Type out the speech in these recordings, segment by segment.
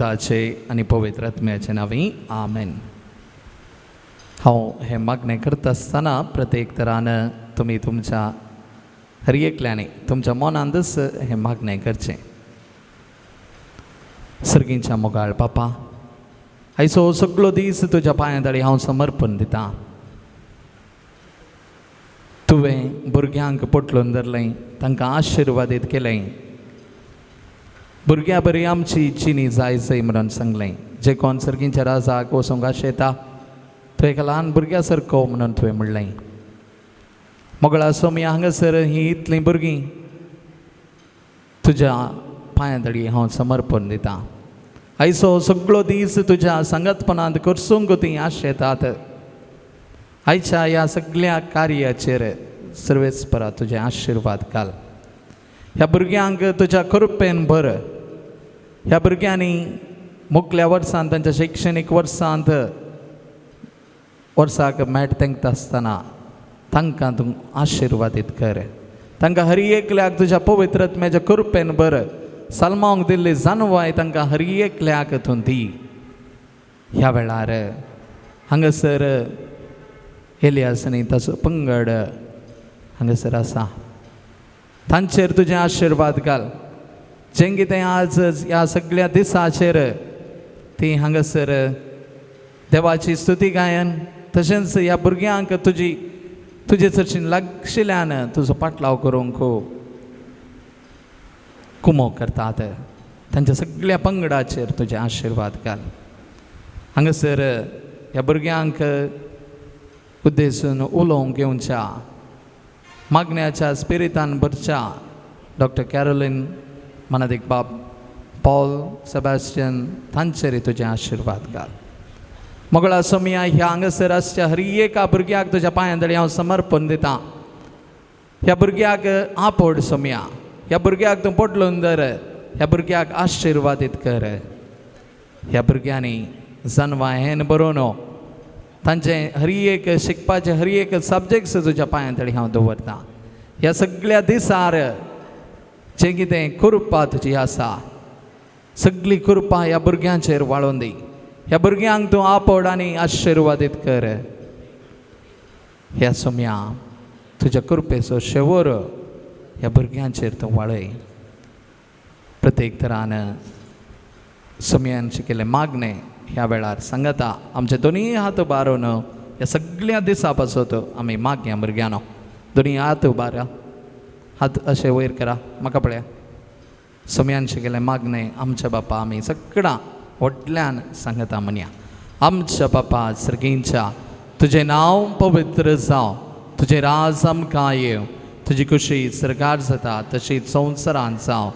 पुताचे आनी पवित्र आत्म्याचे नांवी आमेन. हांव हें मागणें करता आसतना प्रत्येक तरान तुमी तुमच्या हर एकल्यानी तुमच्या मनांतच हें मागणें करचें. सर्गींच्या मोगाळ बापा, आयचो सगळो दीस तुज्या पांयां तळी हांव समर्पण दितां. तुवें भुरग्यांक पोटलून धरलें, तांकां आशिर्वादीत केलें. भुरग्यां बरी आमची जिणी जाय जाय म्हणून सांगलें. जे कोण सर्गींच्या राजाक वचूंक आशेता तो एका ल्हान भुरग्या सारको म्हणून तुवें म्हणलें. मोगळा सोमया, हांगासर हीं इतलीं भुरगीं तुज्या पांयां तळी हांव समर्पण दितां. आयचो सगळो दीस तुज्या सांगातपणांत करसूंक तीं आशेतात. आयच्या ह्या सगळ्या कार्याचेर सर्वेस्परा तुजे आशिर्वाद घाल. ह्या भुरग्यांक तुज्या कृपेन भर. ह्या भुरग्यांनी मुखल्या वर्सांत तांच्या शिक्षणीक वर्सांत वर्साक मेट तेंकता आसतना तांकां तूं आशिर्वादीत कर. तांकां हर एकल्याक तुज्या पवित्र आत्म्याच्या कृपेन भर. सलमांक दिल्ली जानवाय तांकां हर एकल्याक तूं दी. ह्या वेळार हांगासर एलियास आनी ताचो पंगड हांगासर आसा, तांचेर तुजें आशिर्वाद घाल. जें कितें आज ह्या सगळ्या दिसाचेर ती हांगासर देवाची स्तुती गायन तशेंच ह्या भुरग्यांक तुजी तुजे चडशीन लागशिल्ल्यान तुजो पाटलाव करूंक कुमो करतात. तांच्या सगळ्या पंगडाचेर तुजे आशिर्वाद घाल. हांगासर ह्या भुरग्यांक उद्देशून उलोवंक येवच्या मागण्याच्या स्पिरितान भरच्या डॉक्टर कॅरोलीन मनादीक बाब पॉल सेबास्टियन तांचेर तुजे आशिर्वाद घाल. मोगळा सोमया, ह्या हांगासर आसच्या हर एका भुरग्याक तुज्या पांयां तळी हांव समर्पण दितां. ह्या भुरग्याक आपोड सोमया, ह्या भुरग्याक तूं पोटलून धर, ह्या भुरग्याक आशिर्वादीत कर. ह्या भुरग्यांनी जनवां हेन बरोवन तांचें हर एक शिकपाचें हर एक सब्जेक्ट्स तुज्या पांयां तळी हांव दवरतां. ह्या सगळ्या दिसार जें कितें कृपा तुजी आसा सगळी कृपा ह्या भुरग्यांचेर वाळोवन दी. ह्या भुरग्यांक तूं आपोड आनी आशिर्वादीत कर. ह्या सोमया तुज्या कृपेचो शेवोर ह्या भुरग्यांचेर तूं वाळय. प्रत्येक तरान सोमयान शिकिल्लें मागणें ह्या वेळार सांगता. आमचे दोनूय हात उबारून ह्या सगळ्या दिसा पासत आमी मागया. भुरग्यांनो दोनूय हात उबारा, हात अशे वयर करा, म्हाका पळया. सोमयान शिकिल्लें मागणें आमच्या बापा आमी सगळां व्हडल्यान सांगता म्हणया. आमच्या बापा सर्गींच्या, तुजें नांव पवित्र जावं, तुजें राज आमकां येवं, तुजी खुशी सरकार जाता तशी संवसारांत जावं.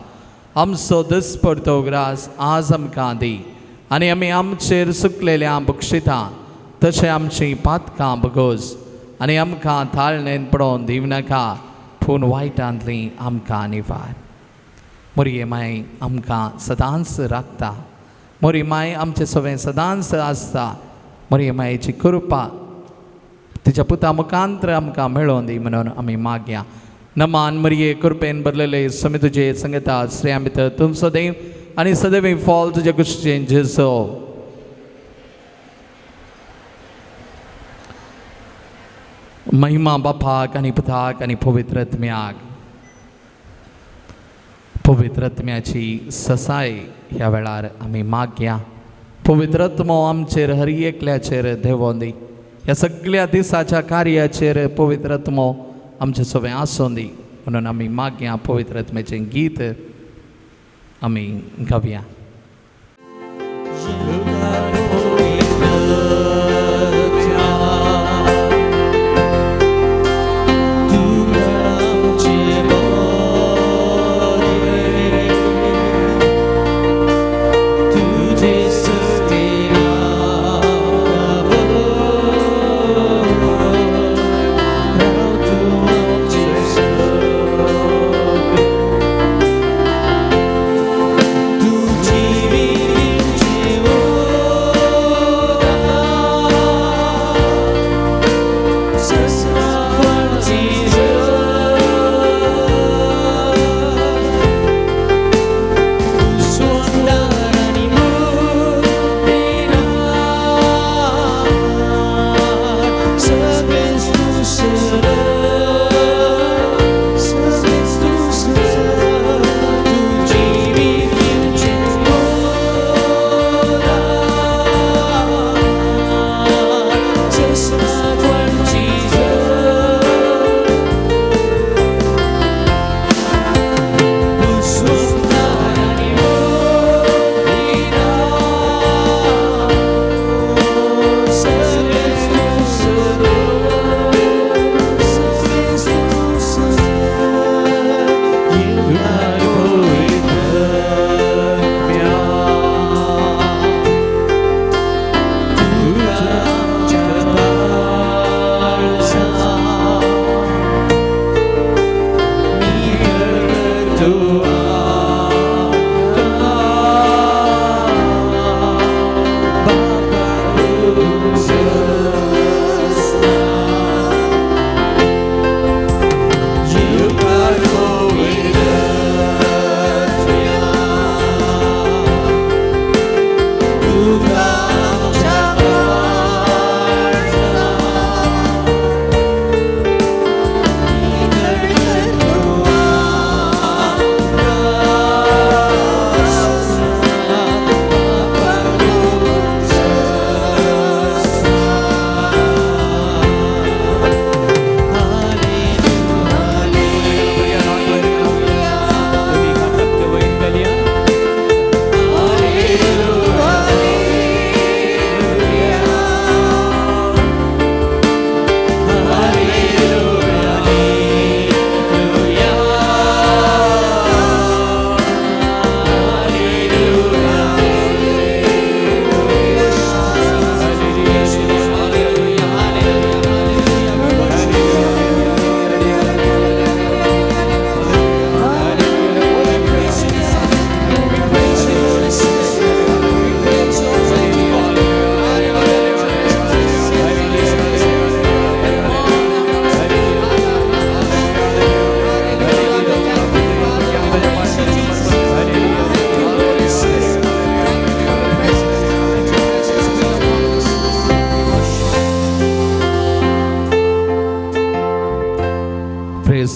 आमचो दसपडतो ग्रास आज आमकां दी आनी आमी आमचेर सुकलेल्या बक्षिता तशें आमचीं पातकां बगोस आनी आमकां थाळणेन पडोवन दिवं नाका, पूण वायटांतली आमकां निवार. मोरये माय आमकां सदांच राखता, मोरी माय आमचे सवें सदांच आसता. मोरये मायेची कृपा तिच्या पुता मुखांत्र आमकां मेळोवन दी म्हणून आमी मागया. नमान मरिये, कृपेन भरलेले, समी तुजे संगता, स्त्रियां भितर तूं सदैव आनी सदैव फॉल तुज्या कुशीचें जेजो. महिमा बापाक आनी पुताक आनी पवित्र आत्म्याक. पवित्र आत्म्याची ससाय ह्या वेळार आमी मागया. पवित्र आत्मो आमचेर हर एकल्याचेर देंवोन दी. ह्या सगळ्या दिसाच्या कार्याचेर पवित्र आत्मो आमचे सगळें आसूं दी म्हणून आमी मागया. पवित्र आत्म्याचें गीत आमी गावया. तुझे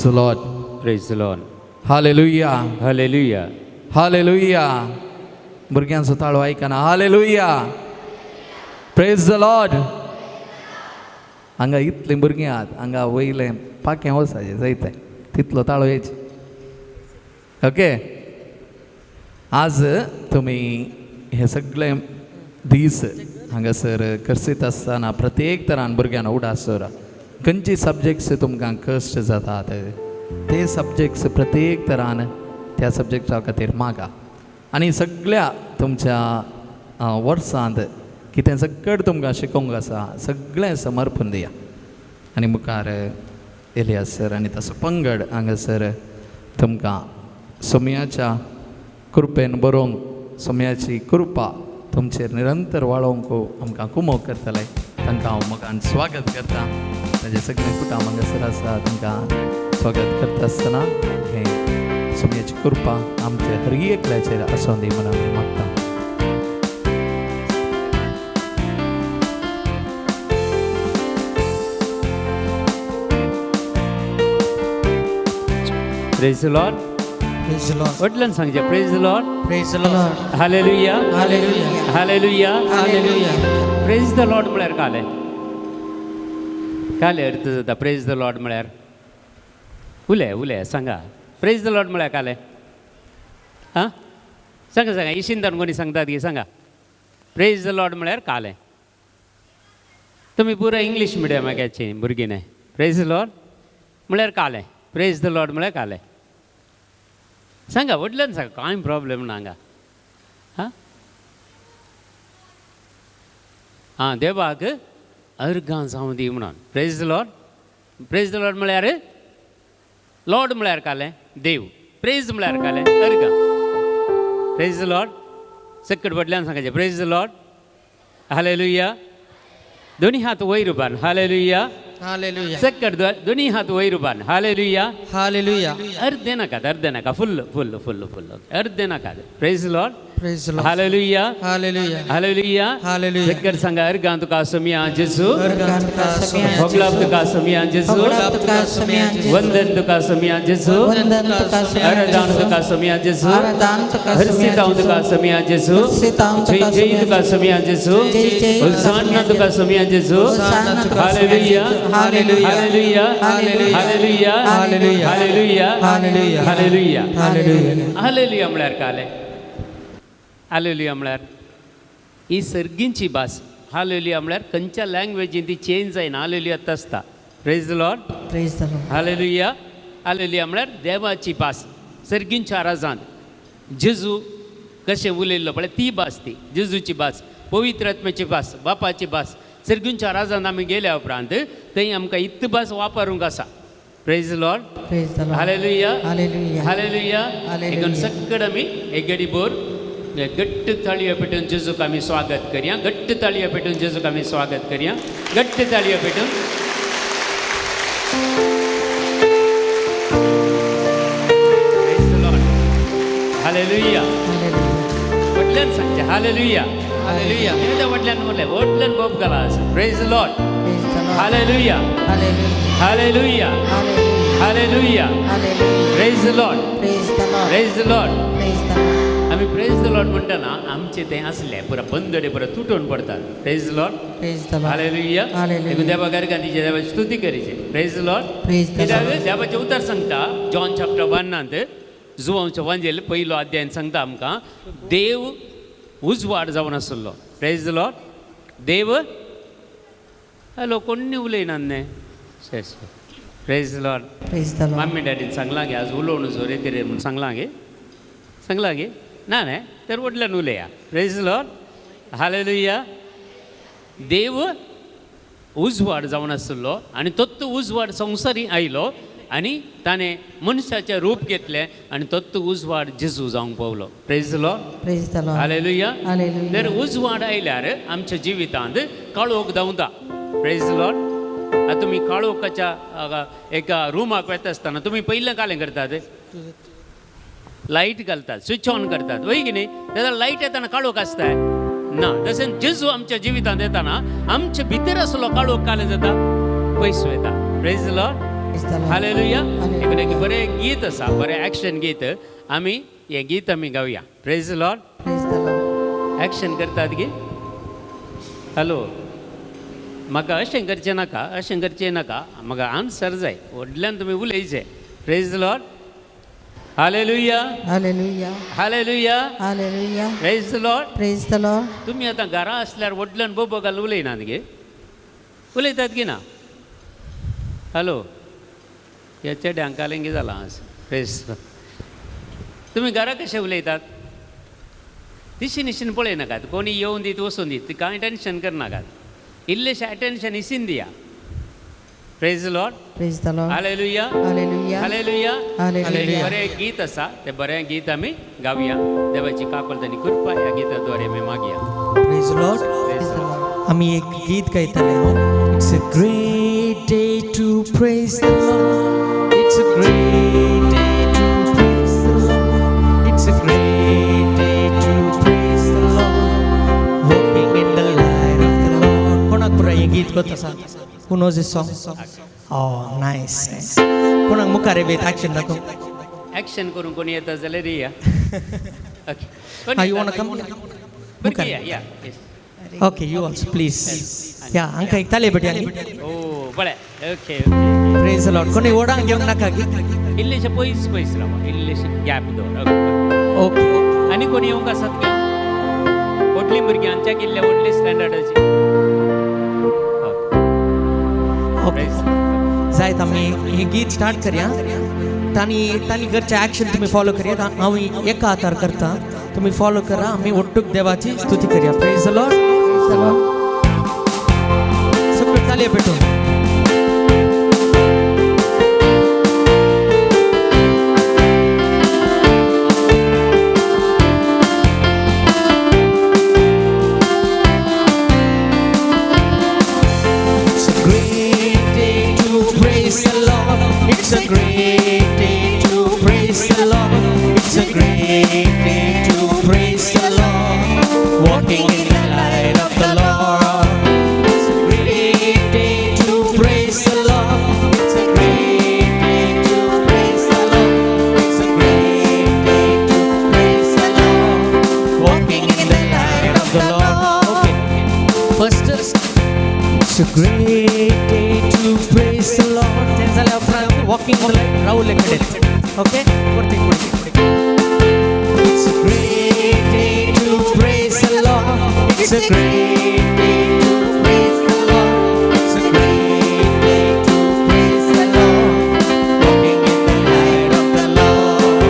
Praise the Lord. Praise the Lord. Hallelujah. Hallelujah. Hallelujah. भुरग्यांचो ताळो आयकना. हालेलुया. Praise the Lord. हांगा इतलीं भुरगीं आहात, हांगा वयलें पाखें वचपाचें जायतें तितलो ताळो येयचे. ओके, आज तुमी हे सगळे दीस हांगासर करसीत आसतना प्रत्येक तरान भुरग्यांक उडास दवरा. खंयचे सब्जेक्ट्स तुमकां कश्ट जातात ते सब्जेक्ट्स प्रत्येक तरान त्या सब्जेक्टा खातीर मागा आनी सगळ्या तुमच्या वर्सांत कितें सगळें तुमकां शिकोवंक आसा सगळें समर्पण दिया. आनी मुखार एलियास सर आनी ताचो पंगड हांगासर तुमकां सोम्याच्या कृपेन बरोवंक, सोम्याची कृपा तुमचेर निरंतर वाळोवंक आमकां कुमोक करतले. तांकां हांव मोगान स्वागत करता. तांचे सगळे कुटुंब हांगासर आसा, तांकां स्वागत करता आसतना हे सोम्याची कृपा आमचे हर एकल्याचेर आसूं दी म्हूण आमी मागता. Praise the Lord. Praise the Lord. वडल्यान सांगचें praise the Lord. Praise the Lord. Hallelujah. Hallelujah. Hallelujah. Hallelujah. Praise the Lord म्हळ्यार कालें कालें अर्थ जाता प्रेज the Lord म्हळ्यार उलय उलय सांगा. प्रेज the Lord म्हळ्यार कालें आं सांगा सांगा इशिंदान कोणी सांगतात की सांगा. प्रेज the Lord म्हळ्यार कालें. तुमी पुरा इंग्लीश मिडियमाक येची भुरगीं न्हय. प्रेज the Lord म्हळ्यार कालें. प्रेज the Lord म्हळ्यार कालें. सांगा व्हडल्यान सांगा, कांय प्रॉब्लेम ना हांगा. आं आं देवाक अर्गां जावं दी म्हणून. Praise the Lord. Praise the Lord म्हळ्यार लॉर्ड म्हळ्यार कालें देव, प्रेज म्हळ्यार कालें अर्गां. प्रेज the Lord सकट व्हडल्यान सांगाचें प्रेज the Lord. Hallelujah. दोनी हात वयर उबार. हालेलुया. हालेलुया. सकट दोनी हात वयर उबार. हालेलुया. हालेलुया. अर्दे नाकात, अर्दे नाका, फुल्ल फुल्ल फुल्ल फुल्ल अर्दे नाकात. Praise the Lord. Praise the Lord. Hallelujah. Hallelujah. Hallelujah. Hallelujah. सकट सांगा अर्गां तुका सोमिया जेजू, अर्गां तुका सोमिया होगलाप तुका सोमिया जेजू, होगलाप तुका सोमिया जेजू, वंदन तुका सोमिया जेजू, वंदन तुका सोमिया आराधन तुका सोमिया जेजू, आराधन तुका सोमिया हर्षितांव तुका सोमिया जेजू, हर्षितांव जय तुका जय सोमिया तुका सोमिया जेजू, जय जय होसान्ना तुका सोमिया जेजू. होसान्ना तुका hallelujah. Hallelujah. Hallelujah. Hallelujah. Hallelujah. Hallelujah. Hallelujah. Hallelujah. Hallelujah. Hallelujah. Hallelujah म्हळ्यार कालें. हालेलुया म्हळ्यार ही सर्गींची भास. हालेलुया म्हळ्यार खंयच्या लँग्वेजीन ती चेंज जायना. हालेलुया आसता. Praise the Lord. Praise the Lord. Hallelujah. Hallelujah म्हळ्यार देवाची भास सर्गींच्या राजांत जेजू कशें उलयल्लो पळय ती भास, ती जेजूची भास, पवित्र आत्म्याची भास, बापाची भास. सर्गींच्या राजांत आमी गेल्या उपरांत थंय आमकां इतली भास वापरूंक आसा. Praise the Lord. Praise the Lord. Hallelujah. Hallelujah. Hallelujah. Hallelujah. देखून सकड आमी एक गडी बोर घट्ट ताळयो पेटून जेजूक आमी स्वागत करया. घट्ट ताळयो पेटून जेजूक आमी स्वागत करया. घट्ट ताळयो पेटून. Praise the Lord. Hallelujah. वटल्यान सांगचें हालेलुया. हालेलुया. त्या वटल्यान म्हणलें वटल्यान बोब घाला आसा. Praise the Lord. Praise the Lord. Hallelujah. Hallelujah. Hallelujah. Hallelujah. Hallelujah. Hallelujah. Praise the Lord. Praise the Lord. Praise the Lord. Praise the Lord. आमी प्रेज the Lord म्हणटना आमचें तें आसलें पुरा बंदडे पुरा तुटून पडतात. Praise the Lord. Praise the Lord. Hallelujah. Hallelujah. देखून देवा गारगांतीचे देवाची स्तुती करीचे. Praise the Lord. Praise the Lord. देवाचें उतर सांगता जॉन चॅप्टर 1 जुवांचें वांजेल पयलो अध्याय सांगता आमकां देव उजवाड जावन आसलो. Praise the Lord. देव हॅलो कोण्णी उलयना न्हय. Praise the Lord. Praise the Lord. Mummy डॅडीन सांगलां गे आज उलोवन जोर येतरे म्हूण सांगलां गे, सांगलां गे ना न्हय तर व्हडल्यान उलया. Praise the Lord. Hallelujah. देव उजवाड जावन आसलो आनी तोच उजवाड संवसारी आयलो आनी ताणें मनशाचें रूप घेतलें आनी तोच उजवाड जेजू जावंक पावलो. Praise the Lord. Praise the Lord. Hallelujah. Hallelujah. तर उजवाड आयल्यार आमच्या जिवितांत काळोख धांवता. Praise the Lord. आतां तुमी काळोखाच्या एका रुमाक वता आसतना तुमी पयलें कालें करतात, लायट घालतात, स्विच ऑन करतात, वय की न्ही? जाल्यार लायट येताना काळोख आसता ना. तशें जेजू आमच्या जिवितांत येताना आमच्या भितर आसलो काळोख कालें जाता, पयस वता. Praise the Lord. हालेलुया. एक एक बरें गीत आसा, बरें एक्शन गीत, आमी हें गीत आमी गावया. Praise the Lord. Praise the Lord. Action करतात गी? हॅलो, म्हाका अशें करचें नाका, अशें करचें नाका, म्हाका आन्सर जाय, व्हडल्यान तुमी उलयचें. Praise the Lord. Hallelujah. Hallelujah. Hallelujah. Hallelujah. Praise the Lord. Praise the Lord. तुमी आतां घरा आसल्यार व्हडल्यान बोबो घालून उलयनात गे? उलयतात की ना? हॅलो, ह्या चेड्यांक कालेंगी जालां आज. प्रेज. तुमी घरा कशें उलयतात? दिशीन दिशीन पळयनाकात, कोणी येवन दीत वचून दीत, कांय टेन्शन करनाकात, इल्लेशें अटेन्शन इसीन दिया. Praise the Lord. Praise the Lord. Hallelujah. Hallelujah. Hallelujah. Hallelujah. बरें गीत आसा, तें बरें गीत आमी गावया. देवाची काकूळट आनी कृपा ह्या गिता द्वारे आमी मागया. Praise the Lord. Praise the Lord. आमी एक गीत गायतले हांव. It's a great day to praise the Lord. It's a great day to praise the Lord. It's a great day to praise the Lord. Walking in the light of the Lord. कोणाक पुराय हें गीत कोत आसा? Who knows this song? Oh, nice, nice. कोणाक मुखार येत action दाखोवंक? एक्शन करूंक कोणी येता जाल्यार या. Ah, you wanna come? मुखार. या. Okay, you also, please. Yeah, हांकां एक ताली पेटया न्ही. ओ बरें, ओके. Praise the Lord. कोणी ओडांक घेवंक नाका की? इल्लेशें पयस पयस रावा, इल्लेशें गॅप दवर. ओके. आनी कोणी येवंक आसात काय? व्हडलीं भुरगीं आमच्या किल्ल्या व्हडली स्टँडर्डाची. ओके, जायत आमी हें गीत स्टार्ट करया. तांणी तांणी करचें एक्शन तुमी फॉलो करया. हांव एका हातार करता, तुमी फॉलो करा. आमी ಒಟ್ಟುಗ್ देवाची स्तुती करया. Praise the Lord. Praise the Lord. सगळे तालये पेटून. It's a great day to praise the Lord. It's a great day to praise the Lord. It's a great day to praise the Lord. Walking in the light of the Lord. It's a great day to praise the Lord. It's a great day to praise the Lord. It's a great day to praise the Lord. Walking in the light of the Lord. Okay. First, it's a great day to praise the Lord. तें जाल्यार उपरांत walking in the light Rahul कडेन. Okay? परतीक परतीक. It's a great day to praise the Lord. It's a great day to praise the Lord. It's a great day to praise the Lord. Walking in the light of the Lord.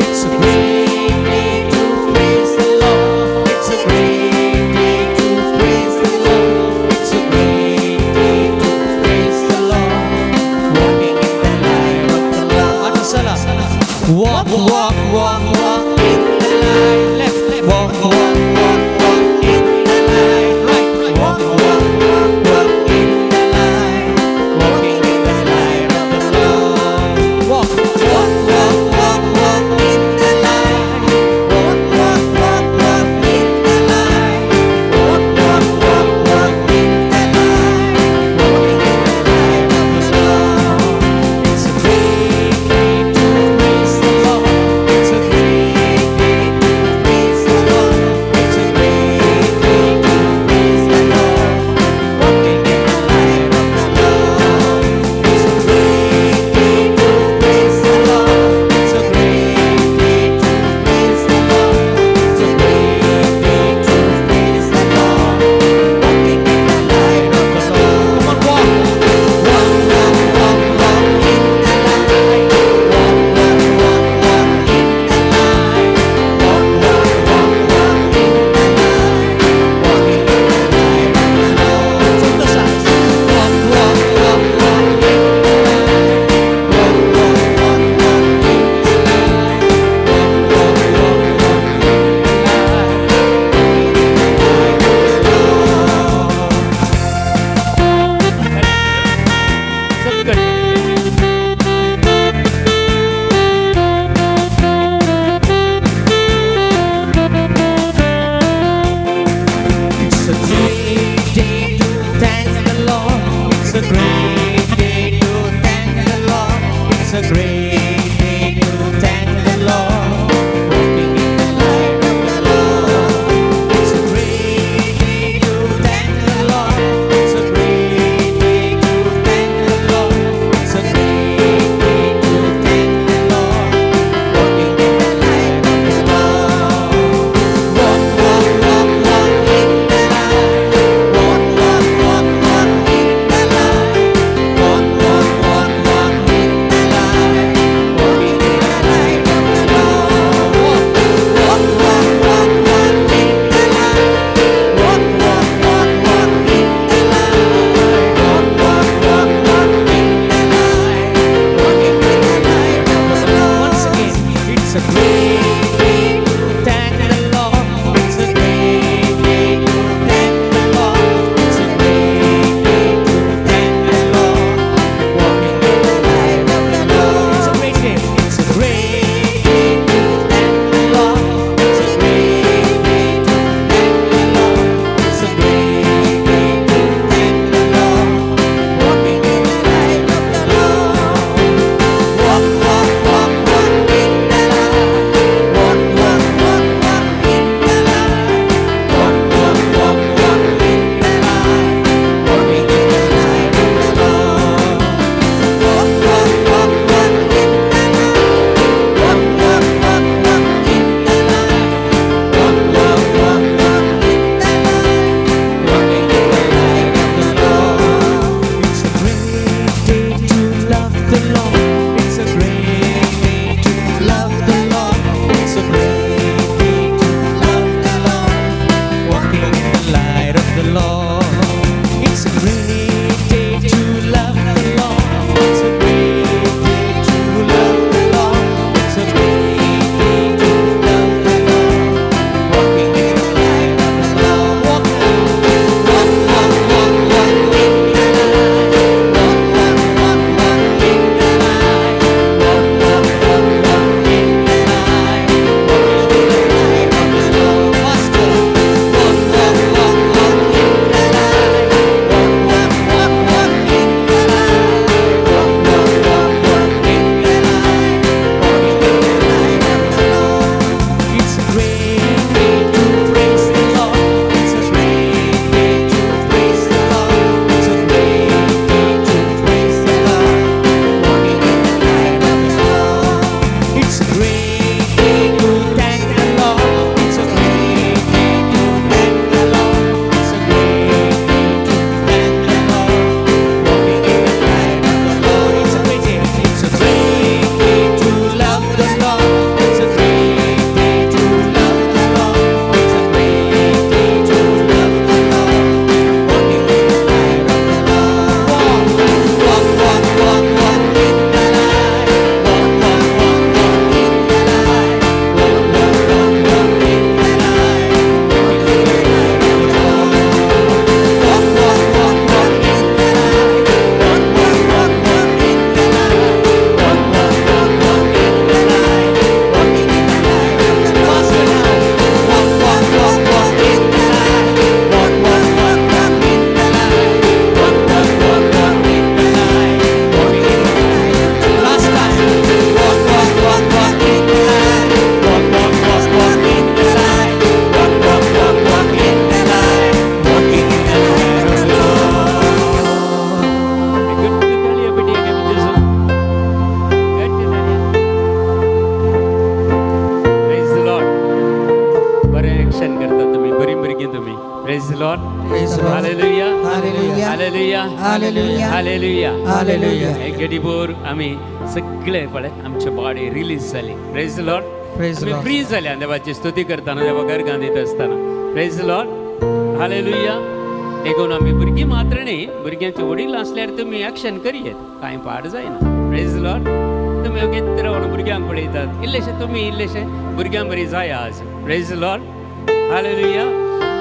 It's a great day to praise the Lord. It's a great day to praise the Lord. It's a great day to praise the Lord. Walking in the light of the Lord. Walk, walk, walk, walk in the light. Left, left. Walk, walk, walk, walk in the light. Hallelujah. Hallelujah. Hallelujah. Hallelujah. Hallelujah. Hallelujah. हे घडीभर आमी सगळे पळय आमचे body release जाली. Praise the Lord. Praise the आमी Lord. Free जाल्या देवाची स्तुती करतना, देवा गर्गान दिता आसतना. Praise the Lord. Hallelujah. देखून आमी भुरगीं मात्र न्ही, भुरग्यांचे वडील आसल्यार तुमी एक्शन करयेत, कांय पाड जायना. Praise the Lord. तुमी ओगीत रावन भुरग्यांक पळयतात, इल्लेशें तुमी इल्लेशें भुरग्यां बरी जाया आज. Praise the Lord. Hallelujah.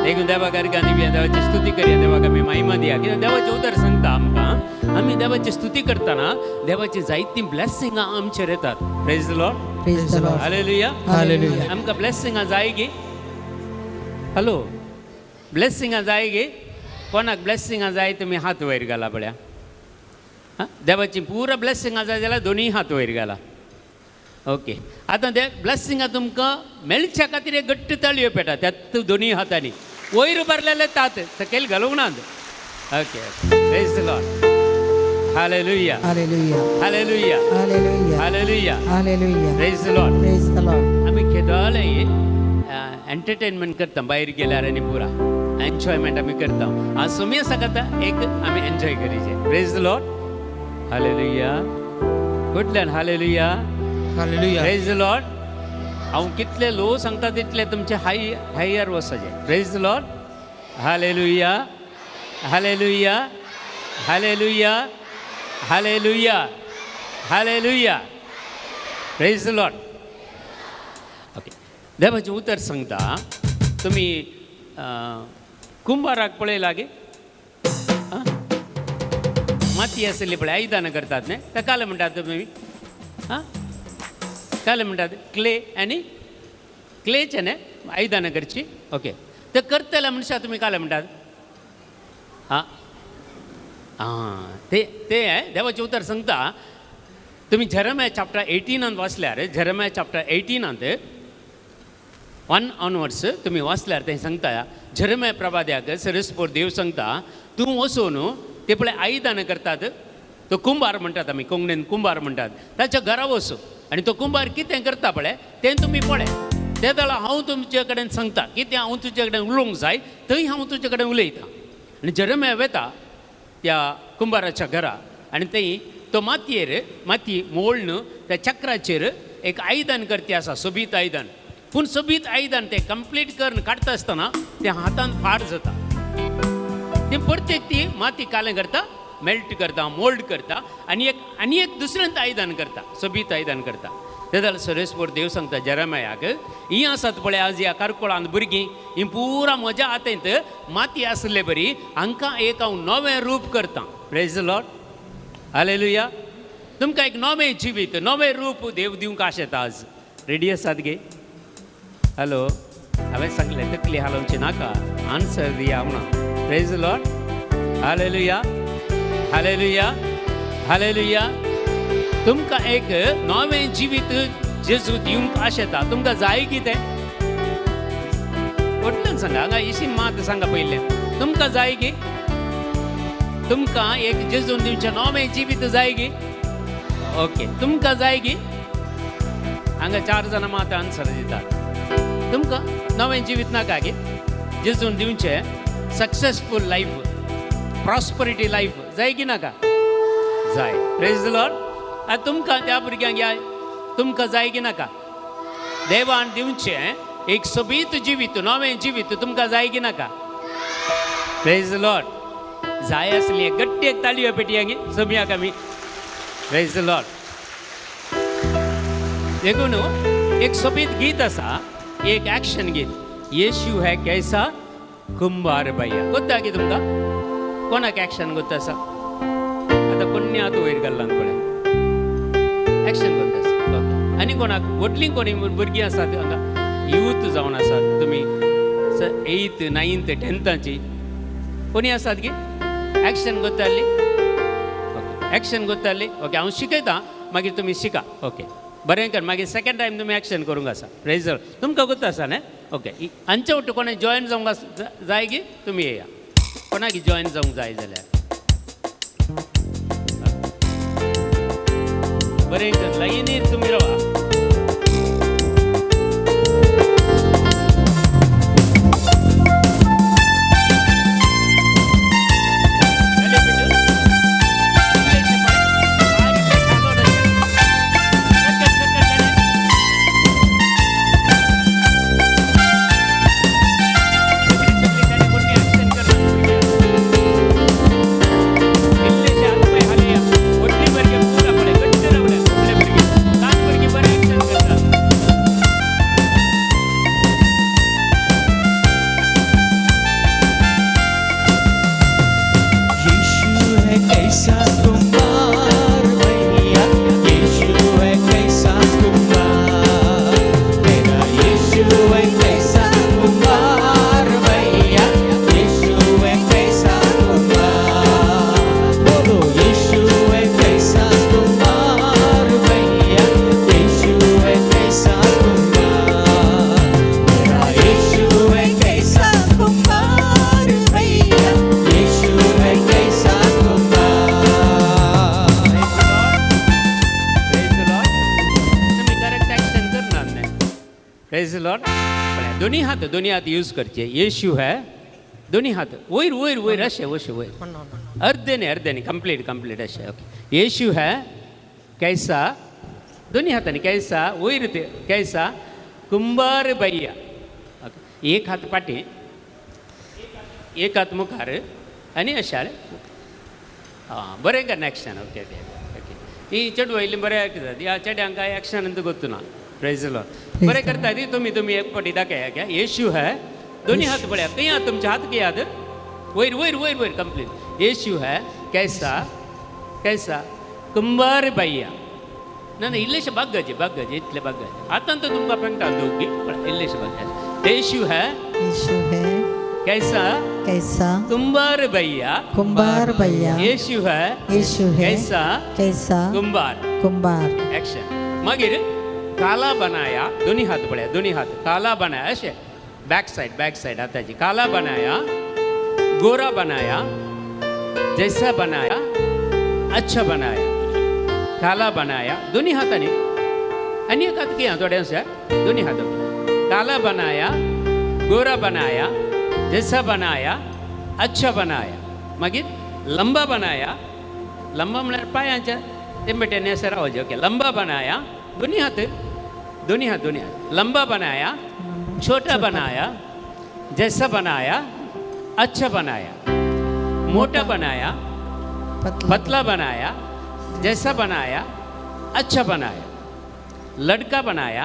देखून देवा गर्गान दिवया, देवाची स्तुती करया, देवाक आमी महिमा दिया. कित्याक देवाचें उतर सांगता आमकां, आमी देवाची स्तुती करतना देवाची जायतीं ब्लेसिंगां आमचेर येतात. Praise the Lord. Praise the Lord. Hallelujah. Hallelujah. आमकां ब्लेसिंगां जाय गी? हॅलो, ब्लेसिंगां जाय गी? कोणाक ब्लेसिंगां जाय तुमी हात वयर घाला पळया. आं, देवाची पुरा ब्लेसिंगां जाय जाल्यार दोनूय हात वयर घाला. ओके, आतां ते ब्लेसिंगां तुमकां मेळच्या खातीर एक घट्ट ताळयो पेटा त्यात दोनूय हातांनी वयर उबारलेले तात सकयल घालूंक नात. Okay, praise the Lord. Hallelujah. Hallelujah. Hallelujah. Hallelujah. Hallelujah. Hallelujah. Praise the Lord. Praise the Lord. आमी केदोळे एंटरटेनमेंट करता भायर गेल्यार आनी पुरा एन्जॉयमेंट आमी करता. आज सुमी आसा एक आमी एन्जॉय करीचे. Praise the Lord. Hallelujah. कुठल्यान hallelujah. Hallelujah. Praise the Lord. हांव कितले लो सांगता तितले तुमचे हाय हायर वचपाचें. Praise the Lord. Hallelujah. Hallelujah. Hallelujah. Hallelujah. Hallelujah. Praise the Lord. Okay, देवाचें उतर सांगता तुमी कुंभाराक पळयला गे? माती आसली पळय आयदनां करतात न्ही, ताका कालें म्हणटात तुमी? आं, कालें म्हणटात? क्ले आनी क्लेचें न्ही आयदनां करची. ओके, ते करतल्या मनशाक तुमी कालें म्हणटात? आं आं, ते ते देवाचें उतर सांगता तुमी जेरेमिया चॅप्टर 18 वाचल्यार, जेरेमिया चॅप्टर 18 1 ऑनवर्ड्स तुमी वाचल्यार तें सांगता जेरेमिया प्रवाद्याक सरस्पोर देव सांगता तूं वचून ते पळय आयदनां करतात, तो कुंभार म्हणटात आमी कोंकणीन कुंभार म्हणटात, ताच्या घरा वचूं आनी तो कुंभार कितें करता पळय तें तुमी पळय. ते जाल्यार हांव तुमचे कडेन सांगता कितें हांव तुजे कडेन उलोवंक जाय थंय हांव तुजे कडेन उलयतां. आनी जेरेमिया वेता त्या कुंभाराच्या घरा आनी थंय तो मातयेर माती मोळ्ण त्या चक्राचेर एक आयदन करती आसा, सोबीत आयदन. पूण सोबीत आयदन तें कंप्लीट करून काडटा आसतना तें हातान फार जाता. तें प्रत्येक ती माती कालें करता, मेल्ट करता, मोल्ड करता आनी एक आनी एक दुसरेंच आयदन करता, सोबीत आयदन करता. ते जाल्यार सरेस्पोर देव सांगता जेरेमियाक, हीं आसात पळय आज ह्या कारकोळांत भुरगीं, हीं पुरा म्हज्या हातांत माती आसले बरी, हांकां एक हांव नवें रूप करतां. Praise the Lord. Hallelujah. तुमकां एक नवें जिवीत, नवें रूप देव दिवंक आशेता आज. रेडी आसात गे? हॅलो, हांवें सांगलें तकली हालोवची नाका, आन्सर दिया म्हणून. Praise the Lord. Hallelujah. Hallelujah. Hallelujah. तुमकां एक नवें जिवीत जेजू दिवंक आशेता. तुमकां जाय कितें? व्हडल्यान सांगा, हांगा इशीन मात सांगा पयलें. तुमकां जाय की? तुमकां एक जेजून दिवचें नवें जिवीत जाय की? ओके, तुमकां जाय की? हांगा 4 जाणां मात आन्सर दितात. तुमकां नवें जिवीत नाका गे? जेजून दिवचें सक्सेसफूल लायफ, प्रॉस्परिटी लायफ जाय की नाका? जाय. Praise the Lord. आतां तुमकां त्या भुरग्यांक या तुमकां जाय की नाका? देवान दिवचें एक सोबीत जिवीत, नवें जिवीत तुमकां जाय की नाका? Praise the Lord. जाय आसली गट्टी एक ताळयो पेटया गे सोमयाक आमी. Praise the Lord. देखून एक सोबीत गीत आसा, एक एक्शन गीत, येशू है कैसा कुंभार भैया. गोत्ता की तुमकां? कोणाक एक्शन गोत्ता आसा? आतां कोण्णी आतां वयर घाल्लां पळय एक्शन गोत्ता आसा. ओके, आनी कोणाक व्हडलीं कोणी भुरगीं आसात हांगा यूथ जावन आसात तुमी 8th 9th 10थाची कोणी आसात गे? एक्शन गोत्ताली? ओके, एक्शन गोत्ताली. ओके, हांव शिकयतां मागीर तुमी शिका. ओके, बरें कर, मागीर सेकंड टायम तुमी एक्शन करूंक आसा. Praise the Lord. तुमकां गोत्ता आसा न्ही? ओके, हांचे वट्ट कोणें जॉयन जावंक जाय की तुमी येया. कोणाक जॉयन जावंक जाय जाल्यार बरें कर, लायनीर तुमी रावा. लॉर्ड. दोन्ही हात, दोन्ही हात यूज करचे. येशू है, दोन्ही हात वयर वयर वयर अशें अशें वयर, अर्दे न्ही अर्दे न्ही, कंप्लीट कंप्लीट अशें. ओके. येशू है कैसा, दोन्ही हातांनी कैसा वयर ते कैसा कुंभार भैया. ओके. एक हात फाटीं, एक हात मुखार आनी अशें. आं बरें कनेक्शन. Okay okay okay. ही चेडवां इल्लीं बरें करतात, ह्या चेड्यांक कांय एक्शन गोत्तू ना. Praise the Lord. बरें करता ती तुमी, तुमी एक पटी दाखया. येशू है, दोन्ही हात पळया, खंय हात तुमचे हात, खंय हात वयर वयर वयर वयर कंप्लीट. येशू है कैसा कैसा कुंभार भैया. ना ना इल्लेशे बाग्गाचे बाग्गाचे इतले बाग्गाचे आतां तर तुमकां पेंटा दोगी इल्लेशे बाग्गाचे. येशू है, यीशु है कैसा कैसा कुंभार भैया, कुंभार भैया. येशू है यीशु है कैसा कैसा कुंभार. कुंभार. एक्शन. मागीर काला बनाया, दोन्ही हात पळया, दोन्ही हात काला बनाया अशें, बॅक सायड बॅक सायड हाताची. काला बनाया, गोरा बनाया, जैसा बनाया अच्छा बनाया. काला बनाया दोन्ही हातांनी, आनी एक हात कितें थोडे आसा, दोन्ही हात. काला बनाया, गोरा बनाया, जैसा बनाया अच्छा बनाया. मागीर लंबा बनाया, लंबा म्हळ्यार पांयांच्या ते मेटेन अशें रावचें. ओके. लंबा बनाया, दोन्ही हात दोन्ही हात दोन्ही हात. लंबा बनाया, छोटा बनाया, जैसा बनाया अच्छा बनाया. मोटा बनाया, पतला बनाया, जैसा बनाया अच्छा बनाया. लडका बनाया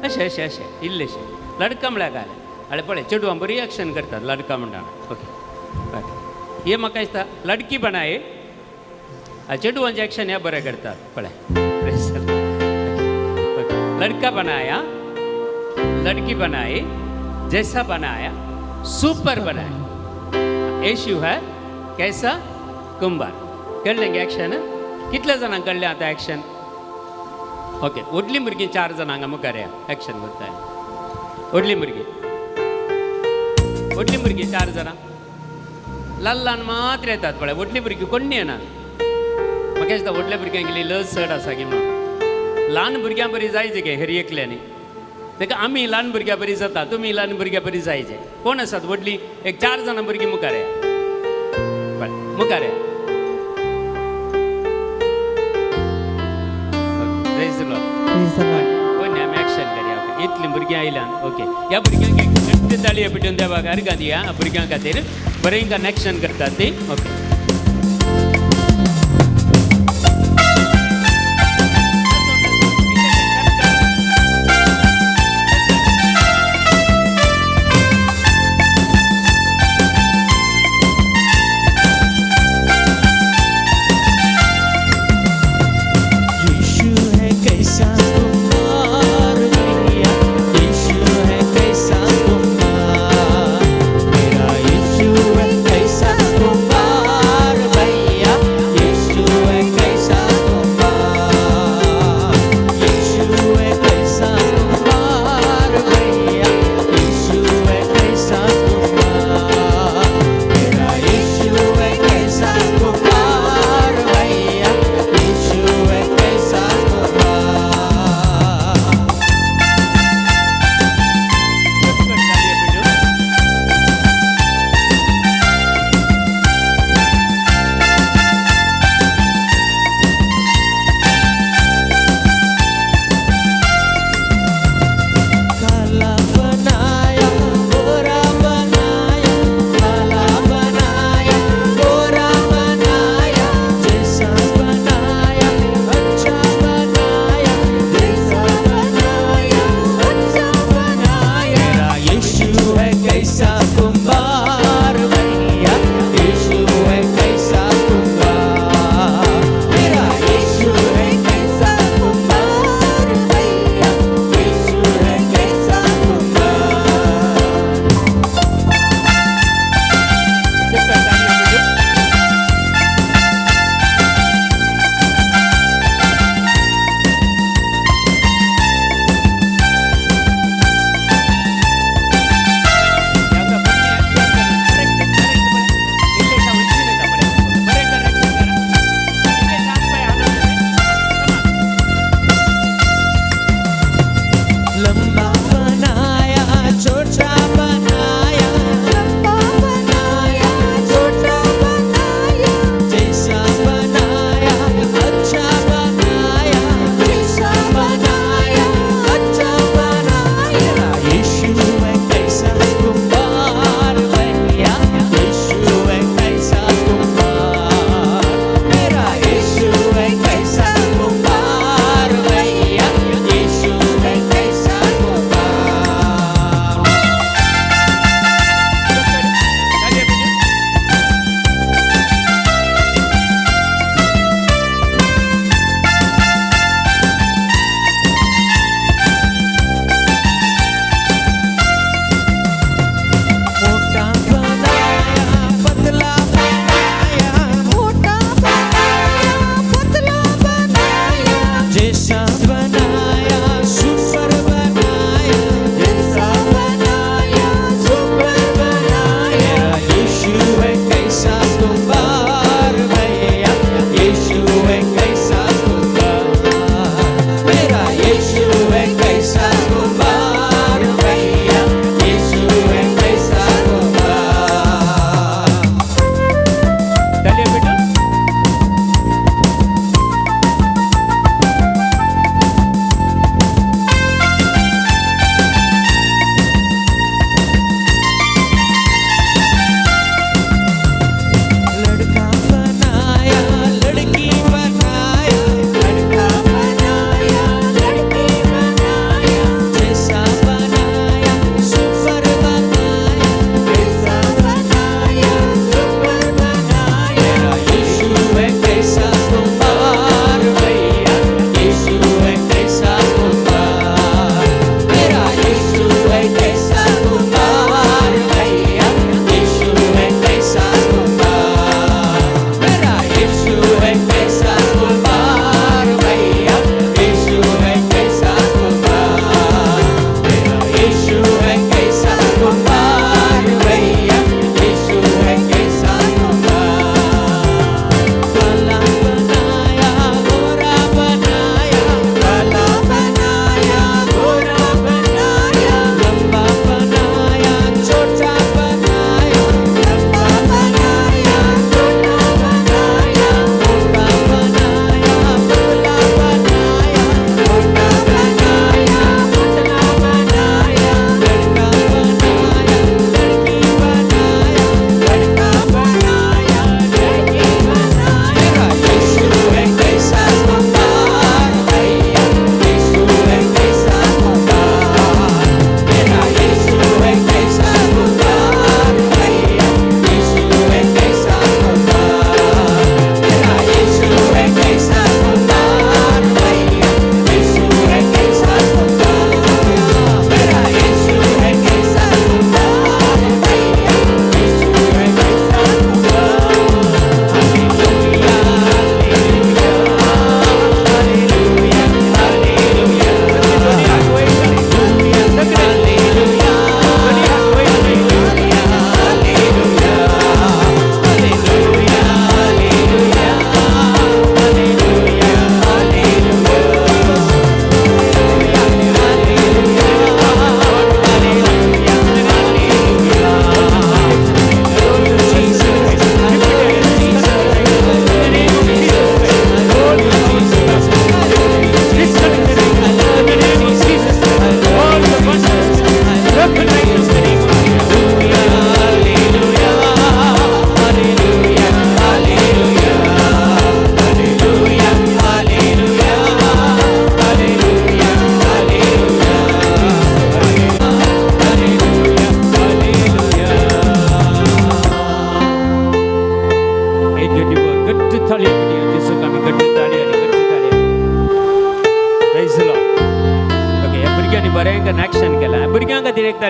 अशें अशें अशें इल्लेशें. लडका म्हळ्यार काय आळे पळय चेडवां बरी एक्शन करतात लडका म्हणटा. Okay okay. हे म्हाका दिसता लडकी बनाय, चेडवांचें एक्शन हे बरें करतात पळय. लड़का बनाया, लड़की बनाई, जैसा बनाया सुपर बनाया. यीशु है कैसा कुंभार. कळ्ळें गे एक्शन? कितल्या जाणांक कळ्ळें आतां एक्शन? ओके. व्हडलीं भुरगीं 4 जाणां हांगा मुखार या एक्शन करता. व्हडलीं भुरगीं, व्हडलीं भुरगीं 4 जाणां, ल्हान ल्हान मात्र येतात पळय. व्हडलीं भुरगीं कोण येना. म्हाका दिसता व्हडल्या भुरग्यांक इल्ली लज चड आसा की म्हणून. ल्हान भुरग्यां बरी जायचे गे हर एकल्यांनी, ताका आमी ल्हान भुरग्यां बरी जाता, तुमी ल्हान भुरग्यां बरी जायचे. कोण आसात व्हडलीं? एक 4 जाणां भुरगीं मुखार या, मुखार या. Praise the Lord. Praise the Lord. कोण आमी एक्शन करया. ओके. इतलीं भुरगीं आयल्यान. ओके. ह्या भुरग्यांक एक घट्ट ताळयो पेटून देवाक अर्गां दिया. भुरग्यां खातीर बरें कनेक्शन करतात ती. ओके. यीशु है कैसा कुंभार भैया, यीशु है कैसा कुंभार,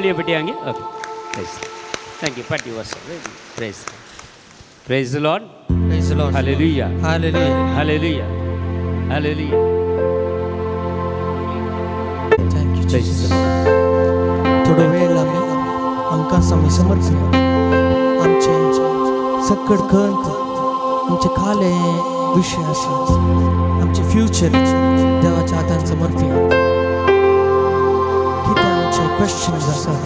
ताळयो पेटया. ओके, प्रेज. Thank you. पाटी वस. Praise. Praise the Lord. Praise the Lord. Hallelujah. Hallelujah. Hallelujah. Hallelujah. Thank you Praise Jesus. The Lord. थोडो वेळ आमी आमकां आमी समर्पया. आमचे सकड खंत, आमचे खाले विशय आसा, आमचे फ्युचर देवाच्या हातान समर्पया. कितें आमचे क्वेश्चन्स आसात,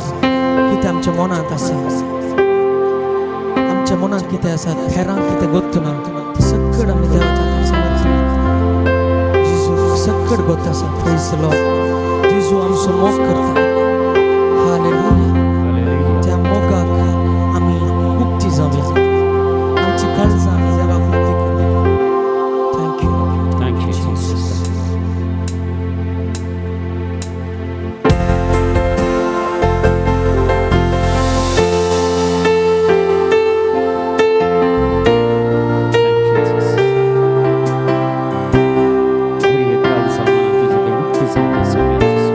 कितें आमच्या मनांत आसा, आमच्या मनांत कितें आसा, हेरांक कितें गोत्त ना, तें सकड आमी देवाच्या हातान समर्पया. जेजू सकड गोत आसा. प्रेज the Lord. जेजू आमचो मोग करता. हालेलुया. हालेलुया. त्या मोगाक आमी उक्ती जावया. आमची काळजां आमी देवाक उक्ती करूया. Thank you. Thank you Jesus. Thank you Jesus. हर एकान सामना तुझे ते मुक्ती जावंक स्वामी जेजू.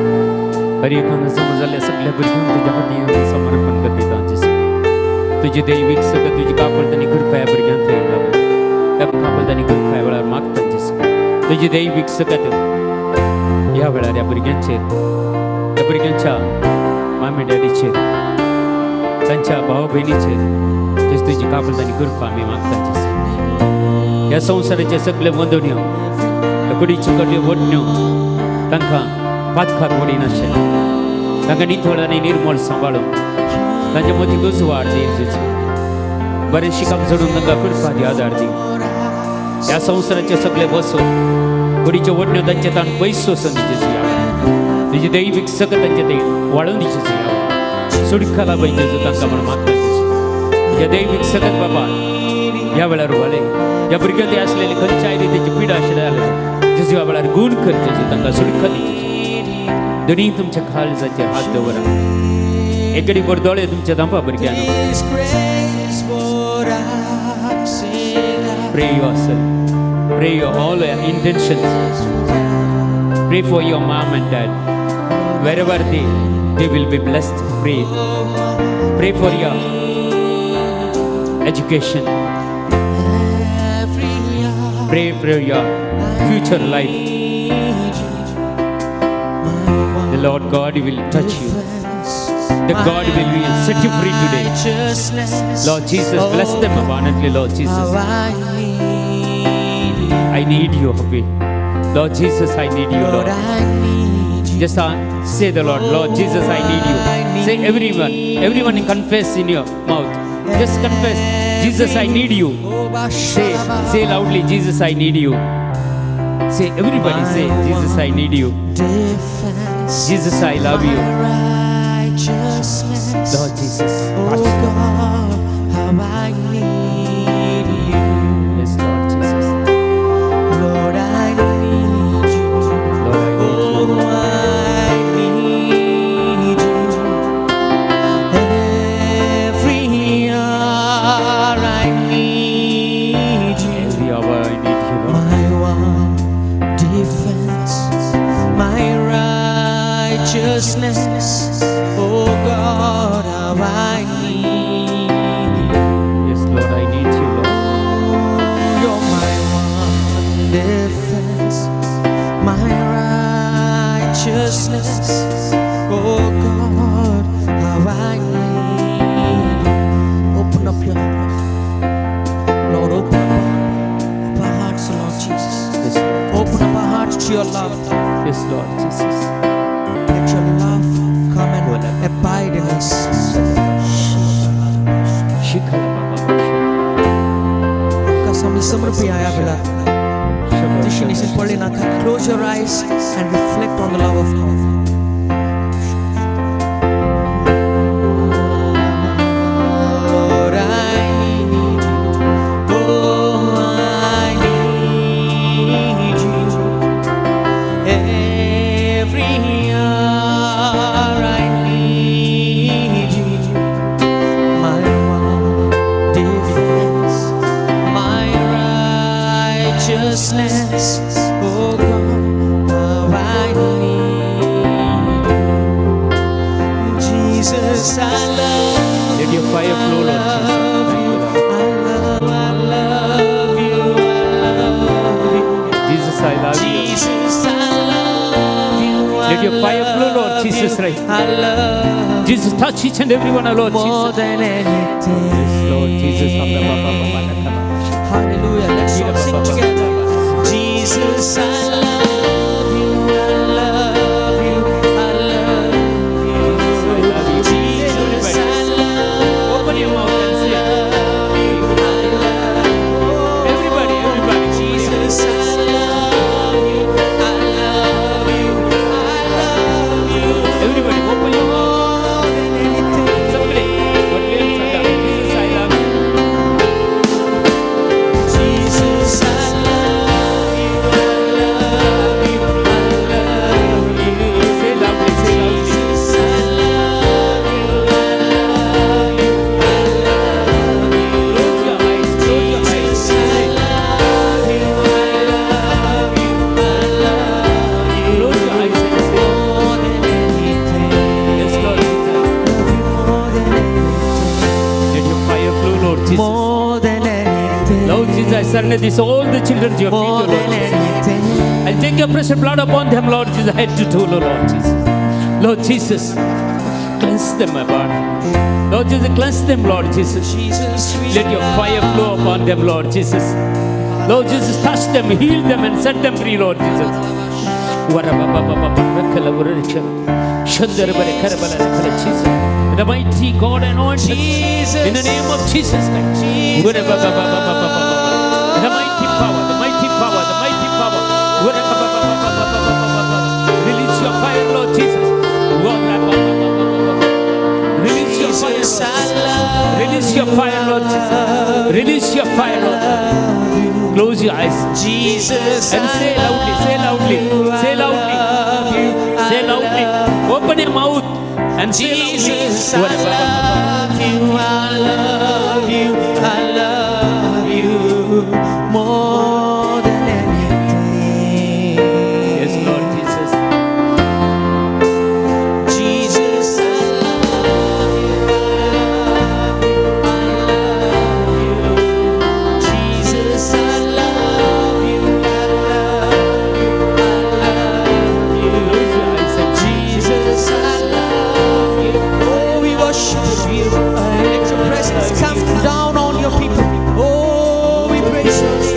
हर एकान जमा जाल्ल्या सगळ्या भुरग्यांक तुज्या हातीं आमी समर्पण करता जेजू. तुजी दैवीक सगळं तुजी काकूळट आनी कृपा ह्या भुरग्यांक थंय लागून ह्या काकूळट आनी कृपा ह्या वेळार मागता जेजू. तुजी दैवीक सकत ह्या वेळार ह्या भुरग्यांचेर, ह्या भुरग्यांच्या मामी डॅडीचेर, तांच्या भाव भयणीचेर जेजू तुजी काकूळट आनी कृपा आमी मागता जेजू. ह्या संवसाराचे सगळे वंदण्यो, ह्या कुडीच्यो कडल्यो वडण्यो तांकां पातखाक वडिनाशें, तांकां नितळ आनी निर्मळ सांबाळून तांच्या मदीं उजवाड दी जेजू. बरें शिकप जोडून तांकां कृपा दी, आदार दी. ह्या संवसाराचे सगळे बसून कुडीच्यो वडण्यो तांचे ताण पयस वचून जेजू. ह्या तुजी दैवीक सकत तांचे ते वाळून दी जेजू. ह्या सुटका लाभय जेजू तांकां म्हण मागता जेजू. तुज्या दैवीक सकत बाबा ह्या वेळार वाले ह्या भुरग्यां ते आसलेले खंयच्याय रितीची पिडा आशिल्ले जाल्यार जेजू ह्या वेळार गूण कर जेजू, तांकां सुटका दी जेजू. दोनूय तुमच्या काळजाचेर हात दवरा. एकडे भर दोळे तुमच्या धांपा भुरग्यांनो. His grace would I sing Pray yourself. Pray your all your intentions. Pray for your mom and dad. Wherever they will be blessed. Pray. Pray for your education. Every hour. Pray for your future life. The Lord God will touch you. The God will set you free today. Lord Jesus, bless them abundantly, Lord Jesus. I need you, Happy. Lord Jesus, I need you, Lord. Just say the Lord, Lord Jesus, I need you. Say everyone, everyone confess in your mouth. Just confess, Jesus, I need you. Say loudly, Jesus, I need you. Say, everybody say, Jesus, I need you. Jesus, I love you. Lord Jesus, Oh touch them. God, how I need you. Yes, Lord Jesus. Lord, I need you. Lord, I need you. Oh, I need you. Every hour I need you. Every hour I need you, Lord. My one defense, my righteousness. Oh God, how I need you. Yes, Lord, I need you, Lord. You're my one defense, my righteousness. Oh God, how I need you. Open up your heart. Lord, open up our hearts, Lord Jesus. Yes, Lord. Open up our hearts to your love. Yes, Lord Jesus. Let your love come and abide in us. Shikhala Baba. आमकां समर्पी ह्या वेळार दिशी निशी पडली नाका. Close your eyes and reflect on the love of God. Lord, I need you. Oh, I need you. Every hour I need you. My one defense, my righteousness. Oh God, how I need you. Jesus. your fire flow, Lord Jesus Christ. I love Jesus, touch each and every one, Lord more Jesus. than anything. Yes, Lord Jesus. Hallelujah. Let's all sing together. Jesus, I love you. I love you. I love you. I love you. Jesus, I love Open your mouth and say, you. I love Everybody, everybody. Jesus, I love you. I love you. I love you. Everybody, open your mouth. More than anything. Somebody, what we have Jesus, I love you. Jesus, I love you. I love you. I love you. Say loudly, say loudly. Jesus, I love you. I love you. I love you. Close your eyes, close your eyes. Jesus, I love you. I love you. I love you. Close your eyes and say, More than anything. Yes, Lord Jesus. Love you more than anything. Let your fire flow, Lord Jesus. More than anything. Lord Jesus, I surrender this all the children to your feet, More O Lord than Jesus. anything. I'll take your precious blood upon them, Lord Jesus, head to toe, Lord Jesus. Lord Jesus, cleanse them, my God. Lord Jesus, cleanse them, Lord Jesus. Jesus, we Let your fire flow upon them, Lord Jesus. Lord Jesus, touch them, heal them, and set them free, Lord Jesus. Jesus. The mighty God anoint us Jesus. in the name of Jesus Christ. Jesus. The mighty power, the mighty power, the mighty power. Release your fire, Lord Jesus. Release your fire, Jesus, Lord I Jesus. love Release your fire, Lord Jesus. Release your fire, Lord. Close your eyes Jesus, and say loudly, say loudly, say loudly, say loudly. Open your mouth and say Jesus, I loudly. love you, I love you, I love you more than anything. Yes, Lord Jesus. Jesus, I love you, I love you, I love you. Jesus, I love you, I love you, I love you. Close your eyes and Jesus, I love you. Oh, we worship you. Let your presence come down on your people. Oh, we praise your name.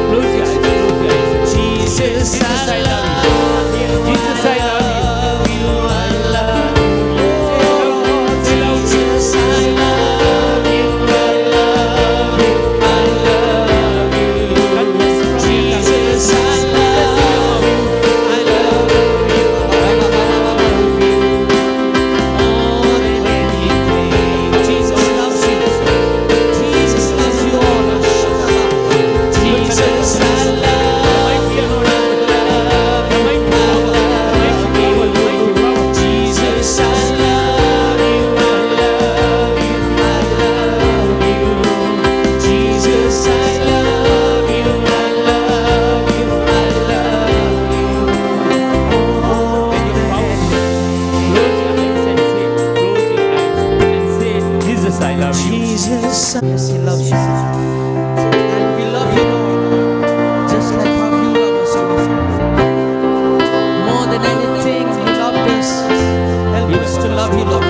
Close your eyes, close your eyes. Jesus, I love you. Jesus, I love you. I love you. Say loudly. Jesus, I love you. I love you. I love you. Confess from your tongue. Jesus, I love you. I love you. I love you. More than anything. Jesus loves you. Jesus loves you all. Jesus, I love you. The mighty power, the mighty power, the mighty power. Jesus, I love you. I love you. I love you. Jesus, I love you. I love you. I love you. Let your power. Close your eyes and say, close your eyes and say, Jesus, I love you. Jesus, yes, He loves you. And we love you, Lord, just like how you love us, Lord. More than anything, you loved us. Help us to love you, Lord.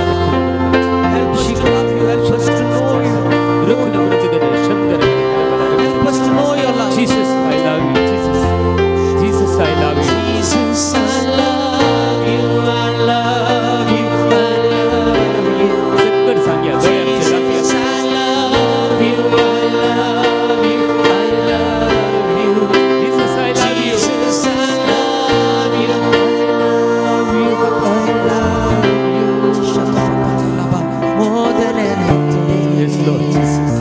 Help us to love you. Help us to know you. Help us to know your love. Jesus, I love you. Jesus, Jesus, I love you. Jesus, I love you. I love you. I love you. सक्कड सांग्या दोळ्यांचे दाखया. Jesus, I love you. I love you. I love you. Jesus, I love you. Jesus, I love you. I love you. I love you. More than anything. Yes, Lord Jesus.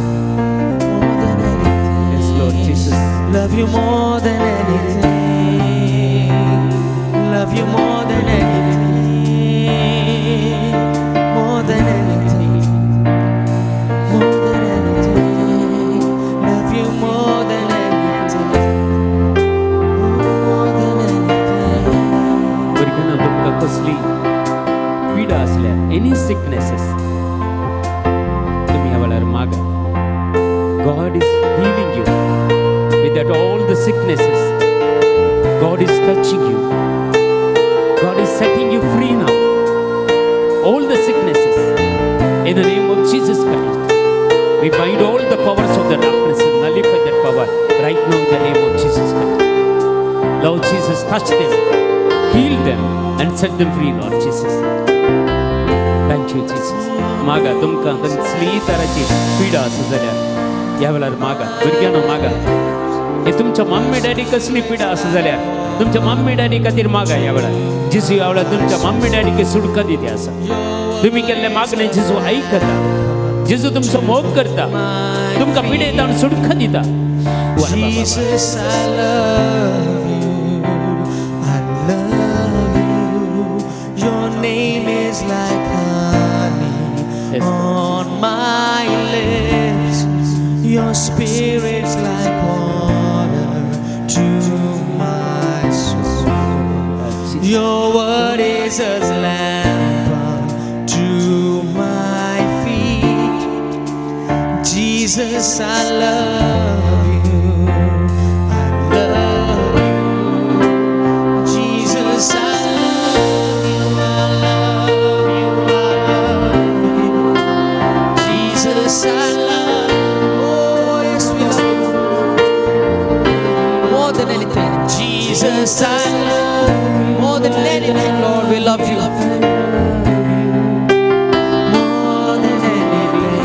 More than anything. Yes, Lord Jesus. Love you more than anything. Love you more than anything. More than anything. More than anything. Love you more than anything. More than anything. भुरग्यांना तुमकां कसली पिडा आसल्यार, any सिकनेसीस, तुमी ह्या वेळार मागा. God is healing you with that all the sicknesses. God is touching you. God is setting you free now. All the sicknesses, in the name of Jesus Christ, we bind all the powers of the darkness and nullify that power right now in the name of Jesus Christ. Lord Jesus, touch them, heal them, and set them free, Lord Jesus. Thank you, Jesus. मागा तुमकां कसलीय तराची पिडा आसा जाल्यार ह्या वेळार मागा, भुरग्यांनो मागा. हे तुमच्या मम्मी डॅडी कसली पिडा आसा जाल्यार तुमच्या मम्मी डॅडी खातीर मागा. ह्या वेळार जेजू ह्या वेळार तुमच्या मम्मी डॅडीक सुटका दिती आसा. तुमी केल्ले मागणे जेजू आयकता. जेजू तुमचो मोग करता, तुमकां पिडेत आनी सुटका दिता. Jesus, I love you. I love you. Your name is like honey on my lips. Your spirit's like water to my soul. Your word is a lamp to my feet. Jesus, I love you. I love you. Jesus, I love you. I love you. I love you. Jesus, I love you. Oh, yes, we love you. More than anything. Jesus, I love you. More than anything, Lord, we love you. More than anything.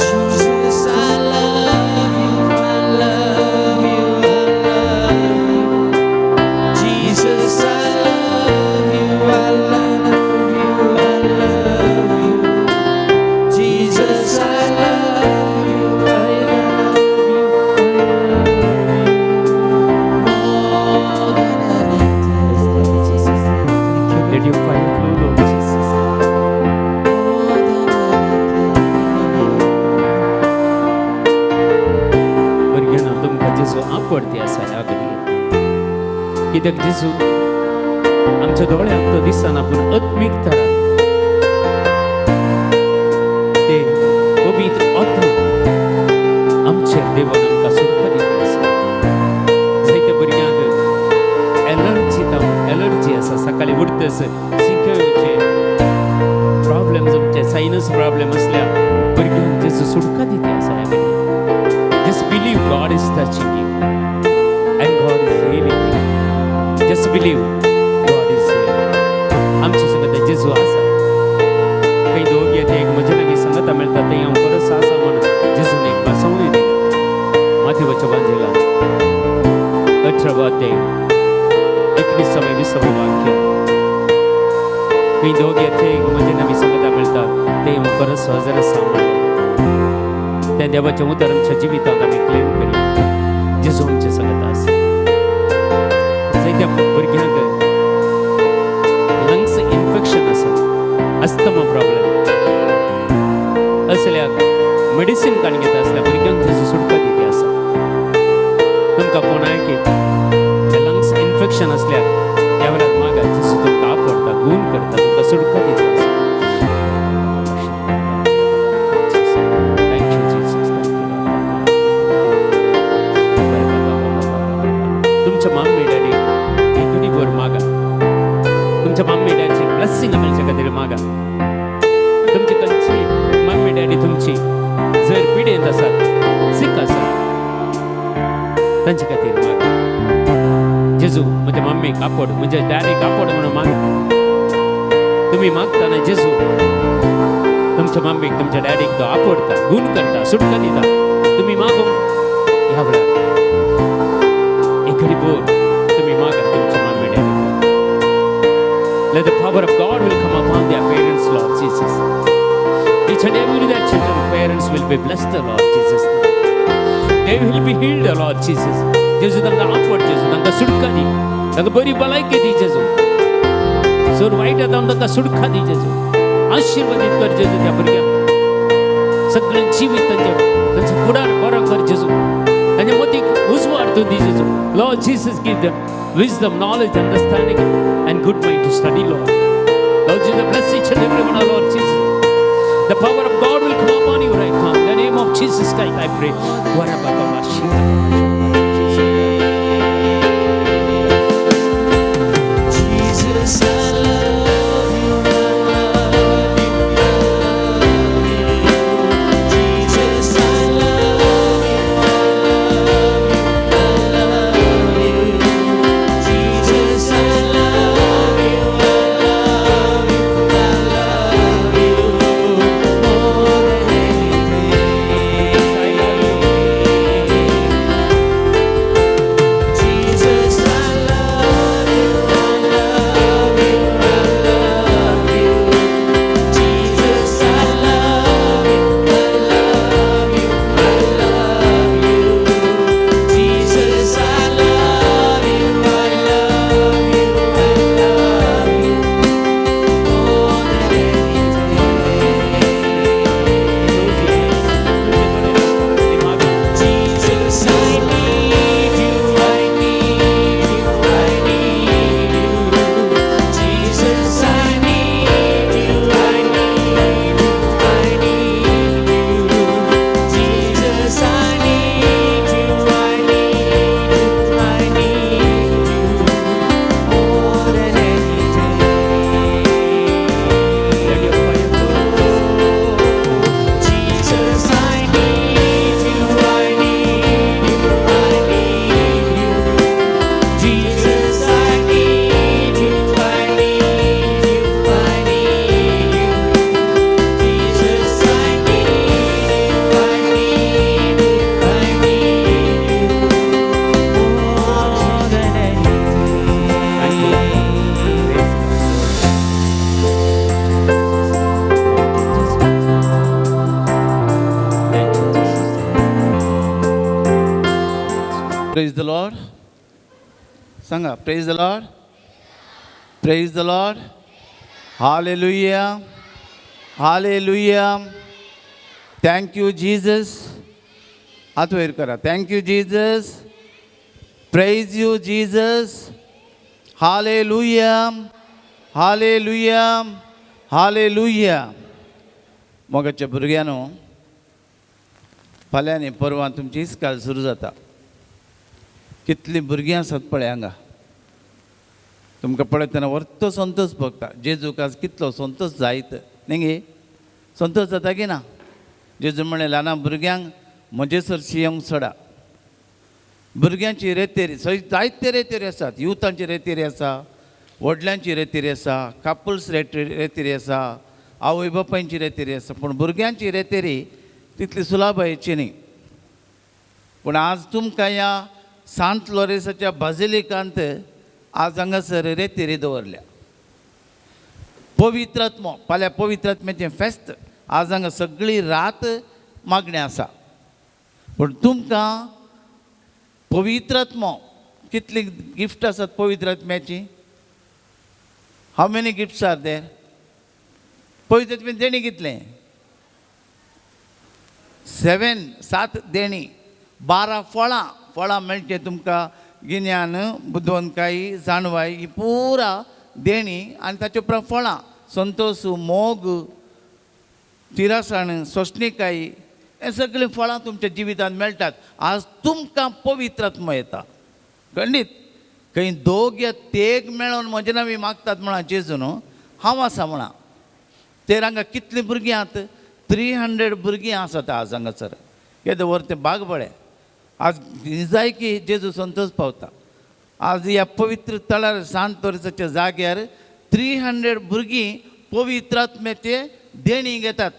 Jesus, I love you. I love you. I love you. Jesus, I love you. I love you. I love you. Jesus, I love you. I love you. More than anything. Let your fire flow, Lord Jesus. More than anything. भुरग्यांनो तुमकां जेजू आपडती आसा ह्या घडये. कित्याक जेजू आमच्या दोळ्यांक तो दिसना, पूण आत्मीक तरान ते पवित्र आत्मा आमचेर देवान आमकां सुटका दिल्ली आसा. जायत्या भुरग्यांक एलर्जी एलर्जी आसा. सकाळी उठतच शिंक्यो येवचे प्रॉब्लेम, आमचे सायनस प्रॉब्लेम आसल्यार भुरग्यांक जेजू सुटका दिता आसा ह्या घडये. Just believe God is touching you and God is healing you. Just believe God is here. आमच्या संगत जेजू आसा. काही दोगी ते एक म्हजे लागीं संगता मेळटा थंय हांव बरोच आसा म्हणून जेजून एक बसवणी दिली. माथेवाच्या वांजेला 18 अध्याय 19 20 वाक्य. काही दोगी ते एक म्हजे लागीं संगता मेळटा ते हांव बरोच हजर आसा म्हणलें. त्या देवाचें उतर आमच्या जिवितांत आमी क्लेम करूया. जेजू आमचे संगत आसा. जायत्या भुरग्यांक लंग्स इन्फेक्शन आसा, अस्थमा प्रॉब्लेम असल्या मेडिसीन काडून घेता आसल्या भुरग्यांक जेजू सुटका दिती आसा. तुमकां कोणाय लंग्स इन्फेक्शन आसल्यार त्या वेळार मागा, जेजू तुमकां आपडटा, गूण करता, तुमकां सुटका दिता आसा. Thank you, Jesus. Thank you, Lord. Thank you, Lord. तुमच्या मम्मी डॅडी घडीभर मागा. तुमच्या मम्मी डॅडीची ब्लेसिंग मेळच्या खातीर मागा. तुमची खंयची मम्मी डॅडी तुमची जर पिडेंत आसात, सीक आसात, तांचे खातीर मागा. जेजू म्हज्या मम्मीक आपड, म्हज्या डॅडीक आपड म्हणून मागा. तुमी मागतना जेजू तुमच्या मम्मीक तुमच्या डॅडीक तो आपडता, गूण करता, सुटका दिता. तुमी मागूंक ह्या वेळार एक घडी बोल तुमी मागा तुमच्या mummy डॅडीक. Let the power of God will come upon their parents, Lord Jesus. Each and every their children, parents will be blessed, the Lord Jesus. They will be healed, the Lord Jesus. जेजू तांकां आपड, जेजू तांकां सुटका दी, तांकां बरी भलायकी दी जेजू. सोर वायट आतां तांकां सुटका दी जेजू. आशिर्वादीत कर जेजू त्या भुरग्यांक. सगळें जिवीत तांचें तांचो फुडार बरो कर जेजू. तांच्या मतीक उजवाड तूं दी जेजू. Lord Jesus, give them wisdom, knowledge, understanding, and good mind to study, Lord. Lord Jesus, bless each and every one, Lord Jesus. The power of God will come upon you right now. In the name of Jesus Christ I pray. Jesus, I love you, I love you, I love you. Jesus, I love you, I love you, I love you. Jesus, I love you, I love you, I love you more than anything. Jesus, I love you, I love you, I love you. Jesus, I love you, I love you, I love you. Jesus, I love you, I love you, I love you more than anything. Jesus, I need you, I need you, I need you. Jesus, I need you, I need you, I need you. Jesus, I need you, I need you, I need you more than anything. Jesus, I need you, I need you, I need you. Jesus, I need you, I need you, I need you. Jesus, I need you, I need you, I need you more than anything. Praise the Lord. Sanga, praise the Lord. Praise the Lord. Hallelujah. Hallelujah. Thank you, Jesus. हात वयर करा. Thank you, Jesus. Praise you, Jesus. Hallelujah. Hallelujah. Hallelujah. मोगाच्या भुरग्यांनो, फाल्यां न्ही परवां तुमची इस्काल सुरू जाता. कितलीं भुरगीं आसात पळय हांगा. तुमकां पळयतना वर्तो संतोष भोगता. जेजूक आज कितलो संतोष जायत न्ही गे? संतोष जाता की ना? जेजू म्हणलें ल्हान भुरग्यांक म्हजे सरशी येवंक सोडा. भुरग्यांची रेतेरी जायते रेतेरी आसात. युथांची रेतेरी आसा, व्हडल्यांची रेतेरी आसा, कापल्स रेतेरी आसा, आवय बापायची रेतेरी आसा. पूण भुरग्यांची रेतेरी तितली सुलाभायेची न्ही. पूण आज तुमकां ह्या सांत लॉरेसाच्या बाजिलिकांत आज हांगासर रेतेरी दवरल्या. पवित्र आत्मो फाल्यां पवित्र आत्म्याचें फेस्त आज हांगा सगळी रात मागणें आसा. पूण तुमकां पवित्र आत्मो कितली गिफ्ट आसात पवित्र आत्म्याची? How many gifts are there? पवित्र आत्म्यान देणी कितलें? 7 7 देणी, 12 फळां. फळां मेळचें तुमकां गिन्यान, बुदवंतकाय, जाणवाय, ही पुरा देणी. आनी ताचे उपरांत फळां, संतोष, मोग, तिरासाण, सोंसणीकाय, हें सगळीं फळां तुमच्या जिवितांत मेळटात. आज तुमकां पवित्र आत्मो येता. खंडीत खंय दोग या तेग मेळोन म्हजे नांवी मागतात म्हणा जेजू न्हू, हांव आसा म्हणा. तेर हांगा कितलीं भुरगीं आहात? 300 भुरगीं आसात आज हांगासर. येदो व्हर तें बाग बळें. आज निजायकी जेजू संतोष पावता. आज ह्या पवित्र तळार सांत लोरेसाच्या जाग्यार 300 भुरगीं पवित्र आत्म्याचे देणी घेतात.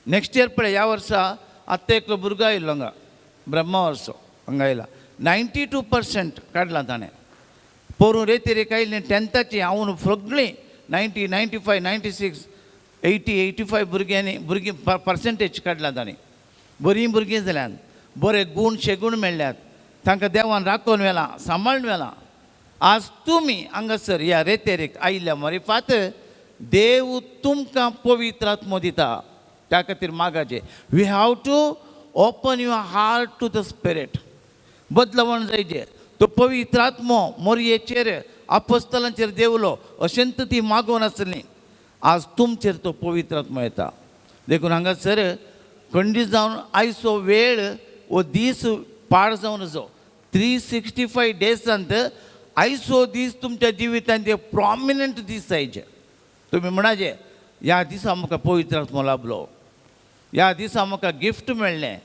नेक्स्ट इयर पळय, ह्या वर्सा आत्तां एकलो भुरगो आयिल्लो हांगा, ब्रह्मा वर्सो हांगा आयला, 92% काडलां ताणें. पोरूं रेतेरेक आयिल्लें 10थाची, हांव सगळीं 90, 95, 96, 80, 85 भुरग्यांनी भुरगीं पर्संटेज काडलां ताणें. बरीं भुरगीं जाल्यान, बरे गूण शेगूण मेळ्ळ्यात, तांकां देवान राखून व्हेलां, सांबाळून व्हेलां. आज तुमी हांगासर ह्या रेतेरेक आयिल्ल्या मरिफात देव तुमकां पवित्र आत्मो दिता. त्या खातीर मागाचें, we have to open your heart to the spirit. बदलवण जायचें. तो पवित्र आत्मो मोरयेचेर आपोस्तलांचेर देवलो अशेंत ती मागोवन आसली. आज तुमचेर तो पवित्र आत्मो येता. देखून हांगासर खंडीत जावन आयचो वेळ हो दीस पाड जावन आसा. 365 डेजांत आयचो दीस तुमच्या जिवितांत एक प्रॉमिनंट दीस जायचे. तुमी म्हणाचे ह्या दिसा म्हाका पवित्र आत्मो लाभलो, ह्या दिसा म्हाका गिफ्ट मेळ्ळें,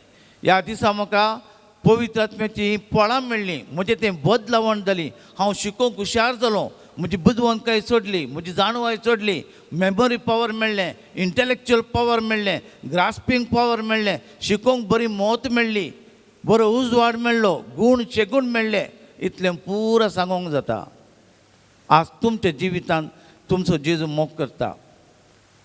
ह्या दिसा म्हाका पवित्र आत्म्याची फळां मेळ्ळीं, म्हजें तें बदलावण जाली, हांव शिकोवंक हुशार जालो, म्हजी बुदवंतकाय चडली, म्हजी जाणवाय चडली, मेमरी पावर मेळ्ळें, इंटलेक्चुअल पावर मेळ्ळें, ग्रास्पींग पावर मेळ्ळें, शिकोवंक बरी मत मेळ्ळी, बरो उजवाड मेळ्ळो, गूण शेगूण मेळ्ळे. इतलें पुरा सांगूंक जाता. आज तुमच्या जिवितांत तुमचो जेजू मोग करता.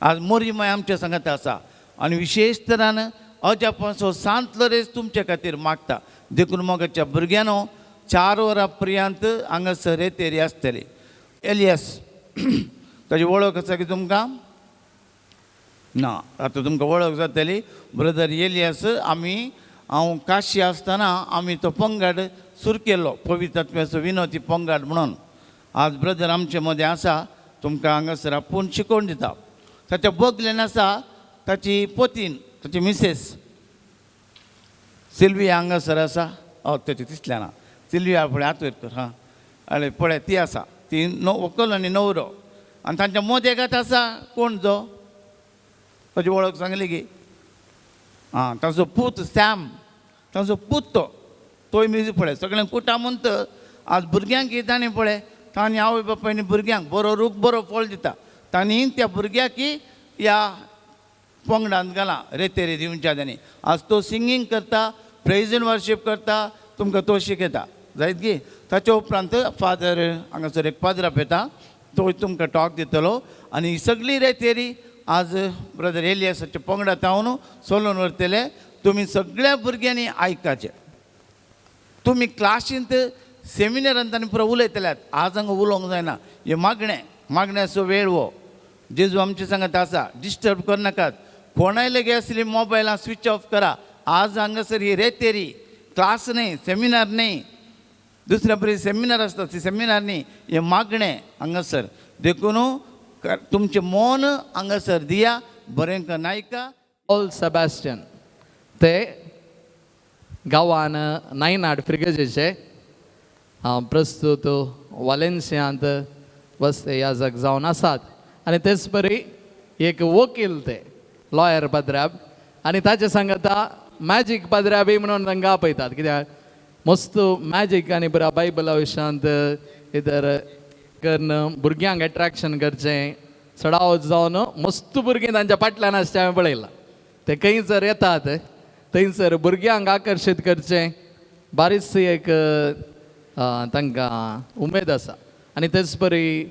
आज मोरी माय आमच्या सांगात आसा आनी विशेश तरान अजापाचो सांत लरेज तुमच्या खातीर मागता. देखून मोगाच्या भुरग्यांनो 4 वरां पर्यंत हांगासर रेतेरी आसतली. एलियस ताजी वळख आसा की तुमकां ना, आतां तुमकां वळख जातली. ब्रदर एलियस, आमी हांव काशी आसतना आमी तो पंगड सुरू केलो, पवित्र आत्म्याचो विनोदी पंगड म्हणून. आज ब्रदर आमचे मदें आसा, तुमकां हांगासर आपूण शिकोवन दिता. ताच्या बगलेन आसा ताची पतीन, ताची मिसेस सिल्विया हांगासर आसा. हय ताची दिसलें ना, सिल्विया पळय हात वयर कर. हां आनी पळय ती आसा, ती व्हंकल आनी न्हवरो. आनी तांच्या मदेगात आसा कोण जो ताची वळख सांगली की आं ताचो पूत सॅम, ताचो पूत तो तोय म्युजीक पळय सगळ्यांक कुटा म्हणत. आज भुरग्यांक कितें ताणें पळय तांणी आवय बापायनी भुरग्यांक बरो रूख बरो फळ दिता, तांणी त्या भुरग्याक ह्या पंगडांत घाला रेतेरी दिवच्या तांणी. आज तो सिंगींग करता, प्रेज एंड वर्शीप करता, तुमकां तो शिकयता जायत गी. ताच्या उपरांत फादर हांगासर एक पाद्राप येता, तो तुमकां टॉक दितलो. आनी सगळी रेतेरी आज ब्रदर एलियासाच्या पंगडांत हांव सोलोन व्हरतले. तुमी सगळ्या भुरग्यांनी आयकाचें. तुमी क्लासींत सेमिनारांत आनी पुरो उलयतल्यात, आज हांगा उलोवंक जायना. हें मागणें, मागण्याचो वेळ हो. जेजू आमचे सांगत आसा डिस्टर्ब करनाकात, कोणाय लेगीत आसली मोबायलां स्विच ऑफ करा. आज हांगासर ही रेतेरी क्लास न्हय, सेमिनार न्हय, दुसऱ्या बरी सेमिनार आसता ती सेमिनार न्ही, हें मागणें हांगासर. देखून तुमचें मन हांगासर दिया, बरें नायका. पॉल सेबास्टियन ते गांवान नायनाड फ्रिगेजेचे प्रस्तूत वालेन्सियांत वस्ते याजक जावन आसात. आनी तेच परी एक वकील ते लॉयर पाद्राब, आनी ताचे सांगता मॅजीक पाद्राबी म्हणून तांकां आपयतात, कित्याक मस्त मॅजीक आनी बऱ्या बायबला विशयांत इतर करून भुरग्यांक एट्रेक्शन करचें चडावत जावन मस्त भुरगीं तांच्या फाटल्यान आसचें हांवें पळयलां. ते खंयसर येतात थंयसर भुरग्यांक आकर्शीत करचें बारीकशी एक तांकां उमेद आसा. आनी तेच परी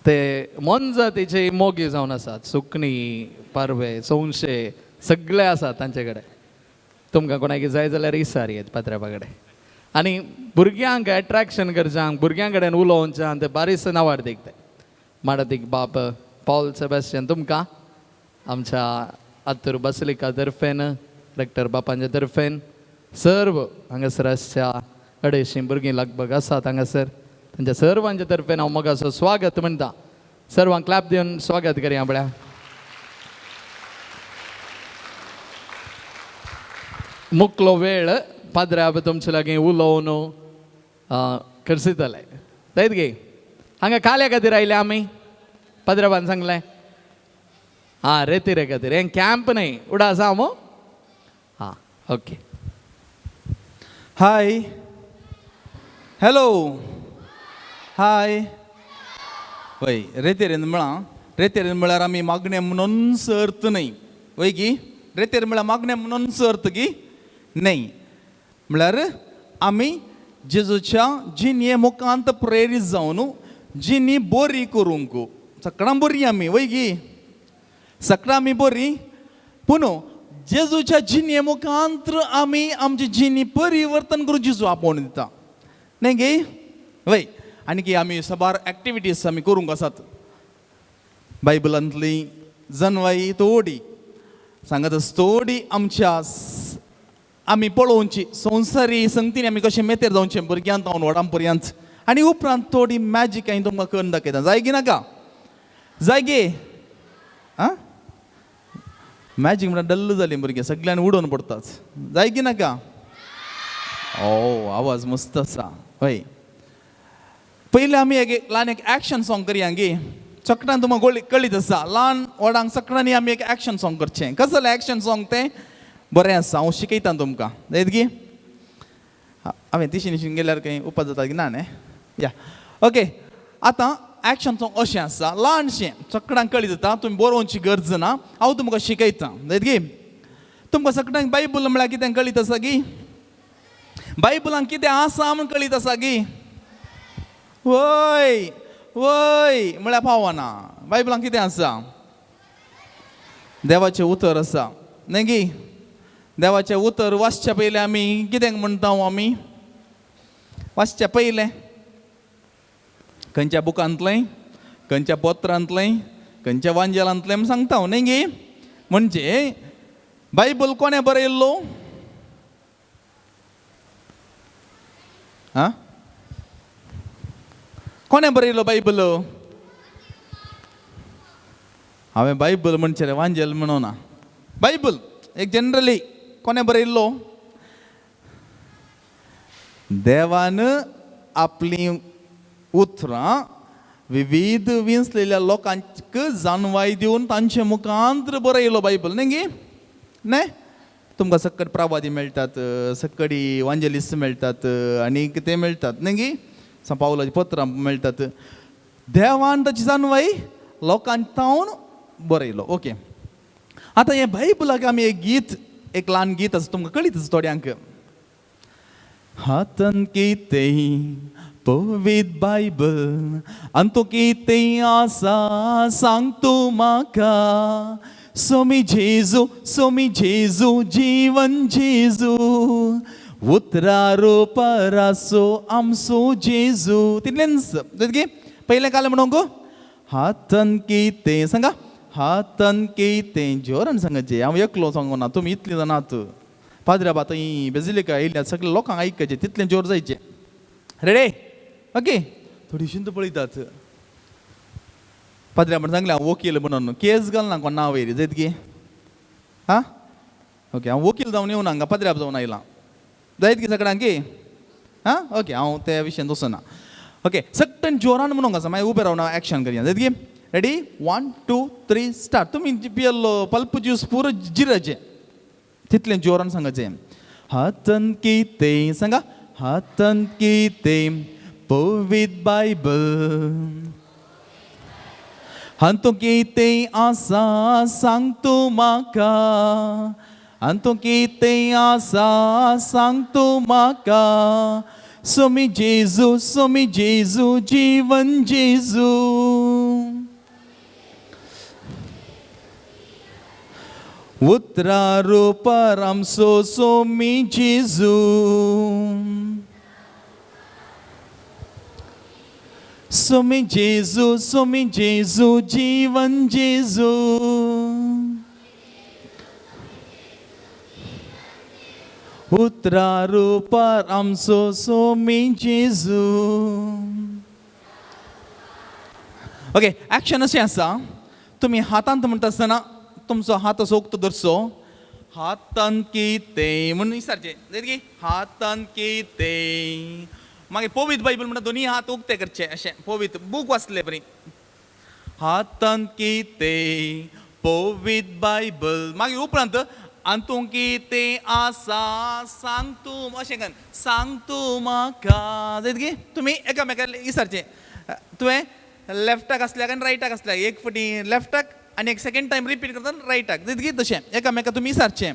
ते मोनजातीचे मोगी जावन आसात, सुकणीं, पारवे, सोंशे सगळे आसात तांचे कडेन. तुमकां कोणाक जाय जाल्यार इसार येत पात्र्यापा कडेन. आनी भुरग्यांक एट्रेक्शन करच्यांक, भुरग्यां कडेन उलोवच्यान ते बारीस नावाडदीक ते माडादीक बाप पॉल सेबास्टियन तुमकां आमच्या आत्तूर बासिलिका तर्फेन, डॉक्टर बापांच्या तर्फेन, सर्व हांगासर आसच्या 250 भुरगीं लगभग आसात हांगासर, तांच्या सर्वांच्या तर्फेन हांव मोगाचो स्वागत म्हणटा. सर्वांक क्लॅप दिवन स्वागत करया पळया. मुकलो वेळ पाद्र्याब तुमचे लागीं उलोवन खर्सितले जायत गे. हांगा काल्या खातीर आयले आमी, पाद्र्याबान सांगलें आं रेतिरे खातीर, हें कॅम्प न्हय, उडा आसा मो. आं ओके. हाय, हॅलो, हाय. वय रेतेरेन म्हळां, रेतेरेन म्हळ्यार आमी मागणें म्हणून अर्थ न्हय, वय की रेतेर म्हळ्यार मागणें म्हणून अर्थ की न्हय, म्हळ्यार आमी जेजूच्या जिणये मुखांत प्रेरीत जावन जिणी बरी करूंक सगळ्यां बरी आमी, वय की सगळ्यां आमी बरी, पूण जेजूच्या जिणये मुखांत आमी आमची जिणी परिवर्तन करून जेजू आपोवन दिता न्हय गे. वय आनी की आमी साबार एक्टिविटीज आमी करूंक आसात. बायबलांतली जनवाई थोडी सांगत आसा, थोडी आमच्या आमी पळोवची संवसारी संगतीन आमी कशें मेतेर जावचें भुरग्यांत जावन व्हडां पर्यंत, आनी उपरांत थोडी मॅजीक हांवें तुमकां करून दाखयता. जाय गी नाका? जाय गे? आं मॅजीक म्हणल्यार डल्ल जालीं भुरगीं, सगळ्यांनी उडोवन पडटात. जाय की नाका? ओ आवाज मस्त आसा. हय, पयलीं आमी एक ल्हान एक एक्शन सॉंग करया गे. सगळ्यान तुमकां गोळी कळीत आसा, ल्हान व्हडांक सगळ्यांनी आमी एक एक्शन सॉंग करचें. कसलें एक्शन सॉंग तें? बरें आसा, हांव शिकयता तुमकां. जायत गी? हांवें तिशीन तिशीन गेल्यार खंय उपास जाता की ना न्ही? या ओके. आतां एक्शन सॉंग अशें आसा, ल्हानशें, सगळ्यांक कळीत जाता, तुमी बरोवची गरज ना, हांव तुमकां शिकयता. जायत गी? तुमकां सगळ्यांक बायबल म्हळ्यार कितें कळीत आसा गी? बायबलान कितें आसा म्हूण कळीत आसा गी? वय वय म्हळ्यार पावना. बायबलान कितें आसा? देवाचें उतर आसा न्ही गी? देवाचें उतर वाचच्या पयलें आमी कितें म्हणटा? आमी वाचच्या पयलें खंयच्या बुकांतलें, खंयच्या पत्रांतलें, खंयच्या वांजेलांतलें म्हूण सांगता न्ही गी? म्हणजे बायबल कोणें बरयल्लो? आं, कोणें बरयलो बायबल? हांवें बायबल म्हणचें रे, वांजेल म्हणोना. बायबल एक जनरली कोणें बरयल्लो? देवान आपलीं उतरां विविध विंचलेल्या लोकांक जाणवाय दिवन तांचे मुखांत्र बरयलो बायबल न्ही गी? न्ही? तुमकां सक्कड प्रावादी मेळटात, सक्कडी वांजेलिस्ट मेळटात आनी कितें मेळटात न्ही गी? पावलाची पत्रां मेळटात. देवान ताची जाणवाय लोकांक तावन बरयलो. ओके, आतां हें बायबलाक आमी एक गीत, एक ल्हान गीत आसा, तुमकां कळीत आसा थोड्यांक. हातान कितें पवित्र बायबल आनी तूं कितें आसा सांग तूं म्हाका. सोमी जेजू, सोमी जेजू, जीवन जेजू, उतरा रुपार आसो आमचो जेजू. तितलेंच की पयलें काल म्हणूंक हातान कितें सांगा, हातान कितें जोरान सांगाचें. हांव एकलो सांगना, तुमी इतलीं जाणात. पाद्र्या आतां ही बेजिलिका येयल्या, सगळे लोकांक आयकचें तितलें जोर जायचें. रेडे? ओके. थोडी शिंत पळयतात. पाद्र्या म्हण सांगलें हांव वकील म्हणून, केस घालना कोण नांव वयर जायत की? आं ओके, हांव वकील जावन येवना हांगा, पाद्र्याब जावन आयलां. जायत की सगळ्यांक की? आं ओके, हांव त्या विशयान वचना. ओके, सगळ्यान जोरान म्हणूंक आसा, मागीर उबें रावन हांव एक्शन करया. जायत की? रेडी? 1 2 3 स्टार्ट. तुमी पियल्लो पल्प ज्यूस पुरो जिराचें तितलें जोरान सांगाचें. हातान कितें सांगा, हातान कितें पवित्र बायबल हातूंत कितें आसा सांग तूं म्हाका, हातूंत कितें आसा सांग तूं म्हाका. सोमी जेजू, सोमी जेजू, जीवन जेजू, उतरा रुपार आमचो सोमी जेजू. सोमी जेजू, सोमी जेजू, जीवन जेजू, उतरा रुपार आमचो सोमी जेजू. ओके, एक्शन अशें आसा, तुमी हातांत म्हणटा आसतना तुमचो हात असो उक्तो दरचो. हातान कितें म्हणून विचारचें जायत की? हातान कितें. मागीर पवित्र बायबल म्हणटा दोनी हात उक्ते करचे अशें, पवित्र बूक वाचले बरी. हातान कितें पवित्र बायबल, मागीर उपरांत आनी तूं कितें आसा सांग तूं अशें कर, सांग तूं म्हाका. जायत की? तुमी एकामेकाक विचारचें. तुवें लेफ्टाक आसल्याक आनी रायटाक आसल्याक एक फावटी लेफ्टाक आनी एक सेकंड टायम रिपीट करता रायटाक. जायत की? तशें एकामेका तुमी विचारचें.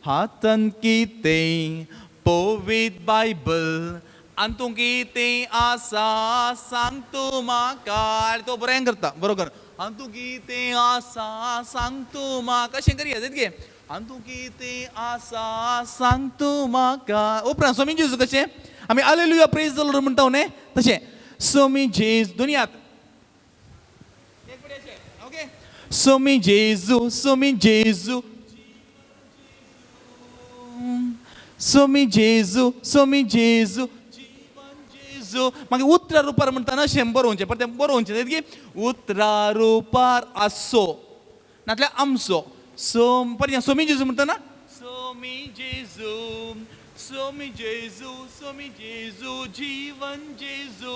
हातान कितें पवित्र बायबल आनी तूं कितें आसा सांग तूं म्हाका. आनी तो बरें करता बरोबर. आनी तूं कितें आसा सांग तूं म्हाका अशें करया. जायत की? आनी तूं कितें आसा सांग तूं म्हाका. उपरांत सोमी जेजू कशें आमी आलेलुया प्रेज the Lord म्हणटा न्ही, तशें सोमी जेजू दोनी हात. ओके, सोमी जेजू, सोमी जेजू, सोमी जेजू, सोमी जेजू, जीवन जेजू. मागीर उतरा रुपार म्हणटा अशें बरोवचें, परतें बरोवचें जायत की? उतरा रुपार आसो नातल्यार आमचो सोम परत सोमी जेजू म्हणटा ना, सोमी जेजू, सोमी जेजू, सोमी जेजू, जीवन जेजू,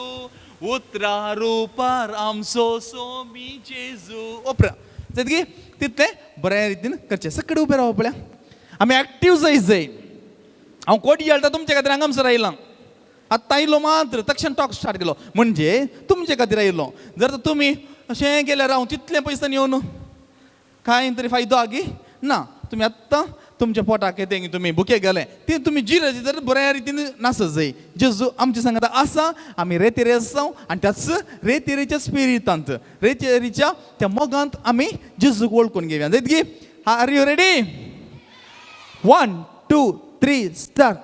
उतरा रुपार आमचो सोमी जेजू. ओपरा जातकी तितलें बऱ्या रितीन करचें. सगळे उबें रावप पळया, आमी एक्टीव जाय जाय. हांव कोटी हाडटा तुमचे खातीर हांगासर आयलां, आत्तां आयलो मात्र तक्षण टॉक स्टार्ट केलो म्हणजे तुमचे खातीर आयलो. जर तुमी अशें केल्यार हांव तितलें पयसान येवन कांय तरी फायदो आगी ना. तुमी आत्तां तुमच्या पोटाक येते तुमी बुके गेले ती तुमी जिराची तर बऱ्या रितीन नासत जाय. जेजू आमचे सांगता आसा, आमी रेतेरे आसा आनी त्याच रेतेरेच्या स्पिरितांत, रेतेरीच्या त्या मोगांत आमी जेजूक वळखून घेवया. जायत are you ready? 1 2 3 start.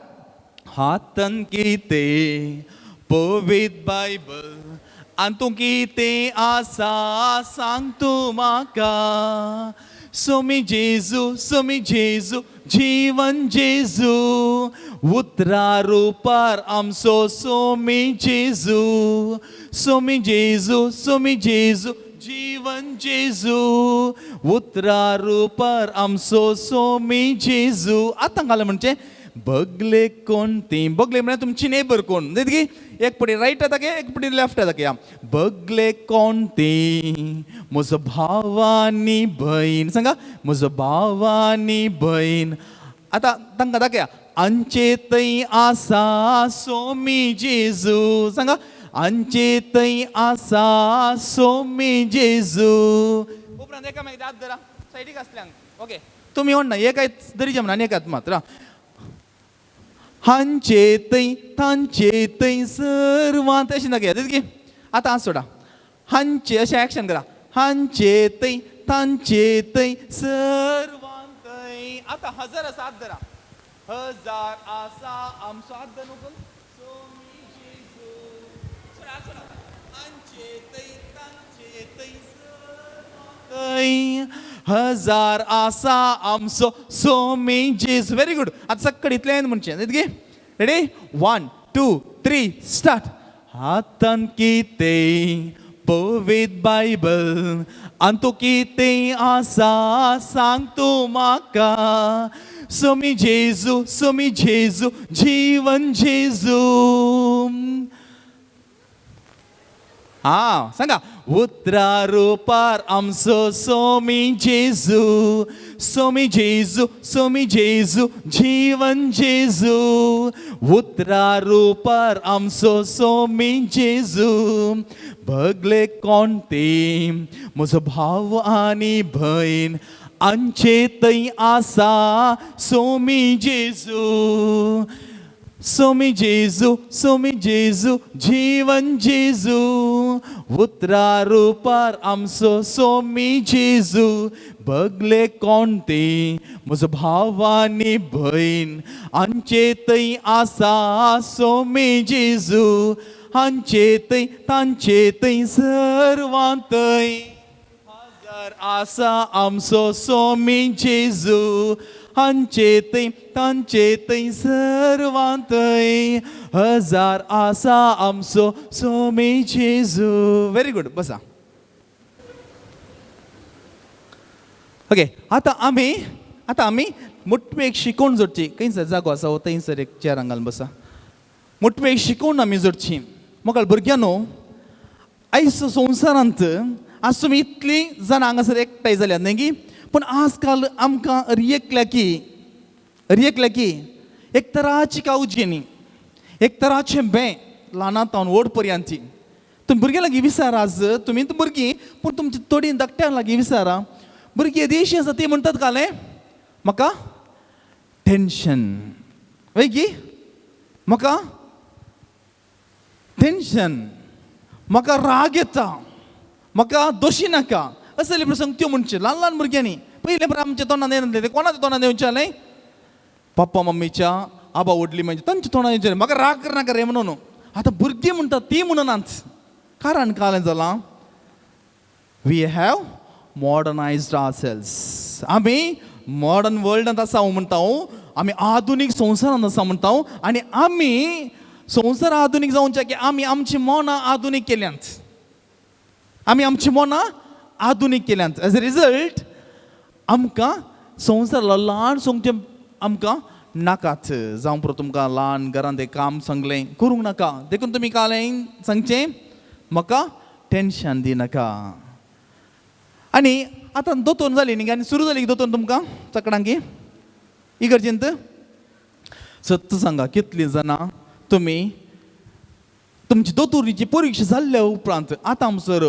हातान कितें पवित्र बायबल आनी तूं कितें आसा सांग तूं म्हाका. सोमी जेजू, सोमी जेजू, जीवन जेजू, उतरा रुपार आमचो सोमी जेजू, सोमी जेजू, सोमी जेजू, जीवन जेजू, उतरा रुपार आमचो सोमी जेजू. आतां घालें म्हणजे बगले कोण ती, बगले म्हळ्यार तुमची नेबर कोण, की एक पटी रायट येता की एक पटी लेफ्ट येता की. बगले कोण ती म्हजो भाव आनी भयण, सांगा म्हजो भाव आनी भयण. आतां तांकां दाखया, आमचे थंय आसा सोमी जेजू, सांगा आमचे थंय आसा सोमी जेजू. उपरांत एकामेक हात धरा सायडीक आसल्यांक. ओके तुमी म्हणना एकाय दरीचे म्हणा आनी एकाच मात्र. हांचे थंय तांचे थंय सर्वांत अशें दाखया की. आतां हात सोडा, हांचे अशें एक्शन करा, हांचे थंय तांचे थंय सर्वांत थंय. आतां हजार आसा हात धरा, हजार आसा आमचो हात धर न्हू सोमी जेजू. सोडा सोडा, हांचे थंय तांचे थंय सर्वांत थंय हजार आसा आमचो सोमी जेजू. Very good. आतां सक्कड इतलें म्हणचें जायत की. रेडी? 1 2 3 स्टार्ट. हातान कितें पवित्र बायबल आनी तूं कितें आसा सांग तूं म्हाका. सोमी जेजू, सोमी जेजू, जीवन जेजू. हां सांगा, उतरा रुपार आमचो सोमी जेजू, सोमी जेजू, सोमी जेजू, जीवन जेजू, उतरा रुपार आमचो सोमी जेजू. बगले कोण ती म्हजो भाव आनी भयण, आमचे थंय आसा सोमी जेजू, सोमी जेजू, सोमी जेजू, जीवन जेजू, उतरा रुपार आमचो सोमी जेजू. बगले कोण ती म्हजो भाव आनी भयण, आमचे थंय आसा सोमी जेजू, हांचे थंय तांचे थंय सर्वांत थंय हजार आसा आमचो सोमी जेजू, हांचे थंय तांचे थंय सर्वांत थंय हजार आसा आमचो सोमी जेजू. व्हेरी गुड, बसा. ओके आतां आमी मुटवेक शिकोवन जोडची. खंयसर जागो आसा हो थंयसर एक चेअरांक घालून बसा. मुटवेक शिकोवन आमी जोडची. मोगाळ भुरग्यांनो, आयज संवसारांत आज तुमी इतलीं जाणां हांगासर एकठांय जाल्यात न्ही की, पूण आजकाल आमकां रियकल्या की एक तराची कावजी न्ही, एक तराचें बें ल्हानां तावन व्हड पर्यंत. तुमी भुरग्यां लागीं विचारा, आज तुमी भुरगीं पूण तुमची थोडीं धाकट्यां लागीं विचारा. भुरगीं येदीशी आसा ती म्हणटात कालें म्हाका टेंशन, वय की म्हाका टेंशन, म्हाका राग येता, म्हाका दोशी नाका, असले प्रसंग त्यो म्हणचे ल्हान ल्हान भुरग्यांनी. पयलें पळय आमच्या तोंडान येनासलें, तें कोणाच्या तोंडान येवचें न्हय, पप्पा मम्मीच्या आबा व्हडली म्हणजे तांच्या तोंडान येवचें, म्हाका राग करनाका रे म्हणून. आतां भुरगीं म्हणटात ती म्हणनात, कारण कालें जालां, we have modernised ourselves. आमी मॉडर्न वर्ल्डांत आसा म्हणटा, आमी आधुनीक संवसारांत आसा म्हणटा, आनी आमी संवसार आधुनीक जावचे की आमी आमची मनां आधुनीक केल्यांत, आमी आमची मनां आधुनीक केल्यांत. एज अ रिजल्ट आमकां संवसार ल्हान सोंगचें आमकां नाकात. जावं पुरो तुमकां ल्हान घरांत एक काम सांगलें करूंक नाका, देखून तुमी कालें सांगचें म्हाका टेंशन दिनाका. आनी आतां दोतोन जाली न्ही, आनी सुरू जाली दोतोन तुमकां चकडांकी इगर्जेंत. सत्य सांगा कितलीं जाणां तुमी तुमची दोतोरीची परिक्षा जाल्ल्या उपरांत आतां आमसर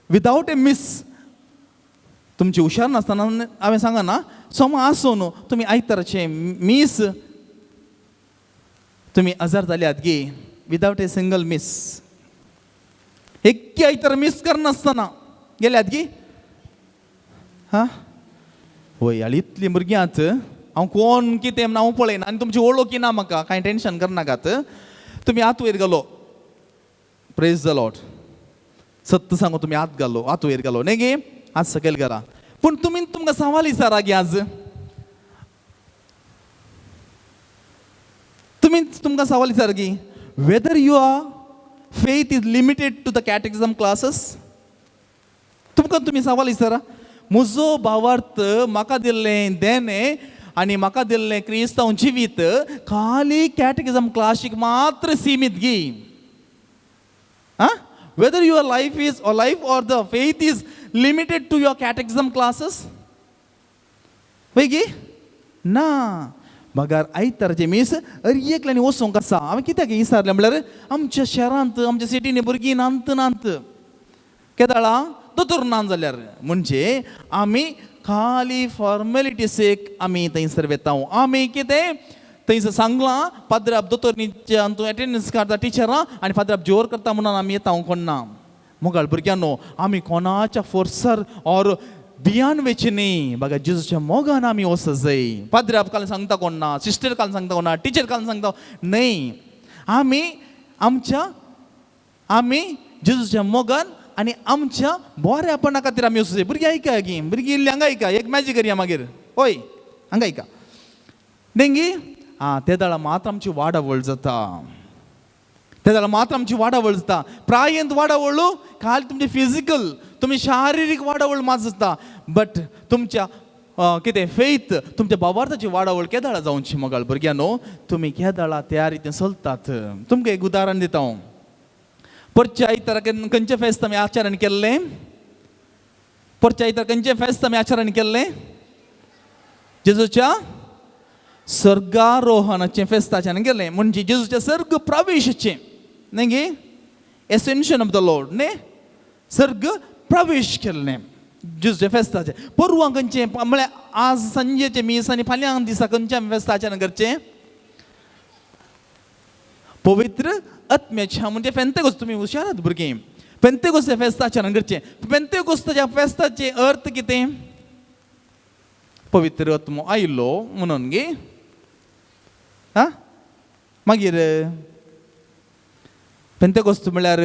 विदावट ए मीस, तुमची हुशार नासतना हांवें सांगना, सोमा आसून तुमी आयताराचें मीस तुमी आजार जाल्यात गी विदावट ए सिंगल मीस, एक्की आयतार मीस करनासतना गेल्यात गी? हां वय, आनी इतलीं भुरगीं आत हांव कोण कितें म्हण हांव पळयना आनी तुमची वळखी ना म्हाका, कांय टेंशन करनाकात. तुमी हात वयर घालो, प्रेज the Lord. सत्य सांगू तुमी हात घालो, हात वयर घालो न्ही गे, हात सकयल घाला. पूण तुमी तुमकां सवाल विचारा गे आज, तुमी तुमकां सवाल विचारा गी, whether your faith is limited to the catechism classes. तुमकां तुमी सवाल विचारा, म्हजो भावार्थ म्हाका दिल्लें देणें आनी म्हाका दिल्लें क्रिस्तांव जिवीत खाली कॅटेकिजम क्लासीक मात्र सीमीत गी? आं, whether your life is or life or the faith is limited to your catechism classes? वय गी ना. मगर आयताराचें मीस अरे एकल्यानी वचोंक आसा. हांवें कित्याक विचारलें म्हणल्यार आमच्या शहरांत आमच्या सिटींनी भुरगीं नात नात केदाळा दोतोर ना जाल्यार म्हणजे आमी खाली फॉर्मेलिटीसेक आमी थंयसर वेता. आमी कितें थंयसर सांगलां पाद्राब दोतोरनीच्या तूं एटेंडन्स काडटा टिचरां आनी पाद्राब जोर करता म्हणून आमी येता कोण ना. मोगाळ भुरग्यांनो, आमी कोणाच्या फोर्सार ऑर भियान वेचें न्ही, बघा जेजूच्या मोगान आमी वचत जाय. पाद्राब काल सांगता कोण ना, सिस्टर काल सांगता कोण ना, टिचर काल सांगता न्हय. आमी आमच्या आमी जेजूच्या मोगान आनी आमच्या बऱ्यापणा खातीर आमी वचूं जाय. भुरगीं आयका गी, भुरगीं इल्लीं हांगा आयका, एक मॅजीक करया मागीर, हय हांगा आयका डेंगी. आं, ते दाळा मात्र आमची वाडावळ जाता, ते दाळा मात्र आमची वाडावळ जाता. प्रायेंत वाडावळ खाली तुमची फिजिकल, तुमी शारिरीक वाडावळ मात जाता, बट तुमच्या कितें फेथ, तुमच्या भावार्थाची वाडावळ केदाळा जावची. मोगाळ भुरग्यांनो, तुमी केदाळा त्या रितीन चलतात. तुमकां एक उदाहरण दिता हांव. परच्या आयतारा खंयचें फेस्त आमी आचरण केल्लें? परच्या आयतारा खंयचें फेस्त आमी आचरण केल्लें? जेजूच्या स्वर्गारोहणाचें फेस्त आचरण केलें, म्हणजे जेजूच्या सर्ग प्रवेशाचें न्ही गे, एसेन्शन ऑफ the Lord न्ही, सर्ग प्रवेश केल्लें जेजूचें फेस्ताचें. परवां खंयचें म्हळ्यार आज सांजेचें मीस आनी फाल्यां दिसा खंयचें आमी फेस्त आचरण करचें? पवित्र आत्म्याच्या म्हणजे पेंतेकोस्त. तुमी हुशारात भुरगीं, पेंतेकोस्त फेस्त आचरण करचें. पेंतेकोस्ताच्या फेस्ताचें अर्थ कितें? पवित्र आत्मो आयलो म्हणून गे. आं, मागीर पेंतेकोस्त म्हळ्यार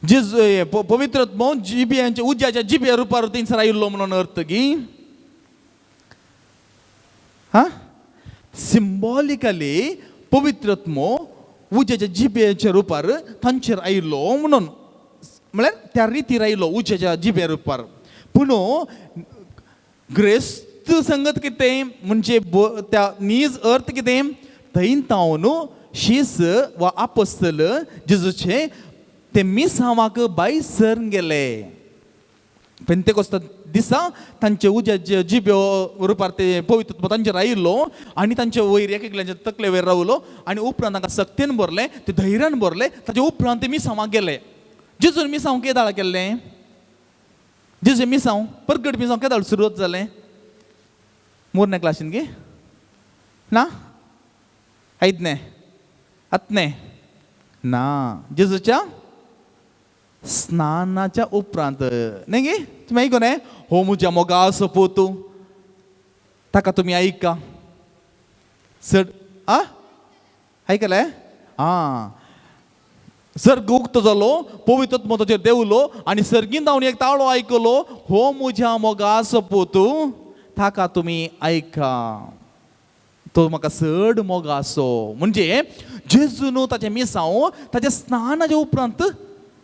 जेजू पवित्र आत्मो जिब्यांच्या उज्याच्या जिब्या रुपार थंयसर आयिल्लो म्हणून अर्थ गी. आं, सिम्बॉलिकली पवित्र आत्मो उज्याच्या जिब्याच्या रुपार तांचेर आयिल्लो म्हणून, म्हळ्यार त्या रितीर आयिल्लो उज्याच्या जिब्या रुपार. पूण ग्रेस्त संगत कितें म्हणजे त्या नीज अर्थ कितें? थंय तावन शीस वा आपस्तल जेजूचे ते मिसांवाक भायर सरून गेले. पेंतेकोस्ता दिसा तांचे उज्याचे जिब्यो रुपार ते पवित्र तांचेर आयिल्लो आनी तांचे वयर एक एकल्याच्या तकले वयर रावलो आनी उपरांत तांकां सक्तेन भरलें, ते धैर्यान भरले. ताचे उपरांत ते मिसांवाक गेले. जेजून मिसांव केदाळ केल्लें? जेजूचें मिसांव परगट मिसांव केदाळ सुरवात जालें? मोरण्या क्लासीन गे ना, आयदने आतने ना, जेजूच्या स्नानाच्या उपरांत न्ही गे. तुमी आयको न्ही, हो म्हज्या मोगाचो पूत, ताका तुमी आयका चड. आ आयकलें? आं, सर्ग उक्तो जालो, पवित्र आत्मो ताचेर देंवलो आनी सर्गीन धांवन एक ताळो आयकलो, हो म्हज्या मोगाचो पूत, ताका तुमी आयका, तो म्हाका चड मोगाचो. म्हणजे जेजून ताचें मिसांव ताच्या स्नानाच्या उपरांत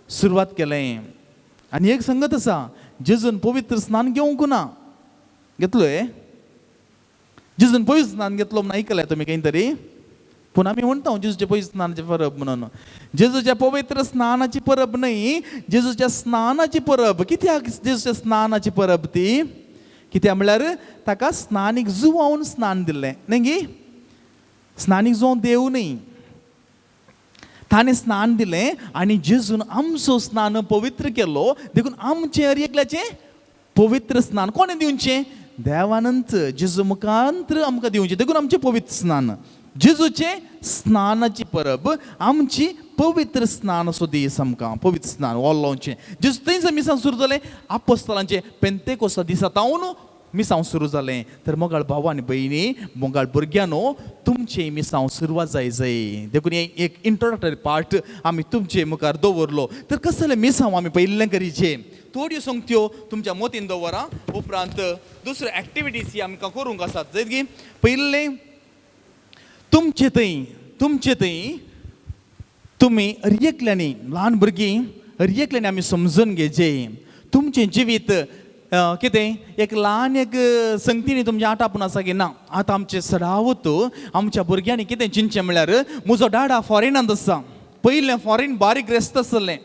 सुरवात केलें. आनी एक संगत आसा, जेजून पवित्र स्नान घेवंक ना. घेतलो जेजून पवित्र स्नान घेतलो म्हणून आयकलें तुमी खंय तरी? पूण आमी म्हणटा जेजूचे पवित्र स्नानाची परब म्हणून. जेजूच्या पवित्र स्नानाची परब न्हय, जेजूच्या स्नानाची परब. कित्याक जेजूच्या स्नानाची परब ती? कित्याक म्हणल्यार ताका स्नानीक जुवावन स्नान दिल्लें न्ही गी? स्नानीक जुवावन देव न्ही, ताणें स्नान दिलें आनी जेजून आमचो स्नान पवित्र केलो. देखून आमचें हर एकल्याचें पवित्र स्नान कोणें दिवचें? देवानंत जेजू मुखांत्र आमकां दिवचें. देखून आमचें पवित्र स्नान, जेजूचें स्नानाची परब, आमची पवित्र स्नान असो दीस आमकां पवित्र स्नान ओल्लोवचें. जेजू थंयच मिसांव सुरू जालें, आपोस्तलांचें पेंतेकोस्ता दिसा तावन मिसांव सुरू जालें. तर मोगाळ भाव आनी भयणी, मोगाळ भुरग्यांनो, तुमचें मिसांव सुरवात जाय जाय. देखून एक इंट्रोडक्टरी पार्ट आमी तुमचे मुखार दवरलो. तर कसलें मिसांव आमी पयिल्लें करीचें थोड्यो संगत्यो तुमच्या मोतीन दवरा. उपरांत दुसऱ्यो एक्टिविटीज ही आमकां करूंक आसात. जर की पयिल्लें तुमचे थंय तुमी हर एकल्यांनी, ल्हान भुरगीं हर एकल्यांनी आमी समजून घेवचें तुमचें जिवीत कितें एक ल्हान एक संगतीनी तुमचें आटापून आसा की ना. आतां आमचें सदावत आमच्या भुरग्यांनी कितें चिंतचें म्हणल्यार म्हजो डाडा फॉरेनांत आसा. पयलें फॉरेन बारीक ग्रेस्त आसलें,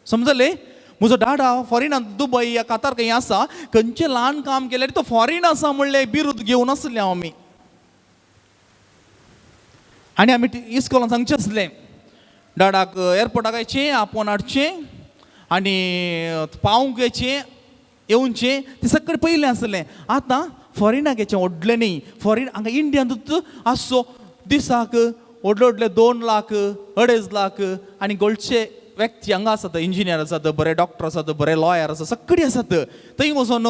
समजलें? म्हजो डाडा फॉरेनांत दुबय या कातार खंय आसा, खंयचें ल्हान काम केल्यार तो फॉरेन आसा म्हणलें बिरूद घेवन आसलें आमी. आनी आमी इस्कोलान सांगचें आसलें डाडाक एअरपोर्टाक येचें, आपोवन हाडचें आनी पावंक येचें, येवचें, तें सगळें पयलें आसलें. आतां फॉरेनाक येचें व्हडलें न्ही. फॉरेन हांगा इंडियांतूच आसचो दिसाक व्हडले व्हडले 2 लाख 2.5 लाख आनी गोलचे व्यक्ती हांगा आसात, इंजिनियर आसात, बरे डॉक्टर आसात, बरे लॉयर आसात, सगळीं आसात. थंय वचोन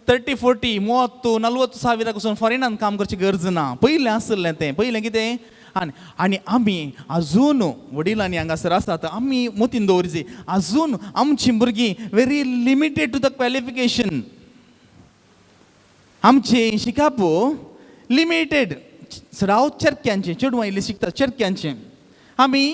30 40 30 40 ಸಾವಿराक वचून फॉरेनान काम करची गरज ना. पयलें आसलें तें, पयलें कितें? आनी आनी आमी आजून वडिलांनी हांगासर आसात, आमी मोतीन दवरची आजून आमची भुरगीं very limited to the qualification. आमचें शिकप लिमिटेड, सदांच चेरक्यांचें, चेडवां इल्लीं शिकता चेरक्यांचें. आमी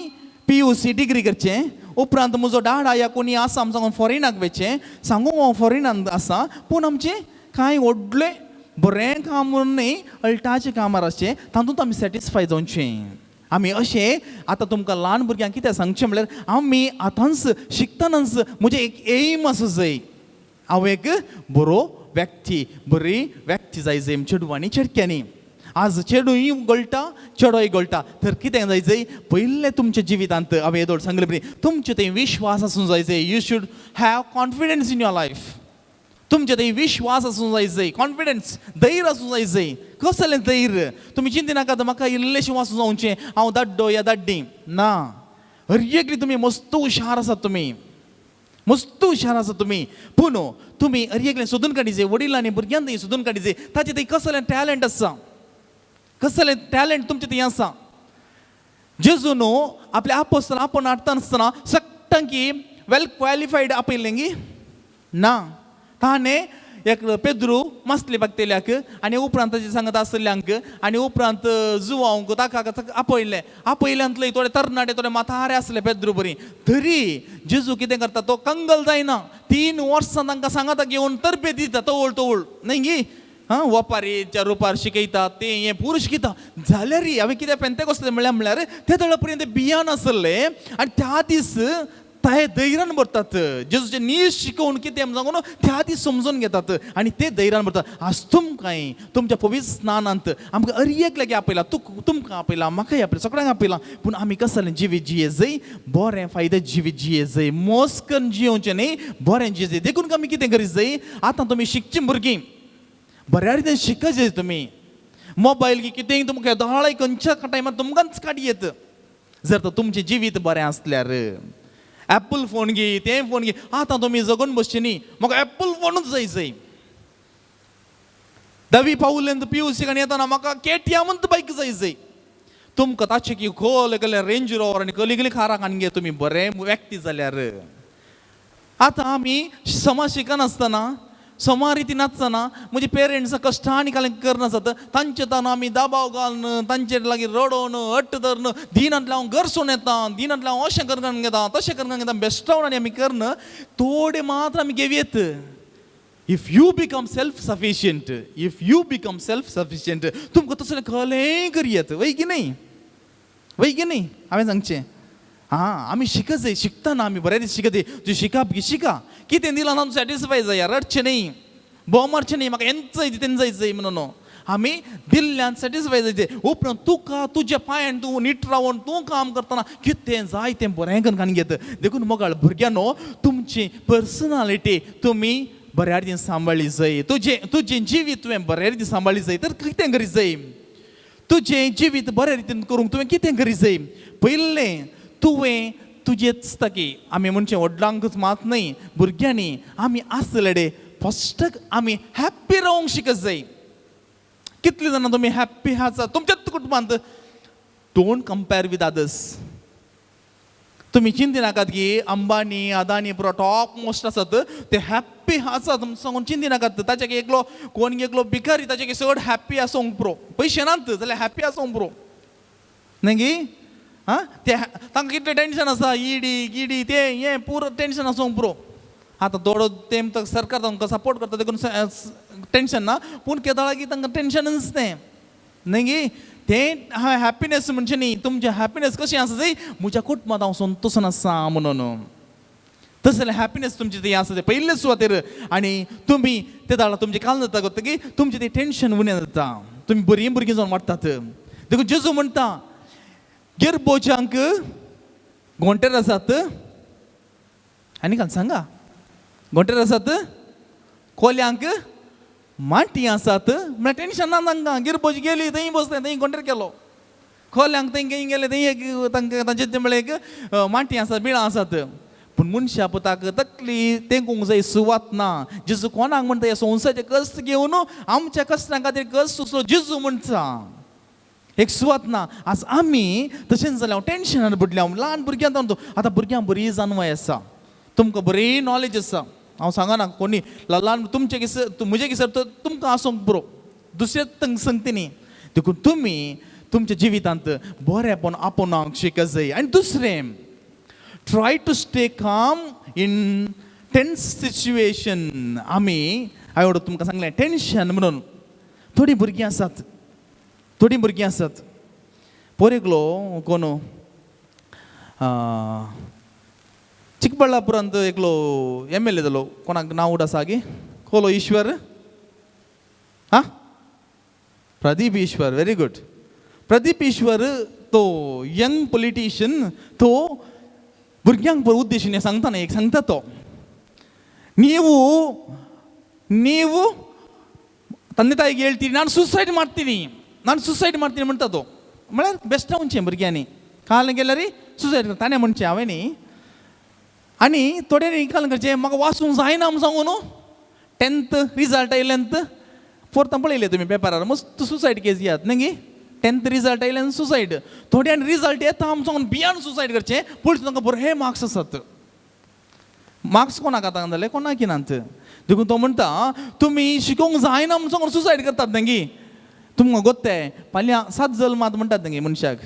PUC degree करचें, उपरांत म्हजो डाडा या कोणी आसा आमचो सांगून फॉरेनाक वचचें, सांगूंक हांव फॉरेनान आसा, पूण आमचें कांय व्हडलें बरें काम म्हणून न्ही, अल्टाचें कामार आसचें, तातूंत आमी सॅटिस्फाय जावचें. आमी अशें आतां तुमकां ल्हान भुरग्यांक कितें सांगचें म्हणल्यार आमी आतांच शिकतनाच म्हजें एक एम आसूं जाय, हांव एक बरो व्यक्ती, बरी व्यक्ती जाय जाय चेडवांनी चेडक्यांनी. आज चेडूय गळटा, चेडोय गळटा. तर कितें जाय जाय पयलें तुमच्या जिवितांत हांवें येदोळ सांगलें पळय, तुमचें थंय विश्वास आसूंक जाय जाय. You should have confidence in your life. तुमचें थंय विश्वास आसूंक जाय जाय, कॉन्फिडन्स, धैर्य आसूंक जाय जाय. कसलें धैर्य? तुमी चिंतिनाकात म्हाका इल्लेशें वाचूं जावचें, हांव दाड्डो या दाड्डी ना. हर एकली तुमी मस्त हुशार आसात, तुमी मस्त हुशार आसात तुमी. पूण तुमी हर एकलें सोदून काडीजे, वडिलांनी भुरग्यान थंय सोदून काडीजे ताचें थंय कसलें टॅलंट आसा, कसलें टॅलंट तुमचें थंय आसा. जेजून आपल्या आपोस्तान आपोवन हाडटा आसतना सगळ्यांकी वेल क्वॉलिफायड आपयलें गी ना. ताणें एक पेद्रू मासली बागतेल्याक आनी उपरांत ताचें सांगत आसल्यांक आनी उपरांत जुवांक ताका आपयलें. आपयल्यांतले थोडे तरणाटे, थोडे म्हातारे आसले पेद्रू बरी. तरी जेजू कितें करता, तो कंगल जायना. 3 वर्सां तांकां सांगता घेवन तरबेत दिता तवळ तवळ न्ही गी, हां, वपारीच्या रुपार शिकयता, तें हें पुरो शिकयता. जाल्यार हांवें कितें पेंतेकोस्त म्हणल्यार म्हणल्यार ते दळ पर्यंत बियान आसलें आनी त्या दीस ते धैर्यान भरतात. जेजूचें नीज शिकोवन कितें सांगून त्या दीस समजून घेतात आनी ते धैर्यान भरतात. आज तुमकांय तुमच्या पवित्र स्नानांत आमकां हर एकल्याक आपयला, तुमकां आपयला, म्हाकाय आपयला, सगळ्यांक आपयला. पूण आमी कसलें जिवीत जिये जाय, बरें फायदे जिवीत जिये जाय, मोस करून जियोवचें न्ही, बरें जिये जाय. देखून आमी कितें करीत जाय, आतां तुमी शिकचीं भुरगीं बऱ्या रितीन शिकत जाय. तुमी मोबायल की कितेंय तुमकां दोळाय खंयच्या टायमार तुमकांच काडी येत जर तर तुमचें जिवीत बरें आसल्यार. एप्पल फोन घे, तें फोन घे, आतां तुमी जगून बसचे न्ही, म्हाका एप्पल फोनूच जाय जाय. धावी पावलें PUC आनी येतना म्हाका KTM बायक जाय जाय. तुमकां ताचें की खोल कसलें रेंज रोवर आनी कसली कसली कारां काडून घे तुमी बरें व्यक्ती जाल्यार. आतां आमी समाज शिकनासतना, समा रिती नाचतना म्हजे पेरंट्स कश्टांनी कांय करनासत, तांचे तान आमी दबाव घालून तांचे लागीं रडोवन हट्ट धरून दिनांतल्यान हांव घर सोडून येता, दिनांतल्यान हांव अशें करून घेता, तशें करून घेता, बेश्टावन आनी आमी करन थोडे मात्र आमी घेवयेत. If you become self sufficient, if you become self sufficient, तुमकां तसलें कहलेंय करयेत, वय की न्ही, वय की न्ही? हांवें सांगचें, आं, आमी शिकत जाय, शिकतना आमी बरें दीस शिकत, तुवें शिकप की शिका, कितें दिलां ना सॅटिस्फाय जाय, रडचें न्ही, बोव मारचें न्ही, म्हाका हेंच जाय तें जाय जाय म्हणून आमी दिल्ल्यान सॅटिस्फाय जायचे. उपरांत तुका तुज्या पांयान तूं नीट रावन तूं काम करतना कितें जाय तें बरें करून घेत. देखून मोगाळ भुरग्यांनो, तुमची पर्सनालिटी तुमी बऱ्या रितीन सांबाळ्ळी जाय, तुजें तुजें जिवीत तुवें बऱ्या रितीन सांबाळ्ळी जाय. तर कितें करीत जाय, तुजें जिवीत बऱ्या रितीन करूंक तुवें कितें करीत जाय? पयलें तुवें तुजेच ताकी, आमी म्हणचें व्हडलांकच मात न्हय, भुरग्यांनी आमी आसलेडे फस्टक आमी हॅप्पी रावंक शिकत जाय. कितली जाणां तुमी हॅप्पी आसा तुमच्याच कुटुंबांत? Don't compare with others. तुमी चिंती नाकात की अंबानी अदानी पुरो टॉप मोस्ट आसात ते हॅप्पी आसात सांगून चिंती नाकात. ताचे एकलो कोण एकलो भिकारी ताचे चड हॅप्पी आसूंक पुरो, पयशे नात जाल्यार हॅप्पी आसूंक पुरो न्ही गी? आं, ते तांकां कितलें टेंशन आसा, इडी गिडी तें हें पुरो टेंशन आसूंक पुरो. आतां थोडो तेंप तर सरकार तांकां सपोर्ट करता देखून टेंशन ना, पूण केदळागी तांकां टेंशनच तें न्ही गी? तें हॅप्पिनस म्हणचें न्ही. तुमचें हॅप्पिनस कशें आसा जाय, म्हज्या कुटुंबांत हांव संतोशन आसा म्हणून, तसलें हॅप्पिनस तुमचें तें आसा तें पयले सुवातेर. आनी तुमी ते दाळा तुमचें काल जाता की तुमचें तें टेंशन उणें जाता, तुमी बरीं भुरगीं जावन वाडटात. देखून जेजू म्हणटा, गिरबोच्यांक गोंटेर आसात, आनी काल सांगा, गोंटेर आसात, कोल्यांक माटी आसात, म्हळ्यार टेंशन ना तांकां. गिरबोज गेली थंय बसलें, थंय गोंटेर केलो, कोल्यांक थंय खंय गेले थंय एक तांकां तांचे तें म्हळ्यार एक माटी आसात, बिळां आसात. पूण मनशा पुताक तकली तेंकूंक जाय सुवात ना. जेजू कोणाक म्हणटा, ह्या संवसाराचे कश्ट घेवन आमच्या कश्टां खातीर कश्ट सोंसलो जेजू म्हणटा, एक सुवात ना. आज आमी तशेंच जालें, हांव टेंशनान बुडलें. हांव ल्हान भुरग्यांक आतां भुरग्यांक बरी जाणवाय आसा, तुमकां बरी नॉलेज आसा. हांव सांगना कोणी ल्हान तुमचे किसर म्हजे किसर तर तुमकां आसूंक पुरो, दुसऱ्याच संगती न्ही. देखून तुमी तुमच्या जिवितांत बरेंपण आपोवंक शिकत जाय. आनी दुसरें, try to stay calm in tense situation. आमी हांवें तुमकां सांगलें टेंशन म्हणून थोडीं भुरगीं आसात, थोडीं भुरगीं आसात. पोर एकलो कोण चिकबळ्ळापुरांत एकलो एमएलए जालो, कोणाक नांव आसा गे, कोलो ईश्वर, आं, प्रदीप ईश्वर, व्हेरी गुड. प्रदीप ईश्वर तो यंग पॉलिटिशियन, तो भुरग्यांक उद्देशून हें सांगता न्ही, एक सांगता तो, ನೀವು ನೀವು ತಂದೆ ತಾಯಿಗೆ ಹೇಳ್ತೀರಿ ನಾನು ಸುಸೈಡ್ ಮಾಡ್ತೀನಿ, ನಾನು ಸುಸೈಡ್ ಮಾಡ್ತೀನಿ म्हणटा तो. म्हळ्यार बेश्टें म्हणचें भुरग्यांनी काल गेल्यार सुसायड ताणें म्हणचें हांवें न्ही. आनी थोड्यांनी काल करचें म्हाका वाचूंक जायना म्हूण सांगू न्हू, 10th result आयल्यान फोर्थान पळयलें तुमी पेपरार मस्त सुसायड केस येतात न्ही गी, 10th result आयल्यान सुसायड. थोड्यांनी रिजल्ट येता म्हूण सांगून भियान सुसायड करचें, पळय तांकां बरे मार्क्स आसात, मार्क्स कोणाक आतां जालें कोणाक नात. देखून तो म्हणटा तुमी शिकोवंक जायना म्हूण सांगून सुसायड करतात न्ही गी. तुमकां गोत्तें फाल्यां 7 जल्मात म्हणटात न्ही गी मनशाक,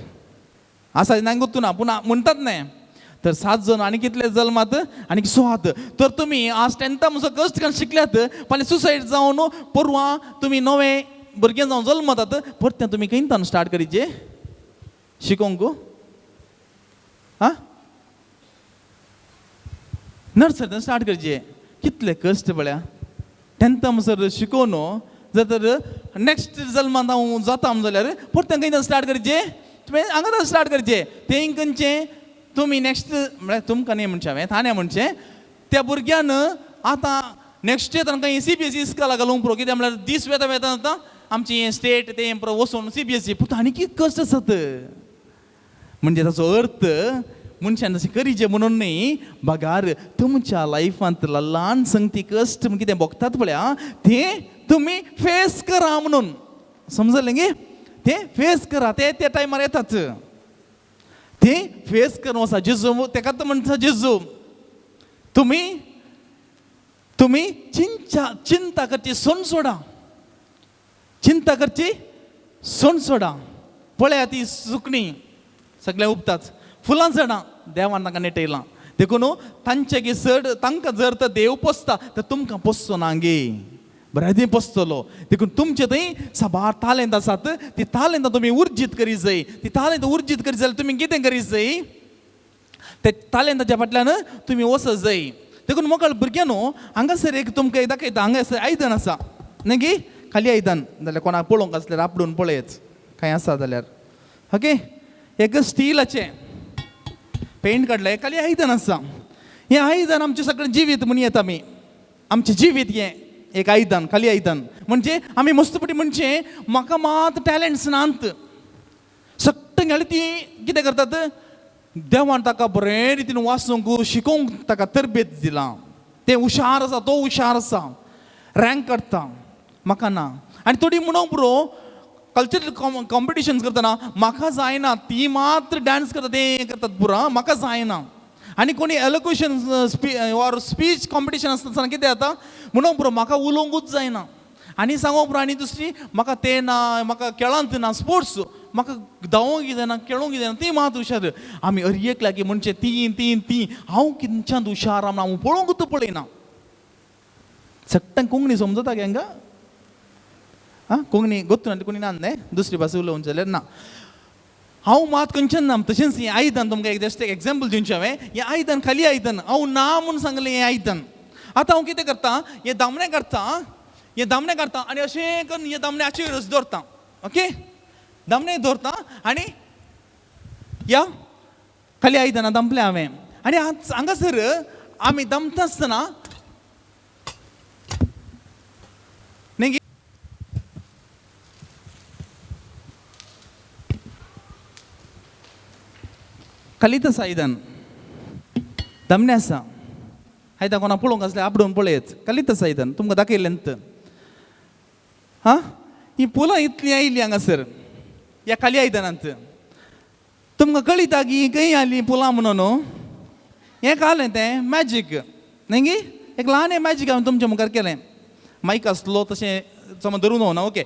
आसा नाय गोत्तू ना पूण म्हणटात न्ही, तर 7 जण आनी कितले जल्मात आनी 7. तर तुमी आज 10th म्हणसर कश्ट करून शिकल्यात, फाल्यां सुसायड जावन परवां तुमी नवे भुरगे जावन जल्मतात, परतें तुमी खंयतान स्टार्ट करीचे शिकोवंक? आं, नर्सरींत स्टार्ट करचे. कितले कश्ट पळया, 10th म्हणसर शिकोवन जर तर नेक्स्ट जल्मांत हांव जाता जाल्यार परतें खंयच्यान स्टार्ट करचें? तुवें हांगा स्टार्ट करचें. तें खंयचें तुमी नेक्स्ट म्हळ्यार तुमकां न्ही म्हणचें हांवें, ताणें म्हणचें त्या भुरग्यान आतां नेक्स्ट इयर तांकां CBSE इस्कॉलाक घालूंक पुरो. कित्याक म्हळ्यार दीस वेता वेता आतां आमची स्टेट तें पुरो वचून CBSE, पूण आनी कितें कश्ट आसात. म्हणजे ताचो अर्थ मनशान तशें करीचें म्हणून न्ही, बगार तुमच्या लायफांत ल्हान संगती कश्ट कितें भोगतात पळया तें तुमी फेस करा म्हणून, समजलें गे? तें फेस करा, ते त्या टायमार येतात, तें फेस करून वचा. जेजू तेकाच म्हणटा जेजू, तुमी तुमी चिंता करची सोन सोडा, चिंता करची सोन सोडा. पळया ती सुकणीं सगळें उपतात, फुलां झाडां देवान तांकां नेटयलां. देखून तांचे गे चड तांकां जर तर देव पोसता तर तुमकां पोसचो ना गे, बरें पोसतलो. देखून तुमचे थंय साबार तालेंत आसात, ती तालेंतां तुमी उर्जीत करी जाय. ती तालेंत उर्जीत करी जाल्यार तुमी कितें करी जाय, ते तालेंताच्या फाटल्यान तुमी वचत जाय. देखून मोगाळ भुरग्यां न्हू हांगासर एक तुमकां दाखयता, हांगासर आयदन आसा न्ही गी, खाली आयदन जाल्यार कोणाक पळोवंक आसल्यार आपडून पळयत कांय आसा जाल्यार. ओके, एक स्टिलाचें पेंट काडलें, खाली आयदन आसा. हें आयदन आमचें सगळें जिवीत म्हूण येता आमी, आमचें जिवीत हें एक आयदन, खाली आयदन म्हणजे आमी मस्तपटी म्हणचें म्हाका मात टॅलंट्स नात. सगळें घाली ती कितें करतात, देवान ताका बरें रितीन वाचूंक शिकोवंक ताका तरबेत दिलां, तें हुशार आसा, तो हुशार आसा, रँक काडटा, म्हाका ना. आनी थोडी म्हणूंक पुरो कल्चरल कॉम्पिटिशन्स करतना म्हाका जायना, ती मात्र डांस करता तें करतात पुरो, म्हाका जायना. आनी कोणी एलोक्युशन ऑर स्पीच कॉम्पिटिशन आसतना कितें जाता म्हणूंक पुरो म्हाका उलोवंकूच जायना. आनी सांगूंक पुरो. आनी दुसरी म्हाका तें ना, म्हाका खेळांत ना, स्पोर्ट्स म्हाका धांवोंक जायना, खेळोंक जायना, ती मात हुशार. आमी हर एक लागीं म्हणचें ती ती ती हांव कितच्यान हुशार आम हांव पळोवंकूच पळयना. सगळ्यांक कोंकणी समजता गे हांगा? आं, कोंकणी गोत्तू ना, कोणी ना न्ही, दुसरी भास उलोवंक जाल्यार ना. हांव मात खंयच्यान ना. तशेंच हें आयदन तुमकां एक जस्ट एक एग्जाम्पल दिवचें हांवें. हें आयदन खाली आयदन, हांव ना म्हूण सांगलें हें आयदन. आतां हांव कितें करता, हें दामणें काडटा, हें दामणें काडटा आनी अशें करून हें दामणें हाचेर दवरता. ओके, दामणें दवरता आनी ह्या खाली आयदनां दामलें हांवें. आनी हांगासर आमी दमता आसतना न्ही खालीच आसा आयदन, दामणें आसा. आयदन कोणा पळोवंक आसल्यार आपडून पळयत, खालीच आसा आयदन, तुमकां दाखयलें. हां, ही फुलां इतलीं आयलीं हांगासर ह्या खाली आयदनांत, तुमकां कळिता की खंय आयलीं फुलां म्हणून. हें कालें तें मॅजीक न्ही गी, एक ल्हान मॅजीक हांवें तुमच्या मुखार केलें. मायक आसलो तशें समज धरून ना. ओके,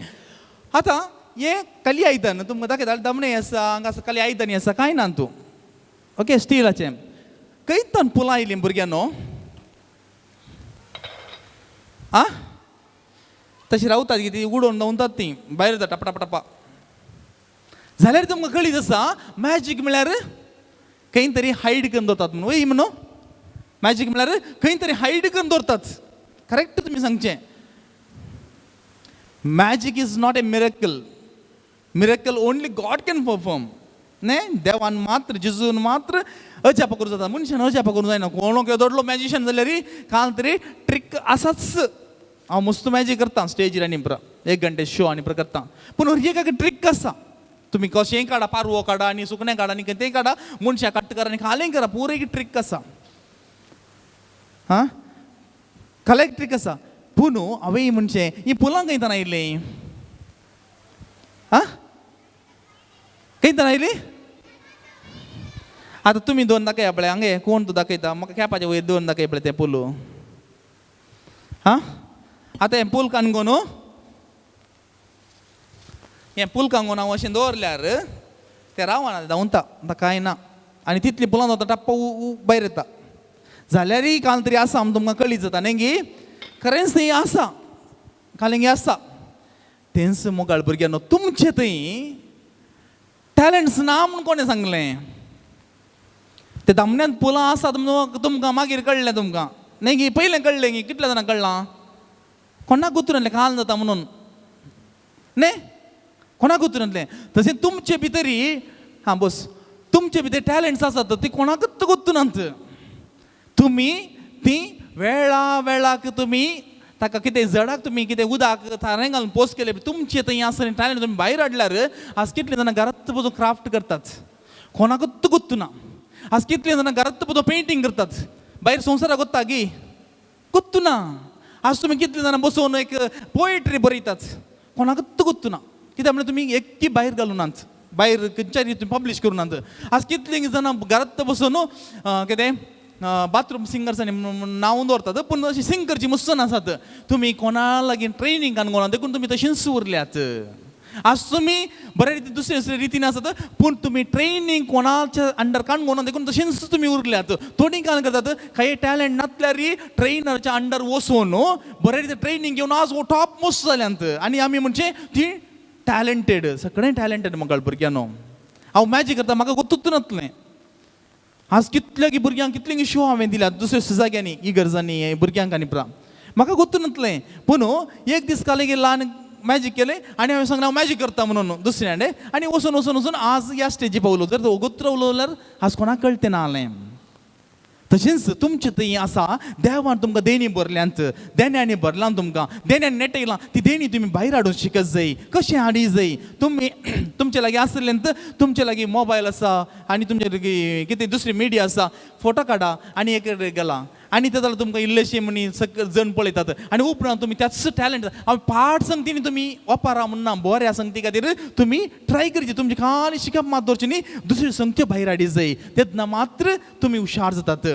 आतां हें खाली आयदन तुमकां दाखयता, दामणें आसा हांगा, खाली आयदन आसा, कांय ना तूं. ओके, स्टिलाचें खंयतान फुलां आयलीं भुरग्यां न्हू? आं, तशी रावतात की ती उडोवन दवरतात ती भायर येता टपा टपा टपा. जाल्यार तुमकां कळीत आसा मॅजीक म्हळ्यार खंय तरी हायड करून दवरतात म्हणून. वय म्हणून मॅजीक म्हळ्यार खंय तरी हायड करून दवरतात. करेक्ट तुमी सांगचें. Magic is not a miracle, miracle only God can perform. न्ही, देवान मात्र, जेजून मात्र अजाप करूं जाता, मनशान अजाप करूं जायना. कोणो केदोडलो मॅजिशियन जाल्यार काल तरी ट्रीक आसाच. हांव मस्त मॅजीक करता स्टेजीर आनी पुरा एक घंटे शो आनी पुरा करता, पूण एक ट्रीक आसा. तुमी कशेंय काडा, पारवो काडा आनी सुकणें काडा आनी कितेंय काडा, मनशां काडटा करा आनी खालें करा, पुरो एक ट्रीक आसा. हां, खालें एक ट्रीक आसा. पूण हांवें म्हणचें ही फुलां खंयतान आयलीं? आं, खंयतान आयलीं? आतां तुमी दोन दाखया पळय, हांगा कोण तूं दाखयता म्हाका, खेपाचे वयर दोन दाखय पळय तें फूल. हां, आतां हें पूल कानगो न्हू, हें पूल कांगून हांव अशें दवरल्यार तें रावना, धांवता, आतां कांय ना. आनी तितलीं फुलां दवरता टप्पा भायर येता. जाल्यारय काल तरी आसा आम तुमकां कळीत जाता न्ही गी, खरेंच थंय आसा, काल आसा. तेंच मोगाळ भुरग्यां न्हू, तुमचें थंय टॅलंट्स ना म्हूण कोणें सांगलें? ते दामण्यांत फुलां आसात म्हणून तुमकां मागीर कळ्ळें तुमकां न्ही गी, पयलें कळ्ळें गी, कितल्या जाणांक कळ्ळां? कोणाक गुतरलें काल जाता म्हणून न्ही, कोणाक गुतरलें? तशें तुमचे भितरी, हां बस, तुमचे भितर टॅलंट्स आसात ती कोणाकूच गुत्तनात. तुमी ती वेळा वेळाक तुमी ताका कितें जडाक तुमी कितें उदक थारें घालून पोस्ट केलें, तुमचें थंय आसा टॅलंट तुमी भायर हाडल्यार आज कितलीं जाणां घरांत बसून क्राफ्ट करतात, कोणाकूच गुत्तना. आज कितलीं जाणां घरांत बसून पेंटींग करतात, भायर संवसाराक वता गी गुत्तना. आज तुमी कितलीं जाणां बसून एक पोएट्री बरयतात, कोणाकूच गुत्तना. कित्याक म्हणल्यार तुमी एकटी भायर घालूनात, भायर खंयच्या तुमी पब्लीश करूनात. आज कितलीं जाणां घरांत बसून कितें बाथरूम सिंगर्स आनी नांव दवरतात, पूण अशी सिंग करची मुस्सन आसात. तुमी कोणा लागीं ट्रेनींग काडून देखून तुमी तशींच उरल्यात. आज तुमी बरे रितीन दुसरे दुसरे रितीन आसात पूण तुमी ट्रेनींग कोणाच्या अंडर काणकोणा देखून तशेंच तुमी उरल्यात. थोडीं कांय करतात काही टॅलंट नासल्यार ट्रेनरच्या अंडर वचून बरे रितीन ट्रेनींग घेवन आज टॉप मोस्ट जाल्यांत. आनी आमी म्हणजे ती टॅलंटेड, सगळें टॅलंटेड म्हाका भुरग्यांनो. हांव मॅजीक करता म्हाका गोत्तूच नासलें. आज कितल्या की भुरग्यांक कितले शो हांवें दिल्यात दुसऱ्या दुसऱ्या जाग्यांनी इगर्जांनी भुरग्यांक आनी प्रा म्हाका गोत्तू नासलें. पूण एक दीस काल ल्हान मॅजीक केलें आनी हांवें सांगलें हांव मॅजीक करता म्हणून दुसऱ्या आनी वचून वचून वचून आज ह्या स्टेजी पावलो. जर तो गोत्र उलोवल्यार जाल्यार आज कोणाक कळटें ना जालें. तशेंच तुमचें थंय आसा देवान तुमकां देणी भरल्यांत, देण्यांनी भरलां तुमकां, देण्यांनी नेटयलां, ती देणी तुमी भायर हाडून शिकत जाय. कशें हाडी जाय? तुमी तुमचे लागीं आसलें तुमचे लागीं मोबायल आसा आनी तुमचे लागीं कितें दुसरी मिडिया आसा, फोटो काडा आनी एक गेला आनी ते जाल्यार तुमकां इल्लेशे म्हणी सगळे जण पळयतात आनी उपरांत तुमी त्याच टॅलंट हांव पाठ संगतीन तुमी ओपारा म्हणना बऱ्या संगती खातीर तुमी ट्राय करची. तुमची खाली शिकप मात दवरची न्ही, दुसरी संगत्यो भायर हाडी जाय, तेन्ना मात्र तुमी हुशार जातात.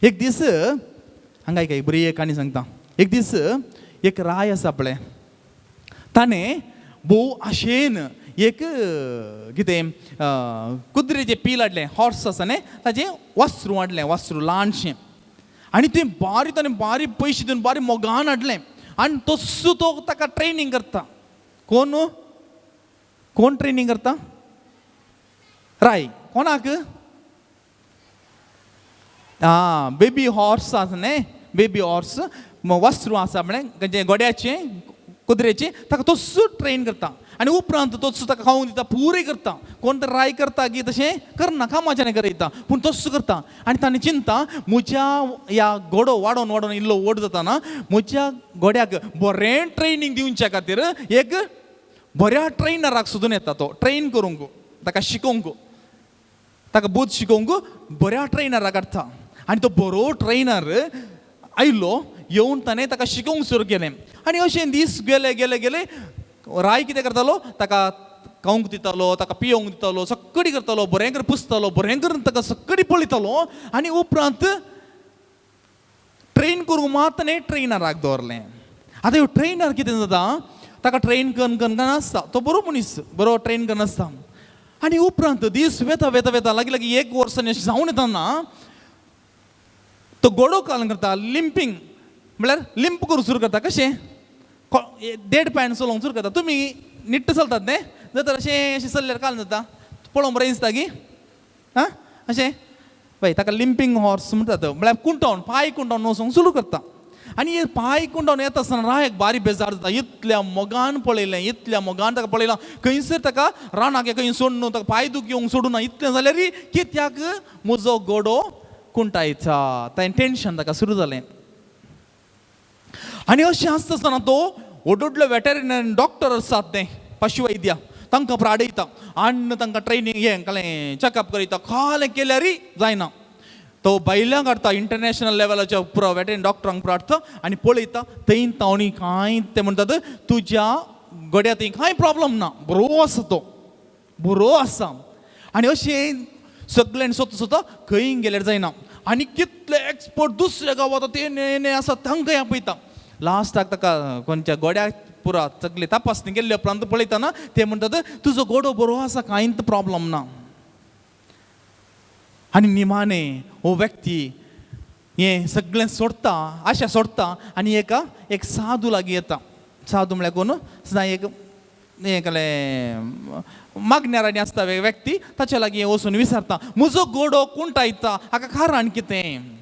एक दीस हांगा एक बरी एक काणी सांगता. एक दीस एक राय आसा पळय, ताणें भोव आशेन एक कितें कुत्रेचें पील हाडलें, हॉर्स आसा न्ही ताचें वासरू हाडलें, वासरू ल्हानशें. आनी तें बारीक ताणें बारीक पयशे दिवन बारीक मोगान हाडलें आनी तस्सो तो ताका ट्रेनींग करता. कोण कोण ट्रेनींग करता? राय. कोणाक? आं, बेबी हॉर्स आसा न्ही, बेबी हॉर्स वासरू आसा म्हळ्यार गोड्याचें कुत्रेचें, ताका तस्सो ट्रेन करता आनी उपरांत तस्सो ताका खावंक दिता, पुरें करता. कोण तर राय करता की तशें करना, कामाच्यान करयता पूण तस्सो करता. आनी ताणें चिंता म्हज्या ह्या गोडो वाडोवन वाडोवन इल्लो व्हड जाताना म्हज्या गोड्याक बरें ट्रेनींग दिवच्या खातीर एक बऱ्या ट्रेनराक सोदून येता. तो ट्रेन करूंक, ताका शिकोवंक, ताका बोध शिकोवंक बऱ्या ट्रेनराक हाडटा. आनी तो बरो ट्रेनर आयलो, येवन ताणें ताका शिकोवंक सुरू केलें. आनी अशें दीस गेले गेले गेले. राय कितें करतालो? ताका खावंक दितालो, ताका पियोवंक दितालो, सगळी करतालो, बरें करून पुसतालो, बरें करून ताका सगळी पळयतालो. आनी उपरांत ट्रेन करूंक मात ताणें ट्रेनराक दवरलें. आतां ह्यो ट्रेनर कितें जाता, ताका ट्रेन करून करून आसता, तो बरो मनीस, बरो ट्रेन करून आसता. आनी उपरांत दीस वेता वेता वेता लागीं लागीं एक वर्स जावन येतना तो गोडो काल करता, लिंपींग म्हळ्यार लिंप करूंक सुरू करता. कशें? देड पॅन्ट चलोवंक सुरू करता. तुमी निट्ट चलतात न्ही, जर अशें अशें चल्ल्यार काल जाता पळोवंक बरें दिसता की आं अशें पळय, ताका लिंपींग हॉर्स म्हणटात. म्हळ्यार कुंटावन पांय कुंटावन वचूंक सुरू करता. आनी पांय कुंटावन येता आसतना रायक बारीक बेजार जाता. इतल्या मोगान पळयलें, इतल्या मोगान ताका पळयलां, खंयसर ताका रानाक खंय सोडून ताका पांय दुख येवंक सोडूना, इतलें जाल्यार कित्याक म्हजो गोडो कुंटायचा, ताणें टेंशन ताका सुरू जालें. आनी अशें आसता आसतना तो व्हड वेटरिनरी डॉक्टर आसात ते पशुवैद्य, तांकां प्राडयता आनी तांकां ट्रेनींग हें कळ्ळें चॅकअप करयता. कालें केल्यार जायना. तो भायल्यांक हाडटा, इंटरनॅशनल लेवलाच्या पुरो वेटरिनरी डॉक्टरांक पुरो हाडटा आनी पळयता. थंय तावणी कांय ते म्हणटात तुज्या गोड्या थंय कांय प्रॉब्लम ना, बरो आसा तो, बरो आसा. आनी अशें सगळ्यांनी सोदता सोदता खंय गेल्यार जायना. आनी कितले एक्सपर्ट दुसऱ्या गांवांत ते आसा तांकां आपयता. लास्टाक ताका कोणच्या गोड्याक पुरा सगळी तपासणी केल्ले उपरांत पळयतना ते म्हणटात तुजो गोडो बरो आसा, कांयच प्रॉब्लम ना. आनी निमाणे हो व्यक्ती हें सगळें सोडता, आशा सोडता आनी एका एक साधू लागीं येता. साधू म्हळ्यार कोण? सदां एक हें कळ्ळें मागण्यारांनी आसता व्यक्ती, ताच्या लागीं वचून विचारता म्हजो गोडो कुंटायता, हाका कारण कितें?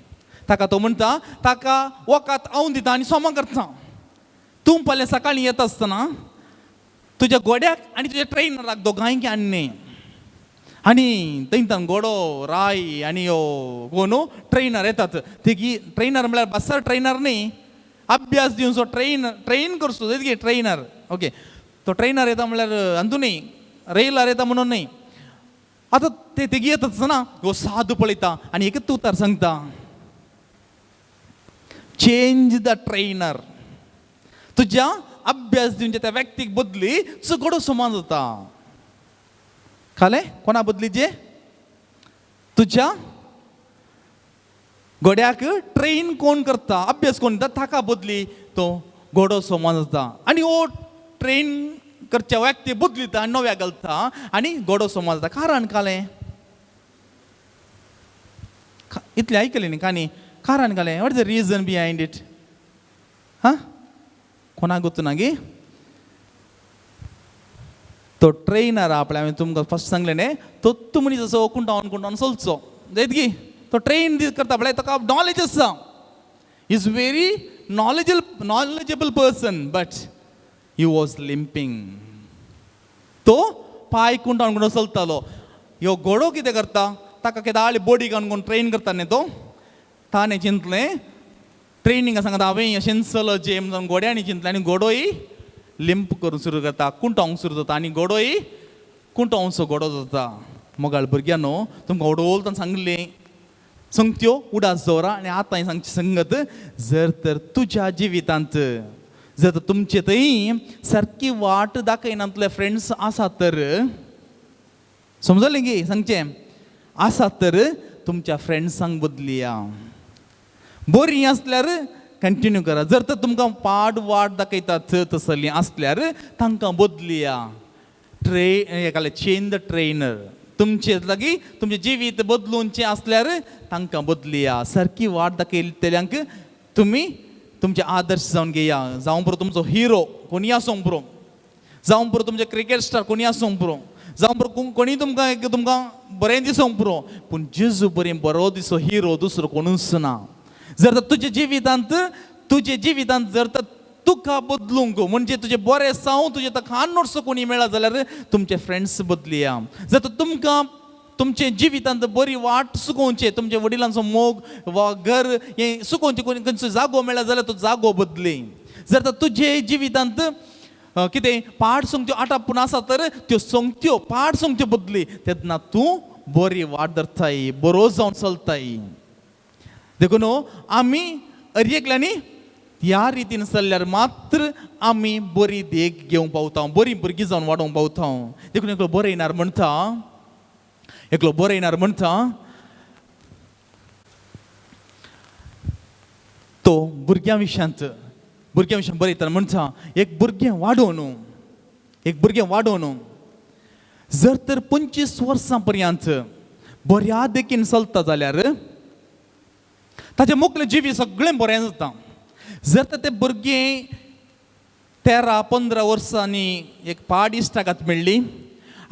ताका तो म्हणटा ताका वखद हांव दिता आनी सोमा करता. तूं फाल्यां सकाळीं येता आसतना तुज्या गोड्याक आनी तुज्या ट्रेनराक दोगांयक हाडलें. आनी थंयच्यान गोडो राय आनी यो कोण ट्रेनर येतात. तेगी ट्रेनर म्हळ्यार बसार ट्रेनर न्ही, अभ्यास दिवचो ट्रेन ट्रेन करचो तेगी ट्रेनर. ओके, तो ट्रेनर येता म्हळ्यार अंतू न्ही, रेलार येता म्हणून न्ही. आतां ते तेगी येता आसतना हो साधू पळयता आनी एकच उतर सांगता, चेंज the trainer. तुज्या अभ्यास दिवच्या त्या व्यक्तीक बदली तुजो गोडो समान जाता. खालें कोणा बदली? जे तुज्या गोड्याक ट्रेन कोण करता, अभ्यास कोण दिता, ताका बदली तो गोडो समान जाता. आनी हो ट्रेन करच्या व्यक्ती बदलिता आनी नव्या घालता आनी गोडो समज जाता. कारण कालें इतलें आयकलें न्ही काणी, कारण कालें, what is the reason behind it? हां, कोणाक गोत्तु ना गे? तो ट्रेनर आपल्या हांवें तुमकां फर्स्ट सांगलें न्ही, तो मनीस असो कुंटावन कुंटावन चलचो जायत गी, तो ट्रेन करता पळय ताका नॉलेज आसा, is very knowledgeable person, but he was limping. तो पांय कुंटावन कुंटावन चलतालो. ह्यो घोडो कितें करता, ताका केदाळी बॉडी घालून ट्रेन करता न्ही, तो ताणें चिंतलें ट्रेनिंग सांगता हांवें अशें चल जेम जावन घोड्यांनी चिंतलें आनी घोडोय लिंप करून सुरू करता, कुंटावंक सुरू जाता आनी घोडोय कुंटावचो घोडो जाता. मोगाळ भुरग्यांनो, तुमकां ओडोलतान सांगलें संगत्यो उडास दवरा आनी आतां सांगची संगत, जर तर तुज्या जिवितांत जर तर तुमचे थंय सारकी वाट दाखयनातले फ्रेंड्स आसात तर समजलें गी सांगचें आसात तर तुमच्या फ्रेंड्सांक बदलिया. बरीं आसल्यार कंटिन्यू करा, जर तर तुमकां पाड वाट दाखयतात तसलीं आसल्यार तांकां बदलिया. ट्रे चेंज the trainer, तुमचे लागीं तुमचें जिवीत बदलूनचें आसल्यार तांकां बदलिया. सारकी वाट दाखयतल्यांक तुमी तुमचे आदर्श जावन घेया. जावं पुरो तुमचो हिरो कोणी आसूंक पुरो, जावं पुरो तुमचे क्रिकेट स्टार कोणी आसूंक पुरो, जावं पुरो कोणी तुमकां एक तुमकां बरें दिसूंक पुरो, पूण जेजू बरें बरो दिसो हिरो दुसरो कोणूच ना. जर तर तुज्या जिवितांत तुज्या जिवितांत जर तर तुका बदलूंक म्हणजे तुजें बरें साव तुजें ताका आनोडसो कोणी मेळा जाल्यार तुमचे फ्रेंड्स बदलिया. जर तर तुमकां तुमचे जिवितांत बरी वाट सुकोवचें, तुमच्या वडिलांचो मोग वा घर हें सुकोवचें कोणी खंयचो जागो मेळा जाल्यार तो जागो बदली. जर तर तुजे जिवितांत कितें पाड सोंगत्यो आटापून आसा तर त्यो सोंगत्यो पाड सोंगत्यो बदली, तेन्ना तूं बरी वाट धरताय, बरो जावन चलताय. देखून आमी हर एकल्यांनी ह्या रितीन चल्ल्यार मात्र आमी बरी देख घेवंक पावता, बरी भुरगीं जावन वाडोवंक पावता. देखून एकलो बरयणार म्हणटा, एकलो बरयणार म्हणटा, तो भुरग्यां विशयांत भुरग्यां विशयान बरयतना म्हणटा, एक भुरगें वाडोवन, एक भुरगें वाडोवन जर तर 25 वर्सां पर्यंत बऱ्या देखीन चलता जाल्यार ताचें मुखलें जिवीत सगळें बरें जाता. जर तर तें भुरगें 13-15 वर्सांनी एक पाड इश्टागत मेळ्ळी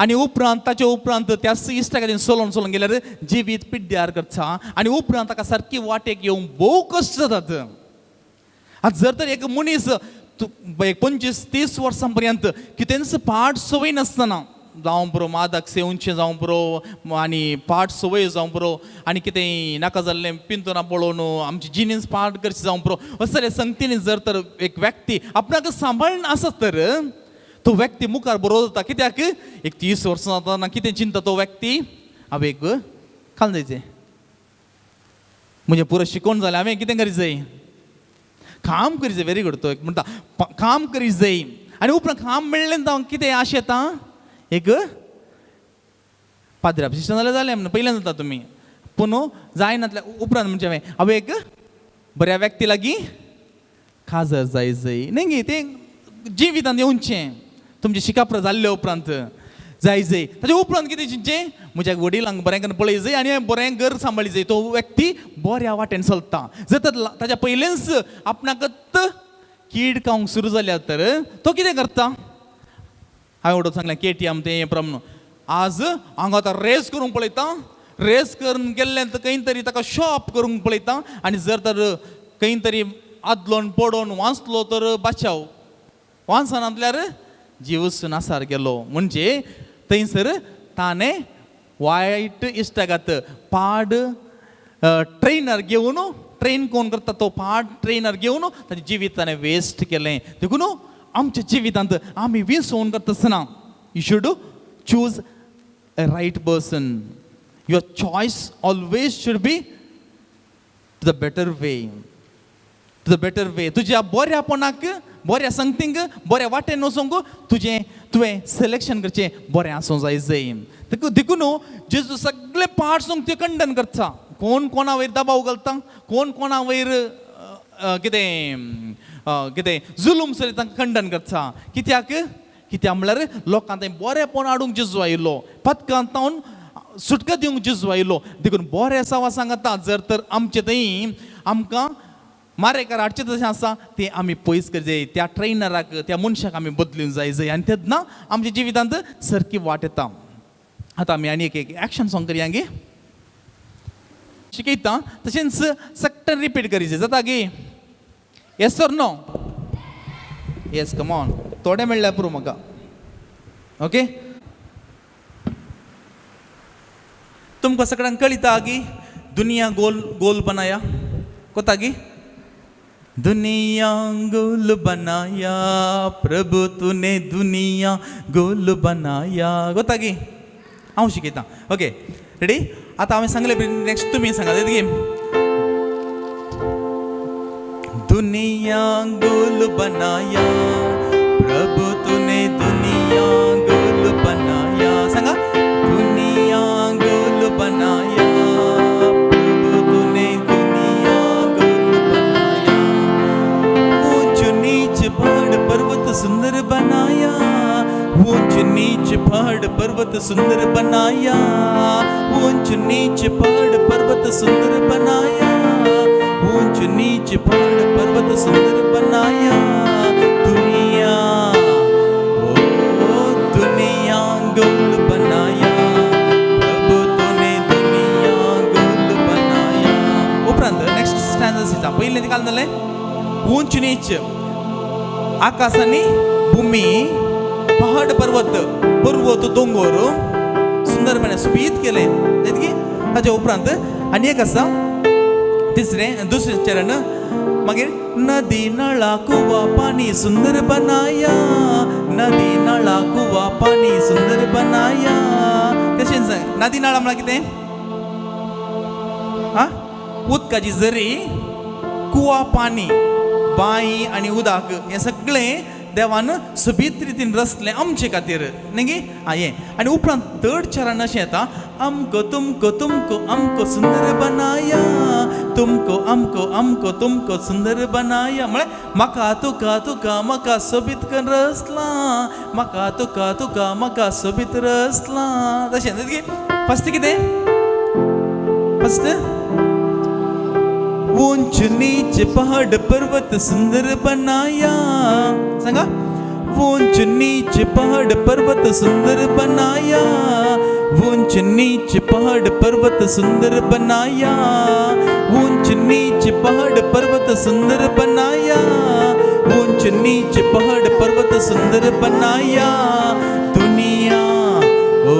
आनी उपरांत ताचे उपरांत त्याच इश्टागतीन चलोवन चलोवन गेल्यार जिवीत पिड्ड्यार करता आनी उपरांत ताका सारकी वाटेक येवंक भोव कश्ट जातात. आतां जर तर एक मनीस एक 25-30 वर्सां पर्यंत कितेंच पाड संवय नासतना, जावं पुरो मादक सेवचें जावं पुरो आनी पाड संवय जावं पुरो आनी कितें नाका जाल्लें पिंतुना पळोवन आमची जिनीस पाड करची जावं पुरो, असले संगतीन जर तर एक व्यक्ती आपणाक सांबाळून आसत तर तो व्यक्ती मुखार बरो जाता. कित्याक एक 30 वर्सां जाता ना कितें चिंता तो व्यक्ती, हांवें एक खाल जायचें म्हणजे पुरो शिकोवन जालें, हांवें कितें करी जाय, काम करी जाय. वेरी गूड, तो एक म्हणटा काम करी जाय आनी उपरांत काम मेळ्ळें जावं कितें आश येता, एक पाद्रा शिक्षण जाल्यार जालें म्हणून पयल्यान जाता तुमी, पूण जायनातल्या उपरांत म्हणजे हांवें हांवें एक बऱ्या व्यक्ती लागीं काजर जाय जाय न्ही गे, तें जिवितांत येवचें तुमचें शिकाप जाल्ले उपरांत जाय जाय. ताचे उपरांत कितें चिंतचें, म्हज्या वडिलांक बरें करून पळय जाय आनी बरें घर सांबाळी जाय. तो व्यक्ती बऱ्या वाटेन चलता. जर तर ताच्या पयलेंच आपणाकच कीड खावंक सुरू जाल्या तर तो कितें करता, हांवें वडो सांगलें केटीएम तें प्रमाण आज हांगा आतां रेस करूंक पळयता, रेस करून गेल्लें तर खंय तरी ताका शॉप करूंक पळयता आनी जर तर खंय तरी आदलोन पडोन वाचलो तर बाचाव, वाचनांतल्यार जीवच नासार गेलो. म्हणजे थंयसर ताणें वायट इश्टागत पाड ट्रेनर घेवन, ट्रेन कोण करता तो पाड ट्रेनर घेवन ताचें जिवीत ताणें वेस्ट केलें. देखून आमच्या जिवितांत आमी विसोवन करता आसतना you should choose a right person. Your choice always should be to the better way, to the better way. तुज्या बऱ्यापणाक, बऱ्या संगतींक, बऱ्या वाटेन वचूंक तुजें तुवें सिलेक्शन करचें बरें आसूंक जाय जाय. देखून जेजू सगळे पार्ट ते खंडन करता. कोण कोणा वयर दबाव घालता, कोण कोणा वयर कितें कितें जुलूम सर तांकां खंडन करता. कित्याक कित्याक म्हणल्यार लोकांक थंय बरेंपण हाडूंक जेजू आयिल्लो, पथकांत तावन सुटका दिवंक जेजू आयिल्लो. देखून बरें सावा सांगता, जर तर आमचे थंय आमकां मारेकार हाडचें तशें आसा तें आमी पयस करचें, त्या ट्रेनराक त्या मनशाक आमी बदलूंक जाय जाय आनी तेन्ना आमच्या जिवितांत सारकी वाट येता. आतां आमी आनी एक एक एक्शन सॉंग करया गे, शिकयता तशेंच सट्टन रिपीट करीचे जाता गे. Yes or no? Yes, come on, थोडे मेळ्ळ्यार पुरो म्हाका. ओके, तुमकां सगळ्यांक कळिता की दुनिया गोल गोल बनाया कोता गी? दुनिया गोल बनाया प्रभु तूने दुनिया गोल बनाया कोता गी? हांव शिकयता. Okay, ready? आतां हांवें सांगलें, नेक्स्ट तुमी सांगात गी. दुनिया गोल बनाया प्रभु तूने दुनिया गोल बनाया. सांगा, दुनिया गोल बनाया प्रभु तूने दुनिया गोल बनाया. ऊंच नीच पहाड़ पर्वत सुंदर बनाया, ऊंच नीच पहाड़ पर्वत सुंदर बनाया, ऊंच नीच पहाड़ पर्वत सुंदर बनाया, ऊंच नीच पहाड़ पर्वत सुंदर बनाया. दुनिया ओ दुनिया गोल बनाया प्रभु तूने दुनिया गोल बनाया. उपरांत नेक्स्ट स्टँजा दिता. पयलें काल जालें ऊंच नीच आकाश आनी भूमी, पहाड पर्वत, पर्वत दोंगोर सुंदरपणे सुबीत केलें. ताच्या उपरांत आनी एक आसा तिसरें दुसरें चरण. मागीर नदी नळा कुवा पाणी सुंदर बनाया, नदी नळा कुवा पाणी सुंदर बनाया. तशें सांग, नदी नाळा म्हळ्यार कितें? आं, उदकाची झरी, कुवा पाणी, बांय आनी उदक हें सगळें देवान सोबीत रितीन रचलें आमचे खातीर न्ही गी? आं, हें. आनी उपरांत थर्ड चरण अशें येता, आमको तुमको तुमको आमको सुंदर बनाया, तुमको आमको आमको तुमको सुंदर बनाया. म्हळ्यार म्हाका तुका तुका म्हाका सोबीत करून रचलां, म्हाका तुका तुका म्हाका सोबीत रचलां. तशें न्ही? फस्ट कितें? फस्ट ऊंच नीच पहाड़ पर्वत सुंदर बनाया. सांगा, ऊंच नीच पहाड़ पर्वत सुंदर बनाया, ऊंच नीच पहाड़ पर्वत सुंदर बनाया, ऊंच नीच पहाड़ पर्वत सुंदर बनाया, ऊंच नीच पहाड़ पर्वत सुंदर बनाया. दुनिया ओ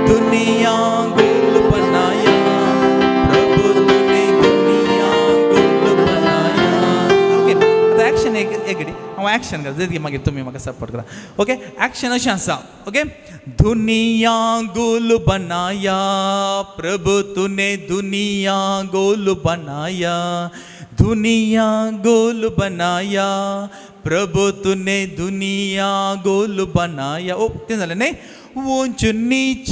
दुनिया गोल बनाया प्रभु तूने दुनिया गोल बनाया. ओके, आतां एक्शन एक एक हांव एक्शन करता जरी मागीर तुमी म्हाका सपोर्ट करा. ओके, एक्शन अशें आसा. ओके, दुनिया गोल बनाया प्रभु तूने दुनिया गोल बनाया, दुनिया गोल बनाया प्रभु तूने दुनिया गोल बनाया. ओ तें जालें न्ही? ऊंच नीच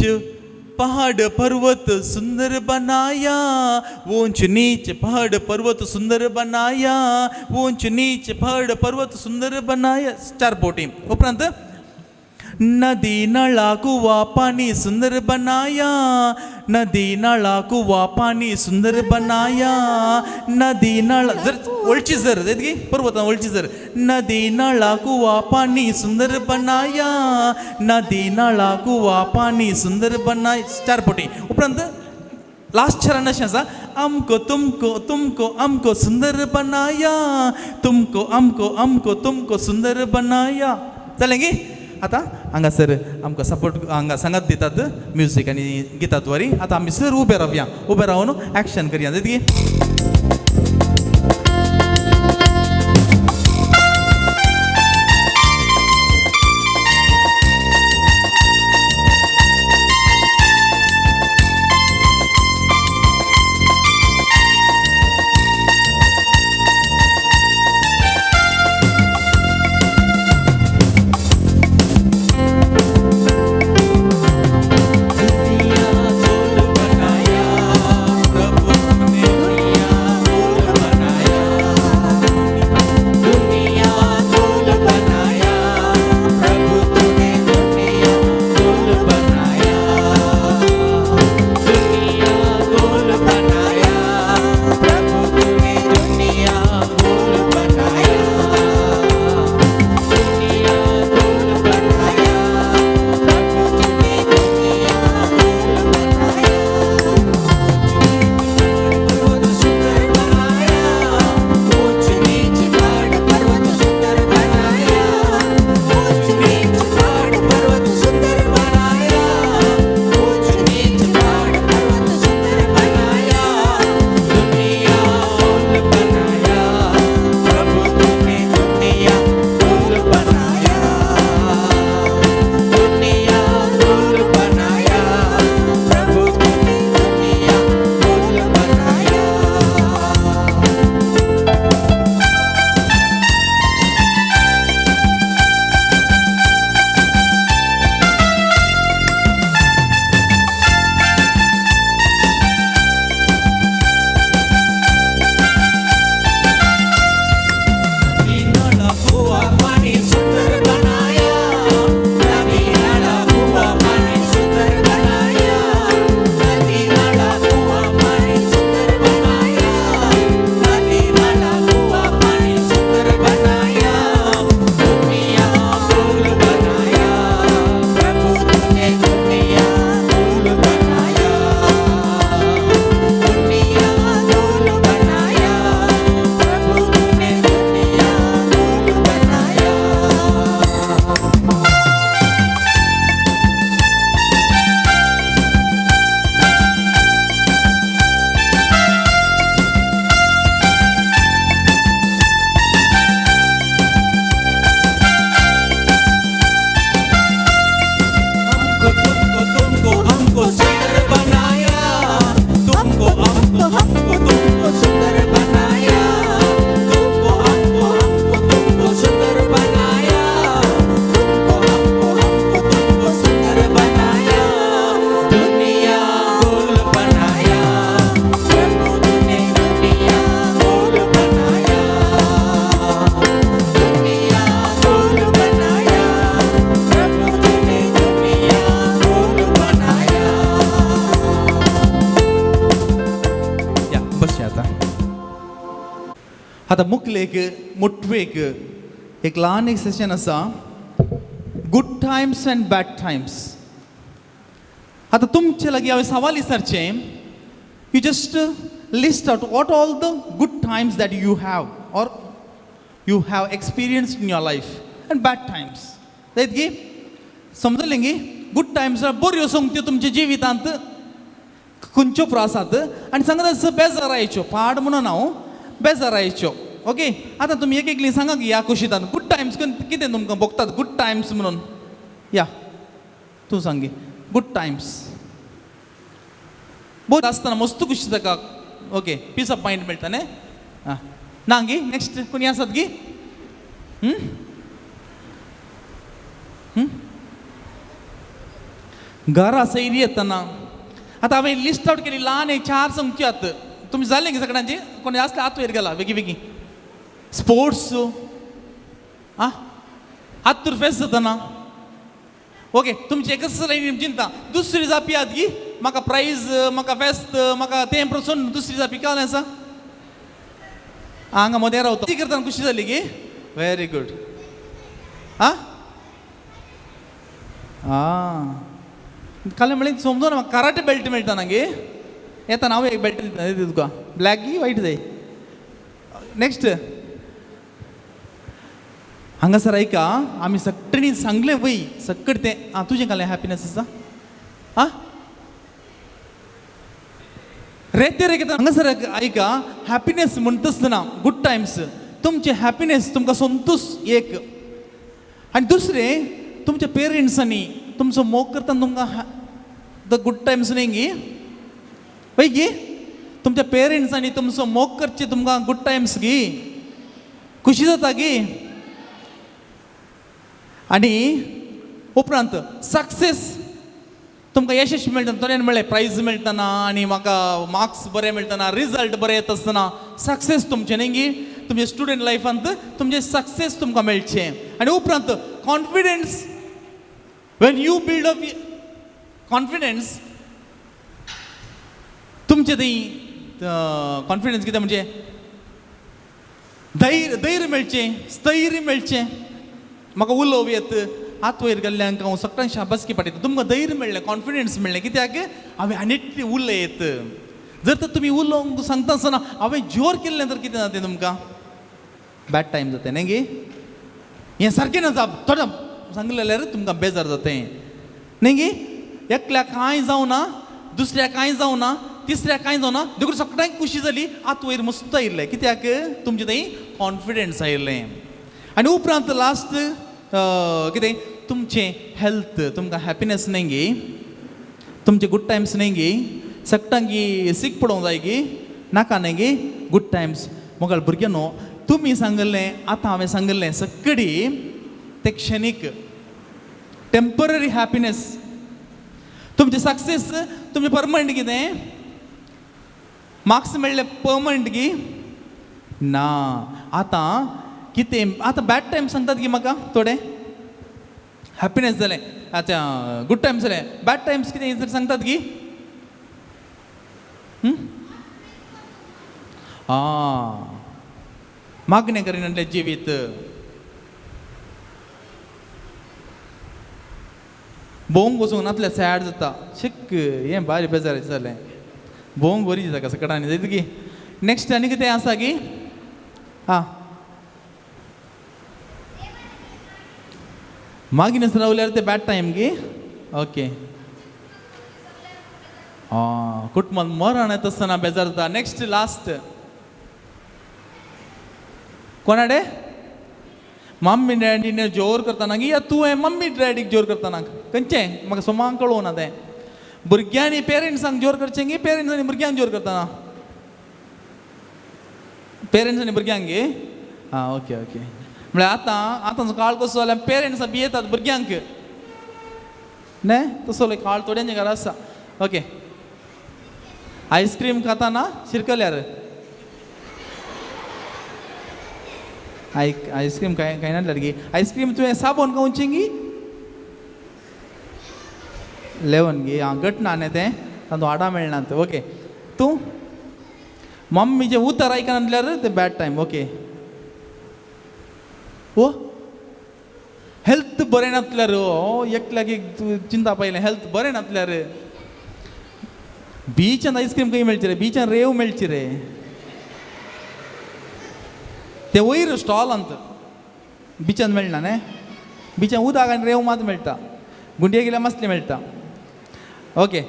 पहाड़ पर्वत सुंदर बनाया, ऊंच नीच पहाड़ पर्वत सुंदर बनाया, ऊंच नीच पहाड़ पर्वत सुंदर बनाया. चार बोटी. उपरांत नदी नळा कुवा पाणी सुंदर बनाया, नदी नळा कुवा पाणी सुंदर बनाया, नदी नळा जर वळची जर की पर्वतां वळची जर, नदी नळा कुवा पाणी सुंदर बनाया, नदी नळा कुवा पाणी सुंदर बनाया. चार पोटी. उपरांत लास्ट चरण अशें आसा, आमको तुमको तुमको आमको सुंदर बनाया, तुमको आमको आमको तुमको सुंदर बनाया. जालें गी? आतां हांगासर आमकां सपोर्ट हांगा सांगात दितात म्युजीक आनी गिताद्वारी. आतां आमी सर उबे रावया, उबे रावन एक्शन करया. जाता की? दुनिया गोल बनाया प्रभु तूने आतां मुखलेक मुठवेक एक ल्हान एक सेशन आसा, good times and bad times. आतां तुमचे लागीं हांवें सवाल विचारचें, you just list out what all the good times that you have or you have experienced in your life and bad times. जायत गी? समजलें गी? गुड टायम्स बऱ्यो सोंगत्यो तुमच्या जिवितांत खंयच्यो आसात आनी सांगता बेजारायच्यो, पाड म्हणून हांव बेजारायच्यो. ओके, आतां तुमी एक एकली सांगा की ह्या कुशीतान गुड टायम्स कितें तुमकां भोगतात गुड टायम्स म्हणून. या तूं सांगी गुड टायम्स बरें आसतना मस्त खुशी ताका. ओके, पीस ऑफ मायंड मेळटा न्ही. आं ना गी? नेक्स्ट कोणी आसात गी? घरा सैरी येतना आतां हांवें लिस्ट आवट केली ल्हान एक चार सांगच्यो. तुमी जालें गी सगळ्यांची? कोणी आसले हात वयर गेला बेगी बेगी. स्पोर्ट्स आं आतूर फेस जातना. ओके, तुमची एकच लायन चिंता. दुसरी जापी आहात गी म्हाका प्रायज, म्हाका फेस्त, म्हाका तें प्रसून दुसरी जापी काल आसा हांगा मदें रावता ती करतना खुशी जाली गी? Very good. आं आं काल म्हळें समजून म्हाका कराटे बेल्ट मेळटा ना गे? येता हांव एक बेल्ट दिता तुका, ब्लॅक गी वायट जाय. नेक्स्ट हांगासर आयका आमी सगळ्यांनी सांगलें वय सकट तें. आं तुजें कालें हॅपिनस आसा? आं रेते रे कितें हांगासर आयका हॅपिनस म्हणटाच ना गुड टायम्स तुमचें हॅपिनस तुमकां संतोश एक. आनी दुसरें तुमच्या पेरंट्सांनी तुमचो मोग करतना तुमकां the good times न्ही गी? वय गी? तुमच्या पेरंट्सांनी तुमचो मोग करचे तुमकां गुड टायम्स गी? खुशी जाता गी? आनी उपरांत सक्सेस तुमकां यशस्वी मेळटा. थोड्यान मेळ्ळें प्रायज मेळटना आनी म्हाका मार्क्स बरे मेळटना, रिजल्ट बरे येता आसतना सक्सेस तुमचें न्ही गी? तुमचे स्टुडंट लायफांत तुमचें सक्सेस तुमकां मेळचें. आनी उपरांत confidence, when you build up confidence तुमचें थंय कॉन्फिडन्स कितें म्हणजे धैर्य, धैर्य मेळचें, स्थैर्य मेळचें. म्हाका उलोवप येत हात वयर गेल्ल्यांक हांव सगळ्यांक शाबासकी पाठयता. तुमकां धैर्य मेळ्ळें, कॉन्फिडन्स मेळ्ळें कित्याक हांवें आनी उलयत. जर तर तुमी उलोवंक सांगता आसतना हांवें जोर केल्लें तर कितें जातें तुमकां? बॅड टायम जाता न्ही गी? हें सारकें ना जाप थोडें सांगलें जाल्यार तुमकां बेजार जातें न्ही गी? एकल्या कांय जावना, दुसऱ्या कांय जावना, तिसऱ्या कांय जावना, देखून सगळ्यांक खुशी जाली, हात वयर मस्त आयिल्लें कित्याक तुमचें थंय कॉन्फिडन्स आयिल्लें. आनी उपरांत लास्ट कितें तुमचें हेल्थ, तुमकां हॅपिनस न्ही गी? तुमचे गुड टायम्स न्ही गी? सगळ्यांकी सीक पडोवंक जाय गी? नाका न्ही गी? गुड टायम्स मोगाळ भुरग्यां न्हू तुमी सांगिल्लें आतां हांवें सांगिल्लें सगळी ते क्षणीक टेंपररी हॅपिनस. तुमचें सक्सेस तुमचें परमनंट कितें? मार्क्स मेळ्ळे परमनंट गी? ना. आतां कितें आतां बॅड टायम सांगतात गी म्हाका थोडे? हॅपिनस जालें, आतां गुड टायम्स जालें, बॅड टायम्स कितें सांगतात गी? आं मागणें करिनासलें जिवीत, भोंवंक वचूंक नासल्यार सॅड जाता, शिक हें भारी बेजाराचें जालें, भोंवंक बरी दिता सगळ्यांनी जायत गी. नेक्स्ट आनी कितें आसा गी? आं मागीर रावल्यार ते बॅड टायम गी? ओके. आं कुटुंबान मरण येता आसतना बेजार जाता. नेक्स्ट लास्ट कोणाडे? मम्मी डॅडीने जोर करतना गी या तुवें मम्मी डॅडीक जोर करतना? खंयचें म्हाका सोमांक कळोवना तें. भुरग्यांनी पेरंट्सांक जोर करचें गी पेरंट्सांनी भुरग्यांक जोर करतना? पेरंट्सांनी भुरग्यांक गी? आं ओके ओके. म्हळ्यार आतां आतां काळ कसो जाल्यार पेरंट्सां भियेतात भुरग्यांक न्ही? तसो काळ थोड्यांच्या घरा आसा. ओके, आयस्क्रीम खाताना शिरकल्यार आयस्क्रीम काय काय नासल्यार गी? आयस्क्रीम तुवें साबण खावचें गी? लेवन गी? आं घट ना न्ही तें, तातूंत हाडां मेळनात. ओके, तूं मम्मीचें उतर आयकना म्हटल्यार तें बॅड टायम. ओके, ओ हेल्थ बरें नासल्यार, ओ एकल्याक एक चिंता पायलें, हेल्थ बरें नासल्यार बिचान आयस्क्रीम खंय मेळची रे, बिचान रेव मेळची रे, ते वयर स्टॉलांत बिचान मेळना न्ही, बिचान उदक आनी रेव मात मेळटा, गुंडये गेल्यार मासली मेळटा. ओके,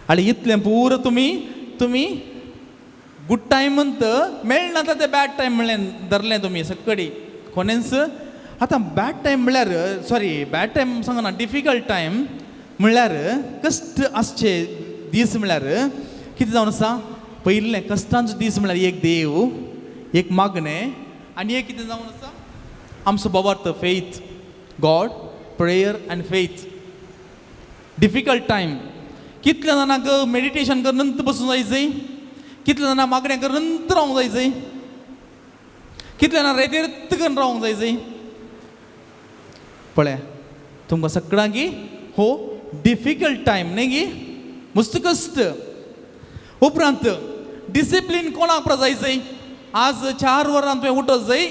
आनी इतलें पुरो तुमी तुमी गूड टायम म्हणत मेळना ते बॅड टायम म्हणलें धरलें तुमी सकडी कोणेंच. आतां बॅड टायम म्हणल्यार, सॉरी बॅड टायम सांगना, डिफिकल्ट टायम म्हणल्यार कश्ट आसचे दीस म्हणल्यार कितें जावन आसा, पयलें कश्टांचो दीस म्हणल्यार एक देव, एक मागणें आनी एक कितें जावन आसा आमचो बाबार्थ faith, God, prayer and faith. Difficult time कितल्या जाणांक मेडिटेशन करून बसूंक जाय जंय, कितल्या जाणां मागणें करून रावंक जाय जंय, कितल्या जाणां रेतेरत करून रावंक जाय जंय. पळय तुमकां सगळ्यांकी हो डिफिकल्ट टायम न्ही गी, मस्त कश्ट. उपरांत डिसिप्लीन कोणाक जाय जंय, आज 4 वरां तुवें उठत जाय,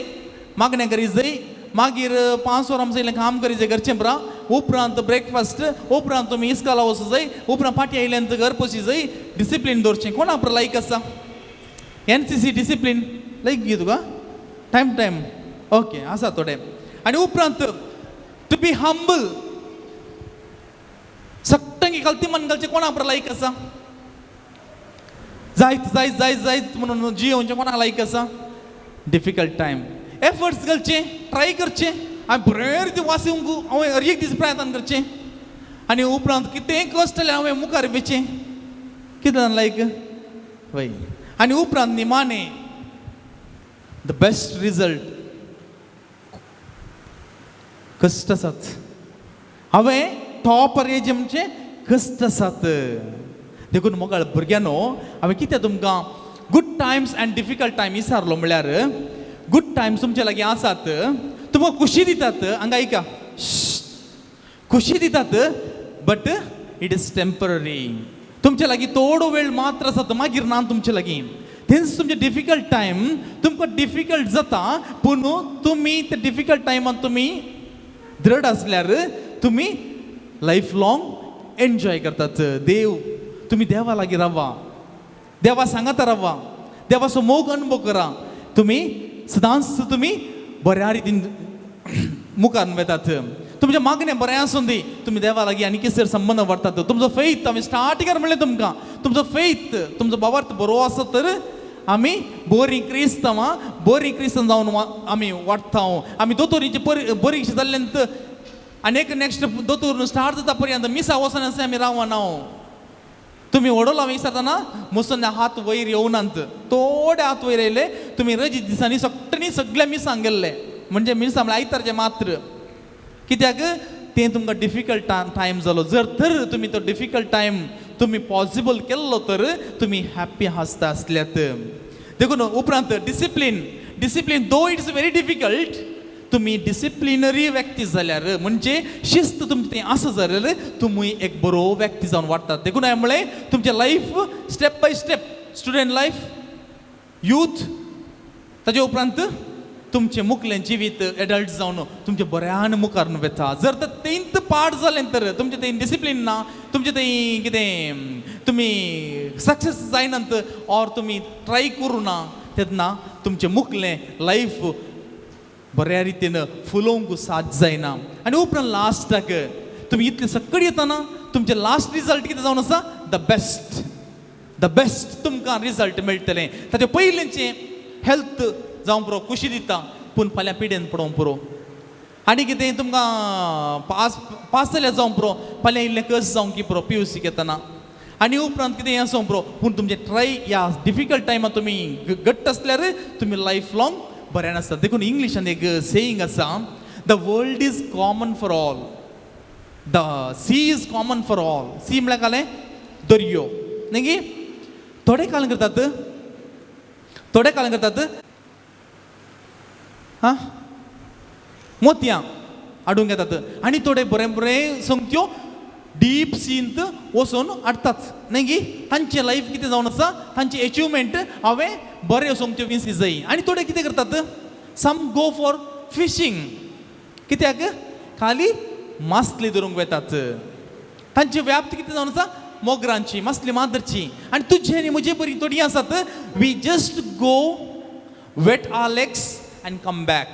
मागणें करीत जाय, मागीर 5 वरां आमचें काम करीत जाय घरचें परा, उपरांत ब्रेकफास्ट, उपरांत तुमी इस्काला वचूं जाय, उपरांत फाटीं आयल्यान घर पोशी जाय. डिसिप्लीन दवरचें कोणा परा लायक आसा, NCC discipline लायक गी तुका, टायम टायम ओके आसा थोडे. आनी उपरांत टू बी हंबल, सट्टंगी कलती मन घालचें कोणा परा लायक आसा, जायत जायत जायत जायत म्हणून जियोवचें कोणाक लायक आसा. डिफिकल्ट टायम एफर्ट्स घालचे, ट्राय करचें, हांवें बरें रिती वाचूंक हांवें हर एक दीस प्रयत्न करचें आनी उपरांत कितेंय कश्ट जाल्यार हांवें मुखार वेचें, कितें जालें लायक वय. आनी उपरांत निमाणें the best result, कश्ट आसात, हांवें टॉपर एज म्हणचे कश्ट आसात. देखून मोगाळ भुरग्यांनो हांवें कितें तुमकां good times and difficult time विचारलो म्हणल्यार गूड टायम्स तुमचे लागीं आसात, तुमकां खुशी दितात, हांगा आयका, खुशी दितात, बट it is temporary. तुमचे लागीं थोडो वेळ मात्र आसात, मागीर ना तुमचे लागीं. तेंच तुमचें डिफिकल्ट टायम तुमकां डिफिकल्ट जाता, पूण तुमी ते डिफिकल्ट टायमान तुमी दृढ आसल्यार तुमी लायफ लॉंग एन्जॉय करतात. देव तुमी देवा लागीं रावा, देवा सांगाता रावा, देवाचो मोग अनुभव करा, तुमी सदांच तुमी बऱ्या रितीन मुखार वेतात. तुमचें मागणें बरें आसूं दी, तुमी देवा लागीं आनी कितें संबंद वाडटात. तुमचो फेथ, आमी स्टार्टिंगार म्हणलें तुमकां, तुमचो फेथ, तुमचो बाबार्थ बरो आसत तर आमी बरीं क्रिस्तांवां, बरीं क्रिस्तांव जावन आमी वाडटा. आमी दोतोरीची बरी जाल्ल्यान आनी एक नेक्स्ट दोतोर स्टार्ट जाता पर्यंत मिसा वचना आमी रावना. तुमी व्हडलो हांवें विचारतना मुसंद हात वयर येवनात, थोडे हात वयर येयले, तुमी रजी दिसांनी सगळ्यांनी सगळ्या मिसांक गेल्ले, म्हणजे मिसां म्हळ्यार आयतारचें मात्र. कित्याक तें तुमकां डिफिकल्ट टायम जालो. जर तर तुमी तो डिफिकल्ट टायम तुमी पॉसिबल केल्लो तर तुमी हॅप्पी आसता आसल्यात. देखून उपरांत discipline, discipline though it's very difficult, तुमी डिसिप्लिनरी व्यक्ती जाल्यार म्हणजे शिस्त तुमचें तें आसा जाल्यार तुमी एक बरो व्यक्ती जावन वाडटात. देखून हांवें म्हणलें तुमचें life step by step, student life, youth, ताजे उपरांत तुमचें मुखलें जिवीत एडल्ट जावन तुमचें बऱ्यान मुखार वेता. जर तर तेंत पाड जालें तर तुमचें तें डिसिप्लीन ना, तुमचें तें कितें तुमी सक्सेस जायनात ऑर तुमी ट्राय करूं ना, तेन्ना तुमचें मुखलें लायफ बऱ्या रितीन फुलोवंक साथ जायना. आनी उपरांत लास्टाक तुमी इतले सकयल येतना तुमचें लास्ट रिजल्ट कितें जावन आसा, the best, the best तुमकां रिजल्ट मेळटलें. ताचे पयलींचें हेल्थ जावं पुरो, खुशी दिता, पूण फाल्यां पिडेन पडोवंक पुरो. आनी कितें तुमकां पास पास जाल्यार जावंक पुरो, फाल्यां इल्लें कस जावंक की पुरो PUC घेतना. आनी उपरांत कितें आसूंक पुरो, पूण तुमचें ट्राय ह्या डिफिकल्ट टायमार तुमी घट्ट आसल्यार तुमी लायफ लॉंग बरें आसता. देखून इंग्लिशान एक सेयींग आसा, the world is common for all, the sea is common for all. Sea म्हळ्यार कालें दर्यो न्ही गी. थोडे काल करतात, थोडे काल करतात आं मोतयां हाडूंक येतात आनी थोडे बरें बरें संगत्यो डीप सींत वचून हाडटात न्ही गी. तांचें लायफ कितें जावन आसा, तांचें एचिवमेंट हांवें बरें वचोंक त्यो विंसी जाय. आनी थोडे कितें करतात, सम गो फॉर फिशींग, कित्याक खाली मासली धरूंक वेतात. तांची व्याप्ती कितें जावन आसा, मोगरांची मासली मादरची. आनी तुजे आनी म्हजे बरी थोडीं आसात, we just go wet our legs and come back.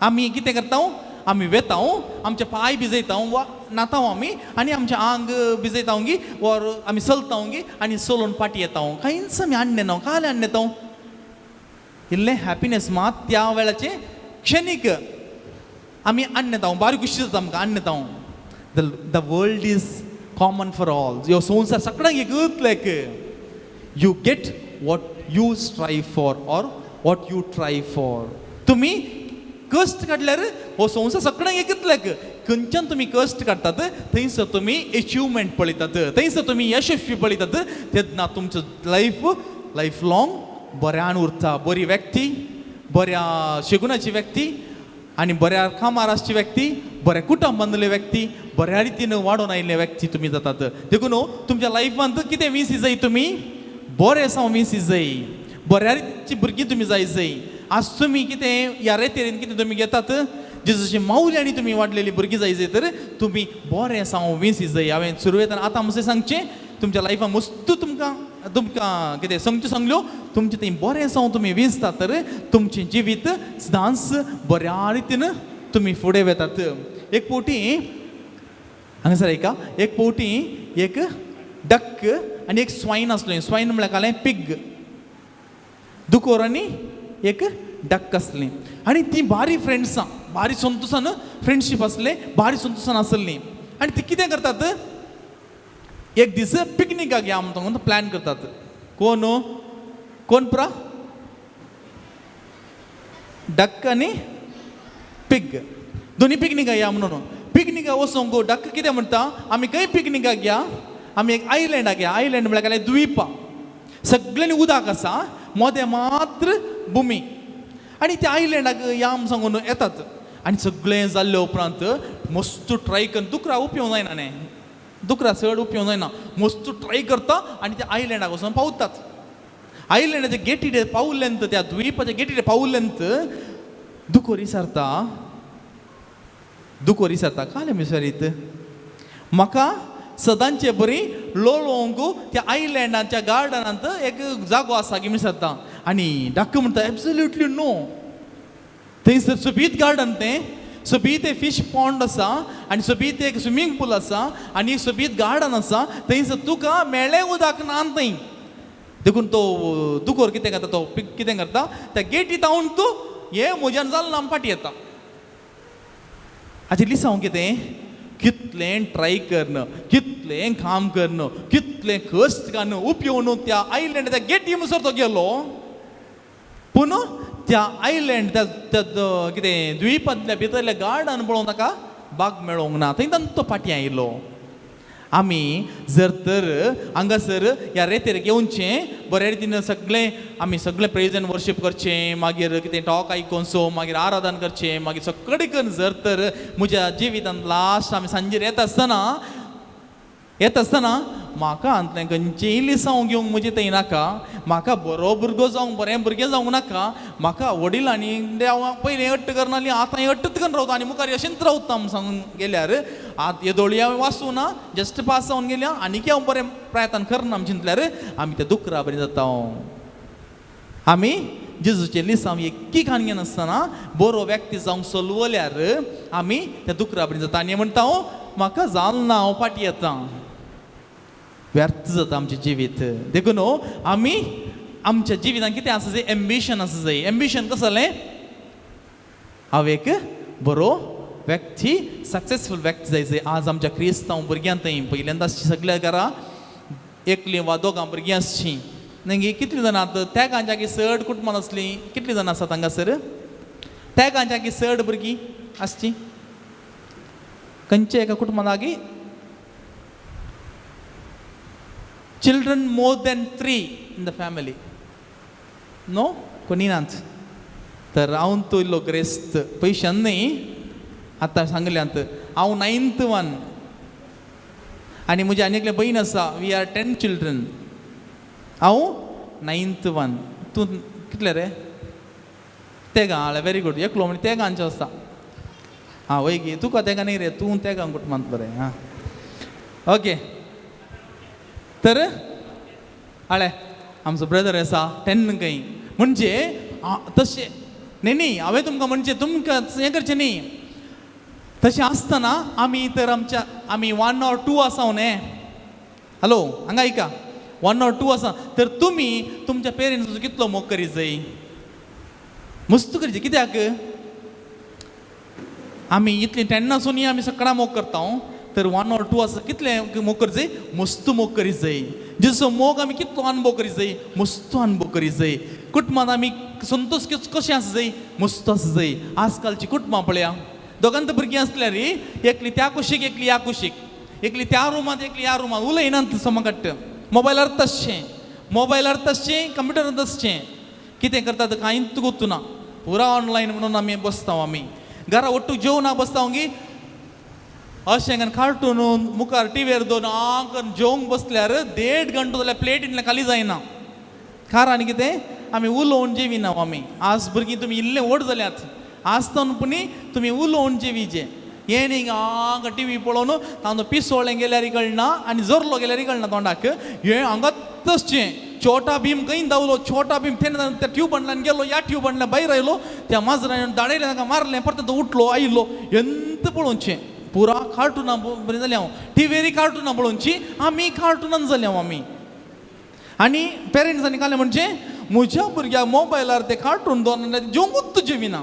आमी कितें करता, आमी वेता, आमचे पांय भिजयता वा न्हाता आमी आनी आमचें आंग भिजयता गी वर आमी चलता गी आनी चलोवन फाटीं येता. कांयच आमी हाडणे ना, काल हाडणे येता. इल्लें हॅपिनेस मात त्या वेळाचें क्षणीक आमी हाडणे येता, बारी खुशी जाता आमकां हाडणे येता. The world is common for all. ह्यो संवसार सगळ्यांक एकूच like. You get what you strive for or what you try for. तुमी कश्ट काडल्यार हो संवसार सगळ्यांक एकच लायक. खंयच्यान तुमी कश्ट काडटात थंयसर तुमी एचिवमेंट पळयतात, थंयसर तुमी यशस्वी पळयतात, तेन्ना तुमचो लायफ लायफ लाँग बऱ्यान उरता. बरी व्यक्ती, बऱ्या शेगुणाची व्यक्ती आनी बऱ्या कामार आसची व्यक्ती, बऱ्या कुटुंबांतले व्यक्ती, बऱ्या रितीन वाडोवन आयिल्ले व्यक्ती तुमी जातात. देखून तुमच्या लायफांत कितें विंसी जाय, तुमी बरें सावन विंसी जाय, बऱ्या रितीची भुरगीं तुमी जाय जाय. आज तुमी कितें ह्या रेतेरेन कितें तुमी घेतात, जेजूची मावली तुमी वाडलेली भुरगीं जाय जाय तर तुमी बरें सावन विंसी जाय. हांवें सुरवेतान आतां मुसे सांगचें, तुमच्या लायफान मस्तू तुमकां तुमकां कितें सांगच्यो सांगल्यो, तुमचें थंय बरें सावन तुमी विंचतात तर तुमचें जिवीत सदांच बऱ्या रितीन तुमी फुडें वेतात. एक फावटी हांगासर आयका, एक फावटी एक डक आनी एक स्वायन आसलें. स्वायन म्हळ्यार कालें पीग, दुकोर आनी एक डक आसलें. आनी ती बारी फ्रेंड्सां, बारी संतोसान फ्रेंडशीप आसलें, बारी संतोसान आसलीं. आनी ती कितें करतात, एक दीस पिकनिकाक या म्हणून प्लॅन करतात. कोण कोण प्रा डक आनी पीग दोनी पिकनिकाक या म्हणून. पिकनिकाक वचोंक डक कितें म्हणटा, आमी खंय पिकनिकाक या, आमी एक आयलँडाक या. आयलँड म्हळ्यार काय द्वीपा, सगळ्यांनी उदक आसा, मोदें मात्र भुमी. आनी त्या आयलँडाक या म्हूण सांगून येतात. आनी सगळें जाल्ले उपरांत मस्त ट्राय करून दुकरा उपयोग जायना न्ही, दुकरा चड उपयोग जायना, मस्त ट्राय करता आनी त्या आयलँडाक वचून पावतात. आयलँडाच्या गेटीडे पावल्यान, त्या द्वीपाच्या गेटीडे पावल्यान दुकोर विचारता, दुकोर विचारता, कालें विचारीत म्हाका सदांचे बरी लोळोवंक त्या आयलँडाच्या गार्डनांत एक जागो आसा की विचारता. आनी डॉक्टर म्हणटा एब्सोल्युटली नो, थंयसर सोबीत गार्डन, तें सोबीत एक फिश पॉन्ड आसा आनी सोबीत एक स्विमींग पूल आसा आनी एक सोबीत गार्डन आसा, थंयसर तुका मेळ्ळें उदक ना थंय. देखून तो दुकोर कितें करता, तो पीक कितें करता, त्या गेटी तावन तूं हें म्हज्यान जालें ना फाटीं येता. हाचें लिसांव कितें, कितलें ट्राय करण, कितलें काम करण, कितलें कश्ट काडून उपयोग त्या आयलँड त्या गेटी मुसर तो गेलो, पूण त्या आयलँड त्या कितें द्वीपांतल्या भितरल्या गार्डन पळोवन ताका बाग मेळोंक ना, थंय तांचो तो फाटीं आयलो. आमी जर तर हांगासर ह्या रेतेर घेवचें बऱ्या रितीन सगळें आमी सगळें प्रेज एंड वर्शीप करचें, मागीर कितें टॉक आयकोनसो, मागीर आराधन करचें, मागीर सगळें करून जर तर म्हज्या जिवितांत लास्ट आमी सांजेर येता आसतना म्हाका हातूंतलें खंयचेंय लिसांव घेवंक म्हजें थंय नाका, म्हाका बरो भुरगो जावंक बरें भुरगें जावंक नाका, म्हाका वडिलांनी हांव पयलीं हट्ट करनासली आतां हट्टच करून रावता आनी मुखार अशेंच रावता म्हूण सांगून गेल्यार आतां येदोळी हांवें वाचूं ना, जस्ट पास जावन गेल्या आनीक हांव बरें प्रयत्न करना म्हूण चिंतल्यार आमी त्या दुकरा बरें जाता. आमी जेजूचें लिसांव एकी खाण घेनासतना बरो व्यक्ती जावंक चलवल्यार आमी त्या दुकरा बरें जाता. आनी म्हणटा हांव म्हाका जालें ना, हांव फाटीं येता. व्यर्थ जाता आमचें जिवीत. देखून आमी आमच्या जिवितांत कितें आसा जाय, एम्बिशन आसा जाय. एम्बिशन कसलें, हांव एक बरो व्यक्ती, सक्सेसफूल व्यक्ती जाय जाय. आज आमच्या क्रिस्तांव भुरग्यांक थंय पयल्यांदा सगल्या घरा एकलीं वा दोगां भुरगीं आसचीं न्ही. कितलीं जाणां आतां तेगांच्या चड कुटुंबां आसलीं, कितलीं जाणां आसात हांगासर तेगांच्या चड भुरगीं आसचीं खंयच्या एका कुटुंबां लागीं? Children more than 3 in the family? No? कोणी नाच. तर हांव तो इल्लो ग्रेस्त पयशान न्ही, आतां सांगल्यांत हांव 9th 1. आनी म्हजी आनी एकलें भयण आसा. We are 10 children. हांव 9th one. तूं कितले रे? तेगां. आळे व्हेरी गूड. एकलो म्हणजे तेगांचो आसता. आं वय गे, तुका तेगां न्ही रे, तूं तेगां कुटुंबांतलो रे. आं ओके. तर आळे आमचो ब्रदर आसा 10 खंय. म्हणजे तशें न्ही न्ही, हांवें तुमकां म्हणजे तुमकां हें करचें न्ही. तशें आसतना आमी तर आमच्या आमी 1 or 2 आसा न्ही. हॅलो हांगा आयका, 1 or 2 आसा तर तुमी तुमच्या पेरंट्साचो कितलो मोग करी जाय, मस्त करीचे. कित्याक आमी इतलीं 10 आसूनय आमी सगळ्यां मोग करता, तर 1 or 2 आसा कितलें मोग करी जाय, मस्त मोग करी जाय. जसो मोग आमी कितलो अनुभव करी जाय, मस्त अनुभव करी जाय. कुटुंबांत आमी संतोष कशें आसा जाय, मस्त आसा जाय. आजकालची कुटुंबां पळया, दोगांत भुरगीं आसल्यार एकली त्या कुशीक, एकली ह्या कुशीक, एकली त्या रुमांत, एकली ह्या रुमांत, उलयनात समकट्ट. मोबायलार तशें, मोबायलार तशें, कंप्युटरार तशें. कितें करतात कांयच गोत्तुना. पुरा ऑनलायन म्हणून आमी बसता. आमी घरा ಒಟ್ಟು जेवणाक बसता गी अशें कार्टून मुखार टिवीर दोन आंक जेवंक बसल्यार 1.5 घंटो जाल्यार प्लेटींतल्यान खाली जायना. कारण कितें, आमी उलोवन जेविना. आमी आज भुरगीं तुमी इल्लें व्हड जाल्यात, आज तावन पुणी तुमी उलोवन जेवीचे. हें न्ही हांगा टिवी पळोवन तांचो पिसोळें गेल्यार कळना आनी जोरलो गेल्यार कळना तोंडाक. हें हांगा तशें छोटा भीम खंय धांवलो, छोटा भीम तेन्ना त्या ट्यूबांतल्यान गेलो, ह्या ट्यूबांतल्यान भायर आयलो, त्या माजरान धाडयलें, ताका मारलें, परत तो उठलो आयलो. एंत पळोवचें पुरा कार्टुनां बरीं जालीं. हांव टिवीर कार्टुनां पळोवची, आमी कार्टुनान जालीं हांव आमी. आनी पेरंट्सांनी काडलें म्हणजे म्हज्या भुरग्याक मोबायलार ते कार्टून दोन जेवंकूच जेविना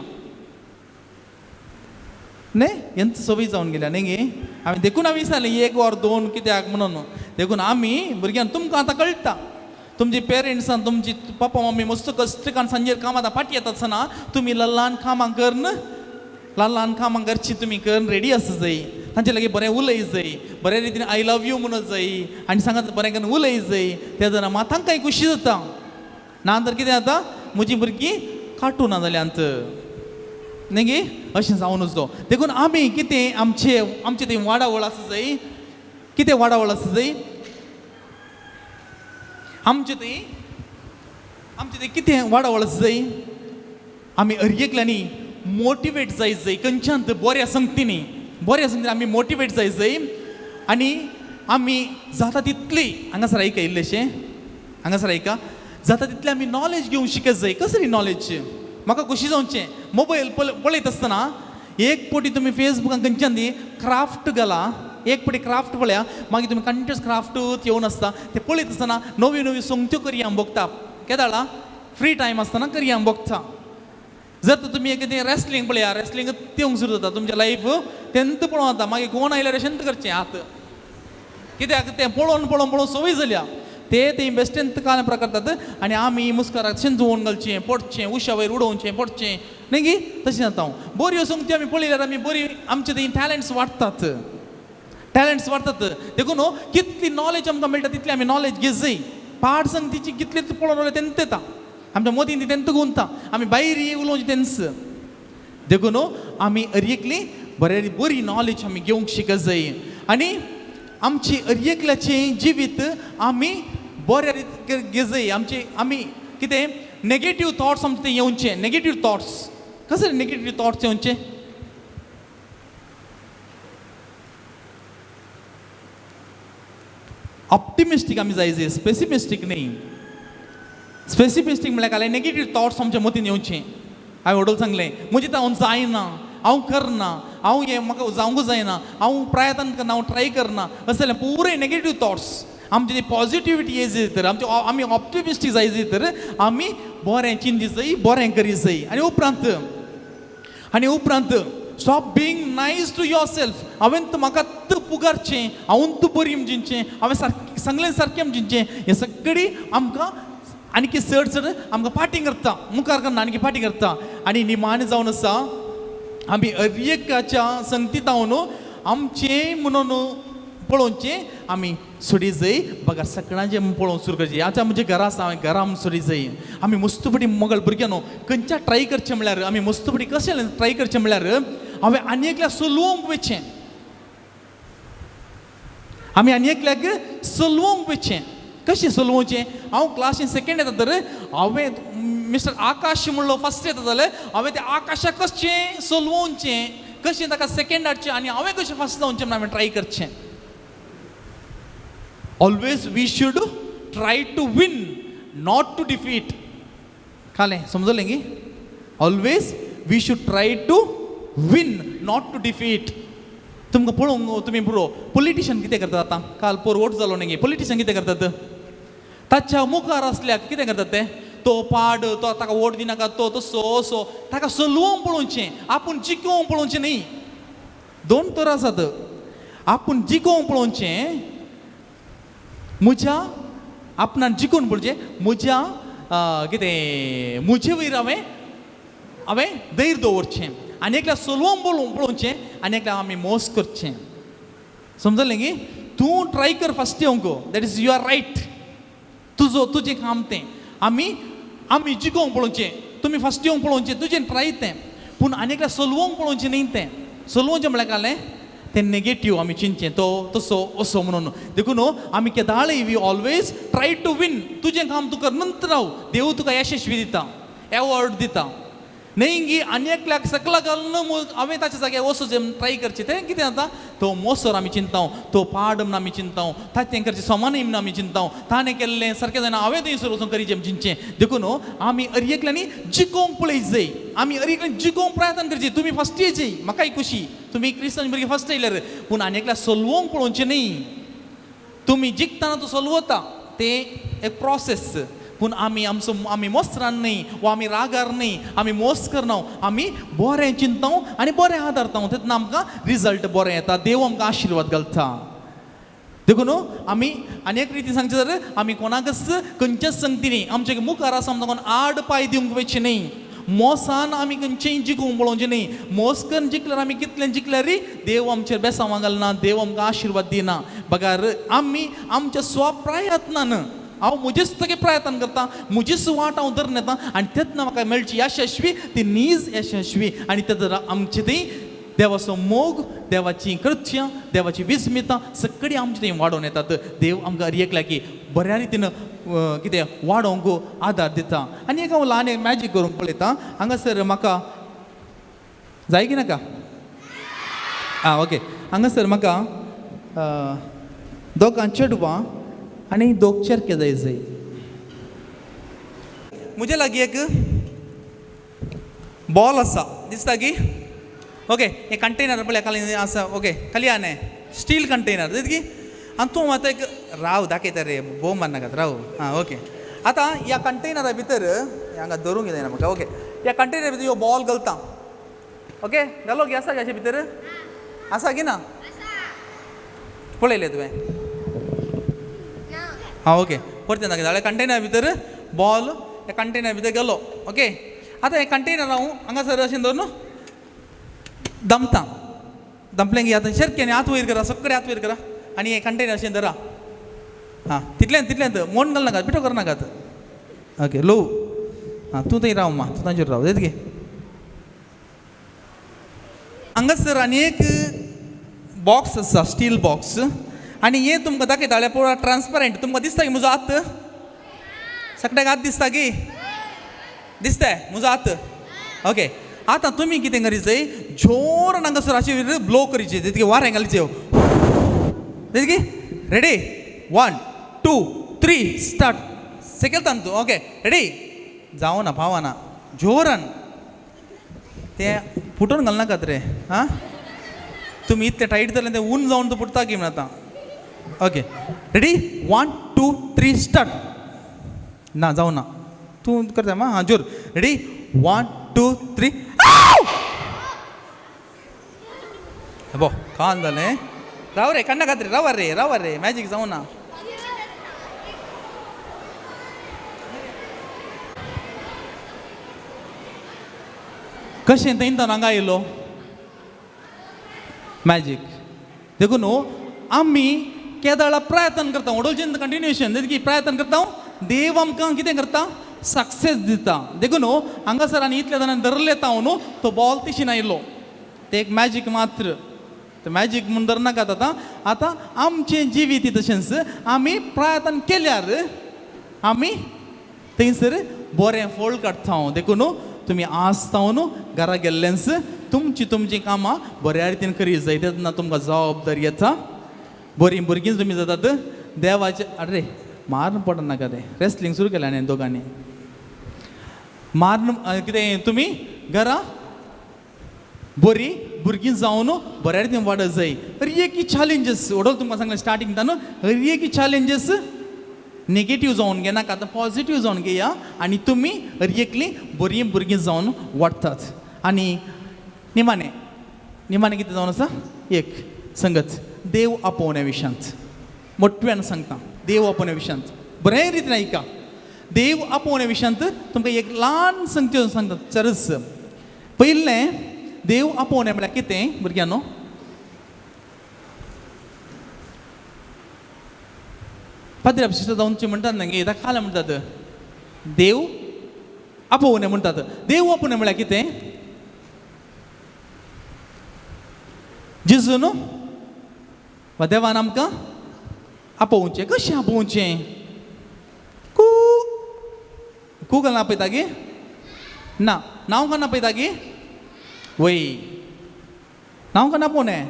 न्ही. हेंच संवय जावन गेल्या न्ही गे. आमी देखून आमी सांगलें 1 or 2 कित्याक म्हणून. देखून आमी भुरग्यांक तुमकां आतां कळटा, तुमची पेरंट्सान तुमची पप्पा मम्मी मस्त कश्ट काडून सांजेर कामां आतां फाटी येतात आसतना तुमी ल्हान कामां करून, ल्हान कामां करची तुमी करून रेडी आसा जाय. तांचे लागीं बरें उलय जाय, बरे रितीन I love you म्हणत जाय आनी सांगत बरें करून उलय जाय. तेन्ना मात तांकांय खुशी जाता. ना तर कितें जाता, म्हजी भुरगीं कार्टुनां जाल्यांत न्ही गे, अशें जावनच तो. देखून आमी कितें आमचे आमचे थंय वाडावळ आसा जाय. कितें वाडावळ आसा जाय आमचे थंय, आमचे थंय कितें वाडावळ आसा जाय. आमी हर एकल्यांनी मोटिवेट जाय जाय खंयच्यान बऱ्या संगतींनी, बऱ्या संगतीन आमी मोटिवेट जाय जाय. आनी आमी जाता तितली हांगासर आयका इल्लेशें, हांगासर आयका, जाता तितली आमी नॉलेज घेवंक शिकत जाय. कसली नॉलेज? म्हाका खोशी जावचें मोबायल पळयत आसतना एक पटी तुमी फेसबुकान खंयच्यान ती क्राफ्ट घाला, एक पटी क्राफ्ट पळया, मागीर तुमी कंटिन्यूस क्राफ्ट येवन आसता ते पळयत आसतना नव्यो नव्यो संगत्यो करया भोगता. केदाळा फ्री टायम आसतना करया भोगता. जर तर तुमी एक रेसलिंग पळया, रेसलिंग येवंक सुरू जाता तुमच्या लायफ तेंत पळोवं जाता. मागीर कोण आयल्यार अशेंत करचें आत, कित्याक तें पळोवन पळोवन पळोवन संवय जाल्या. ते ते बेश्टेंत कांय प्रकारतात आनी आमी मुस्काराक शिंजोवन घालचें, पडचें, उशा वयर उडोवचें, पडचें न्ही गी, तशें जाता. हांव बऱ्यो संगत्यो आमी पळयल्यार आमी बरी आमचे थंय टॅलंट्स वाडटात, टॅलंट्स वाडटात. देखून कितली नॉलेज आमकां मेळटा तितली आमी नॉलेज घेत जाय. पाड संगतीची कितली पळोवन रावल्यार तेंत येता आमच्या मदीं, ती तेंत गुंता, आमी भायर उलोवचें तेंच. देखून आमी हर एकली बरे बरी नॉलेज आमी घेवंक शिकत जाय आनी आमची हर एकल्याचें जिवीत आमी बऱ्या रितीन घेत. आमचे आमी कितें नेगेटीव थॉट्स आमचे येवचे, नेगेटीव थॉट्स कसले नेगेटीव थॉट्स येवचे? ऑप्टिमिस्टीक आमी जाय जाय, स्पेसिमिस्टीक न्ही. स्पेसिमिस्टीक म्हणल्यार काय नेगेटीव थॉट्स आमच्या मतीन येवचे. हांवें व्हडल सांगलें म्हजें हांव जायना, हांव करना, हांव हें म्हाका जावंक जायना, हांव प्रयत्न करना, हांव ट्राय करना, अशें जाल्यार पुरे नेगेटीव थॉट्स. आमची पॉजिटिविटी येय जाय तर आमचे आमी ऑप्टिमिस्टीक जाय जाय तर आमी बरें चिंती जाय, बरें करी जाय. आनी उपरांत stop being nice to yourself. हांवें म्हाका पुगारचें, हांव तूं बरी म्हणचें, हांवें सारकें सांगलें सारकें म्हणचें, हें सगळीं आमकां आनीक चड चड आमकां फाटीं करता, मुखार करना, आनीक फाटीं करता. आनी निमाणें जावन आसा आमी हर एकाच्या संगतींत आमचें म्हणून पळोवचें आमी सोडी जाय, बगर सगळ्यांचें पळोवंक सुरू करचें. आतां म्हजें घरा आसा, हांवें घरा सोडी जाय. आमी मस्तपटी मगळ भुरग्यां न्हू खंयच्या ट्राय करचें म्हणल्यार आमी मस्तपटी कशें ट्राय करचें म्हणल्यार हांवें आनी एकल्या सोलोवंक वयचें. आमी आनी एकल्याक सलवंक वचचें. कशें सलवचें? हांव क्लासीन सेकेंड येता तर हांवें मिस्टर आकाश म्हणलो फर्स्ट येता जाल्यार हांवें तें आकाशाक कशें सलवचें, कशें ताका सेकेंड हाडचें आनी हांवें कशें फर्स्ट जावचें म्हणून हांवें ट्राय करचें. Always we should try to win, not to defeat. कळ्ळें? समजलें की? Always we should try to win, not to defeat. तुमकां पळोवंक तुमी पुरो पॉलिटिशन कितें करतात आतां? काल पोर वोट जालो न्ही, पॉलिटिशन कितें करतात? ताच्या मुखार आसल्याक कितें करतात ते? तो पाड, तो ताका वोट दिनाका, तो तसो असो, ताका सलवंक पळोवचें, आपूण जिखोवंक पळोवचें न्ही. दोन तर आसात, आपूण जिखोवंक पळोवचें, म्हज्या आपणान जिखून पळोवचें, म्हज्या कितें म्हजे वयर हांवें हांवें धैर्य दवरचें आनी एकल्या सलवंक पळोवचें आनी एकल्या आमी मोस करचें. समजलें की? तूं ट्राय कर फर्स्ट येवंक, that is your right, तुजो तुजें काम तें. आमी आमी जिखोवंक पळोवचें, तुमी फर्स्ट येवंक पळोवचें, तुजें ट्राय तें. पूण आनी एकल्या सलवंक पळोवचें न्ही तें. सलवचें म्हळ्यार कालें तें नेगेटीव आमी चिंतचें, तो तसो असो म्हणून. देखून आमी केदाळी we always try to win. तुजें काम तुका नंतर राव, देव तुका यशस्वी दिता, एवॉर्ड दिता. न्ही गी आनी एकल्याक सकला घालून हांवें ताच्या जाग्यार वचूं ट्राय करचें, तें कितें जाता? तो मोसर आमी चिंता, तो पाड म्हण आमी चिंता, ताचें करचें समान म्हण आमी चिंता, ताणें केल्लें सारकें जायना हांवें थंयसर वचून करीचें चिंतचें. देखून आमी हर एकल्यांनी जिखोवंक पळय जाय, आमी हर एकल्यान जिखोवंक प्रयत्न करचें. तुमी फर्स्ट येयचे, म्हाकाय खुशी तुमी क्रिस्तांव भुरगीं फर्स्ट येयल्यार, पूण आनी एकल्या सलवंक पळोवचें न्ही. तुमी जिखतना तो सलवता, तें एक प्रोसेस. पूण आमी आमचो आमी मोसरान न्ही वा आमी रागार न्ही, आमी मोस करना, आमी बरें चिंतता आनी बरें आदारता, तेन्ना आमकां रिजल्ट बरें येता, देव आमकां आशिर्वाद घालता. देखून आमी आनी एक रितीन सांगचें जाल्यार आमी कोणाकच खंयच्याच संगतीनी आमचे मुखार आसा आमकां कोण आड पांय दिवंक वचचें न्ही. मोसान आमी खंयचेंय जिखूंक पळोवचें न्ही. मोस करून जिखल्यार आमी कितलें जिखल्यार देव आमचेर बेसांवां घालना, देव आमकां आशिर्वाद दिना. बगार आमी आमच्या स्वप्रयत्नान, हांव म्हजेच सगळे प्रयत्न करता, म्हजीच वाट हांव धरून येता आनी तेन्ना म्हाका मेळची यशस्वी ती नीज यशस्वी. आनी तेन्ना आमचे थंय देवाचो मोग, देवाची कृत्यां, देवाची विस्मितां सगळीं आमचे थंय वाडोवन येतात. देव आमकां एकल्या की बऱ्या रितीन कितें वाडोवंक आदार दिता. आनी एक हांव ल्हान एक मॅजीक करूंक पळयता हांगासर. म्हाका जाय की नाका? आं ओके. हांगासर म्हाका दोगां चेडवां आनी दोग चेरके जाय जाय. म्हजे लागीं एक बॉल आसा, दिसता की? ओके, हें कंटेनर पळय खाली आसा. ओके, खाली आहा न्ही, स्टील कंटेनर दिसता की? आनी तूं आतां एक राव दाखयता रे, बोव मारनाकात, राव. आं ओके, आतां ह्या कंटेनरा भितर हांगा धरूंक जायना म्हाका. ओके, ह्या कंटेनरा भितर ह्यो बॉल घालता. ओके, घालो की आसा की हाचे भितर आसा की ना? पळयलें तुवें? आं ओके, परतें दाखयता. जाल्यार कंटेनर भितर बॉल ह्या कंटेनर भितर गेलो. ओके, आतां हें कंटेनर हांव हांगासर अशें दवरून दमता. दमलें की आतां शेरकें आनी हात वयर करा, सगळे हात वयर करा आनी हें कंटेनर अशें धरा. आं तितलें तितलेंच, मोड घालनाकात, पिठो करनाकात. ओके लो. आं तूं थंय राव मा, तूं तांचेर राव. येत गे हांगासर आनी एक बॉक्स आसा, स्टील बॉक्स. आनी हें तुमकां दाखयता जाल्यार पुरा ट्रान्सपरंट. तुमकां दिसता की म्हजो हात? सगळ्याक हात दिसता की? दिसता म्हजो हात? ओके, आतां तुमी कितें करी जाय, जोरान हांगासर अशें ब्लो करीचे, तितकें वारें घालचें. तितकी रेडी? 1 2 3 स्टार्ट. सेकेलता न्हू तूं? Okay ready? जावना पावना, जोरान तें फुटोवन घालनाकात रे. आं तुमी इतलें टायट जालें तें ऊन जावन तूं फुटता की म्हण आतां. Okay ready? 1 2 3 स्टार्ट. ना जावना, तूं करता मा. हां जोर. रेडी? 1 2 3. बो कान जालें. राव रे, काडनाकात रे, राव रे, राव रे, मॅजीक जावना. कशें थंय हांगा आयलो मॅजीक. देखून न्हू आमी केदाळा प्रयत्न करता, वडोलचें कंटिन्युएशन की प्रयत्न करता, देव आमकां कितें करता? सक्सेस दिता. देखून न्हू हांगासर आनी इतल्या जाणांनी धरले येता न्हू, तो बॉल तिशीन आयलो, ते एक मॅजीक मात्र. ते मॅजीक म्हूण धरनाकात. आतां आतां आमचें जिवीत तशेंच आमी प्रयत्न केल्यार आमी थंयसर बरें फळ काडटा. देखून तुमी आसता न्हू घरा गेल्लेंच तुमची तुमचीं कामां बऱ्या रितीन करी जाय, तेन्ना तुमकां जबाबदारी येता, बरीं भुरगीं तुमी जातात देवाचे. अरे मारून पडनाका रे, रेसलिंग सुरू केलें आनी दोगांनी मारून कितें तुमी घरा बरी भुरगीं जावन बऱ्या रितीन वाडत जाय. हर एक चॅलेंजीस वडोल तुमकां सांगलें स्टार्टींग न्हू, हर एक चॅलेंजीस नेगेटीव जावन घेनाका, आतां पॉजिटीव जावन घेया आनी तुमी हर एकली बरीं भुरगीं जावन वाडटात. आनी निमाणें निमाणें कितें जावन आसा, एक संगत देव आपोवण्या विशयांत मोटव्यान सांगता, देव आपोवण्या विशयांत बरें रितीन आयका. देव आपोवण्या विशयांत तुमकां एक ल्हान संगती सांगता चरस. पयलें देव आपोवणें म्हळ्यार कितें भुरग्यांनो, पाद्री सिस्टर जावचे म्हणटात न्ही, ताका काल म्हणटात देव आपोवणें म्हणटात. देव आपोवणें म्हळ्यार कितें, जेजून वा देवान आमकां आपोवचें. कशें आपोवचें? कू कू घालून आपयता गे ना, नांव घालून आपयता गे वय, नांव कोण आपोवणें?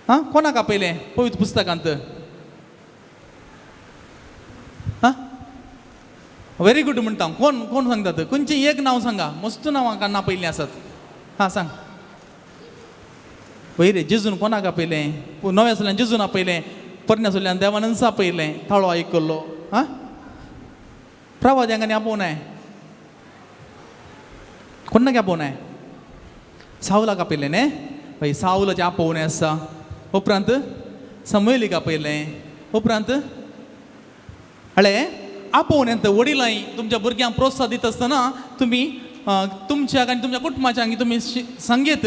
आं कोणाक आपयलें पवित्र पुस्तकांत? आं व्हेरी गूड म्हणटा. कोण कोण सांगतात? खंयचें एक नांव सांगा, मस्त नांवां काडून आपयल्लीं आसात. हां सांग. वय रे, जेजून कोणाक आपयलें? नव्या सोल्यान जेजून आपयलें, परण्या सोल्यान देवानच आपयलें, ताळो आयकल्लो. आं प्रवाद्यांक आनी आपोवनाय, कोणाक आपोवनाय? सावलाक आपयलें न्ही, हय सावलाचें आपोवणें आसा. उपरांत समयलीक आपयलें, उपरांत हळे आपोवण्यांत वडिलांय तुमच्या भुरग्यांक प्रोत्साहन दिता आसतना तुमी तुमच्या आनी तुमच्या कुटुंबाच्या आनी तुमी सांगेत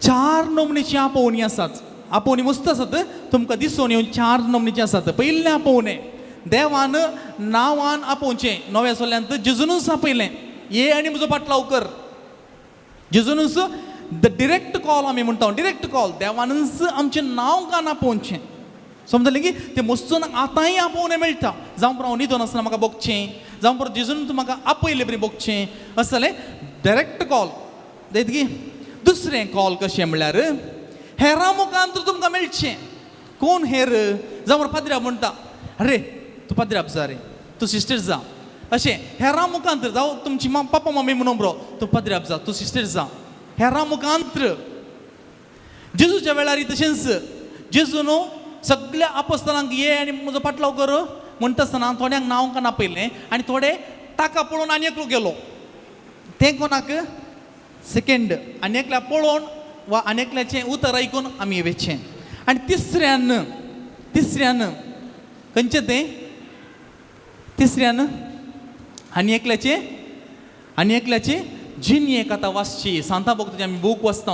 चार नमनीची आपोवणी आसात. आपोवणी मस्त आसात, तुमकां दिसून येवन चार नमनीची आसात. पयलें आपोवणें देवान नांवान आपोवचें. नव्या सोल्यांत जेजूनच आपयलें, ये आनी म्हजो पाटलाव कर. जेजूनच the direct call आमी म्हणटा, डिरेक्ट कॉल देवानच आमचें नांव कान आपोवचें. समजलें की तें मस्तून आतांय आपोवणें मेळटा. जावं पुरो हांव न्हिदोन आसतना म्हाका भोगचें, जावं पुरो जेजून म्हाका आपयलें बरी भोगचें, अशें जालें डायरेक्ट कॉल जायत की. दुसरें कॉल कशें म्हणल्यार हेरां मुखांत तुमकां मेळचें. कोण हेर? जावं पुरो पाद्र्याब म्हणटा, अरे तूं पाद्र्याब जा रे, तूं सिस्टर जा, अशें हेरां मुखांत. जावं तुमची पापा मम्मी म्हणून बरो तूं पाद्र्याब जा, तूं सिस्टर जा, हेरां मुखांत. जेजूच्या वेळार तशेंच जेजू न्हू सगळ्या आपोस्तलांक ये आनी म्हजो पाटलाव कर म्हणटा आसतना थोड्यांक नांव कान आपयलें आनी थोडे ताका पळोवन आनी एकलो गेलो. तें कोणाक सेकेंड आनी एकल्या पळोवन वा आनी एकल्याचें उतर आयकून आमी वेचें. आनी तिसऱ्यान तिसऱ्यान खंयचें तें तिसऱ्यान आनी एकल्याचें आनी एकल्याचें जिणेक आतां वाचची. सांता भोगताची आमी बूक वाचता,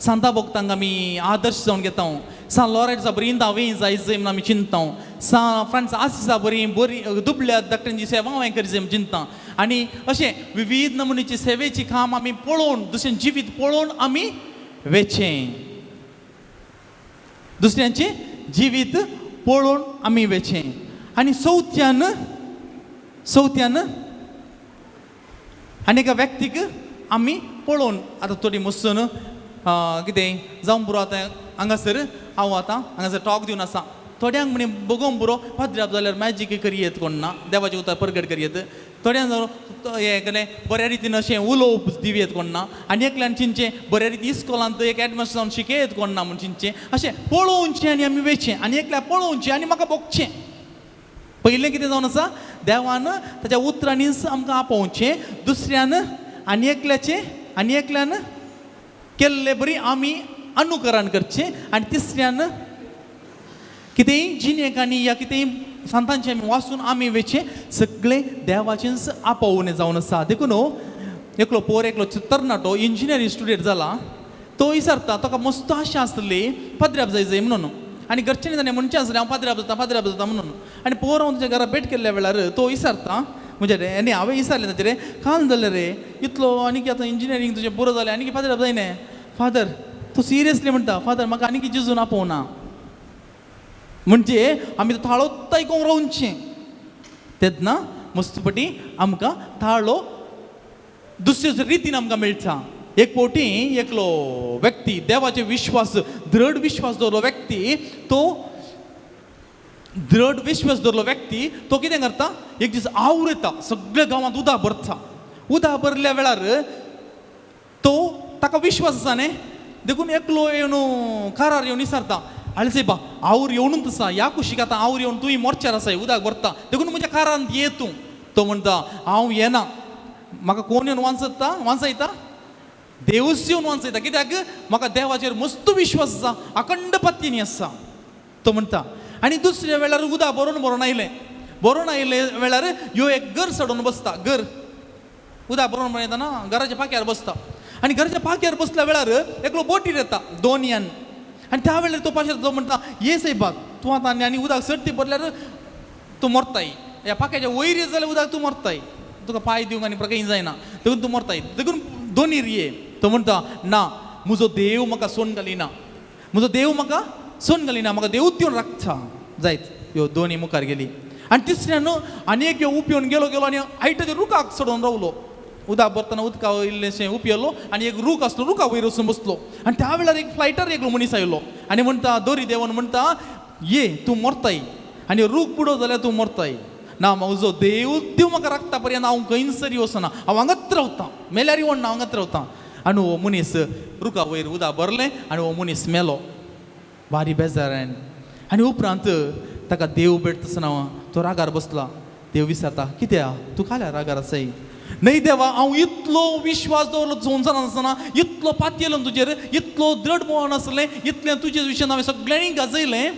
सांता भोगतांक आमी आदर्श जावन घेता, सान लॉरेन्सा बरी हांवें जाय जाय म्हणून आमी चिंतता, सान फ्रांस आसिसा बरी बरी दुबल्या धाकट्यांची सेवा हांवें करी जाय म्हूण चिंतता. आनी अशें विविध नमुनेची सेवेची काम आमी पळोवन दुसऱ्यां जिवीत पळोवन आमी वेचें, दुसऱ्यांचें जिवीत पळोवन आमी वेचें. आनी चवथ्यान चवथ्यान आनी एका व्यक्तीक आमी पळोवन आतां थोडी मस्तून कितें जावं पुरो आतां हांगासर हांव आतां हांगासर टॉक दिवन आसा, थोड्यांक म्हणी बगोवंक पुरो पाद्र्याब जाल्यार मॅजीक करयेत कोण ना, देवाचें उतर परगट करयेत, थोड्यांक हें केलें बऱ्या रितीन अशें उलोवप दिवयेत कोण ना, आनी एकल्यान चिंचें बऱ्या रितीन इस्कोलांत एक एडमिशन जावन शिकयत कोण ना म्हूण चिंचें. अशें पळोवचें आनी आमी वेचें आनी एकल्या पळोवचें आनी म्हाका भोगचें. पयलें कितें जावन आसा, देवान ताच्या उतरांनीच आमकां आपोवचें, दुसऱ्यान आनी एकल्याचें आनी एकल्यान केल्ले बरी आमी अनुकरण करचें, आनी तिसऱ्यान कितेंय जिणेक आनी या कितेंय सांतांचें आमी वाचून आमी वेचें. सगळें देवाचेंच आपोवणें जावन आसा. देखून एकलो पोर एकलो तरणाटो इंजिनियरींग स्टुडंट जाला, तो विचारता ताका मस्त आशा आसली पाद्र्याब जाय जाय म्हणून, आनी घरच्यांनी ताणें म्हणचें आसलें हांव पाद्र्याब जाता पाद्र्याब जाता म्हणून. आनी पोर हांव तुज्या घरा भेट केल्ल्या वेळार तो विचारता म्हणजे रे आनी हांवें विचारलें ताचें रे काल जालें रे इतलो आनी आतां इंजिनियरींग तुजें पुरो जालें आनी पाद्र्याब जायना. फादर तो सिरियसली म्हणटा फादर म्हाका आनी कितें जेजून आपोवना. म्हणजे आमी तो थाळोच आयकूंक रावचें तेन्ना मस्तपटी आमकां थाळो दुसरे रितीन आमकां मेळटा. एक फावटी एकलो व्यक्ती देवाचे विश्वास दृढ विश्वास दवरलो व्यक्ती तो दृढ विश्वास दवरलो व्यक्ती तो कितें करता एक दीस आवर येता सगळ्या गांवांत उदक भरता. उदक भरल्या वेळार तो ताका विश्वास आसा न्ही देखून एकलो येवन कारार येवन विचारता आले सायबा आवर येवनूच आसा ह्या कुशीक आतां आवर येवन तूं मोर्चार आसाय उदक भरता देखून म्हज्या कारांत ये तूं. तो म्हणटा हांव येना म्हाका कोण येवन वांचता वांचयता देवूच येवन वांचयता कित्याक म्हाका देवाचेर मस्त विश्वास आसा अखंड पत्तीनी आसा तो म्हणटा. आनी दुसऱ्या वेळार उदक भरून भरून आयलें भरून आयले वेळार ह्यो एक घर चडोवन बसता घर उदक भरून भरून येताना घराच्या पाक्यार बसता आनी घराच्या पाक्यार बसल्या वेळार एकलो बोटीर येता दोनयान आनी त्या वेळार तो पाशेर तो म्हणटा ये सायबा तूं आतां आनी उदक सर्ती भरल्यार तूं मरताय ह्या पाक्याच्या वयर येत जाल्यार उदक तूं मरताय तुका पांय दिवंक आनी प्रकाय जायना देखून तूं मरताय देखून दोनीर ये. तो म्हणटा ना म्हजो देव म्हाका सोन घालिना म्हजो देव म्हाका सोन घालिना म्हाका देवूच दिवन राखता जायत. ह्यो दोनी मुखार गेली आनी तिसऱ्यान आनी एक ह्यो उपयोन गेलो गेलो आनी आयटाच्या रुखाक चडोवन रावलो. उदक भरतना उदका इल्लेशें उपयलो आनी एक रूख आसलो रुखा वयर वचून बसलो आनी त्या वेळार एक फ्लायटर एकलो मनीस आयलो आनी म्हणटा दोरी देवन म्हणटा ये तूं मरताय आनी रूख बुडो जाल्यार तूं मरताय ना म्हजो देव देव म्हाका राखता पर्यंत हांव खंयसर वचना हांव हांगाच रावतां मेल्यार येवन हांव हांगाच रावतां. आनी हो मनीस रुखा वयर उदक भरलें आनी हो मनीस मेलो बारी बेजारान. आनी उपरांत ताका देव भेटता आसतना तो रागार बसला. देव विचारता कित्याक तूं काल्या रागार आसाय? न्हय देवा हांव इतलो विश्वास दवरलो संवसारांत आसतना इतलो पातयेलो तुजेर इतलो दृढ मोहन आसलें इतलें तुजे विशयान हांवें सगळ्यांनी गाजयलें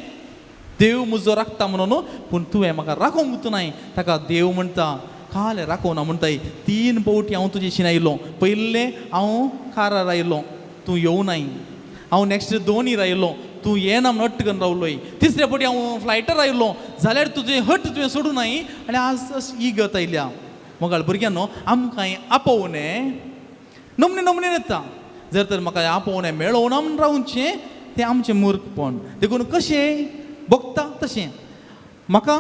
देव म्हजो राखता म्हणून पूण तुवें म्हाका राखोवंक नाय. ताका देव म्हणटा कालें राखोवना म्हणटाय 3 फावटी हांव तुजेशीन आयलो पयलें हांव कारार आयलो तूं येवनाय हांव नॅक्स्ट दोनीर आयलो तूं येना म्हण हट्ट करून रावलोय तिसऱ्या फावटी हांव फ्लायटार आयलो जाल्यार तुजें हट्ट तुवें सोडूं नाय आनी आज ही गत आयल्या. मोगाळ भुरग्यांनो आमकां आपोवणें नमने नमने येता जर तर म्हाका आपोवणें मेळोवना म्हण रावचें तें आमचें मूर्खपण. देखून कशें भोगता तशें म्हाका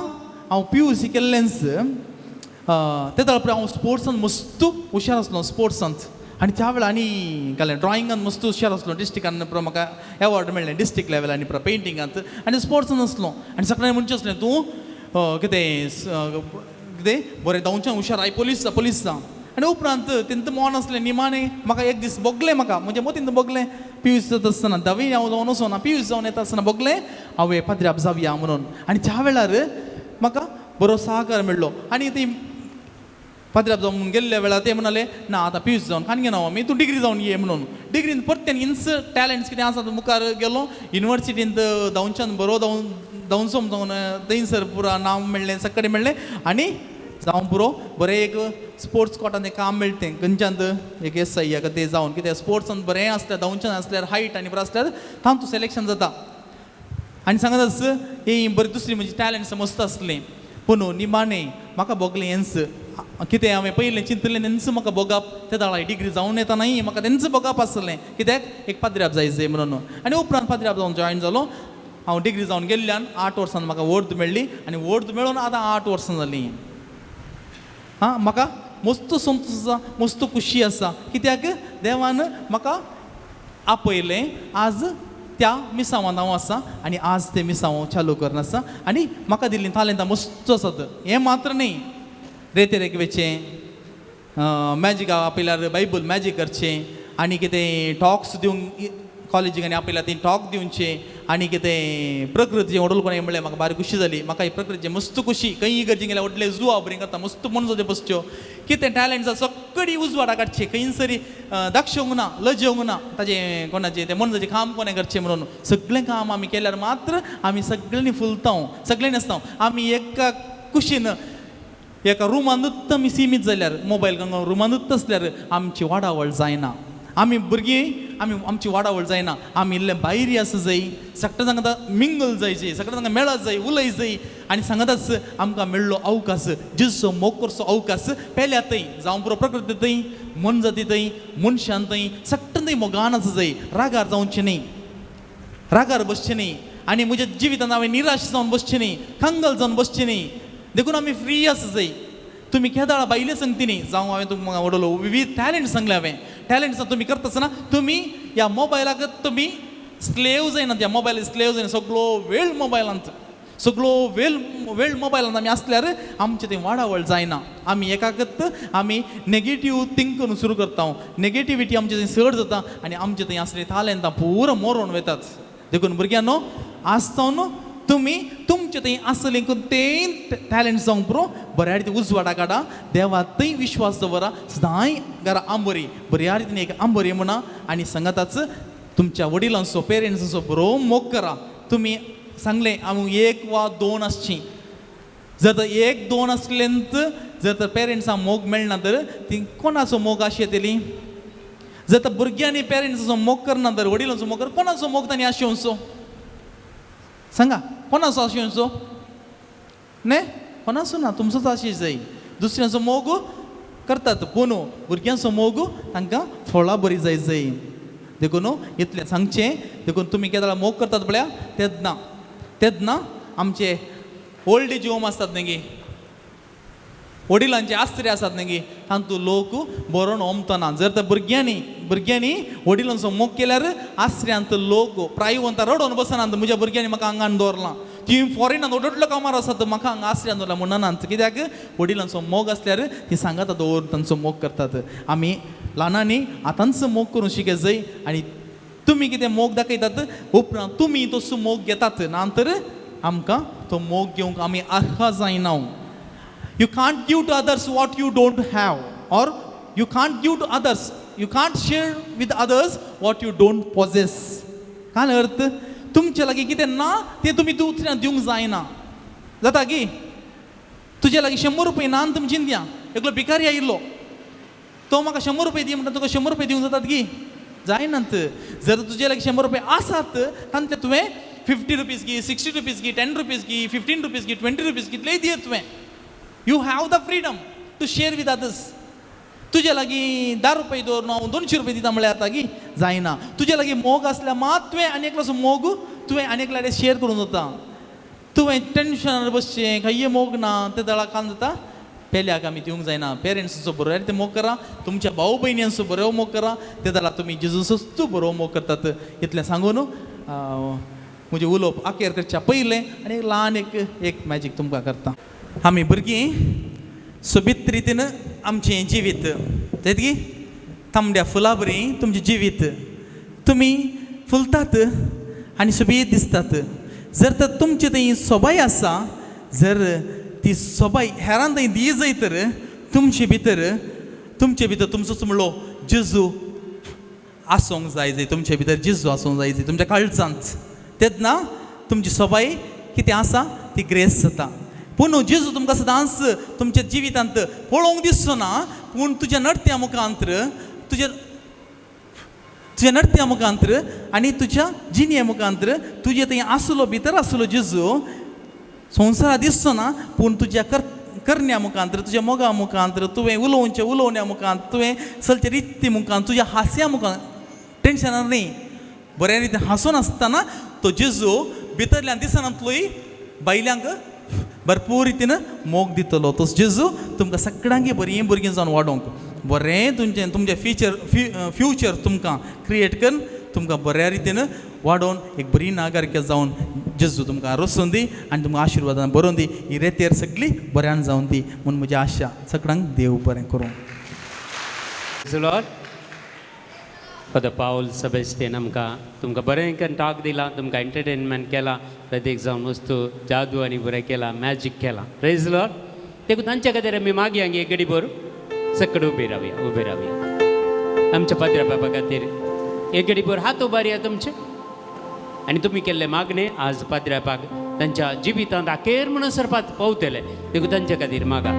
हांव PUC केल्लेंच ते वेळार हांव स्पोर्ट्सान मस्त हुशार आसलो स्पोर्ट्सांत आनी त्या वेळार आनी घालें ड्रॉइंगान मस्त हुशार आसलो डिस्ट्रिक्टान पुरो म्हाका एवॉर्ड मेळ्ळें डिस्ट्रिक्ट लेवल आनी पुरो पेंटिंगांत आनी स्पोर्ट्सान आसलो आनी सगळ्यांनी म्हणचें आसलें तूं कितें कितें बरें धांवच्यान हुशार I police police जावं. आनी उपरांत तेंत मोन आसलें निमाणें म्हाका एक दीस भोगलें म्हाका म्हणजे मोतींत भोगलें PUC जाता आसतना धावी हांव जावन वचोना PUC जावन येता आसतना भोगलें हांवें पाद्र्याब जावया म्हणून आनी त्या वेळार म्हाका बरो सहकार मेळ्ळो. आनी ती पाद्र्याब जावन गेल्ल्या वेळार ते म्हणाले ना आतां PUC जावन खान घेना आमी तूं डिग्री जावन ये म्हणून. डिग्रीन परतेन इन्स टॅलंट्स कितें आसा मुखार गेलो युनिवर्सिटींत धांवच्यान बरो धांवचो जावन थंयसर पुरा नांव मेळ्ळें सगळें मेळ्ळें आनी जावं पुरो बरें एक स्पोर्ट्स कोटान तें काम मेळटें खंयच्यान एक SI का तें जावन कित्याक स्पोर्ट्सान बरें आसल्यार धांवच्यान आसल्यार हायट आनी बरें आसल्यार तातूंत सिलेक्शन जाता. आनी सांगत आस ही बरी दुसरी म्हणजे टॅलंट्स मस्त आसलें पूण निमाणें म्हाका भोगलें हेंच कितें हांवें पयलें चिंतलें तेंच म्हाका भोगप ते दाळा डिग्री जावन येता न्हय म्हाका तेंच भोगप आसलें कित्याक एक पाद्र्याब जाय जाय म्हणून. आनी उपरांत पाद्र्याब जावन जॉयन जालो हांव डिग्री जावन गेल्ल्यान 8 वर्सां म्हाका वर्द मेळ्ळी आनी वर्द मेळून आतां 8 वर्सां जालीं. आं म्हाका मस्त संतोश आसा मस्त खुशी आसा कित्याक देवान म्हाका आपयलें आज त्या मिसांवांत हांव आसा आनी आज तें मिसांव हांव चालू करून आसा आनी म्हाका दिल्लीं तालेंतां मस्त आसात. हें मात्र न्हय रेतेरेक वेचें मॅजिका आपयल्यार बायबल मॅजीक करचें आनी कितें टॉक्स दिवंक कॉलेजीक आनी आपयल्यार ती टॉक दिवचें आनी कितें प्रकृतीचें व्हडल कोणें म्हणलें म्हाका बारी खुशी जाली म्हाका ही प्रकृतीचें मस्त खुशी खंय इगर्जी गेल्यार व्हडलें जुवा बरीं करता मस्त मनसो बसच्यो कितें टॅलंट्स आसा सगळी उजवाडा काडची खंयसरी दाक्षोवंक ना लजेवंक ना ताजें कोणाचें तें मनशाचें काम कोणें करचें म्हणून सगळें काम आमी केल्यार मात्र आमी सगळ्यांनी फुलता सगळ्यांनी आसता आमी एका कुशीन एका रुमानूच आमी सिमीत जाल्यार मोबायल रुमानूच आसल्यार आमची वाडावळ जायना आमी भुरगीं आमी आमची वाडावळ जायना आमी इल्लें भायर आसा जाय सगळ्या जांकां मिंगल जायचे सगळ्या जांकां मेळत जाय उलय जाय आनी सांगताच आमकां मेळ्ळो अवकाश जेजूचो मोग करचो अवकाश पेल्या थंय जावं पुरो प्रकृती थंय मनजाती थंय मनशान थंय सट्टन थंय मोगान आसा जाय रागार जावचें न्ही रागार बसचें न्ही आनी म्हज्या जिवितान हांवें निराश जावन बसचें न्ही कंगल जावन बसचें न्ही देखून आमी फ्री आसा जाय. तुमी केदाळा बायले सांगती न्ही जावं हांवें तुमकां वडलो विविध टॅलंट सांगलें हांवें टॅलंट्स तुमी करता आसतना तुमी ह्या मोबायलाक तुमी स्लेव जायना ह्या मोबायल स्लेव जायना सगळो वेळ मोबायलांत सगळो वेळ वेळ मोबायलांत आमी आसल्यार आमचें तें वाडावळ जायना आमी एकाकत आमी नेगेटीव थिंक करून सुरू करता नेगेटिविटी आमचें थंय चड जाता आनी आमचें थंय आसलें तालेंतां पुरो मोरोन वतात. देखून भुरग्यांनो आज जावन तुमी तुमचें थंय आसलें तें टॅलंट जावंक पुरो बऱ्या रितीन उजवाडा काडा देवा थंय विश्वास दवरा सदांय घरा आंबोरी बऱ्या रितीन एक आंबोरी म्हणा आनी सांगाताच तुमच्या वडिलांचो पेरंट्सांचो बरो मोग करा. तुमी सांगलें आमी एक वा दोन आसची जर तर एक दोन आसलेंत जर तर पेरंट्सांक मोग मेळना तर ती कोणाचो मोग आशेतली जर तर भुरग्यांनी पेरंट्सांचो मोग करना तर वडिलांचो मोग कर कोणाचो मोग तांणी आशेवचो सांगा कोणाचो आशेवचो न्ही कोणाचो ना तुमचोच आशेश जाय दुसऱ्यांचो मोग करतात पूण भुरग्यांचो मोग तांकां फळां बरी जाय जाय. देखून इतलें सांगचें देखून तुमी केदाळा मोग करतात पळया तेन्ना तेन्ना आमचे ओल्ड एज होम आसतात न्ही वडिलांचे आसरे आसात न्ही तांतू लोक बरोवन ओमतना जर तर भुरग्यांनी भुरग्यांनी वडिलांचो मोग केल्यार आसऱ्यांत लोक प्रायवंत रडोवन बसनात म्हज्या भुरग्यांनी म्हाका आंगान दवरलां ती फॉरेनान व्हडलो कामार आसात म्हाका हांगा आसऱ्यान दवरला म्हणनात कित्याक वडिलांचो मोग आसल्यार ती सांगाता दवरून तांचो मोग करतात. आमी ल्हानांनी आतांच मोग करूंक शिकय जाय आनी तुमी कितें मोग दाखयतात उपरांत तुमी तसो मोग घेतात ना तर आमकां तो मोग घेवंक आमी अर्ह जायना. You can't give to others what you don't have, or you can't give to others, you can't share with others what you don't possess. काय अर्थ तुमचे लागीं कितें ना तें तुमी दुसऱ्यांक दिवंक जायना जाता की तुजे लागीं 100 रुपये ना आनी तुमी चिंतया एकलो भिकारी आयिल्लो तो म्हाका 100 रुपये दी म्हणटा तुका 100 रुपये दिवंक जातात की जायनात. जर तुजे लागीं 100 रुपये आसात तांतले तुवें 50 रुपीज घे 60 रुपीज घे 10 रुपीज घे 15 रुपीज घे 20 रुपीज कितलेय दियत तुवें you have the freedom to share with others. तुजे लागीं 10 रुपये दवर हांव 200 रुपये दिता म्हळ्यार जाता की जायना. तुजे लागीं मोग आसल्यार मात तुवें आनी एकलोसो मोग तुवें आनी एकल्या शेयर करूंक जाता. तुवें टेंशनार बसचें खंय मोग ना ते दळा कान जाता पेल्याक आमी दिवंक जायना. पेरंट्सांचो बरो ते मोग करा तुमच्या भाव भयण्यांचो बरो मोग करा ते दळा तुमी जेजूचो बरो मोग करतात. इतलें सांगून म्हजें उलोवप आखेर करच्या पयलें आनी एक ल्हान एक एक मॅजीक तुमकां करता. आमी भुरगीं सोबीत रितीन आमचें जिवीत जायत तांबड्या फुलां बरी तुमचें जिवीत तुमी फुलतात आनी सोबीत दिसतात. जर तर तुमचे थंय सोबाय आसा जर ती सोबाय हेरान थंय दी जाय तर तुमचे भितर तुमचोच म्हणलो जेजू आसूंक जाय जाय तुमचे भितर जेजू आसूंक जाय जाय तुमच्या काळजांत तेन्ना तुमची सोबाय कितें आसा ती ग्रेस जाता. पूण जेजू तुमकां सदांच तुमच्या जिवितांत पळोवंक दिसचो ना पूण तुज्या नडत्या मुखांत तुज्या तुज्या नडत्या मुखांत आनी तुज्या जिणये मुखांत तुजे थंय आसलो भितर आसलो जेजू संवसारा दिसचो ना पूण तुज्या करण्या मुखांत तुज्या मोगा मुखांत तुवें उलोवचें उलोवण्या मुखांत तुवें चलचे रिती मुखांत तुज्या हास्या मुखांत टेंशनार न्ही बऱ्या रितीन हांसून आसतना तो जेजू भितरल्यान दिसनातलोय बायल्यांक भरपूर रितीन मोग दितलो. तो जेजू तुमकां सगळ्यांकी बरीं भुरगीं जावन वाडोवंक बरें तुमचें तुमचें फ्युचर तुमकां क्रिएट करून तुमकां बऱ्या रितीन वाडोवन एक बरी नागरिक जावन जेजू तुमकां रोसून दी आनी तुमकां आशिर्वादान बरोवन दी. ही रेतेर सगळी बऱ्यान जावन दी म्हूण म्हजी आशा. सगळ्यांक देव बरें करूं. फादर पावल सेबेस्टियन आमकां तुमकां बरें करून टाक दिला तुमकां एंटरटेनमेंट केलां प्रत्येक जावन वस्तू जादू आनी बरें केलां मॅजीक केलां. प्रेज लॉर्ड. देखून तांच्या खातीर आमी मागीर हांगा एक गडी भर सकड उबी रावया उबी रावया आमच्या पाद्रा बाबा खातीर एक गडी भर हात उबारया तुमचे आनी तुमी केल्ले मागणे आज पाद्रा बाबाक तांच्या जिवितांत अखेर म्हणून सरपात पावतले देखून तांच्या खातीर मागा.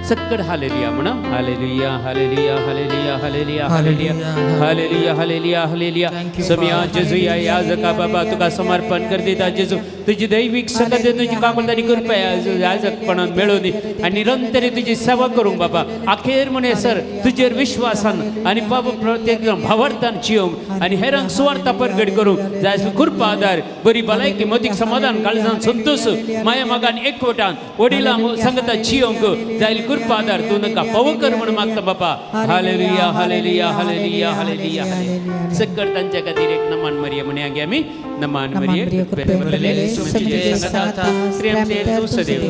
सक्कड हालेलुया म्हणा. Hallelujah hallelujah hallelujah hallelujah hallelujah hallelujah hallelujah hallelujah. समिया जेजू या याजका बाबा तुका समर्पण कर दिता जेजू. तुजी दैवीक सकत तुजी काकुळट आनी कृपा याजकपणान मेळोवन दी आनी निरंतर तुजी सेवा करूंक बाबा. अखेर म्हणे सर तुजेर विश्वासान आनी बाबा प्रत्येक भावार्थान जियोंक आनी हेरांक सुवार्था परगट करूंक जाय आसली कृपा आदार बरी भलायकी मदीक समाधान काळजान संतोष माया मागान एकवटान वडिलां संगता जियोंक जाय कृपा आदार तूं नाका पव कर म्हण मागता बापा. Hallelujah hallelujah hallelujah hallelujah. सक्कड तांच्या खातीर एक नमान मरिये म्हणया गे आमी. नमान मरिये आनी सदैव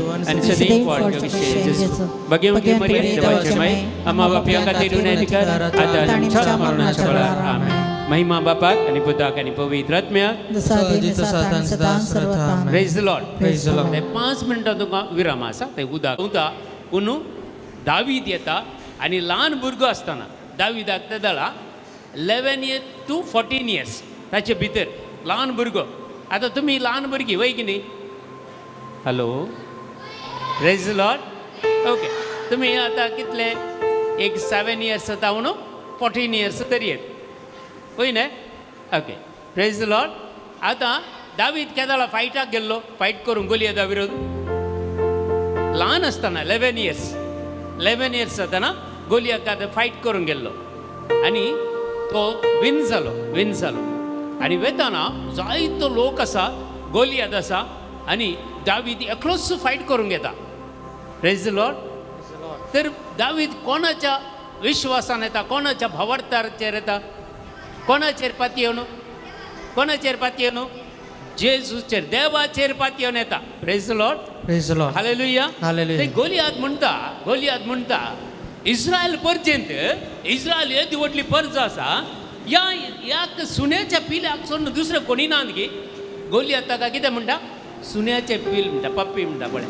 भगवती मरिये देवाचे माय आम्हा बापया खातीर विनंती कर आता आमच्या मरणाच्या वेळार. आमेन. महिमा बापाक आनी पुताक आनी पवित्र आत्म्याक. Praise the Lord. 5 मिनटां तुमकां विराम आसा. ते उदक उता पुनू दावीद येता आनी ल्हान भुरगो आसतना दावीदाक ते दळा 11 years to 14 years ताचे भितर ल्हान भुरगो. आतां तुमी ल्हान भुरगीं वय की न्ही? Hello praise the Lord. Okay तुमी आतां कितले एक 7 years जावन 14 years तरी येत वय न्हय? Okay praise the Lord. आतां दावीद केदाळा फायटाक गेल्लो फायट करूंक गोलियता विरोध ल्हान आसतना 11 years जातना गोलियाक आतां फायट करूंक गेल्लो आनी तो विन जालो आनी वेताना जायतो लोक आसा गोलियात आसा आनी दावीद एकलोच फायट करूंक येता. Praise the Lord. तर दावीद कोणाच्या विश्वासान येता कोणाच्या भावार्थाचेर येता कोणाचेर पातयेवन कोणाचेर पातयेवन जेजूचेर देवाचेर पातयेवन येता. Praise the Lord. Praise the Lord. Hallelujah hallelujah. Goliath म्हणटा गोलियात म्हणटा इस्रायल पर्यंत इस्रायल येदी व्हडली परज आसा ह्या ह्या सुण्याच्या पिलाक सोडून दुसरें कोणी ना गी. गोलियात ताका कितें म्हणटा सुण्याचें पील म्हणटा पप्पी म्हणटा पळय.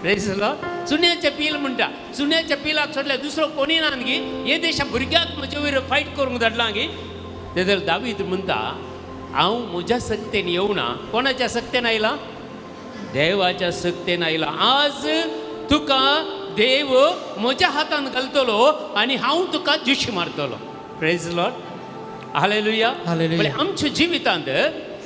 Praise the Lord. सुण्याचें पील म्हणटा सुण्याच्या पिलाक सोडल्यार दुसरो कोणी ना गी हे देशा भुरग्याक म्हजे वयर फायट करूंक धाडला गी. तेदल दावीद म्हणटा हांव म्हज्या सक्तेन येवना. कोणाच्या सक्तेन आयला? देवाच्या सक्तेन आयला. आज तुका देव म्हज्या हातान घालतलो आनी हांव तुका जिशी मारतलो. Praise the Lord. Hallelujah. Hallelujah. आमच्या जिवितांत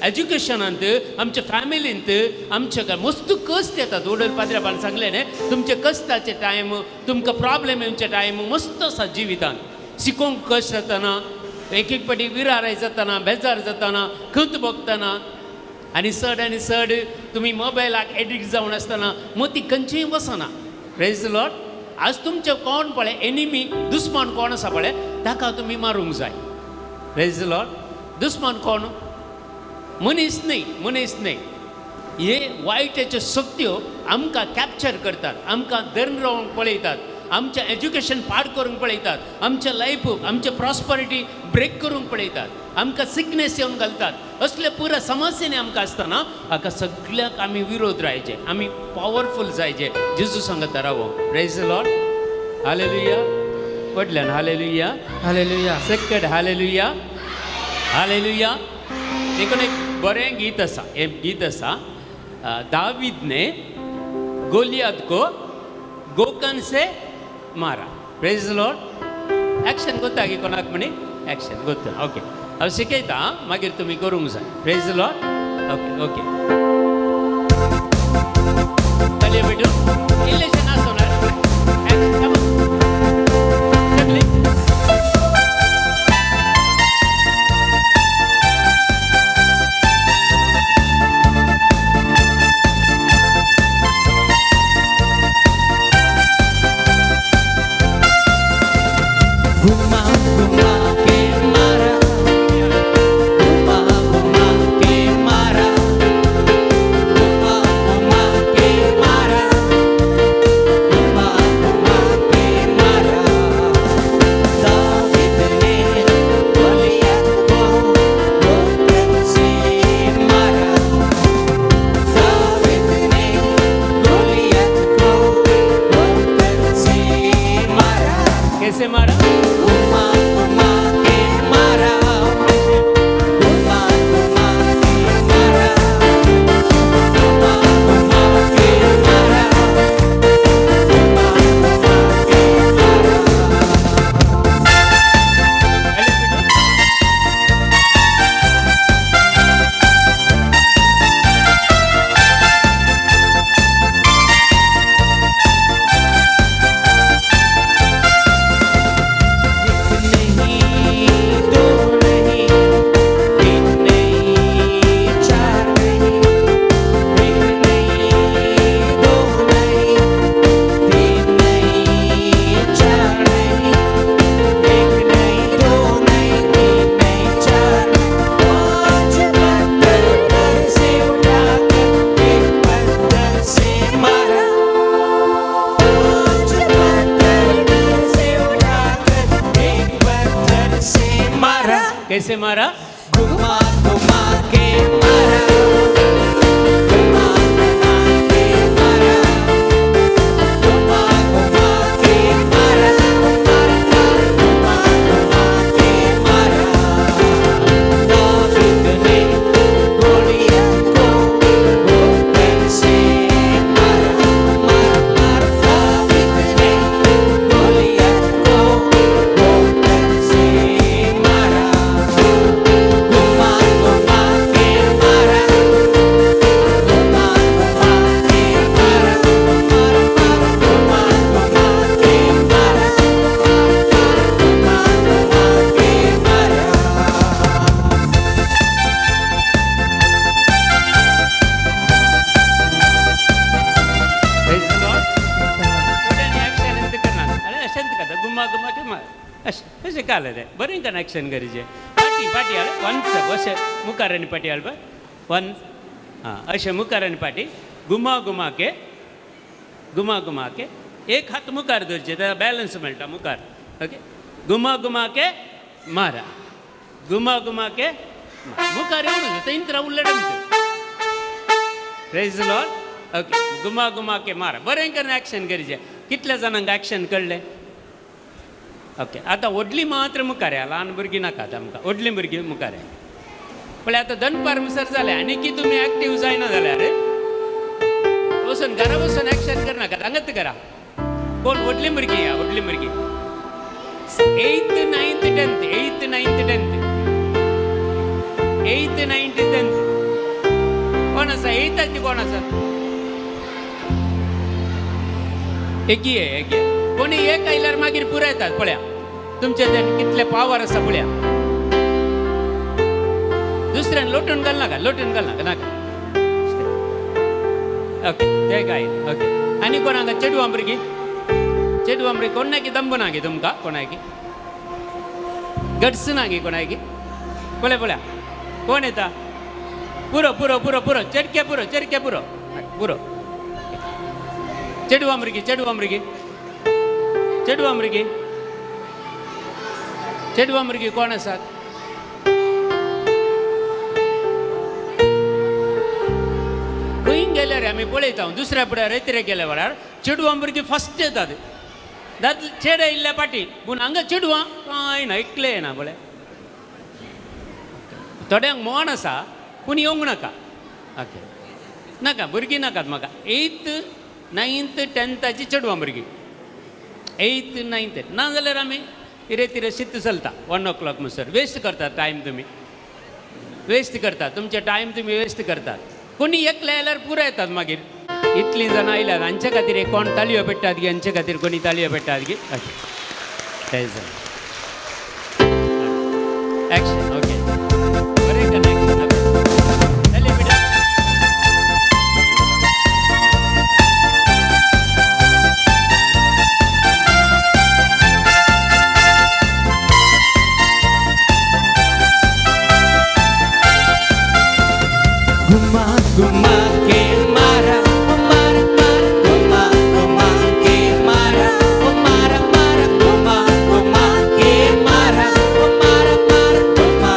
एज्युकेशनांत आमच्या फॅमिलींत आमच्या मस्त कश्ट येतात. वडील पाद्र्याबान सांगलें न्ही तुमचे कश्टाचे टायम तुमकां प्रॉब्लेम येवचे टायम मस्त आसा जिवितांत. शिकोवंक कश्ट जातना एक एक पाटी विराराय जातना बेजार जातना खंत भोगतना आनी चड आनी चड तुमी मोबायलाक एडिक्ट जावन आसतना मती खंयचीय वचना. Praise the Lord. आज तुमचें कोण पळय एनिमी दुस्मान कोण आसा पळय ताका तुमी मारूंक जाय. Praise the Lord. दुस्मान कोण? मनीस न्हय मनीस न्हय. हे वायटाच्यो शक्त्यो आमकां कॅप्चर करतात आमकां धरून रावंक पळयतात आमचें एज्युकेशन पाड करूंक पळयतात आमचें लायफ आमचें प्रॉस्परिटी ब्रेक करूंक पळयतात आमकां सिकनेस येवन घालतात. असले पुरा समस्यांनी आमकां आसतना हाका सगळ्याक आमी विरोध रावचे आमी पावरफूल जायचे. जेजू सांगता रावो. Praise the Lord. Hallelujah. व्हडल्यान हालेलुया. हालेलुया. सक्कड हालेलुया हालेलुया. देखून एक बरें गीत आसा एक गीत आसा दावीद ने गोलियात को गोकन से मारा. Praise the Lord. Action गोता की कोणाक म्हणी एक्शन गोता. ओके हांव शिकयता मागीर तुमी करूंक जाय. Praise the Lord. Okay okay चलया बेटू इल्लेशें नासोनार. घुमा घुमा के मारा घुमा घुमा के मारा घुमा घुमा के मारा. कैसे मारा? घुमा घुमा के मारा, घुमा घुमा के मारा, घुमा घुमा के मारा, घुमा घुमा के मारा। दाऊद ने गोलियत को गोफन से मारा, मारा मारा। दाऊद ने गोलियत को गोफन से मारा, घुमा घुमा के मारा, घुमा घुमा के मारा, मारा मारा, घुमा घुमा के मारा, घुमा घुमा के मारा। Praise the Lord. थोड्यांनी ॲक्शन एंत करना अरे अशेंत करता गुमा गुमा के मार अशें अशें काल तें बरें कन्न एक्शन करीचें. पाटी पाटी हाड वन स्टेप अशें मुखार आनी पाटी हाड पळय वन आं अशें मुखार आनी पाटी गुमा गुमा के, गुमा गुमा के. एक हात मुखार धरचें तेका बॅलन्स मेळटा मुखार. ओके, गुमा गुमा के मारा, गुमा गुमा के मारा. मुखार येवून थंयच रावल्ले. Praise the Lord. Okay, घुमा घुमा के मारा. बरें करून एक्शन करीचें. कितल्या जाणांक एक्शन कळ्ळें? ओके, आतां व्हडली मात्र मुखार या, ल्हान भुरगीं नाकात आमकां, व्हडलीं भुरगीं मुखार या. पळय आतां दनपार मुसर जालें आनी की तुमी एक्टीव जायना जाल्यार वचून घरा वचून एक्शन करनाकात, हांगाच करा. कोण व्हडलीं भुरगीं या, व्हडलीं भुरगीं 8th 9th 10th, 8th 9th 10th, 8th 9th 10th. कोण आसा एयथाची? कोण आसा? एकी एकी कोणी एक आयल्यार मागीर पुरायतात. पळया तुमचे ते कितले पावर आसा पळया. दुसऱ्यान लोटून घालनाका, लोटून घालनाका, नाका. ओके, ते काय ओके. आनी कोण हांगा चेडवां भुरगीं? चेडवां भुरगीं कोणाकी दंब ना गे तुमकां? कोणाकी गट्स ना गे? कोणाकी? पळय पळया कोण येता. पुरो पुरो पुरो पुरो चेडके पुरो, चेडके पुरो, पुरो. चेडवां भुरगीं, चेडवां भुरगीं, चेडवां भुरगीं, चेडवां भुरगीं कोण आसात? खंय गेल्यार आमी पळयता दुसऱ्या फुडें रेतिरे गेल्या वेळार चेडवां भुरगीं फस्ट येतात. दादले चेडे येयल्ल्या फाटी, पूण हांगा चेडवां कांय ना, एकलें येना. पळय थोड्यांक मोन आसा पूण येवंक नाका. ओके, नाका भुरगीं नाकात म्हाका. 8th 9th 10थाची चेडवां भुरगीं, 8th 9th. ना जाल्यार आमी इरे तिरे शित चलता 1 o'clock म्हणसर. वेस्ट करतात टायम तुमी, वेस्ट करतात तुमचे टायम तुमी वेस्ट करतात. कोणी एकले आयल्यार पुरो येतात मागीर. इतलीं जाणां आयल्यात हांचे खातीर एक कोण ताळयो पेट्टात गी? हांचे खातीर कोणी ताळयो पेट्टात गी? Okay, action. ओके, बरें कन्न एक्शन. ओके, बेटा. घुमा घुमा के मारा, मारा मारा, घुमा घुमा के मारा, मारा मारा, घुमा घुमा के मारा, मारा मारा, घुमा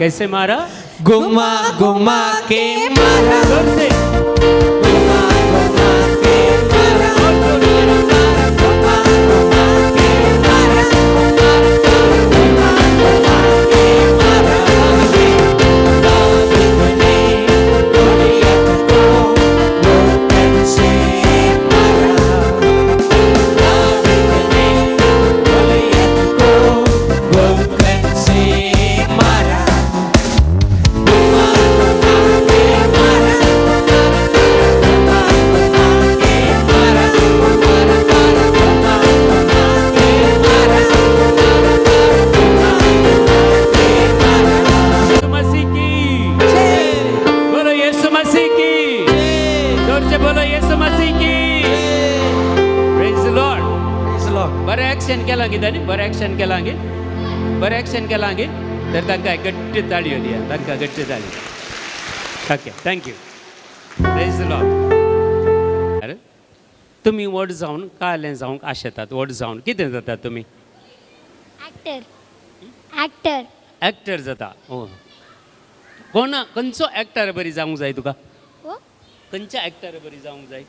कैसे मारा? घुमा घुमा के मारा, जोर से। घुमा घुमा के मारा, घुमा घुमा के मारा, घुमा घुमा के मारा। दाऊद ने गोलियत को गोकन से मारा, दाऊद ने गोलियत को गोकन से मारा, घुमा घुमा के मारा, घुमा घुमा के मारा, घुमा घुमा के मारा, घुमा घुमा के मारा। यीशु मसीह की बोलो, यीशु मसीह की जोर से बोलो, यीशु मसीह की। Praise Lord. बरें एक्शन केलां कितें न्ही, बरें एक्शन केलां गे, बरें एक्शन केलां गे, तर तांकां गट्टी ताळयो दिया, तांकां गट्टी ताळी। Okay, thank you. Praise Lord. अरे तुमी व्हड जावन कालें जावंक आशेतात, व्हड जावन कितें जाता तुमी? एक्टर. एक्टर. एक्टर जाता. ओ कोण, खंयचो एक्टर बरी जावंक जाय तुका? हो. खंयच्या एक्टर बरी जावंक जाय?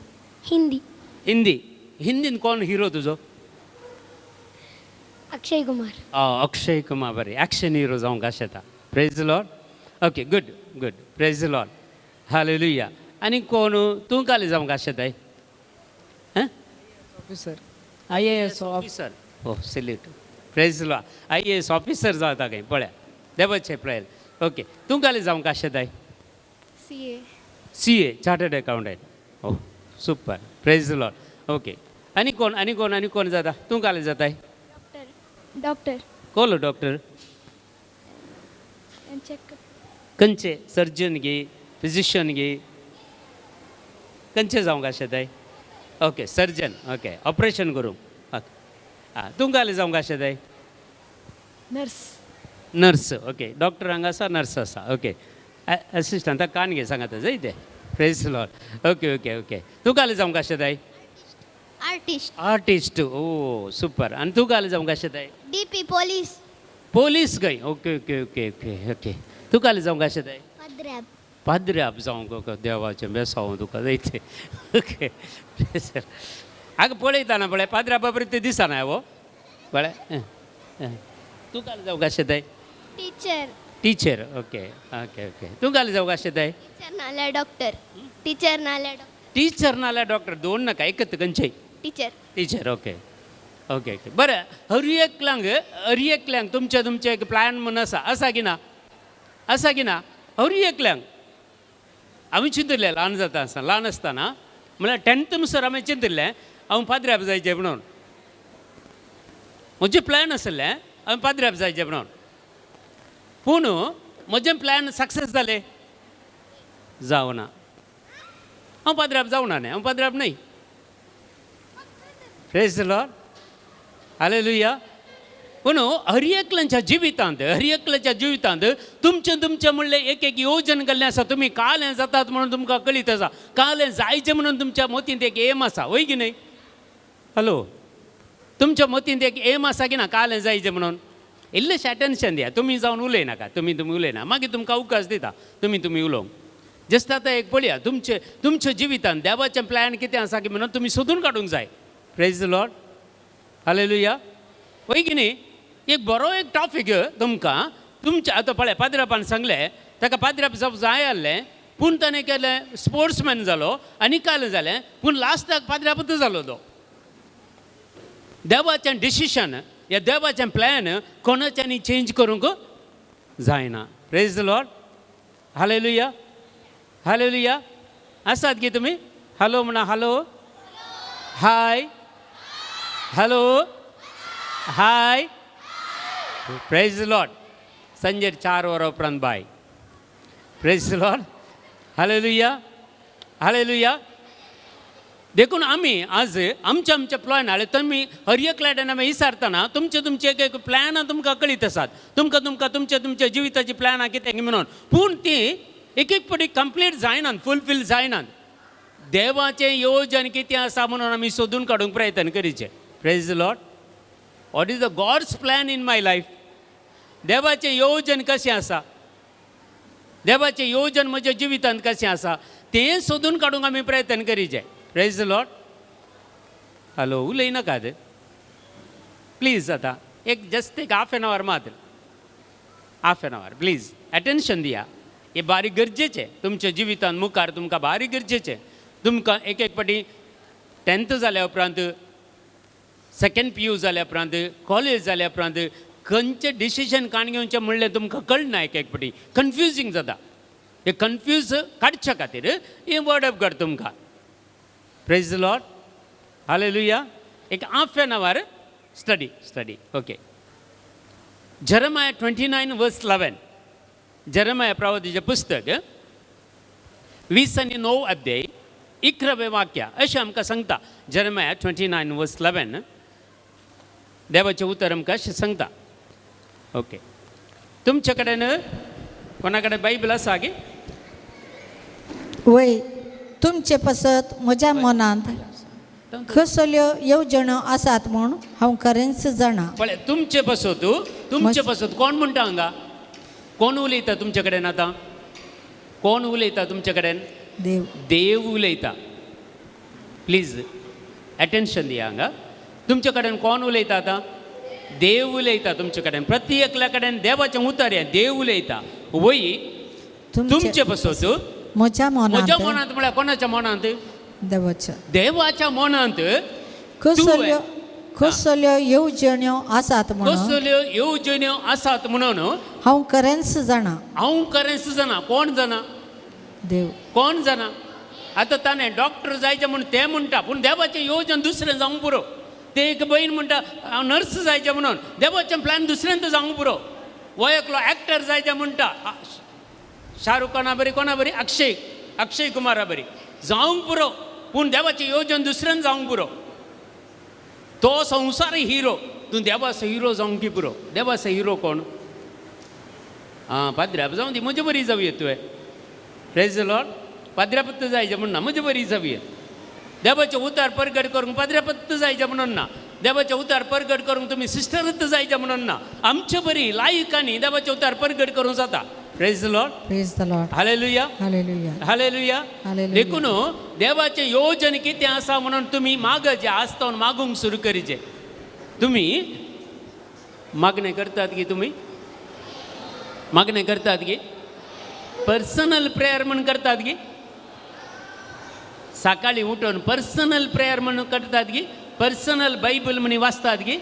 हिंदी. हिंदी. हिंदीन कोण हिरो तुजो? अक्षय कुमार. अक्षय कुमार बरें, एक्शन हिरो जावंक आशेता। Praise Lord. Okay, good good. Praise Lord. Hallelujah. आनी कोण तूं काले जावंक आशेताय? Officer, IAS officer. Oh salute. Praise Lord. IAS officer जाता खंय पळया, देवाचें प्रेयर। ओके, तूं काले जावंक आशेताय? CA. CA, chartered accountant. Oh super. Praise Lord. Okay, आनी कोण, आनी कोण, आनी कोण जाता? तूं काले जाताय? डॉक्टर. डॉक्टर. कोलो डॉक्टर? चेक. खंयचे? सर्जन गे, फिजिशियन गे, खंयचे जावंक आशेताय? ओके, सर्जन. ओके, ऑपरेशन करूंक. ओके, आं, तूं काले जावंक आशेताय? नर्स. नर्स. ओके, डॉक्टर हांगा आसा, नर्स आसा. ओके, असिस्टंट कान घे सांगाता जाय ते। Praise Lord. Okay okay okay, तूं काले जावंक आशेताय? आर्टिस्ट. आर्टिस्ट. Oh super. आनी तूं काले जावंक आशेताय? DP police. पोलीस खंय? Okay okay okay okay okay, तूं काले जावंक आशेताय? पाद्र्याब. पाद्र्याब जावंक. देवाचें बेसांव तुका जायते। ओके, आगो पळयतना पळय पाद्र्याबा बरें तें दिसना हो पळय। तूं काले जावंक आशेताय? Teacher. Teacher. Okay okay okay, तूं काले जावंक आशेताय? टीचर नाल्यार डॉक्टर. टीचर नाल्यार डॉक्टर. टीचर नाल्यार डॉक्टर, दोन नाका, एकच खंयचेय? Teacher. Teacher. Okay okay okay, बरें. हर एकल्यांक, हर एकल्यांक तुमचें तुमचें एक प्लॅन म्हूण आसा, आसा की ना? आसा की ना? हर एकल्यांक हांवें चिंतिल्लें ल्हान जाता आसतना, ल्हान आसतना म्हळ्यार टेंथ म्हणसर हांवें चिंतिल्लें हांव पाद्र्याब जायचें म्हणून. म्हजें प्लॅन आसलें हांवें पाद्र्याब जायचें म्हणून, पूण म्हजें प्लॅन सक्सेस जालें जावना. हांव पाद्र्याब जावना न्ही, हांव पाद्र्याब न्हय. Praise Lord. Hallelujah. पूण हर एकल्याच्या जिवितांत, हर एकल्याच्या जिवितांत तुमचें तुमचें म्हणलें एक एक योजन केल्लें आसा. तुमी कालें जातात म्हणून तुमकां कळीत आसा, कालें जायचें म्हणून तुमच्या मतींत एक एम आसा, वय की न्हय? हॅलो, तुमच्या मतींत एक एम आसा की ना कालें जायचें म्हणून? इल्लेशें अटेन्शन दिया, तुमी जावन उलयनाका, तुमी तुमी उलयना, मागीर तुमकां अवकाश दिता तुमी तुमी उलोवंक. जस्ट आतां एक पळया तुमचे तुमच्या जिवितांत देवाचें प्लॅन कितें आसा की म्हणून तुमी सोदून काडूंक जाय. Praise Lord. Hallelujah. वय की न्ही? एक बरो एक टॉपीक तुमकां तुमच्या आतां पळय पाद्रापान सांगलें, ताका पाद्राप जावप जाय आसलें, पूण ताणें केलें स्पोर्ट्समॅन जालो आनी कालें जालें, पूण लास्टाक पाद्रापत जालो तो. देवाचें डिसिशन या देवाचें प्लॅन कोणाच्यानी चेंज करूंक जायना. Praise Lord. Hallelujah. Hallelujah. आसात की तुमी? हॅलो म्हणा. Hello. Hi. Hello. Hi. Praise Lord. संजेर 4 वरां उपरांत बाय. Praise Lord. Hallelujah. Hallelujah. देखून आमी आज आमच्या आमच्या प्लॅन हाडले. तुमी हर एकल्यान आमी विचारतना तुमचे तुमचे एक एक प्लॅनां तुमकां कळीत आसात, तुमकां तुमकां तुमच्या तुमच्या जिविताची प्लॅनां कितें म्हणून, पूण ती एक एक फावटी कंप्लीट जायनात, फुलफील जायनात. देवाचें योजन कितें आसा म्हणून आमी सोदून काडूंक प्रयत्न करीचे. Praise Lord. What is the God's plan in my life? देवाचें योजन कशें आसा? देवाचें योजन म्हज्या जिवितांत कशें आसा तें सोदून काडूंक आमी प्रयत्न करीचे. Praise the Lord. Hello, उलयनाकात प्लीज. आतां एक जस्ट एक हाफ एन our मात्र, half an hour please attention दिया. हें बारीक गरजेचें तुमच्या जिवितांत मुखार तुमकां बारीक गरजेचें. तुमकां एक एक फावटी 10th जाल्या उपरांत, सेकेंड PU जाल्या उपरांत, कॉलेज जाल्या उपरांत खंयचें डिसिजन काण घेवचें म्हणलें तुमकां कळना. एक एक फावटी कन्फ्युजींग जाता. हे कन्फ्यूज काडच्या खातीर हें वर्ड ऑफ गॉड तुमकां. Praise the Lord. Hallelujah. एक half an hour study study. Okay, Jeremiah 29 verse 11. Jeremiah प्रवादीचें पुस्तक 29 अध्याय 11वें वाक्य अशें आमकां सांगता. जेरमाया 29 वर्स 11 देवाचें उतर आमकां अशें सांगता. ओके, तुमचे कडेन कोणा कडेन बायबल आसा गे? वय, तुमचे पासत म्हज्या मनांत कसल्यो येवजण्यो आसात म्हूण हांव खरेंच जाणा. पळय, तुमचे पासत, तुमचे पासत कोण म्हणटा हांगा? कोण उलयता तुमचे कडेन आतां? कोण उलयता तुमचे कडेन? देव. देव उलयता. प्लीज अटेन्शन दिया हांगा. तुमचे कडेन कोण उलयता आतां? देव उलयता तुमचे कडेन. प्रति एकल्या कडेन देवाचें उतर हें. देव उलयता. वय, तुमचे पासत म्हज्या म्हज्या मनांत मनांत म्हळ्यार कोणाच्या मनांत? देवाच्या. देवाच्या मनांत कसल्यो कसल्यो येवजण्यो आसात म्हणून कसल्यो येवजण्यो आसात म्हणून हांव खरेंच जाणा. हांव खरेंच जाणा. कोण जाणा? देव. कोण जाणा? आतां ताणें डॉक्टर जायचें म्हूण तें म्हणटा, पूण देवाचें योजन दुसरें जावंक पुरो. तें एक भयण म्हणटा हांव नर्स जायचें म्हणून, देवाचें प्लॅन दुसऱ्यान जावंक पुरो. हो एकलो एक्टर जायचें म्हणटा, शाहरुख खाना बरी, कोणा बरी, अक्षय अक्षय कुमारा बरी जावंक पुरो, पूण देवाचें योजन दुसऱ्यान जावंक पुरो. तो संवसार हिरो, तूं देवाचो हिरो जावंक की पुरो. देवाचो हिरो कोण? आं, पाद्र्याप जावं दी, म्हजे बरी जावया तुवें. Praise the Lord. पाद्र्यापत्त जायचें म्हण ना, म्हजे बरी जावया. देवाचें उतार परगट करूंक पाद्र्यापत्त जायचें म्हणून ना, देवाचें उतार परगट करूंक तुमी सिस्टरूच जायचें म्हणून ना. आमचे बरी लायकांनी देवाचें उतार परगट करूंक जाता. Praise the Lord. Praise the Lord. Hallelujah. Hallelujah. Hallelujah. Hallelujah. देखून देवाचें योजन कितें आसा म्हणून तुमी मागचें, आसतावन मागूंक सुरू करीचें. तुमी मागणें करतात की? तुमी मागणें करतात की? पर्सनल प्रेयर म्हूण करतात की? सकाळीं उठून पर्सनल प्रेयर म्हूण करतात की? पर्सनल बायबल म्हूण वाचतात की?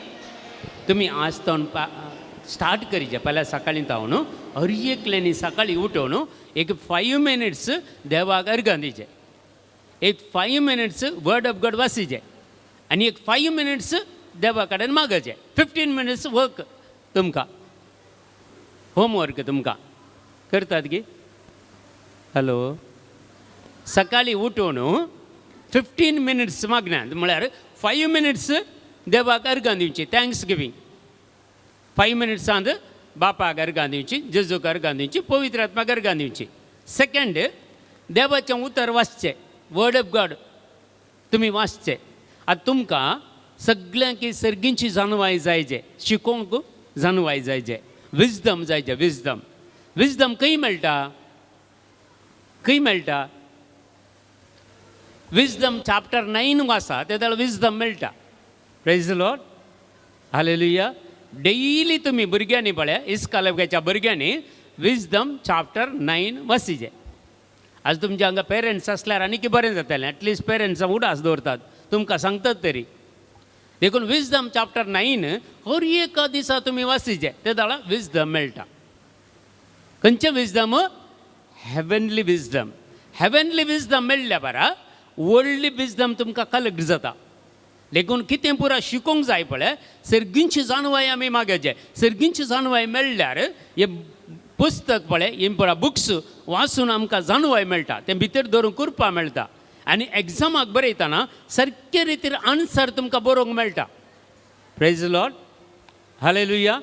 तुमी आसतावन स्टार्ट करीचें. पयल्या सकाळीं तावन हर एकल्यांनी सकाळीं उठोवन एक 5 मिनट्स देवाक अर्गां दिवचें, एक 5 मिनट्स वर्ड ऑफ गॉड वाचिचें आनी एक 5 मिनट्स देवा कडेन मागचें. 15 मिनट्स वर्क तुमकां, होमवर्क तुमकां करतात की? हॅलो, सकाळीं उठून 15 मिनट्स मागण्यांत म्हळ्यार 5 मिनट्स देवाक अर्गां दिवची, thanks giving. 5 मिनट्सांत बापाक अर्गां दिवची, जेजूक अर्गां दिवची, पवित्र आत्माक अर्गां दिवची. सेकंड, देवाचें उतर वाचचें, वर्ड ऑफ गॉड तुमी वाचचें. आतां तुमकां सगल्यांक सर्गींची जाणवाय जायचे, शिकोवंक जाणवाय जायचे, विजडम जायचे. विजडम, विजडम खंय मेळटा? खंय मेळटा? विजडम चॅप्टर 9 आसा, ते जाल्यार विजडम मेळटा. Praise the Lord. Hallelujah. Daily तुमी भुरग्यांनी पळया, इस्कालच्या भुरग्यांनी विजडम चॅप्टर 9 वाचिचें. आज तुमच्या हांगा पेरंट्स आसल्यार आनीक बरें जातलें, एटलिस्ट पेरंट्सां उडास दवरतात, तुमकां सांगतात तरी. देखून विजडम चॅप्टर 9 हर एका दिसा तुमी वाचिचें, ते जाल्यार विजडम मेळटा. खंयचें wisdom? Heavenly wisdom. Heavenly wisdom मेळ्ळ्या बारा वर्ल्डली विजडम तुमकां कलेक्ट जाता. देखून कितें पुरा शिकोवंक जाय पळय, सर्गींची जाणवाय आमी मागचे. सर्गींची जाणवाय मेळ्ळ्यार हें पुस्तक पळय, हें पुरा बुक्स वाचून आमकां जाणवाय मेळटा, तें भितर धरून कृपा मेळटा आनी एग्जामाक बरयतना सारके रितीर आन्सर तुमकां बरोवंक मेळटा. Praise Lord. Hallelujah.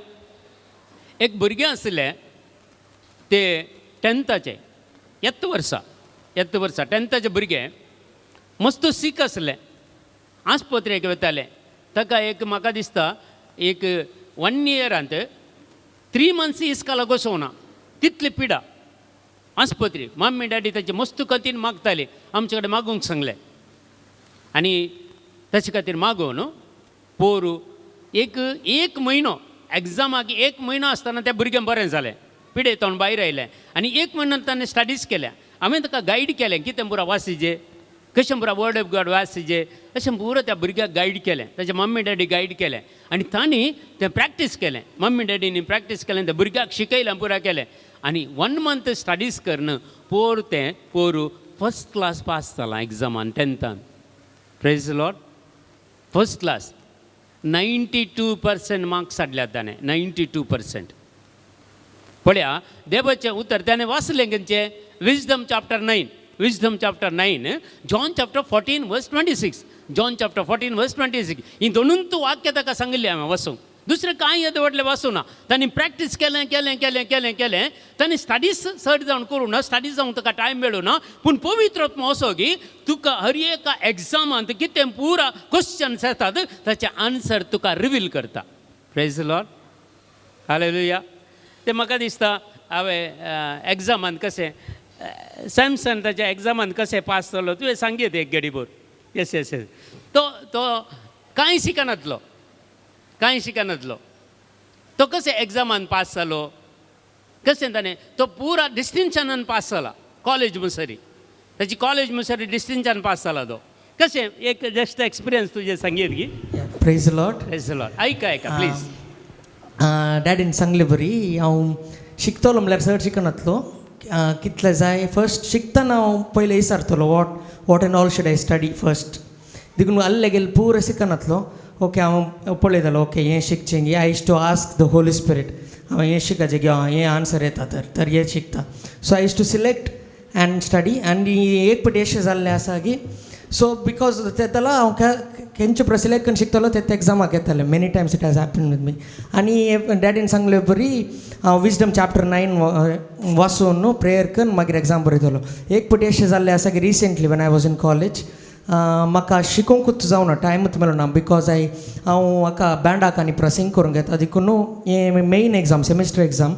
एक भुरगें आसलें, ते 10थाचें, येत वर्सा, येत वर्सा 10थाचें भुरगें मस्त सीक आसलें, आस्पत्रेक वतालें. ताका एक म्हाका दिसता एक 1 इयरांत 3 मंथ्स इस्कालाक वचोना, तितली पिडा. आस्पत्री मम्मी डॅडी ताचे मस्त कतीन मागताले आमचे कडेन मागूंक सांगलें आनी ताचे खातीर मागोवन पोरू एक एक म्हयनो एग्जामाक एक म्हयनो आसतना त्या भुरग्यांक बरें जालें पिडे तोंड भायर आयलें आनी एक म्हयनो ताणें स्टडीज केल्या हांवें ताका गायड केलें कितें पुरा वासिजे कशें पुरा वर्ड ऑफ गॉड वासिजे अशें पुरो त्या भुरग्याक गायड केलें ताच्या मम्मी डॅडी गायड केलें आनी तांणी तें प्रॅक्टीस केलें मम्मी डॅडीनी प्रॅक्टीस केलें त्या भुरग्याक शिकयलें पुरा केलें आनी 1 मंथ स्टडीज करून पोर तें पोरू फर्स्ट क्लास पास जालां एग्जामान 10थान. Praise Lord. First class 92% marks हाडल्यात ताणें 92%. पळया देवाचें उतर ताणें वाचलें खंयचें Wisdom chapter 9 Wisdom chapter 9 John chapter 14 verse 26 John chapter 14 verse 26 ही दोनूच वाक्य ताका सांगिल्लें हांवें वाचूंक दुसरें कांय येदें व्हडलें वाचूं ना. तांणी प्रॅक्टीस केलें केलें केलें केलें केलें तांणी स्टडीज चड जावन करूं ना स्टडीज जावंक तुका टायम मेळूं ना पूण पवित्र आत्मो असो की तुका हर एका एग्जामांत कितें पुरा क्वेश्चन्स येतात ताचें आन्सर तुका रिवील करता. Praise Lord. हालेलुया. तें म्हाका दिसता हांवें एग्जामांत कशें सॅमसन ताच्या एग्जामांत कशें पास जालो तुवें सांगीत एक गडीभर. येस येस येस तो तो कांय शिकनातलो कांय शिकनातलो तो कशें एग्जामान पास जालो कशें ताणें तो पुरा डिस्टिंक्शनान पास जाला कॉलेज मुसरी ताची कॉलेज मुसरी डिस्टिंक्शन पास जाला तो कशें एक जस्ट एक्सपिरियन्स तुजें सांगीत की. Praise Lord. Praise Lord. आयका आयका प्लीज. डॅडीन सांगले बरी हांव शिकतलो म्हणल्यार चड शिकनातलो कितले जाय फर्स्ट शिकतना हांव पयलें विचारतलो what what and all should I study first देखून आल्ले गेले पुरो शिकनातलो. ओके हांव पळयतालो ओके हें शिकचें I used to ask the Holy Spirit हांवें हें शिकाचें घेवन हें आन्सर येता तर तर हें शिकता. So I used to select and study आनी एक पटी अशें जाल्लें आसा की सो because तेतलो हांव खंयचे पुरो सिलेक्ट करून शिकतलो ते एग्जामाक येताले. Many times it has happen with me. आनी डॅडीन सांगले बरी हांव विजडम चॅप्टर 9 वाचून न्हू प्रेयर करून मागीर एग्जाम बरयतलो. एक पटी अशें जाल्लें आसा की recently when I was in college म्हाका शिकोवंकूच जावना टायमूच मेळना because I हांव म्हाका बँडाक आनी प्रसिंग करूंक येता देखून न्हू हें मेन एग्जाम सेमिस्टर एग्जाम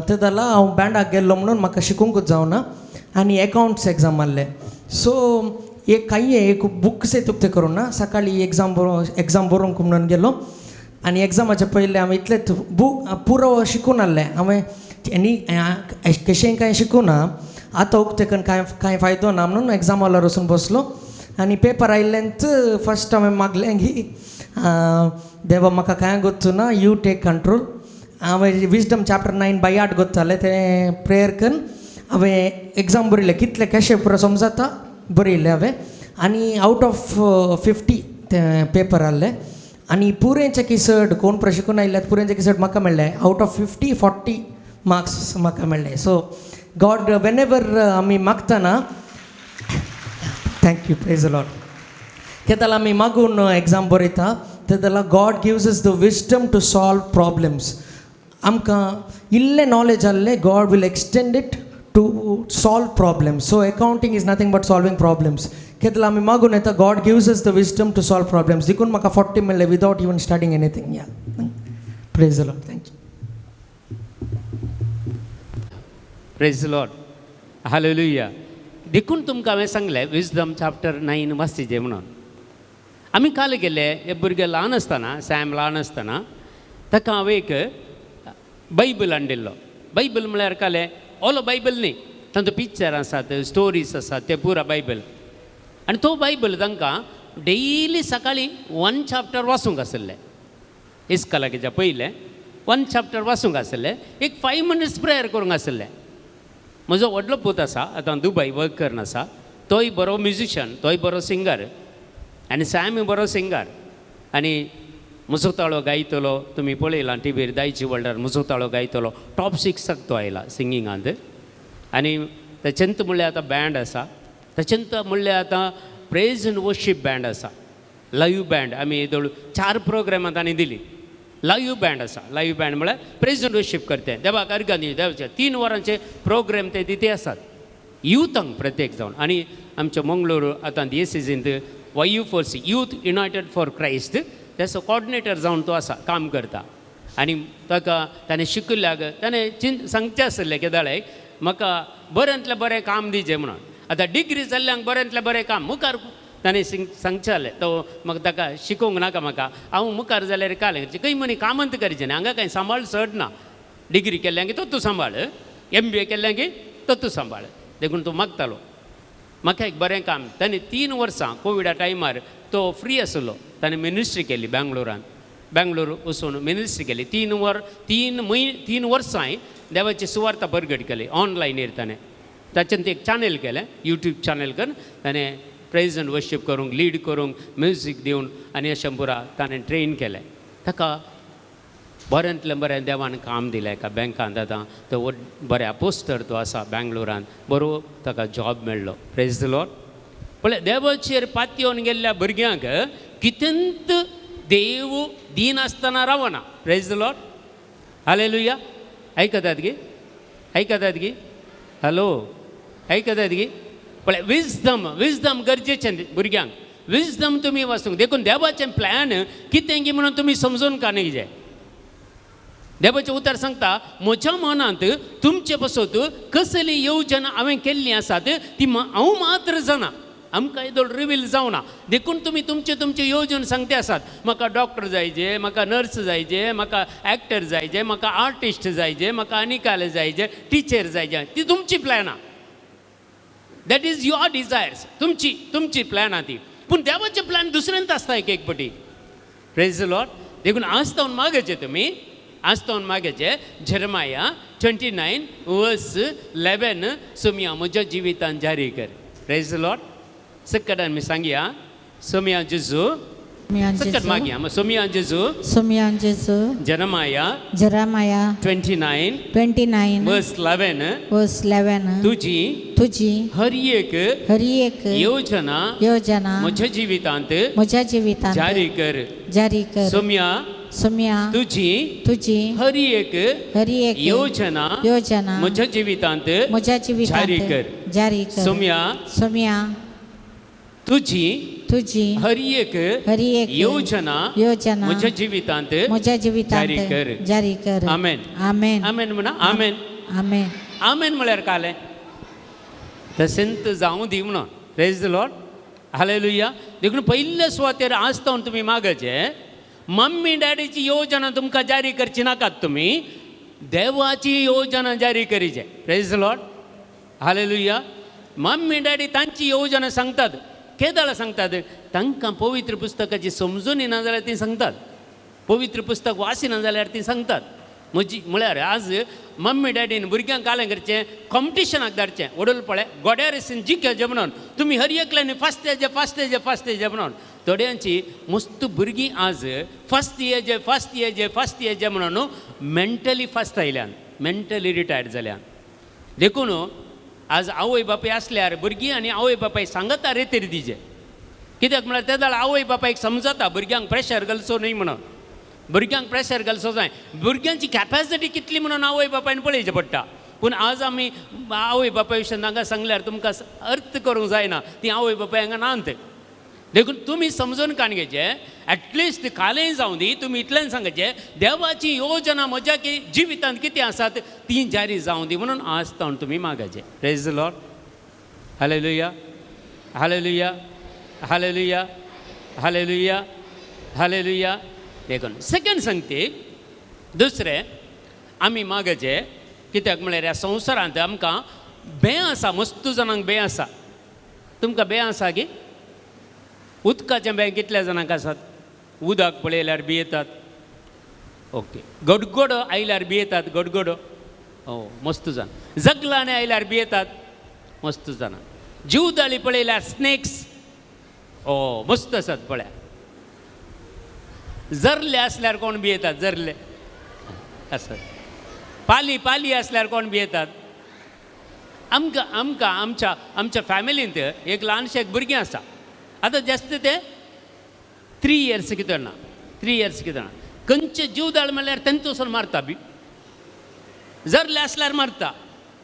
ते जाल्यार हांव बँडाक गेल्लो म्हणून म्हाका शिकोवंकूच जावना आनी एकावंट्स एग्जाम आहले. सो एक कांय एक बूक सेत उक्तें करूं ना सकाळीं एग्जाम एग्जाम बरोवंक म्हणून गेलो आनी एग्जामाच्या पयलें हांवें इतलेंच बूक पुरो शिकून आहलें हांवें आनी कशें कांय शिकूं ना आतां उक्तें करून कांय कांय फायदो ना म्हणून एग्जाम हॉलार वचून बसलो आनी पेपर आयिल्ल्यान फर्स्ट हांवें मागलें की देवा म्हाका कांय गोत्तू ना you take control. हांवें विजडम चॅप्टर 9 बाय 8 गोत्तालें तें प्रेयर करून हांवें एग्जाम बरयलें कितलें कशें पुरो समजता बरयलें हांवें आनी आवट ऑफ 50 तें पेपर आहलें आनी पुरेंचे की चड कोण पुरो शिकून आयिल्ले पुरेंचे की चड म्हाका मेळ्ळें आवट ऑफ 50 40 मार्क्स म्हाका मेळ्ळे. सो गॉड when ever आमी मागतना thank you praise Lord केदाला आमी मागून एग्जाम बरयता तेदाला God gives us the wisdom to solve problems. आमकां इल्लें नॉलेज आहलें God will extend it to solve problems. So accounting is nothing but solving problems. केदला आमी मागून येता God gives us the wisdom to solve problems देखून म्हाका 40 मेळ्ळें without even studying anything. Yeah praise the Lord. Thank you. Praise Lord. Hallelujah. देखून तुमकां हांवें सांगलें विजडम चॅप्टर 9 वाचचें म्हणून. आमी काल गेले हे भुरगे ल्हान आसतना सॅम ल्हान आसतना ताका हांवें एक बायबल हाडिल्लो. बायबल म्हळ्यार कालें ओलो बायबल न्ही तांचो पिक्चर आसात स्टोरीज आसात ते पुरा बायबल आनी तो बायबल तांकां डेली सकाळीं 1 चॅप्टर वाचूंक आशिल्लें इस्कलाच्या पयलें 1 चॅप्टर वाचूंक आशिल्लें एक 5 मिनट्स प्रेयर करूंक आशिल्लें. म्हजो व्हडलो पूत आसा आतां दुबय वर्क करून आसा तोय बरो म्युजिशन तोय बरो सिंगर आनी सॅमूय बरो सिंगर आनी मुसोताळो गायतलो तुमी पळयलां टिवीर दायची वर्ल्डार मुसोताळो गायतलो टॉप 6 तो आयला सिंगिंगांत आनी ताचेंत म्हणल्यार आतां बँड आसा ताचेंत म्हणल्यार आतां प्रेज एंड वर्शीप बँड आसा लायव्ह बँड आमी येदोळ 4 प्रोग्रामां तांणी दिली लायव्ह बँड आसा. लायव्ह बँड म्हळ्यार प्रेज एंड वर्शीप करते देवाक अर्गां दी देवाचे 3 वरांचे प्रोग्राम ते तिथे आसात युथांक प्रत्येक जावन. आनी आमच्या मंगळूर आतां डिएसीजींत YU4C youth united for Christ तेचो कॉर्डिनेटर जावन तो आसा काम करता आनी ताका ताणें शिकयल्याक ताणें चिंत सांगचें आसलें केदाळे म्हाका बऱ्यांतलें बरें काम दिजें म्हणून. आतां डिग्री जाल्ल्यांक बऱ्यांतलें बरें काम मुखार ताणें सांगचें जालें तो म्हाका ताका शिकोवंक नाका म्हाका हांव मुखार जाल्यार कालें खंय म्हणी कामांत करचें न्ही हांगा कांय सांबाळ चड ना. डिग्री केल्ल्यांक तो तूं सांबाळ, MBA केल्ल्यांक तो तूं सांबाळ. देखून तो मागतालो म्हाका एक बरें काम. ताणें 3 वर्सां कोविडा टायमार तो फ्री आसलो, ताणें मिनिस्ट्री केली बेंगलोरान, बेंगलोर वचून मिनिस्ट्री केली. 3 वर्सां देवाची सुवार्ता परगट केली ऑनलायनीर. ताणें ताच्यान एक चॅनल केलें, यूट्यूब चॅनल करून ताणें प्रेज एंड वर्शीप करूंक, लीड करूंक, म्युजीक दिवन आनी अशें पुरा ताणें ट्रेन केलें. ताका बऱ्यांतलें बरें देवान काम दिलें एका बँकांत. आतां तो बऱ्या पोस्टर तो आसा बेंगलोरान, बरो ताका जॉब मेळ्ळो. Praise the Lord. पळय देवाचेर पातयेवन गेल्ल्या भुरग्यांक कितेंत देव दिनासतना रावना. Praise the Lord. Hallelujah. आयकतात गी? आयकतात गी? हॅलो, आयकतात गी? पळय विजडम, विजडम गरजेचें भुरग्यांक. विजडम तुमी वाचूंक. देखून देवाचें प्लॅन कितें गी म्हणून तुमी समजून काडूंक जाय. देवाचें उतर सांगता म्हज्या मनांत तुमचे पासत कसली येवजण हांवें केल्ली आसात ती हांव मात्र जाणा, आमकां येदोळ रिवील जावना. देखून तुमी तुमचे तुमचे येवजण सांगते आसात. म्हाका डॉक्टर जायजे, म्हाका नर्स जायजे, म्हाका एक्टर जायजे, म्हाका आर्टिस्ट जायजे, म्हाका आनी जायजे, टिचर जायजे. ती तुमची प्लॅनां, that is your desires, तुमची तुमची प्लॅनां ती. पूण देवाचे प्लॅन दुसऱ्यांत आसता एक एक पटी. Praise the Lord. देखून आज तावन मागचे तुमी, आज तावन मागचे जेरेमाया 29:11 सोमिया म्हज्या जिवितान जारी कर. Praise the Lord. सकटान मी सांगया सोमिया जेजू, सकट मागया सोमिया जेजू, सोमिया जेजू, जेरेमाया, जेरेमाया 29:11 11 तुजी तुजी हर एक हर एक योजना योजना म्हज्या जिवितांत म्हज्या जिवितांत जारी कर, जारी कर. सोमिया सोमिया तुजी तुजी हर एक हर एक योजना योजना म्हज्या जिवितांत म्हज्या जिवितांत जारी कर, जारी कर. सोमिया सोमिया तुजी तुजी हर एक हर एक योजना योजना म्हज्या जिवितांत म्हज्या जिवितांत जारी कर, जारी कर. आमेन. आमेन. आमेन म्हणा. आमेन. आमेन. आमेन म्हळ्यार कालें तशेंच जावं दी म्हणून. Praise the Lord. Hallelujah. देखून पयल्या सुवातेर आज तावन तुमी मागचे मम्मी डॅडीची योजना तुमकां जारी करची नाकात, तुमी देवाची योजना जारी करीचे. Praise the Lord. Hallelujah. Mummy daddy तांची योजना सांगतात, केदाळा सांगतात तांकां पवित्र पुस्तकाची समजून ना जाल्यार ती सांगतात, पवित्र पुस्तक वाचिना जाल्यार ती सांगतात. म्हजी म्हळ्यार आज मम्मी डॅडीन भुरग्यांक कालें करचें कॉम्पिटिशनाक धाडचें, वडोल पळय गोड्या रेसीन जिखचे म्हणून तुमी हर एकल्यानी फास्ट येजे फास्ट येजे फास्ट येजे म्हणून. थोड्यांची मस्त भुरगीं आज फास्ट येजे फास्ट येजे फास्ट येजे म्हणून मेंटली फास्ट आयल्यान, मेंटली रिटायर्ड जाल्यान. देखून आज आवय बापूय आसल्यार भुरगीं आनी आवय बापाय सांगता रेतीर दिजे. कित्याक म्हळ्यार ते जाल्यार आवय बापायक समजता भुरग्यांक प्रेशर घालचो न्हय म्हणून, भुरग्यांक प्रेशर घालचो जाय. भुरग्यांची कॅपेसिटी कितली म्हणून आवय बापायन पळयचें पडटा. पूण आज आमी आवय बापाय विशयान हांगा सांगल्यार तुमकां अर्थ करूंक जायना, ती आवय बापाय हांगा नात. देखून तुमी समजून काण घेवचें, एटलिस्ट कालें जावं दी, तुमी इतल्यान सांगचें देवाची योजना म्हज्या की जिवितांत कितें आसात ती जारी जावं दी म्हणून आज तावन तुमी मागचें. Praise the Lord. Hallelujah. Hallelujah. Hallelujah. Hallelujah. Hallelujah. देखून सेकंड सांगते दुसरें आमी मागचें कित्याक म्हळ्यार ह्या संवसारांत आमकां भंय आसा, मस्त जाणांक भंय आसा. तुमकां भंय आसा की उदकाचें भंय कितल्या जाणांक आसात? उदक पळयल्यार भियेतात. ओके. गडगडो आयल्यार भियेतात, गडगडो ओ मस्त जाण. जगलांनी आयल्यार भियेतात, मस्त जाणां. जीवदाळी पळयल्यार स्नेक्स ओ मस्त आसात पळया. जरले आसल्यार कोण भियेतात? जरले आसत. पाली पाली आसल्यार कोण भियेतात? आमकां आमकां आमच्या आमच्या फॅमिलींत एक ल्हानशें एक भुरगें आसा. आतां जास्त ते 3 इयर्स कितें ना, 3 इयर्स कितें ना, खंयचे जीवदाळ म्हणल्यार तेंच वचून मारता बी. जरले आसल्यार मारता,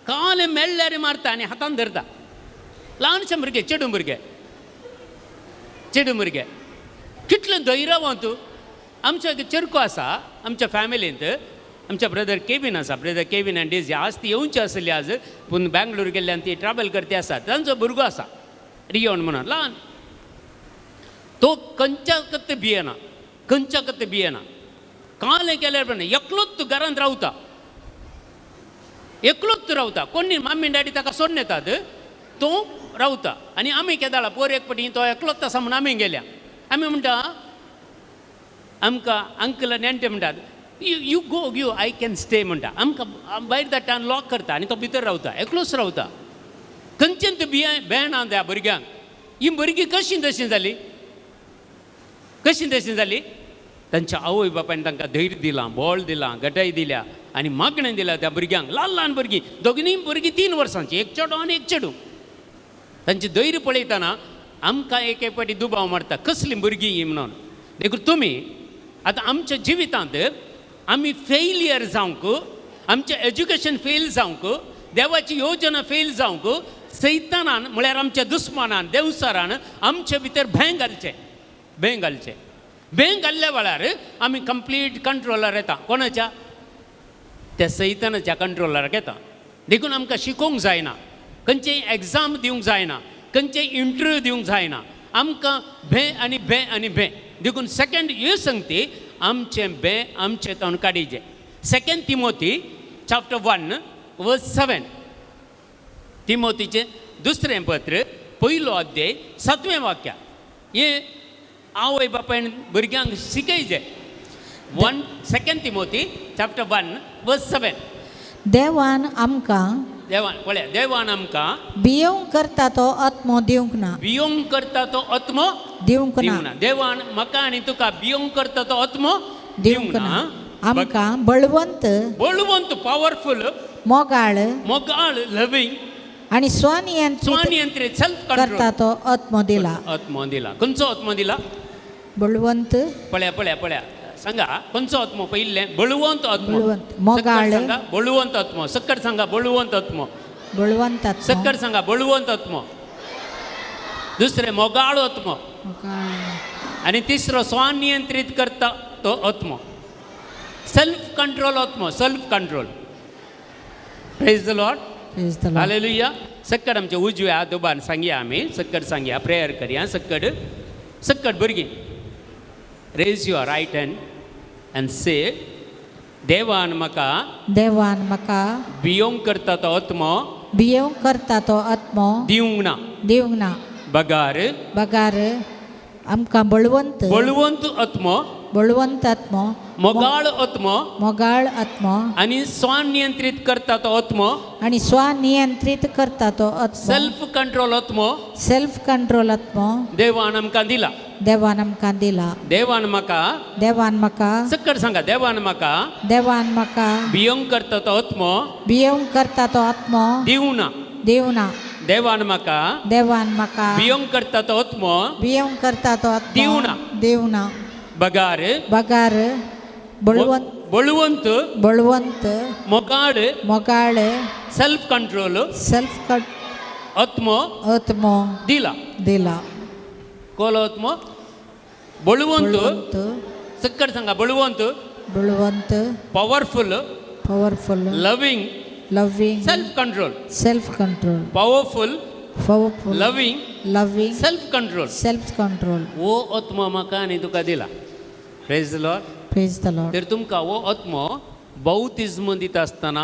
काले मेळ्ळ्यार मारता आनी हातान धरता. ल्हानशें भुरगें, चेडूं भुरगें, चेडूं भुरगें कितलें धैर्यवंत. आमचो एक चेरको आसा आमच्या फॅमिलींत, आमच्या ब्रदर केवीन आसा, ब्रदर केवीन आनी डेजी आज ती येवची आसली आज, पूण बँगलोर गेल्ल्यान ती ट्रॅवल करती आसा. तांचो भुरगो आसा रियोन म्हणून ल्हान, तो खंयच्याकत भियेना, खंयच्याकत भियेना. कालें केल्यार पण एकलोच घरांत रावता, एकलोच रावता. कोणी मम्मी डॅडी ताका सोडून येतात, तो रावता. आनी आमी केदाळा पोर एक पटी तो एकलोच आसा म्हूण आमी गेल्या. आमी म्हणटा आमकां अंकल आनी आंटी म्हणटात you go you I can stay म्हणटा. आमकां भायर धाडटा आनी लॉक करता आनी तो भितर रावता, एकलोच रावता. खंयच्यान भिये बेणां त्या भुरग्यांक. ही भुरगीं कशीं तशीं जालीं, कशीं तशीं जालीं? तांच्या आवय बापायन तांकां धैर्य दिलां, बळ दिलां, गटाय दिल्या आनी मागणें दिलां त्या भुरग्यांक. ल्हान ल्हान भुरगीं, दोगींय भुरगीं 3 वर्सांची, एक चेडो आनी एक चेडूं. तांचें धैर्य पळयतना आमकां एक एक फावटी दुबाव मारता कसलीं भुरगीं ही म्हणून. देखून तुमी आतां आमच्या जिवितांत आमी फेलियर जावंक, आमचें एज्युकेशन फेल जावंक, देवाची योजना फेल जावंक, सैतानान म्हळ्यार आमच्या दुस्मानान देवसारान आमचे भितर भंय घालचें, भंय घालचें. भंय घाल्ल्या वेळार आमी कंप्लीट कंट्रोलार येता. कोणाच्या? त्या सैतानाच्या कंट्रोलार येता. देखून आमकां शिकोवंक जायना, खंयचेय एग्जाम दिवंक जायना, खंयचेय इंटरव्यू दिवंक जायना. आमकां भंय आनी भंय आनी भंय. देखून सेकेंड ह्यो संगती आमचें भंय आमचें तावन काडिचें. 2 तिमोती चॅप्टर 1 वर्स 7, तिमोतीचें दुसरें पत्र 1 अध्याय 7वें वाक्य. हें आवय बापायन भुरग्यांक शिकयचें. 2 तिमोती चॅप्टर 1 वर्स 7. देवान आमकां, देवान पळय, देवान आमकां भियोवंक करता तो आत्मो दिवंक ना, भियोवंक करता तो आत्मो दिवंक ना. देवान म्हाका आनी तुका भियोवंक करता तो आत्मो दिवंक ना. आमकां बळवंत, बळवंत पावरफुल, मोगाळ, मोगाळ लव्हिंग आनी स्वनियंत्रित सेल्फ कंट्रोल करता तो आत्मो दिला. आत्मो दिला. खंयचो आत्मो दिला? बळवंत. पळया पळया पळया सांगा खंयचो आत्मो? पयिल्लें बळवंत आत्मो, मोगाळ. सांगा बळवंत आत्मो. सक्कर सांगा बळवंत आत्मो, बळवंत आत्मो. सक्कर सांगा बळवंत आत्मो. दुसरें मोगाळ आत्मो आनी तिसरो स्वनियंत्रित करता तो आत्मो, सेल्फ कंट्रोल आत्मो, self control. Praise the Lord, hallelujah. सक्कड आमचे उजव्या हात उबान सांगया आमी, सक्कड सांगया, प्रेयर करया. सक्कड सक्कड भुरगीं raise your right hand and say, देवान म्हाका, देवान म्हाका भियोवंक करता तो आत्मो, भियोवंक करता तो आत्मो दिवंक ना, दिवंक ना. बगार, बगार आमकां बळवंत, बळवंत आत्मो, बळवंत आत्मो, मोगाळ आत्मो, मोगाळ आत्मो आनी स्वनियंत्रित करता तो आत्मो, आनी स्वनियंत्रित करता तो आत्मो, सेल्फ कंट्रोल आत्मो, सेल्फ कंट्रोल आत्मो देवान आमकां दिला, देवान आमकां दिला. देवान म्हाका, देवान म्हाका, सक्कड सांगा, देवान म्हाका, देवान म्हाका भियोवंक करता तो आत्मो, भियोवंक करता तो आत्मो दिवंक ना, दिवंक ना. देवान म्हाका, देवान म्हाका भियोवंक करता तो आत्मो, भियोवंक करता तो आत्मो दिवंक ना, दिवंक ना. बगार, बगार बळवंत, बळवंत, बळवंत, मोगाळ, मोगाळ, सेल्फ कंट्रोल, सेल्फ आत्मो आत्मो दिला, दिला. कोलो आत्मो? बळवंत. सक्कड सांगा बळवंत, बळवंत, powerful, powerful, loving, loving, self control, self control, powerful, powerful, loving, loving, self control, self control. वो आत्मो म्हाका आनी तुका दिला. Praise the Lord, praise the Lord. तर तुमकां हो आत्मो बौतिज्म दिता आसतना,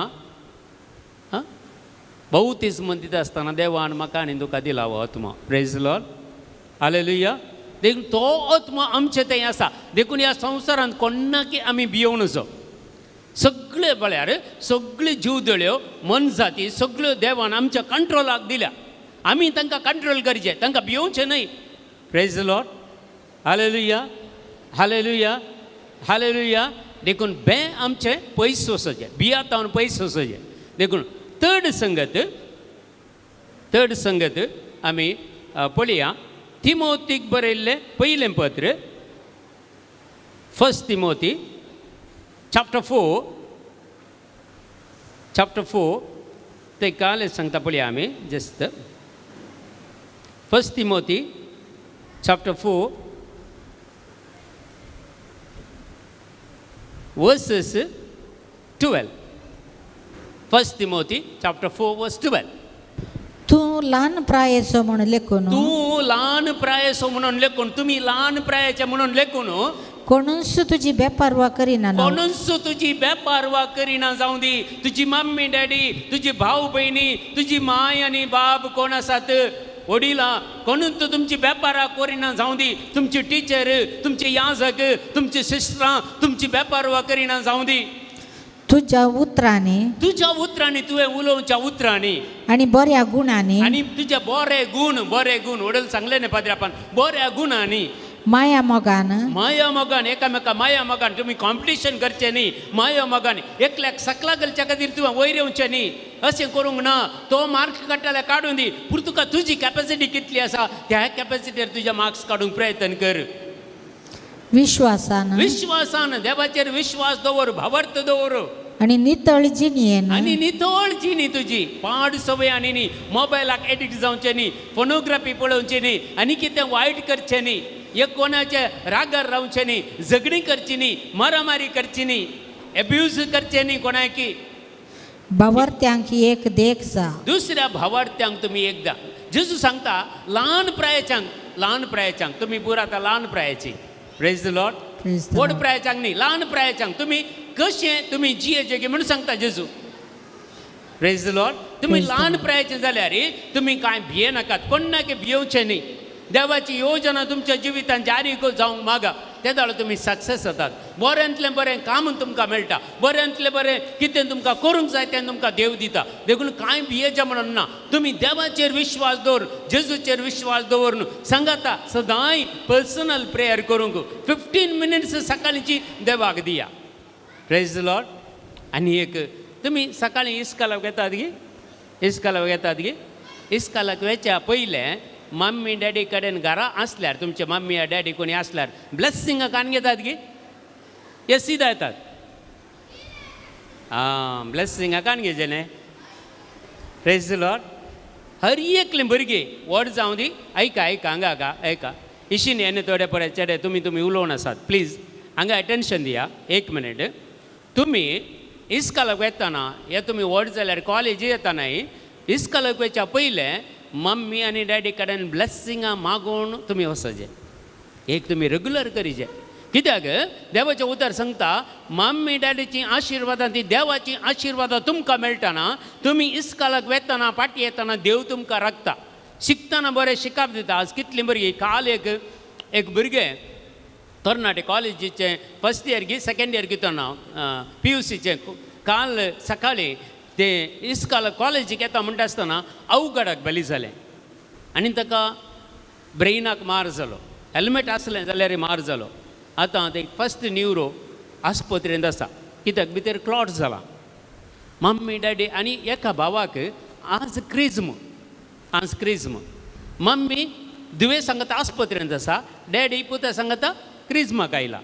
बौतिज्म दिता आसतना देवान म्हाका आनी तुका दिला हो आत्मो. Praise the Lord, hallelujah. देखून तो आत्मो आमचे थंय आसा. देखून ह्या संवसारांत कोणाकी आमी भियोवं नजो. सगळे पळयार सगळ्यो जीवदळ्यो मनजाती सगळ्यो देवान आमच्या कंट्रोलाक दिल्या. आमी तांकां कंट्रोल करचें, तांकां भियोवचें न्हय. Praise the Lord, hallelujah, hallelujah, hallelujah. देखून भंय आमचें पयस वचचें, भियातावन पयस वचचें. देखून थर्ड संगत, थर्ड संगत आमी पळया. तिमोतीक बरयल्लें पयलें पत्र, 1 तिमोती चॅप्टर 4, चॅप्टर 4 ते काल सांगता पळया आमी जस्त. 1 तिमोती chapter 4 versus 12. First Timothy chapter 4 verse 12. तूं ल्हान प्रायेचो म्हणून लेखून, तूं ल्हान प्रायेचो म्हणून लेखून, तुमी ल्हान प्रायेचे म्हणून लेखून, कोणूच तुजी बेपारवा करिना, कोणूच तुजी बेपारवा करिना जावं दी. तुजी मम्मी डॅडी, तुजी भाव भयणी, तुजी माय आनी बाब कोण आसात वडिलां, कोणूच तुमची बेपारा करिना जावं दी. तुमची टिचर, तुमची याजक, तुमची सिस्टरां तुमची बेपारवा करिना जावं दी. तुज्या उतरांनी, तुज्या उतरांनी, तुवें उलोवच्या उतरांनी आनी बऱ्या गुणांनी, आनी तुज्या बरे गुण, बरे गुण वडील सांगले न्ही पाद्रे आपण, बऱ्या गुणांनी, माया मोगान, माया मोगान, एकामेका माया मोगान तुमी कॉम्पिटिशन करचें न्ही. माया मोगान एकल्याक सकला घालच्या खातीर तुवें वयर येवचें न्ही, अशें करूंक ना. तो मार्क्स काडटा काडून दी, पूण तुका तुजी कॅपेसिटी कितली आसा त्या कॅपेसिटीर तुज्या मार्क्स काडूंक प्रयत्न कर. विश्वासान, विश्वासान, देवाचेर विश्वास दवर, भावार्थ दवर, आनी नितळ जिणेन, आनी नितळ जिणी तुजी, पाड सवय आनी न्ही, मोबायलाक एडिक्ट जावचें न्ही, फोनोग्राफी पळोवची न्ही, आनी कितें वायट करचें न्ही, एक कोणाचे रागार रावचें न्ही, झगडीं करची न्ही, मारामारी करची न्ही, एब्यूज करचें न्ही कोणाकी. भावार्थ्यांक एक देख जा, दुसऱ्या भावार्थ्यांक तुमी एकदां. जेजू सांगता ल्हान प्रायेच्यांक, ल्हान प्रायेच्यांक तुमी पुरा आतां ल्हान प्रायेची. प्रेज the Lord. व्हड प्रायेच्यांक न्ही, ल्हान प्रायेच्यांक तुमी कशें तुमी जियेचे म्हणून सांगता जेजू. Praise the Lord. तुमी ल्हान प्रायेचे जाल्यार तुमी कांय भियेनाकात, कोणाक भियेवचें न्ही. देवाची योजना तुमच्या जिवितान जारी जावंक मागा, ते जाल्यार तुमी सक्सेस जातात. बऱ्यांतलें बरें काम तुमकां मेळटा, बऱ्यांतलें बरें कितें तुमकां करूंक जाय तें तुमकां देव दिता. देखून कांय भियेचें म्हणून ना, तुमी देवाचेर विश्वास दवरून, जेजूचेर विश्वास दवरून सांगाता सदांय पर्सनल प्रेयर करूंक 15 मिनट्स सकाळची देवाक दिया. Praise the Lord. आनी एक तुमी सकाळीं इस्कालाक येतात गी, इस्कालाक येतात गी, इस्कालाक वयच्या पयलें मम्मी डॅडी कडेन घरा आसल्यार, तुमचे मम्मी या डॅडी कोणी आसल्यार ब्लेसिंगाक कान घेतात गी, हे सिदा येतात. आं, ब्लेसिंगाक कान घेवचें न्ही. Praise the Lord. हर एकलें भुरगीं व्हड जावं दी, आयका आयका हांगा हांगा आयका इशीन येणे थोडे पळय चेडे तुमी तुमी उलोवन आसात, प्लीज हांगा एटेन्शन दिया एक मिनीट. तुमी इस्कालाक येतना हे तुमी व्हड जाल्यार कॉलेजी येतना इस्कालाक वयच्या पयलें मम्मी आनी डॅडी कडेन ब्लेसिंगां मागून तुमी वचचें, एक तुमी रेगुलर करीचे. कित्याक देवाचें उतर सांगता मम्मी डॅडीची आशिर्वादां ती देवाची आशिर्वादां तुमकां मेळटना, तुमी इस्कालाक वेतना फाटीं येतना देव तुमकां राखता. शिकतना बरें शिकप दिता. आज कितलीं भुरगीं, काल एक एक भुरगें तरणाटे कॉलेजीचें फर्स्ट इयर गी सेकेंड इयर कितें ना PUCचें, काल सकाळीं ते इस्काल कॉलेजीक येता म्हणटा आसतना अवघडाक बली जालें आनी ताका ब्रेनाक मार जालो. हेल्मेट आसलें जाल्यार मार जालो. आतां ते फर्स्ट न्युरो आस्पत्रेंत आसा, कित्याक भितर क्लॉट जाला. मम्मी डॅडी आनी एका भावाक आज क्रिज्म, आज क्रिज्म. मम्मी दुवे सांगता आस्पत्रेंत आसा, डॅडी पुता सांगता क्रिज्माक आयला.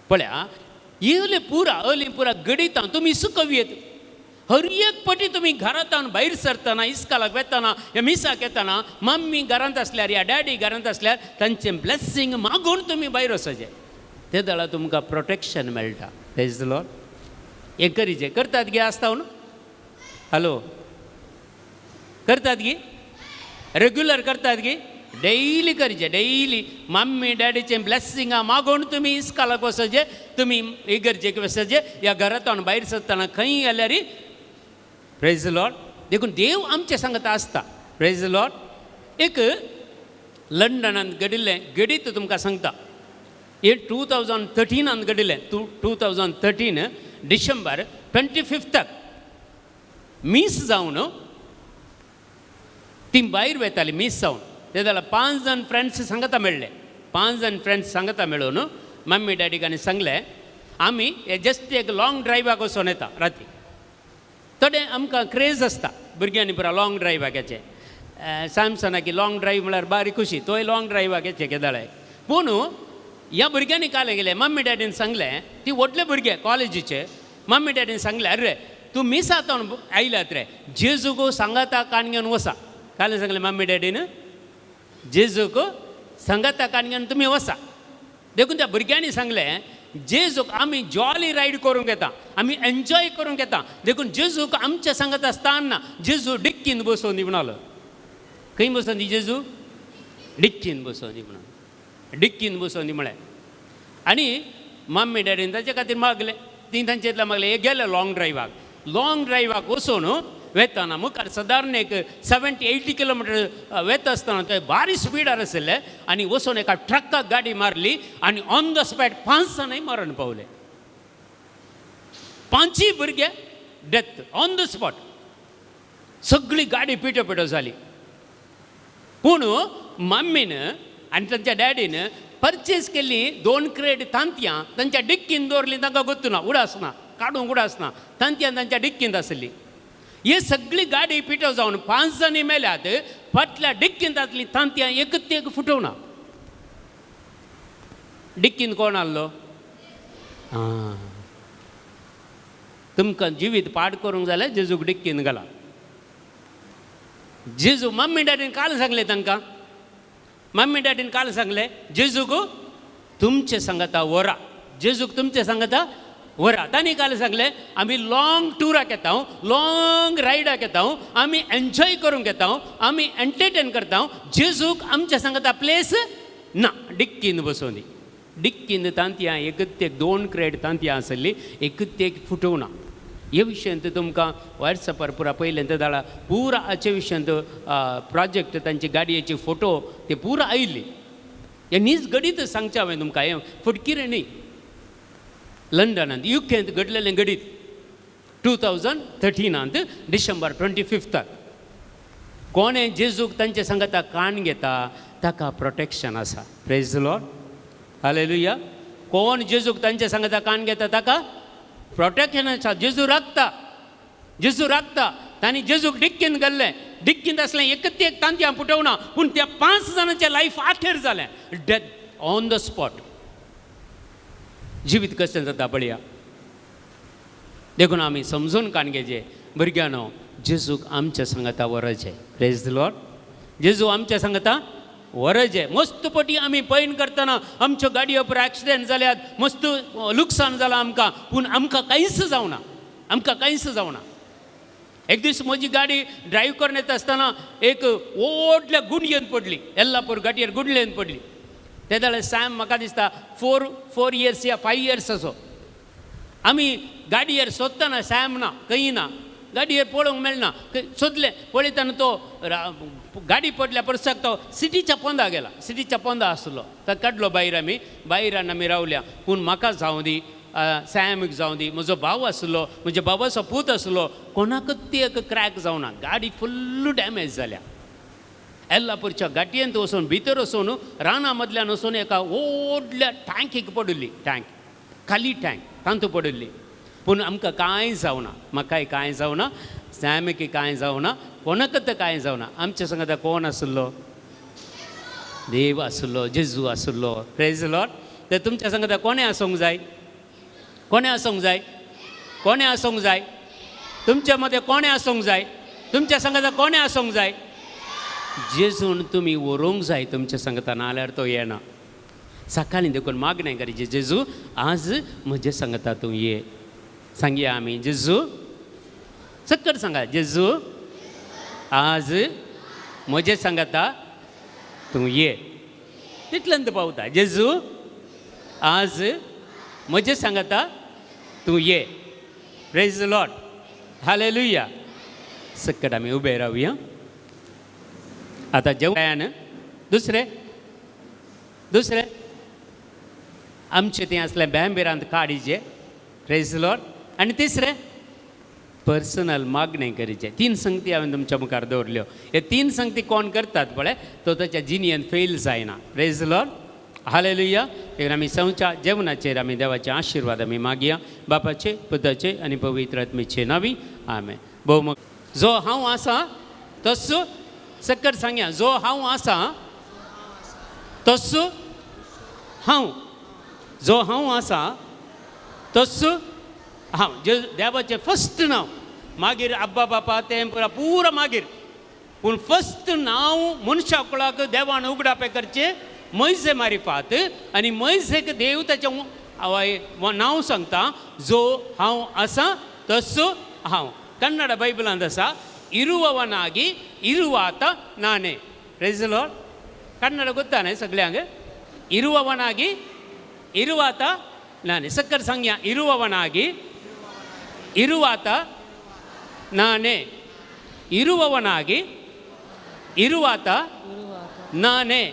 पळया इवले पुरा अली पुरा गणितां तुमी सुकवयेत. हर एक पटी तुमी घरांत भायर सरतना, इस्कालाक वेतना, ह्या मिसाक येतना मम्मी घरांत आसल्यार या डॅडी घरांत आसल्यार तांचें ब्लेसिंग मागून तुमी भायर वचचें, ते जाल्यार तुमकां प्रोटेक्शन मेळटा. Praise the Lord. हें करीचें करतात गे आसता न्हू, हॅलो करतात गी, रेग्युलर करतात गी, डेली करचें, डेली मम्मी डॅडीचें ब्लेसिंगां मागून तुमी इस्कालाक वचचें, तुमी इगर्जेक वचचें, ह्या घरांत भायर सरतना खंय गेल्यार. Praise the Lord. देखून देव आमचे सांगता आसता. Praise the Lord. एक लंडनांत घडिल्लें घडीत तुमकां सांगता, हे 2013 घडिल्लें. 2013 डिसेंबर 25 मीस जावन ती भायर वेताली. मीस जावन ते जाल्यार 5 जाण फ्रेंड्स सांगता मेळ्ळे, 5 जाण फ्रेंड्स सांगता मेळून मम्मी डॅडीक आनी सांगलें आमी जस्ट एक लॉंग ड्रायव्हाक वचोन येता राती. थोडे आमकां क्रेज आसता भुरग्यांनी पुरा लॉंग ड्रायव्हाक येचें. सॅमसनाकी लॉंग ड्रायव्ह म्हळ्यार बारीक खुशी, तोय लॉंग ड्रायव्हाक येचें केदाळे. पूण ह्या भुरग्यांनी काल गेले मम्मी डॅडीन सांगलें, ती व्हडले भुरगे कॉलेजीचे, मम्मी डॅडीन सांगलें अरे तूं मिसांत आयल्यात रे, जेजूक सांगाता कान घेवन वसा. काल सांगलें मम्मी डॅडीन, जेजूक सांगाता कान घेवन तुमी वसा. देखून त्या भुरग्यांनी सांगलें जेजूक आमी जॉली रायड करूंक येता, आमी एन्जॉय करूंक येता. देखून जेजूक आमच्या सांगत आसतना जेजू डिक्कीन बसोवन दी म्हणालो. खंय बसोवन दी जेजू? डिक्कीन बसोवन दी म्हणालो, डिक्कीन बसोवन दी म्हळें. आनी मम्मी डॅडीन ताचे खातीर मागलें, ती तांचे मागलें. हे गेले लॉंग ड्रायवाक, लॉंग ड्रायवाक वचून वेताना मुखार सादारण एक 70-80 किलोमिटर वेता आसतना थंय भारी स्पिडार आशिल्ले आनी वचून एका ट्रकाक गाडी मारली आनी ऑन the spot 5 जाणांय मरण पावले. 5 भुरगे डेथ ऑन the spot. सगळी गाडी पिटो पिटो जाली. पूण मम्मीन आनी तांच्या डॅडीन परचेज केल्ली 2 क्रेट तांतयां तांच्या डिक्कीन दवरली. तांकां गोत्तू ना, उडास ना, काडूंक उडास ना. तांतयां तांच्या डिक्कींत आसली. हे सगळी गाडी पिटो जावन 5 जाणी मेल्यात. फाटल्या डिक्कींत तांतयां एकच एक फुटोवना. डिक्कीन कोण आहलो? आं, तुमकां जिवीत पाड करूंक जाल्यार जेजूक डिक्कीन घाला. जेजू मम्मी डॅडीन काल सांगलें तांकां, मम्मी डॅडीन काल सांगलें जेजूक तुमचे सांगता व्हरा, जेजूक तुमचे सांगता व्हरा. तांणी काल सांगलें आमी लॉंग टुराक येता, लॉंग रायडाक येता, आमी एन्जॉय करूंक येता, आमी एंटरटेन करता. जेजूक आमच्या सांगता प्लेस ना, डिक्कीन बसोवनी. डिक्कीन तांतयां एकच एक 2 क्रेट तांतयां आसली, एकच एक फुटोवना. हे विशयांत तुमकां वॉट्सॅपार पुरा पयलें ते धाडा पुरा हाचे विशयांत प्रोजेक्ट तांची गाडयेची फोटो ते पुरा आयिल्ली. हें नीज घडीत सांगचें हांवें तुमकां, हें फटकिरें न्ही. लंडनांत युकेंत घडलेलें घडीत 2013 डिसेंबर 25 कोणें जेजूक तांचे सांगता कान घेता ताका प्रोटेक्शन आसा. Praise the Lord, hallelujah. कोण जेजूक तांचे सांगता कान घेता ताका प्रोटेक्शन आसा. जेजू राखता, जेजू राखता. तांणी जेजूक डिक्कीन घाल्लें, डिक्कींत आसलें एकच एक तांतयां पुटवना. पूण त्या 5 जाणांचें लायफ आखेर जालें, डेथ ऑन the spot. जिवीत कशें जाता पळया. देखून आमी समजून कान घेवचें भुरग्यांनो, जेजूक आमच्या सांगता व्हरचें. प्रेज the Lord. जेजू आमच्या सांगता व्हरचें. मस्त पटी आमी पयण करतना आमच्यो गाडयो पर एक्सिडेंट जाल्यात, मस्त लुकसाण जालां आमकां, पूण आमकां कांयच जावना, आमकां कांयच जावना. एक दीस म्हजी गाडी ड्रायव्ह करून येता आसतना एक व्हडल्या गुंडयेन पडली, येल्लापूर गाडयेर गुंडलेन पडली. ते जाल्यार सॅम म्हाका दिसता 4 इयर्स या 5 इयर्स असो. आमी गाडयेर सोदतना सॅम ना, खंय ना, गाडयेर पळोवंक मेळना. सोदलें पळयतना तो गाडी पडल्या परसाक तो सिटीच्या पोंदा गेला, सिटीच्या पोंदा आसलो. तो काडलो भायर, आमी भायरान आमी रावल्या. पूण म्हाका जावं दी, सॅमीक जावं दी, म्हजो भाव आसलो, म्हज्या भावाचो पूत आसलो, कोणाकच ती एक क्रॅक जावना. गाडी फुल्ल डॅमेज जाल्या. येल्लापूरच्या गाडयेंत वचून भितर वचून राना मदल्यान वचून एका व्हडल्या टँकीक पडिल्ली, टँक खाली टँक तातूंत पडिल्ली. पूण आमकां कांय जावना, म्हाकाय कांय जावना, सॅमीक कांय जावना, कोणाकच कांय जावना. आमच्या सांगता कोण आसलो? देव आसलो, जेजू आसलो. प्रेज the Lord. तर तुमच्या सांगता कोणें आसूंक जाय? कोणें आसूंक जाय? कोणें आसूंक जाय? तुमच्या मदें कोणें आसूंक जाय? तुमच्या सांगता कोणें आसूंक जाय? जेजून तुमी व्हरूंक जाय तुमच्या सांगता, नाल्यार तो येना. सकाळीं देखून मागणें करीचें, जेजू आज म्हजें सांगता तूं ये. सांगया आमी, जेजू सक्कर सांगा, जेजू आज म्हजें सांगता तूं ये. तितल्यान पावता, जेजू आज म्हजें सांगता तूं ये. प्रेज the Lord, hallelujah. सक्कट आमी उबे रावया. आतां जेवण दुसरें दुसरें आमचें तें आसलें बॅम्बिरांत काडीचें. प्रेज the Lord. आनी तिसरें पर्सनल मागणें करीचें. 3 संगती हांवें तुमच्या मुखार दवरल्यो. हे 3 संगती कोण करतात पळय तो ताच्या जिणेंत फेल जायना. प्रेज the Lord, hallelujah. देखून आमी संवच्या जेवणाचेर आमी देवाचे आशिर्वाद आमी मागया. बापाचे, पुताचे आनी पवित्र आत्म्याचे नांवी आमेन. भोव जो हांव आसा तस्सो सक्कर सांगया, जो हांव आसा तस्सो हांव, जो हांव आसा तस्सो हांव. जे देवाचें फस्ट नांव, मागीर आब्बा बापा तें पुरा मागीर, पूण फस्ट नांव मनशा कुळाक देवान उगडापें करचें मैजे मारिफात. आनी मैजेक देव ताच्या हांव नांव सांगता जो हांव आसा तसो हांव. कन्नड बायबलांत आसा इरुवनागी इरुवात नाणे. Praise the Lord. Kannada गोत्ता न्हय सगळ्यांक? इरुवनागी इरुवात नाणे. सक्कर सांगया, इरुवनागी इरुवात नाणे. इरुवनागी इरुवात नाणे.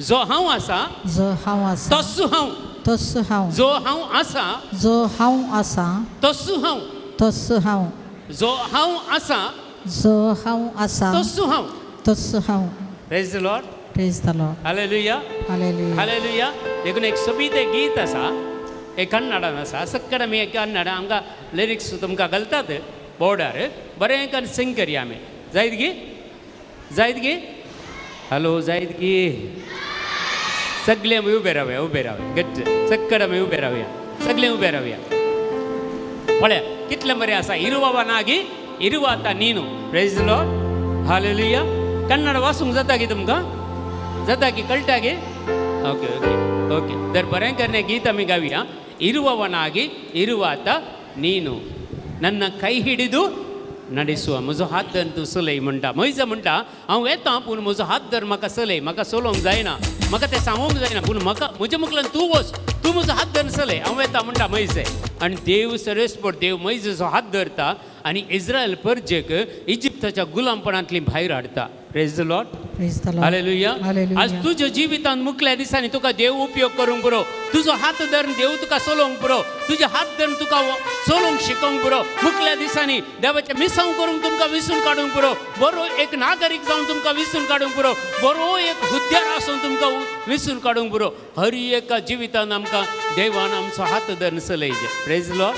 जो हांव आसा जो हांव आसा तसो हांव. तसो हांव. जो हांव आसा जो हांव आसा तसो हांव. तसो हांव. जो हांव आसा जो हांव आसा तसो हांव. तसो हांव. Praise the Lord. Praise the Lord. Hallelujah. Hallelujah. Hallelujah. देखून एक सोबीत एक गीत आसा, एक कन्नडान आसा. सक्कड आमी एक कन्नड आमकां लिरिक्स तुमकां घालतात बोर्डार. बरें करून सिंग करया आमी. जायत गी? जायत गी? हॅलो जायत गी? सगळे आमी उबे रावया, उबे रावया गट्ट. सक्कड आमी उबे रावया, सगळे उबे रावया. पळया कितलें बरें आसा. इरुवा Nagi इरुवाता नीनु. Praise the Lord. Hallelujah. Kannada वाचूंक जाता गी तुमकां? जाता की? कळटा गी? Okay okay okay. तर बरें करून गीत आमी गावया. ಇರುವವನಾಗಿ ಇರುವಾತ ನೀನು ನನ್ನ ಕೈ ಹಿಡಿದು ನಡೆಸುವ. म्हजो हात धरून तूं चलय म्हणटा. म्हयजा म्हणटा हांव येता पूण म्हजो हात धर म्हाका चलय. म्हाका चलोवंक जायना, म्हाका तें सांगूंक जायना, पूण म्हाका म्हज्या मुखाल्यान तूं वच, तूं म्हजो हात धरून चलय, हांव येता म्हणटा म्हयजे. आनी देव सरेस्पोट देव म्हयजेचो हात धरता आनी इस्रायल परजेक इजिप्ताच्या गुलामपणांतली भायर हाडटा. Praise the Lord. Hallelujah. आज तुज्या जिवितांत मुखल्या दिसांनी तुका देव उपयोग करूंक पुरो. तुजो हात धरून देव तुका चलोवंक पुरो. तुजे हात धरून तुका चलोवंक शिकोवंक पुरो. मुखल्या दिसांनी देवाचें मिसांव करूंक तुमकां विसून काडूंक पुरो. बरो एक नागरीक जावन तुमकां विसून काडूंक पुरो. बरो एक हुद्द्यार आसून तुमकां विसून काडूंक पुरो. हर एका जिवितान आमकां देवान आमचो हात धरून चलयचे. Praise the Lord.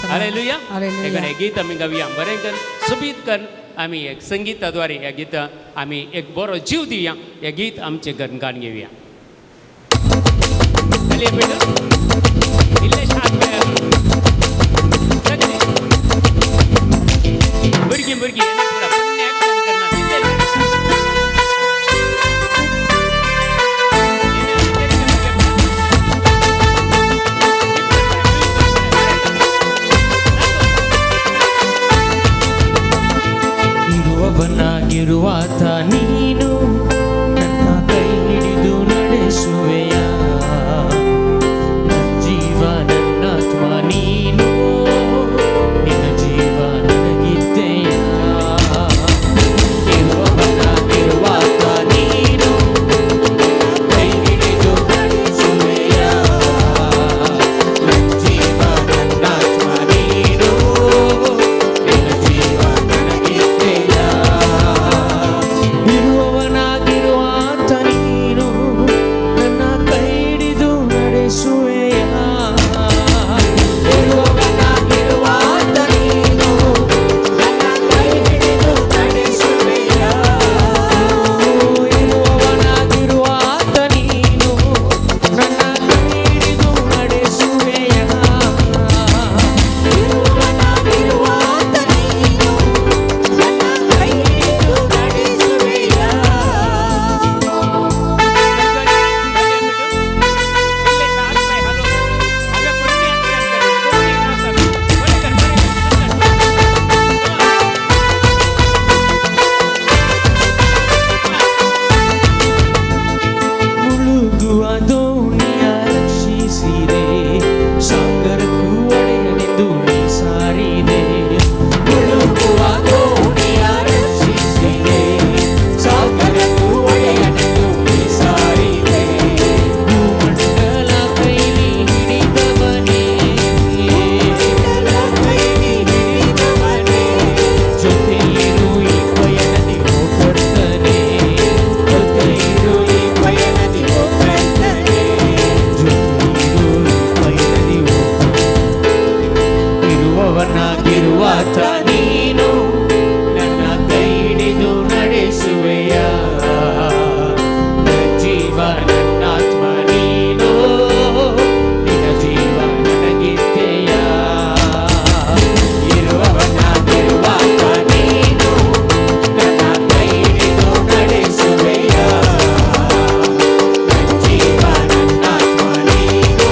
Hallelujah. हें गीत आमी गावया. बरें कर सोबीत कर आमी एक संगीताद्वारे ह्या गीता आमी एक बरो जीव दिवया. हें गीत आमचें गान घेवया. भुरगीं भुरगीं ಇರುವವನಾಗಿರುವಾತ ನೀನು ನನ್ನ ಕೈ ಹಿಡಿದು ನಡೆಸುವೆಯ. ನನ್ನ ಜೀವ ನನ್ನಾತ್ಮ ನೀನು, ನಿನ್ನ ಜೀವ ನನಗಿದ್ದೆಯ. ಇರುವವನಾಗಿರುವಾತ ನೀನು ಕೈ ಹಿಡಿದು ನಡೆಸುವೆಯ. ನನ್ನ ಜೀವ ನನ್ನಾತ್ಮ ನೀನು, ನಿನ್ನ ಜೀವ ನನಗಿದ್ದೆಯ. ಇರುವವನಾಗಿರುವಾತ ನೀನು ನನ್ನ ಕೈ ಹಿಡಿದು ನಡೆಸುವೆಯ. ಇರುವವನಾಗಿರುವಾತ ನೀನು ನನ್ನ ಕೈ ಹಿಡಿದು ನಡೆಸುವೆಯ. ಇರುವವನಾಗಿರುವಾತ ನೀನು ನನ್ನ ಕೈ ಹಿಡಿದು ನಡೆಸುವೆಯ. ಇರುವವನಾಗಿರುವಾತ ನೀನು ನನ್ನ ಕೈ ಹಿಡಿದು ನಡೆಸುವೆಯ. ಮುಳುಗುವ ದೋಣಿಯ ರಕ್ಷಿಸಿದೆ, ಸಾಗರಕ್ಕೂ ಒಡೆಯನೆಂದು ನೀ ಸಾರಿದೆ. ಮುಳುಗುವ ದೋಣಿಯ ರಕ್ಷಿಸಿದೆ, ಸಾಗರಕ್ಕೂ ಒಡೆಯನೆಂದು ನೀ ಸಾರಿದೆ. ಭೂಮಂಡಲ ಕೈಲಿ ಹಿಡಿದವನೇ, ಜೊತೆಯಿರು ಈ ಪಯಣದಿ ಓ ಕರ್ತನೇ, ಜೊತೆಯಿರು ಈ ಪಯಣದಿ ಓ ಕರ್ತನೇ, ಜೊತೆಯಿರು ಈ ಪಯಣದಿ ಓ. ಇರುವವನಾಗಿರುವಾತ ನೀನು ನನ್ನ ಕೈ ಹಿಡಿದು ನಡೆಸುವೆಯ. ನನ್ನ ಜೀವ ನನ್ನಾತ್ಮ ನೀನು, ನಿನ್ನ ಜೀವ ನನಗಿದ್ದೆಯ. ಇರುವವನಾಗಿರುವಾತ ನೀನು ನನ್ನ ಕೈ ಹಿಡಿದು ನಡೆಸುವೆಯ. ನನ್ನ ಜೀವ ನನ್ನಾತ್ಮ ನೀನು,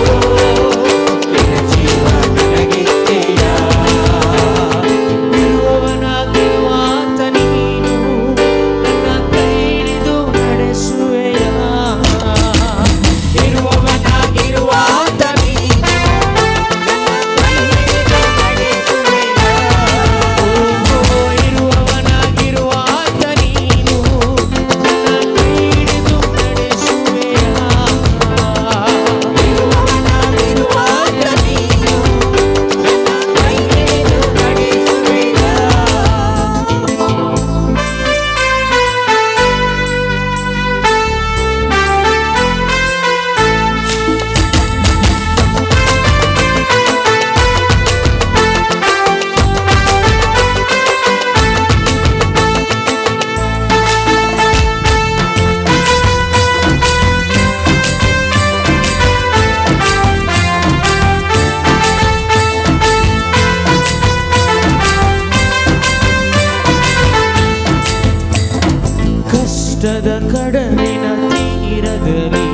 ಕಷ್ಟದ ಕಡಲಿನ ತೀರದಲ್ಲಿ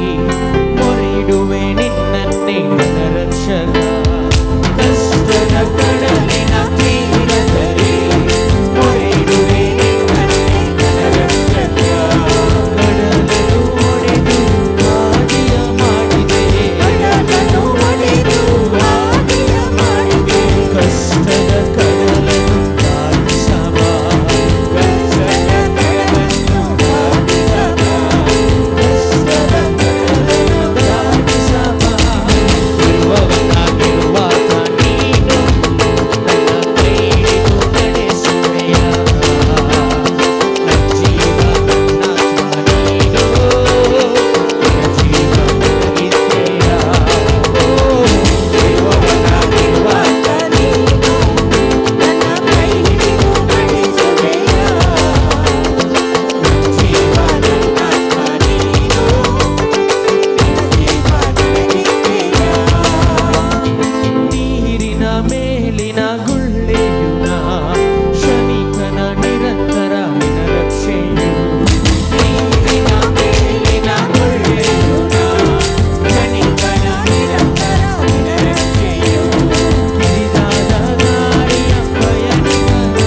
ಮೊರೆಯಿಡುವೆ ನಿನ್ನನ್ನೇ ನನ್ನ ರಕ್ಷಕ. ಕಷ್ಟದ ಕಡಲಿನ ತೀರದಲ್ಲಿ ಮೊರೆಯಿಡುವೆ ನಿನ್ನನ್ನೇ ನನ್ನ ರಕ್ಷಕ. ಕಡಲನ್ನು ಒಡೆದು ಹಾದಿಯ ಮಾಡಿದೆ, ಕಡಲನ್ನು ಒಡೆದು ಹಾದಿಯ ಮಾಡಿದೆ. ಕಷ್ಟದ ಕಡಲನ್ನು ದಾಟಿಸಬ, ಕಷ್ಟದ ಕಡಲನ್ನು ದಾಟಿಸಬ, ಕಷ್ಟದ ಕಡಲನ್ನು ದಾಟಿಸಬ. ಇರುವವನಾಗಿರುವಾತ ನೀನು ನನ್ನ ಕೈ ಹಿಡಿದು ನಡೆಸುವೆಯ. ನನ್ನ ಜೀವ ನನ್ನಾತ್ಮ ನೀನು, ನಿನ್ನ ಜೀವ ನನಗಿದ್ದೆಯ. ಓ ಇರುವವನಾಗಿರುವಾತ ನೀನು ನನ್ನ ಕೈ ಹಿಡಿದು ನಡೆಸುವೆಯ. ಜೀವ ನನ್ನಾತ್ಮ ನೀನು, ನಿನ್ನ ಜೀವ ನನಗಿದ್ದೆಯ. ನೀರಿನ ಮೇಲಿನ ಗುಳ್ಳೆಯು ನಾ, ಕ್ಷಣಿಕನ ನಿರಂತರ ನಿನ್ನ ರಕ್ಷೆಯು. ನೀರಿನ ಮೇಲಿನ ಗುಳ್ಳೆಯು ನಾ, ಕ್ಷಣಿಕನ ನಿರಂತರ ನಿನ್ನ ರಕ್ಷೆಯು. ಕಿರಿದಾದ ದಾರಿಯ ಪಯಣಿಗನ,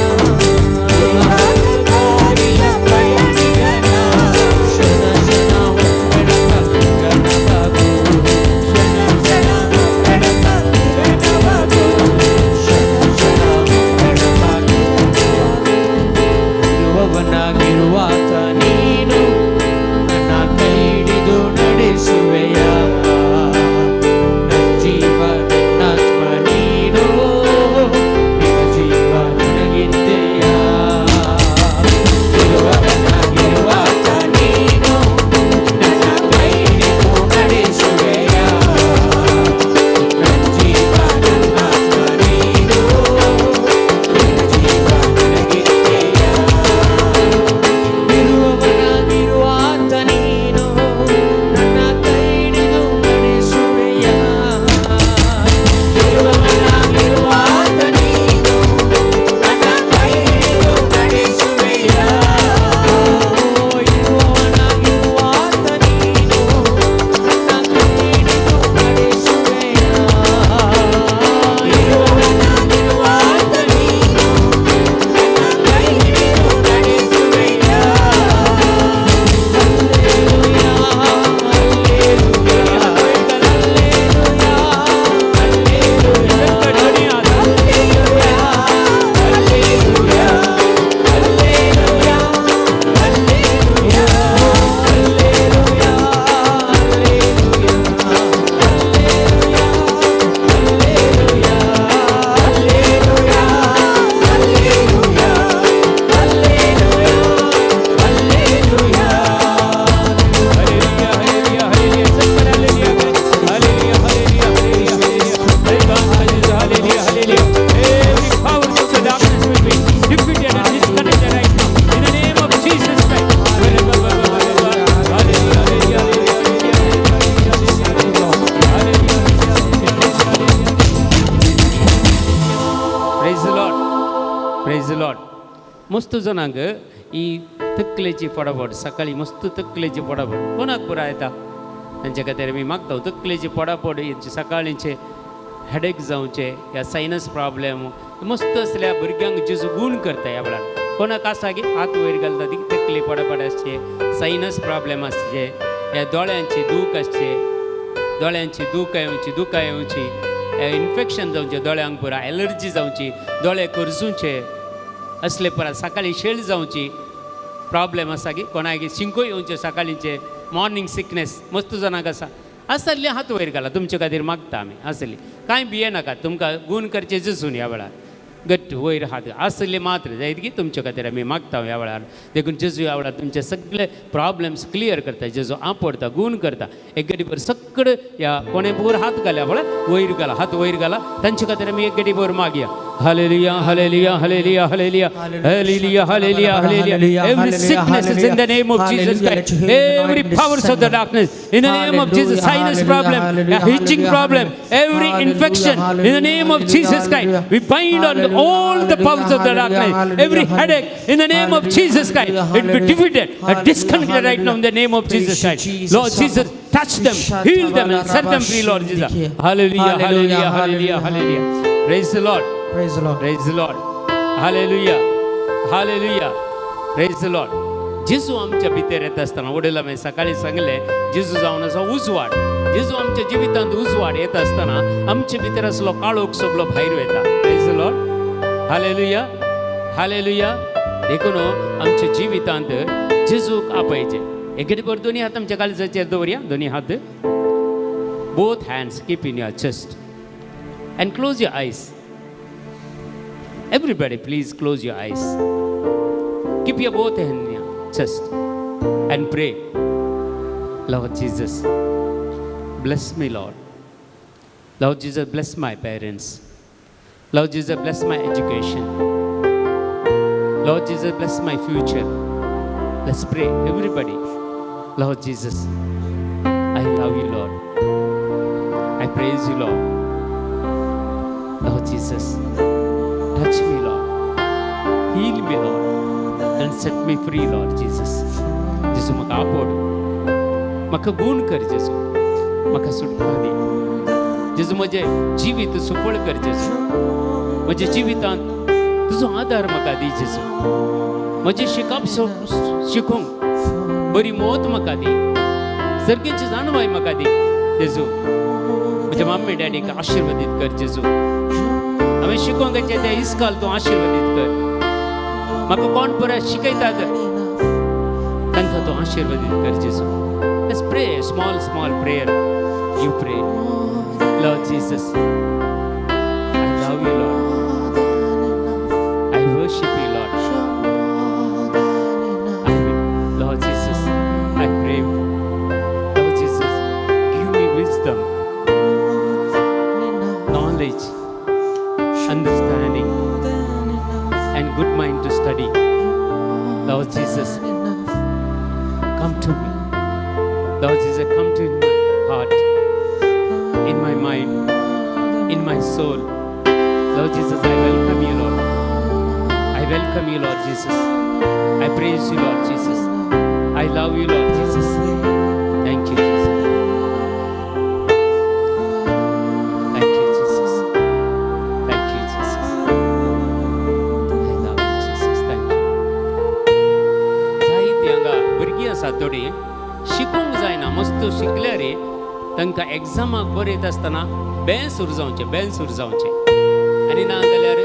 ದಾರಿಯ ಪಯಣಿಗನ. ಕ್ಷಣ ಕ್ಷಣ ಒಪ್ಪೆಡಕ ಕಿರಣವಾಗು, ಕ್ಷಣ ಕ್ಷಣ ಒಪ್ಪೆಡಕ ಕಿರಣವಾಗು. ಕ್ಷಣ ಕ್ಷಣ ಒಪ್ಪೆಡಕ ಇರುವವನಾಗಿರುವಾತ ನೀನು ನನ್ನ ಕೈ ಹಿಡಿದು ನಡೆಸುವೆಯ. ನನ್ನ ಜೀವ ನನ್ನಾತ್ಮ ನೀನು, ನಿನ್ನ ಜೀವ ನನಗಿದ್ದೆಯ. ಇರುವವನಾಗಿರುವಾತ ನೀನು ನನ್ನ ಕೈ ಹಿಡಿದು ನಡೆಸುವೆಯ. ನನ್ನ ಜೀವ ನನ್ನಾತ್ಮ ನೀನು, ನಿನ್ನ ಜೀವ ನನಗಿದ್ದೆಯ. ಇರುವವನಾಗಿರುವಾತ ನೀನು ನನ್ನ ಕೈ ಹಿಡಿದು ನಡೆಸುವೆಯ. ಇರುವವನಾಗಿರುವಾತ ನೀನು ನನ್ನ ಕೈ ಹಿಡಿದು ನಡೆಸುವೆಯ. ಇರುವವನಾಗಿರುವಾತ ನೀನು ನನ್ನ ಕೈ ಹಿಡಿದು ನಡೆಸುವೆಯ. ಇರುವವನಾಗಿರುವಾತ ನೀನು ನನ್ನ ಕೈ ಹಿಡಿದು ನಡೆಸುವೆಯ. Praise Lord, praise Lord. मस्त जाणांक ही तकलेची फोडाफोड सकाळी मस्त तकलेची फोडाफोड कोणाक पुराय येता तांच्या खातीर आमी मागता. तकलेची फोडाफोड सकाळींचे हेडेक जावचे या सायनस प्रॉब्लेम मस्त असल्या भुरग्यांक जेजू गूण करता ह्या वेळार. कोणाक आसा की हात वयर घालता ती तकली फोडाफोड आसचे, सायनस प्रॉब्लेम आसचे, ह्या दोळ्यांची दूख आसचे, दोळ्यांची दूख येवची, दुखां येवची, इन्फेक्शन जावचें दोळ्यांक पुरा, एलर्जी जावची, दोळे करजुचे असले पुरा, सकाळी शेळ जावची प्रॉब्लेम आसा की कोणाक शिंको येवचे सकाळींचे, मॉर्निंग सिकनेस मस्त जाणांक आसा. आसले हात वयर घाला तुमचे खातीर मागता आमी. आसली कांय भियेनाका, तुमकां गूण करचें जेजून ह्या वेळार घट्ट वयर हात आसले मात्र जायत की तुमचे खातीर आमी मागता ह्या वेळार. देखून जेजू ह्या वेळार तुमचे सगळे प्रॉब्लेम्स क्लियर करता, जेजू आपडता, गूण करता. एक गडी भर सगळे ह्या कोणे भर हात घाल्या पळय वयर घाला, हात वयर घाला, तांचे खातीर आमी एक गडी भर मागया. Hallelujah, hallelujah, hallelujah, hallelujah, hallelujah, hallelujah, hallelujah. Every sickness is in the name of Jesus Christ. Every powers of the darkness in the name of Jesus. Sinus problem, itching problem, every infection in the name of Jesus Christ. We bind on all the powers of the darkness. Every headache in the name of Jesus Christ, it be defeated and disconnected right now in the name of Jesus Christ. Lord Jesus, touch them, heal them, and set them free, Lord Jesus. Hallelujah, hallelujah, hallelujah, hallelujah. Praise the Lord. Praise the Lord. Praise the Lord. Hallelujah. Hallelujah. Praise the Lord. जेजू आमच्या भितर येता आसतना वडील हांवें सकाळी सांगलें, जेजू जावन आसा उजवाड. जेजू आमच्या जिवितांत उजवाड येता आसतना आमचे भितर आसलो काळोख सगळो भायर वता. Praise the Lord. Hallelujah. Hallelujah. देखून आमच्या जिवितांत जेजूक आपयचें. एकेडी बरें दोनी हात आमच्या काळजाचेर दवरया. दोनी हात, both hands keep in your chest and close your eyes. Everybody, please close your eyes. Keep your both hands in your chest and pray. Lord Jesus, bless me, Lord. Lord Jesus, bless my parents. Lord Jesus, bless my education. Lord Jesus, bless my future. Let's pray, everybody. Lord Jesus, I love you, Lord. I praise you, Lord. Lord Jesus, touch me, Lord. Heal me, Lord. And set me free, Lord Jesus. जेजू म्हाका आपोड, म्हाका गूण कर जेजू, म्हाका सुटका दी जेजू, म्हजें जिवीत सुफळ कर जेजू, म्हज्या जिवितांत तुजो आदार म्हाका दी जेजू, म्हजें शिकप शिकूंक बरी मौत म्हाका दी, सर्गेची जाणवाय म्हाका दी जेजू, म्हज्या मम्मी डॅडीक आशिर्वादीत कर जेजू, हांवें शिकोवंक येचें तें इस्काल तूं आशिर्वादीत कर, म्हाका कोण परत शिकयतात तांकां तूं आशिर्वादीत कर जेजू. Let's pray a small, small prayer. You pray. Lord Jesus, I love you, Lord. I worship you, Lord. Lord Jesus, I pray. Lord Jesus, give me wisdom, knowledge, understanding, and good mind to study. Lord Jesus, come to me. Lord Jesus, come to my heart, in my mind, in my soul. Lord Jesus, I welcome you, Lord. I welcome you, Lord Jesus. I praise you, Lord Jesus. I love you, Lord Jesus. Thank you, Jesus. Thank you, Jesus. Thank you, Jesus. I love you, Jesus. Thank you. जायती हांगा भुरगीं आसा थोडीं शिकूंक जायना, मस्त शिकल्यार रे तांकां एग्जामाक बरयता आसतना बेंस उरजावचें, बेंस उरजावचें, आनी ना जाल्यार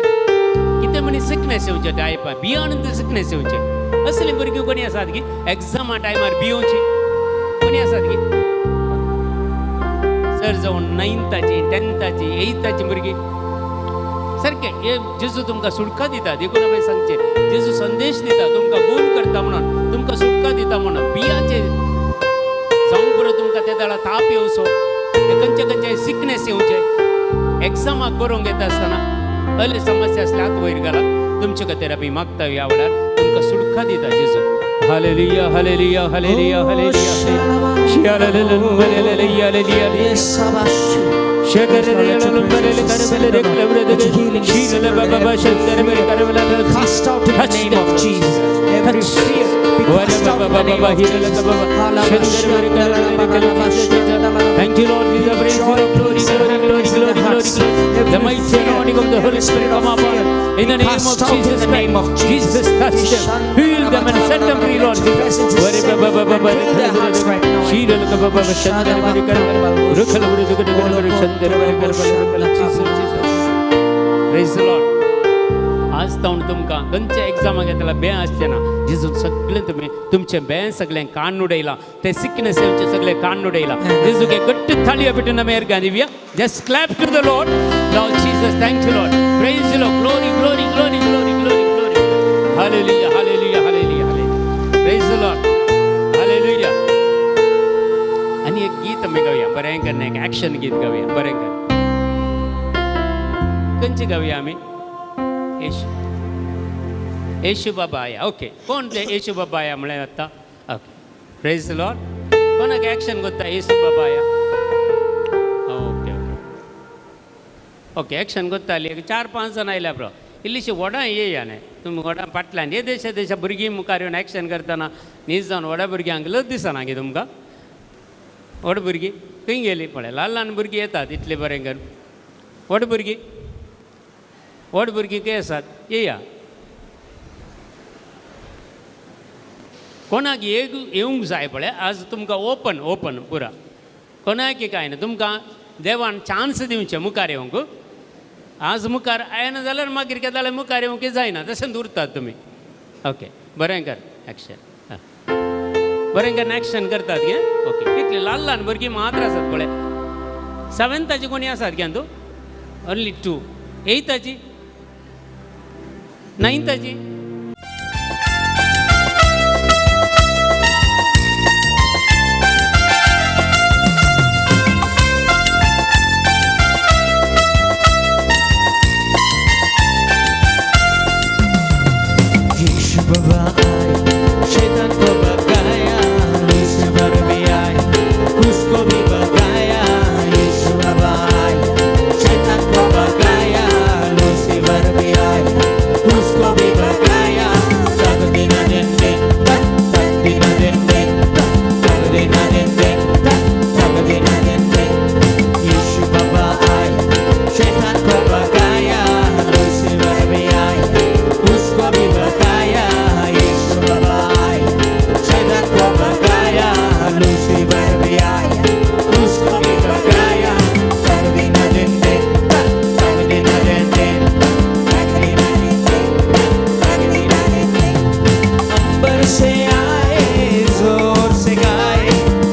कितें म्हणी सिकनेस येवचें, टायपार भियान सिकनेस येवचें. असलीं भुरगीं कोणी आसात की एग्जामा टायमार भियोवचीं कोणी आसात की सर जावन 9थाची 10थाची 8थाची भुरगीं सारकें हे जेजू तुमकां सुटका दिता. देखून हांवें सांगचें, जेजू संदेश दिता, तुमकां गूण करता म्हणून, तुमकां सुटका दिता म्हणून. बियाचें जावंक बरो तुमकां ते दाडा ताप येवचो, खंयचे खंयचे सिकनेस येवचें, एग्जामाक बरोवंक येता आसतना असले समस्या आसल्यार हात वयर घाला. तुमचे खातीर आमी मागता ह्या वेळार तुमकां सुटका दिता जेजू. Hallelujah, hallelujah, hallelujah, hallelujah. Cast out in the name of Jesus every fear. Be cast out in the name of Jesus. Thank you, Lord. We praise you, Lord. Glory, glory, glory, glory, glory, glory. The mighty anointing of the Holy Spirit come upon in the name of Jesus. In the name of Jesus, touch them, heal them, and set them free, Lord Jesus. Praise the Lord. आज तावन तुमकां खंयच्या एग्जामाक येतल्या बें आसचें ना, जेजून सगळें तुमी तुमचें बें सगळें काडून उडयलां, तें सिकनेस येवचें सगळें काडून उडयलां. जेजूक एक घट्ट थाळयो पेटून आमी एरगां दिवया. Just clap to the Lord. Lord Jesus, thank you, Lord. Praise you, Lord. Glory, glory, glory, glory, glory, glory. Hallelujah, hallelujah, hallelujah, hallelujah. Praise the Lord. Hallelujah. आनी एक गीत आमी गावया, बरें करून एक एक्शन गीत गावया, बरें करून. खंयचें गावया आमी? येशू येशू बाबा आया. ओके, कोण ते येशू बाबा आया म्हळ्यार आतां? ओके, प्रेज the Lord. कोणाक एक्शन करता येशू बाबा आया? ओके ओके ओके, एक्शन करताली 4-5 जाण आयल्या ब्रो. इल्लीशी व्हडां येया न्ही तुमी, व्हडां फाटल्यान हे देशा देशा भुरगीं मुखार येवन एक्शन करतना न्हीज जावन व्हडा भुरग्यांक लज दिसना गे तुमकां? व्हड भुरगीं खंय गेलीं पळय, ल्हान ल्हान भुरगीं येतात इतलें बरें करून. व्हड भुरगीं, व्हड भुरगीं खंय आसात? येया. कोणाक येवंक जाय पळय आज तुमकां ओपन ओपन पुरा, कोणाक कांय ना, तुमकां देवान चान्स दिवचें मुखार येवंक. आज मुखार आयना जाल्यार मागीर कितें जाल्यार मुखार येवंक जायना, तशेंच उरतात तुमी. ओके, बरें कर एक्शन, बरें कर एक्शन करतात गे. ओके, कितले ल्हान ल्हान भुरगीं मात्र आसात पळय. 7थाची कोणी आसात गे तूं? ओन्ली 2. 8थाची, 9थाची? शैतान को भगाया, लूसीफर भी आया, उसको भी भगाया. यीशु बाबा आया, शैतान को भगाया, लूसीफर भी आया, उसको भी भगाया. तक दिन दिन दिन तक तक दिन दिन दिन तक तक दिन दिन दिन तक तक दिन दिन दिन. यीशु बाबा आया, शैतान को भगाया, लूसीफर भी आया, उसको भी भगाया. यीशु बाबा आया, शैतान को भगाया, लूसीफर भी आया, उसको भी भगाया. तक दिन दिन दिन तक तक दिन दिन दिन तक दिन दिन दिन तक दिन दिन दिन. अंबर से आए, जोर से गाए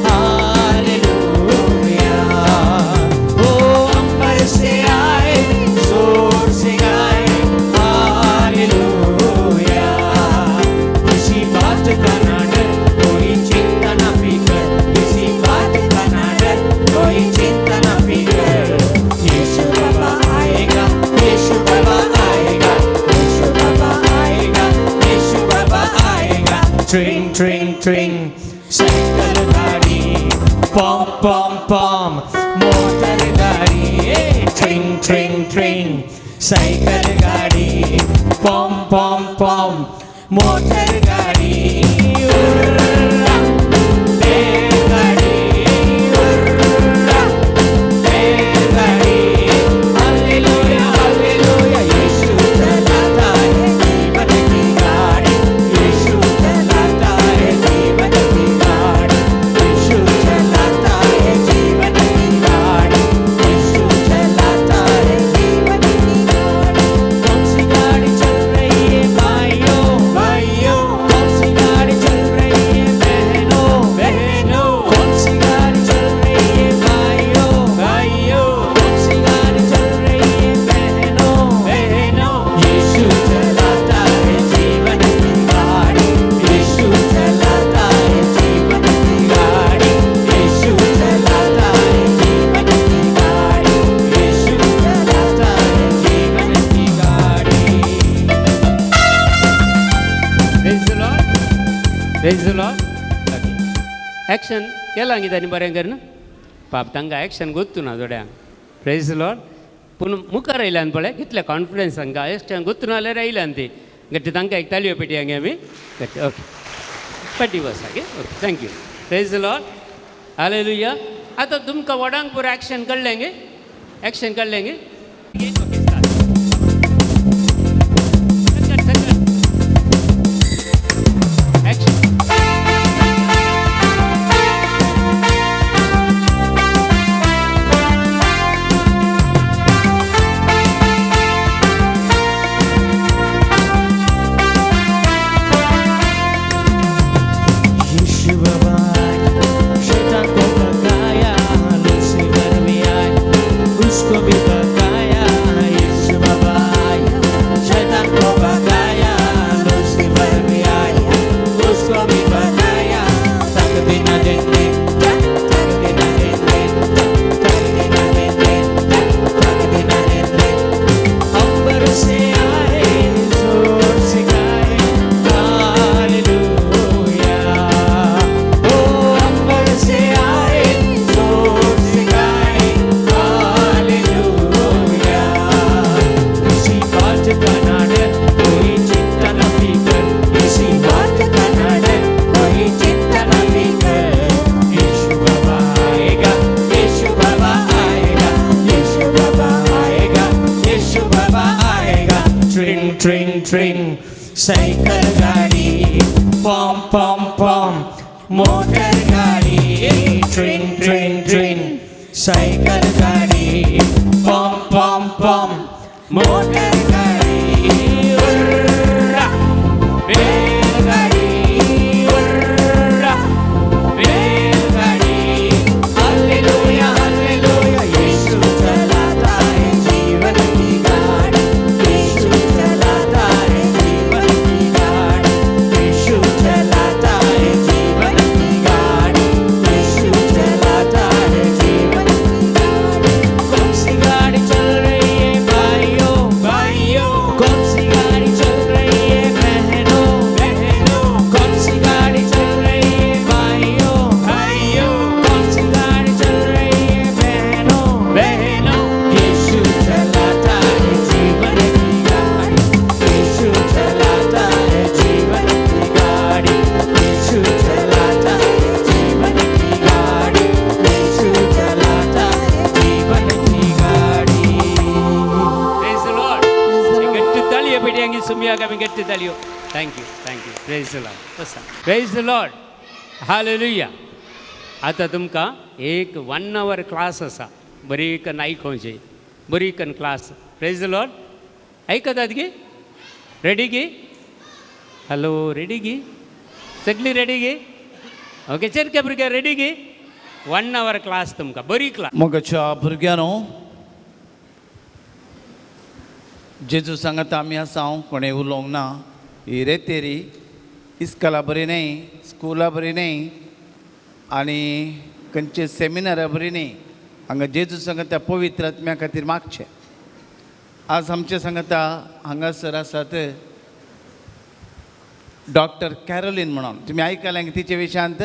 हालेलुया. ओ अंबर से आए, जोर से गाए हालेलुया. किसी बात का ना डर, कोई चिंता ना फिक्र, किसी बात का ना डर, कोई चिंता ना फिक्र. यीशु बाबा आएगा, यीशु बाबा आएगा, यीशु बाबा आएगा, यीशु बाबा आएगा. ट्रिंग ट्रिंग ट्रिंग साइकिल गाड़ी, पॉम पॉम पॉम मोटर गाड़ी. ट्रिंग ट्रिंग ट्रिंग साइकिल गाड़ी, पॉम पॉम पॉम मोटर गाड़ी. उर्रा बैलगाड़ी, उर्रा बैलगाड़ी. हालेलुया हालेलुया, यीशु चलाता है जीवन की गाड़ी, यीशु चलाता है जीवन की गाड़ी, यीशु चलाता है जीवन की गाड़ी, यीशु चलाता है जीवन की गाड़ी. कौन सी गाड़ी चल रही है भाइयों, भाइयों? कौन सी गाड़ी चल रही है बहनों, बहनों? कौन सी गाड़ी चल रही है भाइयों, भाइयों? कौन सी गाड़ी चल रही है बहनों, बहनों? यीशु चलाता है जीवन की गाड़ी, यीशु चलाता है जीवन की गाड़ी, यीशु चलाता है जीवन की गाड़ी, यीशु चलाता है जीवन की गाड़ी. Praise the Lord, praise the Lord. Okay, action केलां कितें आनी बरें कर पाप, तांकां एक्शन गोत्तू ना थोड्यांक. Praise the Lord. पूण मुखार आयल्यान पळय कितले कॉन्फिडन्स तांकां, एक्शन गोत्तू ना जाल्यार आयल्यान ती गट्टी. तांकां एक तालयो पेटया गे आमी गट्टी. ओके, पाटी बसा गे. Okay, thank you. Praise the Lord, hallelujah. आतां तुमकां व्हडांक पुरो एक्शन कळ्ळें गे? एक्शन कळ्ळें गे? Okay, start. Action. यीशु बाबा आया, शैतान को भगाया, लूसीफर भी आया, उसको भी भगाया. ट्रिंग ट्रिंग सायकल गाडी पॉम पॉम पॉम मोटर गाडी ट्रिंग ट्रिंग ट्रिंग सायकल गाडी पॉम पॉम पॉम मोटर गाडी उर्रा बैलगाडी उर्रा बैलगाडी हालेलुया हालेलुया यीशु चलाता है जीवन की गाड़ी यीशु चलाता है जीवन की गाड़ी यीशु चलाता है जीवन की गाड़ी यीशु चलाता है जीवन की गाड़ी। कौन सी गाड़ी चल रही है भाइयों भाइयों कौन सी गाड़ी चल रही है बहनों बहनों कौन सी गाड़ी चल रही है भाइयों भाइयों कौन सी गाड़ी चल रही है बहनों बहनों यीशु चलाता है जीवन की गाड़ी यीशु चलाता है जीवन की गाड़ी यीशु चलाता है जीवन की गाड़ी यीशु चलाता है जीवन की गाड़ी। Praise the Lord. ಗಟ್ಟಿ ತಾಳಿಯ ಬಿಡಿ ಹಂಗೆ ಸುಮ್ಮಿಯಾಗ ಗಟ್ಟಿ ತಾಳಿಯೋ. Thank you thank you. Praise the Lord. Praise the Lord. Hallelujah. आतां तुमकां एक 1 our class आसा बरी कन आयकोवची बरी कन क्लास. Praise the Lord. आयकतात गी? रेडी गी? हॅलो रेडी गी? सगळी रेडी गी? ओके चरके भुरगे रेडी गी? 1 our class तुमकां बरी क्लास. मोगाच्या भुरग्यांनो जेजू सांगता आमी आसा हांव कोणें उलोवंक ना ही रेतेरी इस्कला बरी न्हय स्कुला बरी न्हय आनी खंयचे सेमिनारा बरी न्हय हांगा जेजू सांगता पवित्र आत्म्या खातीर मागचें. आज आमचे सांगता हांगासर आसात डॉक्टर कॅरोलीन म्हणून तुमी आयकलां तिचे विशयांत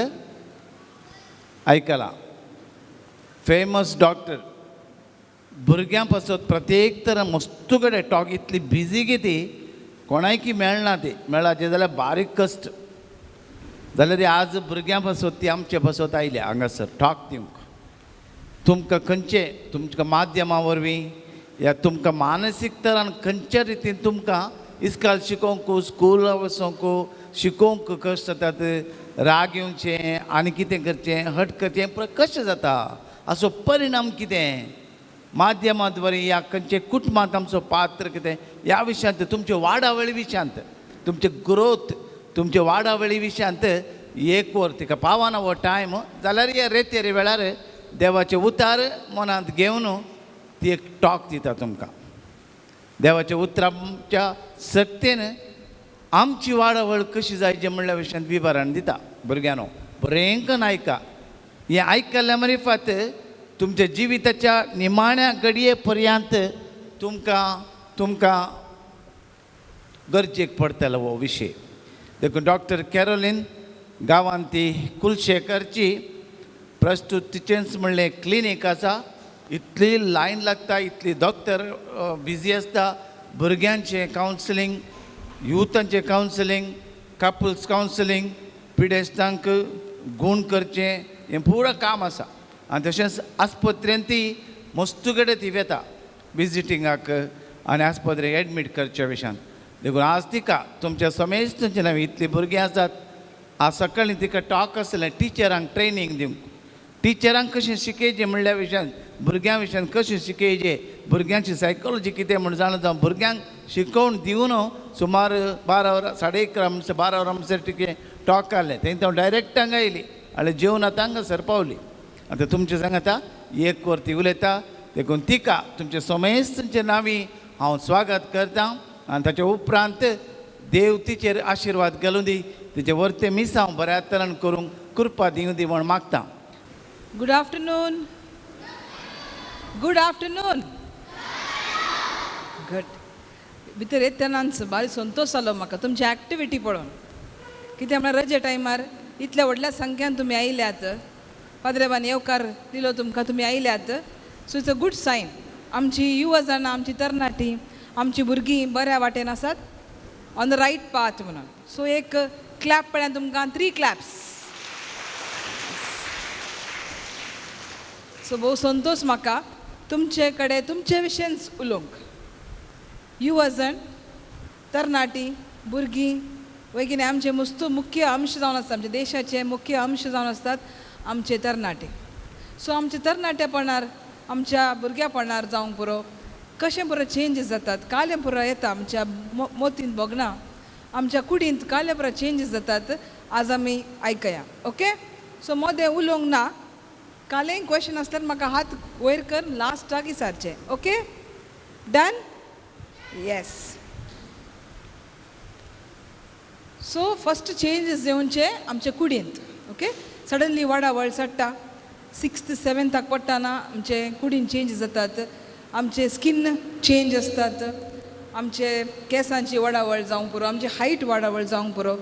आयकलां फेमस डॉक्टर भुरग्यां पासत प्रत्येक तरा मस्तू कडेन टॉक इतली बिजी गी ती कोणायकी मेळना ती मेळाचें जाल्यार बारीक कश्ट जाल्यार ती आज भुरग्यां पासत ती आमचे पासत आयल्या हांगासर टॉक दिवंक. तुमकां खंयचे तुमकां माध्यमा वरवीं या तुमकां मानसीक तरान खंयच्या रितीन तुमकां इस्काल शिकोवंक स्कूल वचोंक शिकोवंक कश्ट जातात राग येवचें आनी कितें करचें हट करचें कशें जाता हाचो परिणाम कितें माध्यमाद्वारे या खंयचे कुटुंबांत आमचो पात्र कितें ह्या विशयांत तुमचे वाडावळी विशयांत तुमचे ग्रोथ तुमचे वाडावळी विशयांत एक वर तिका पावना हो टायम जाल्यार ह्या रेतेरी वेळार देवाचे उतार मनांत घेवन ती एक टॉक दिता तुमकां. देवाच्या उतराच्या सक्तेन आमची वाडावळ कशी जायची म्हणल्या विशयांत विवरण दिता. भुरग्यांनो बरें आयका हें आयकल्ल्या मारिफात तुमच्या जिविताच्या निमाण्या घडये पर्यंत तुमकां तुमकां गरजेक पडटलो हो विशय. देखून डॉक्टर कॅरोलीन गांवांत ती कुलशेखरची प्रस्तूत तिचेंच म्हणलें क्लिनीक आसा. इतली लायन लागता इतली डॉक्टर बिजी आसता भुरग्यांचें कावन्सिलींग युथांचें कावन्सिलींग कपल्स कावन्सिलींग पिडेस्तांक गूण करचें हें पुरो काम आसा. आनी तशेंच आस्पत्रेन ती मस्तू कडेन ती वेता विजिटिंगाक आनी आस्पत्रेक एडमीट करच्या विशयान. देखून आज तिका तुमच्या समेस्तंचे नांव इतलीं भुरगीं आसात आज सकाळीं तिका टॉक आसलें टिचरांक ट्रेनींग दिवंक टिचरांक कशें शिकयचें म्हणल्या विशयान भुरग्यां विशयान कशें शिकयचें भुरग्यांची सायकोलॉजी कितें म्हण जाणा जावं भुरग्यांक शिकोवन दिवन सुमार 12 वरां 11:30 म्हणसर 12 वरां म्हणसर तिके टॉक आसलें तें हांव डायरेक्ट हांगा आयली आनी जेवन आतां हांगासर पावली. आतां तुमचें सांगता एक वर ती उलयता देखून तिका तुमचे समेस्तंचे नांवी हांव स्वागत करता आनी ताचे उपरांत देव तिचेर आशिर्वाद घालूं दी तिचें वरतें मिसांव बऱ्या तरान करूंक कृपा दिवं दी म्हूण मागता. Good afternoon. Good afternoon. Good. भितर येतनाच बारी संतोश जालो म्हाका तुमची एक्टिविटी पळोवन. कित्याक म्हळ्यार रजे टायमार इतल्या व्हडल्या संख्यान तुमी आयल्यात पाद्रेबान येवकार दिलो तुमकां तुमी आयल्यात. So it's a good sign. आमची युवा जाणां आमची तरणाटी आमची भुरगीं बऱ्या वाटेन आसात ऑन the right path म्हणून. सो एक क्लॅप पळयात तुमकां 3 क्लॅप्स. सो भोव संतोश म्हाका तुमचे कडेन तुमचे विशयन उलोवंक. युवा जण तरणाटी भुरगीं वय कितें आमचे मुस्तू मुख्य अंश जावन आसता, आमच्या देशाचे मुख्य अंश जावन आसतात आमचे तरणाटे. सो आमचे तरणाटेपणार आमच्या भुरग्यापणार जावंक पुरो कशें पुरो चेंजीस जातात, कालें पुरो येता आमच्या मोतींत भोगना, आमच्या कुडींत कालें पुरो चेंजीस जातात. आज आमी आयकया. ओके, सो मोदें उलोवंक ना, कालें क्वेश्चन आसल्यार म्हाका हात वयर कर लास्टाक विचारचें. Okay, done? Yes. So first changes येवचे आमच्या कुडींत. ओके, सडनली वाडावळ चडटा, 6th 7th पडटाना आमचे कुडीन चेंजीस जातात, आमचे स्कीन चेंज आसतात, आमचे केंसांची वाडावळ जावंक पुरो, आमची हायट वाडावळ जावंक पुरो,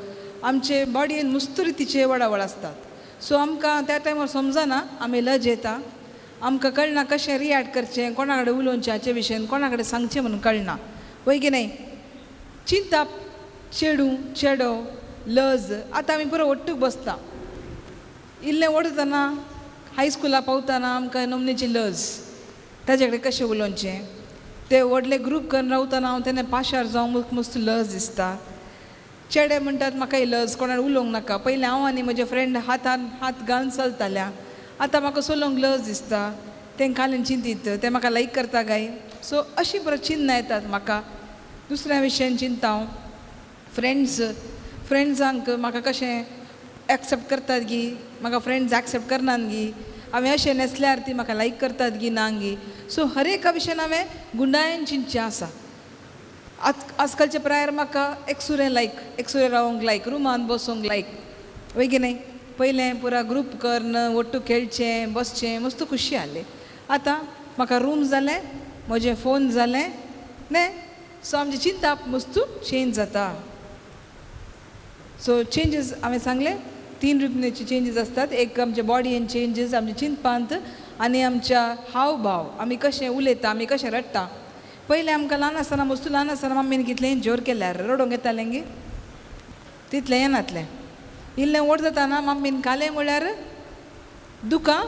आमचे बॉडयेन मुस्त रितीचे वाडावळ आसतात. सो आमकां त्या टायमार समजना, आमी लज येता, आमकां कळना कशें रिएक्ट करचें, कोणा कडेन उलोवचें हाचे विशयन, कोणा कडेन सांगचें म्हणून कळना. वय की न्हय? चिंताप, चेडूं चेडो, लज. आतां आमी पुरो ओट्टूक बसता, इल्लें ओडतना हायस्कुला पावतना आमकां नमनेची लज, ताजे कडेन कशें उलोवचें, ते व्हडले ग्रूप करून रावतना हांव तेन्ना पाशार जावंक मस्त लज दिसता. चेडे म्हणटात म्हाका लज, कोणाक उलोवंक नाका. पयलीं हांव आनी म्हजे फ्रेंड हातान हात घालून चलताल्या, आतां म्हाका चलोवंक लज दिसता, तें कालेन चिंतीत तें म्हाका लायक करता काय. सो अशीं परत चिंतना येतात म्हाका. दुसऱ्या विशयान चिंता हांव, फ्रेंड्स, फ्रेंड्सांक म्हाका कशें एक्सेप्ट करतात गी, म्हाका फ्रेंड्स एक्सेप्ट करनात गी, हांवें अशें न्हेसल्यार ती म्हाका लायक करतात गी ना गी. सो हर एका विशयान हांवें गुंडायेन चिंतचें आसा. आजकालच्या प्रायर म्हाका एकसुरें लायक, एकसुरें रावंक लायक, रुमान बसूंक लायक. वय की न्हय? पयलें पुरा ग्रूप करून ओट्टू खेळचें बसचें मस्त खुशी आहली. आतां म्हाका रूम जालें, म्हजें फोन जालें न्हय. सो आमची चिंताप मस्तू चेंज जाता. सो चेंजीस हांवें सांगलें 3 रुपयाचे चेंजीस आसतात. एक आमच्या बॉडयेन चेंजीस, आमच्या चिंतपांत आनी आमच्या हाव भाव, आमी कशें उलयता, आमी कशें रडटा. पयलें आमकां ल्हान आसतना, मस्तू ल्हान आसतना मम्मीन कितलें जोर केल्यार रडोवंक येतालें गी, तितलें येनातलें. इल्लें व्हड जाताना मम्मीन कालें म्हळ्यार दुकां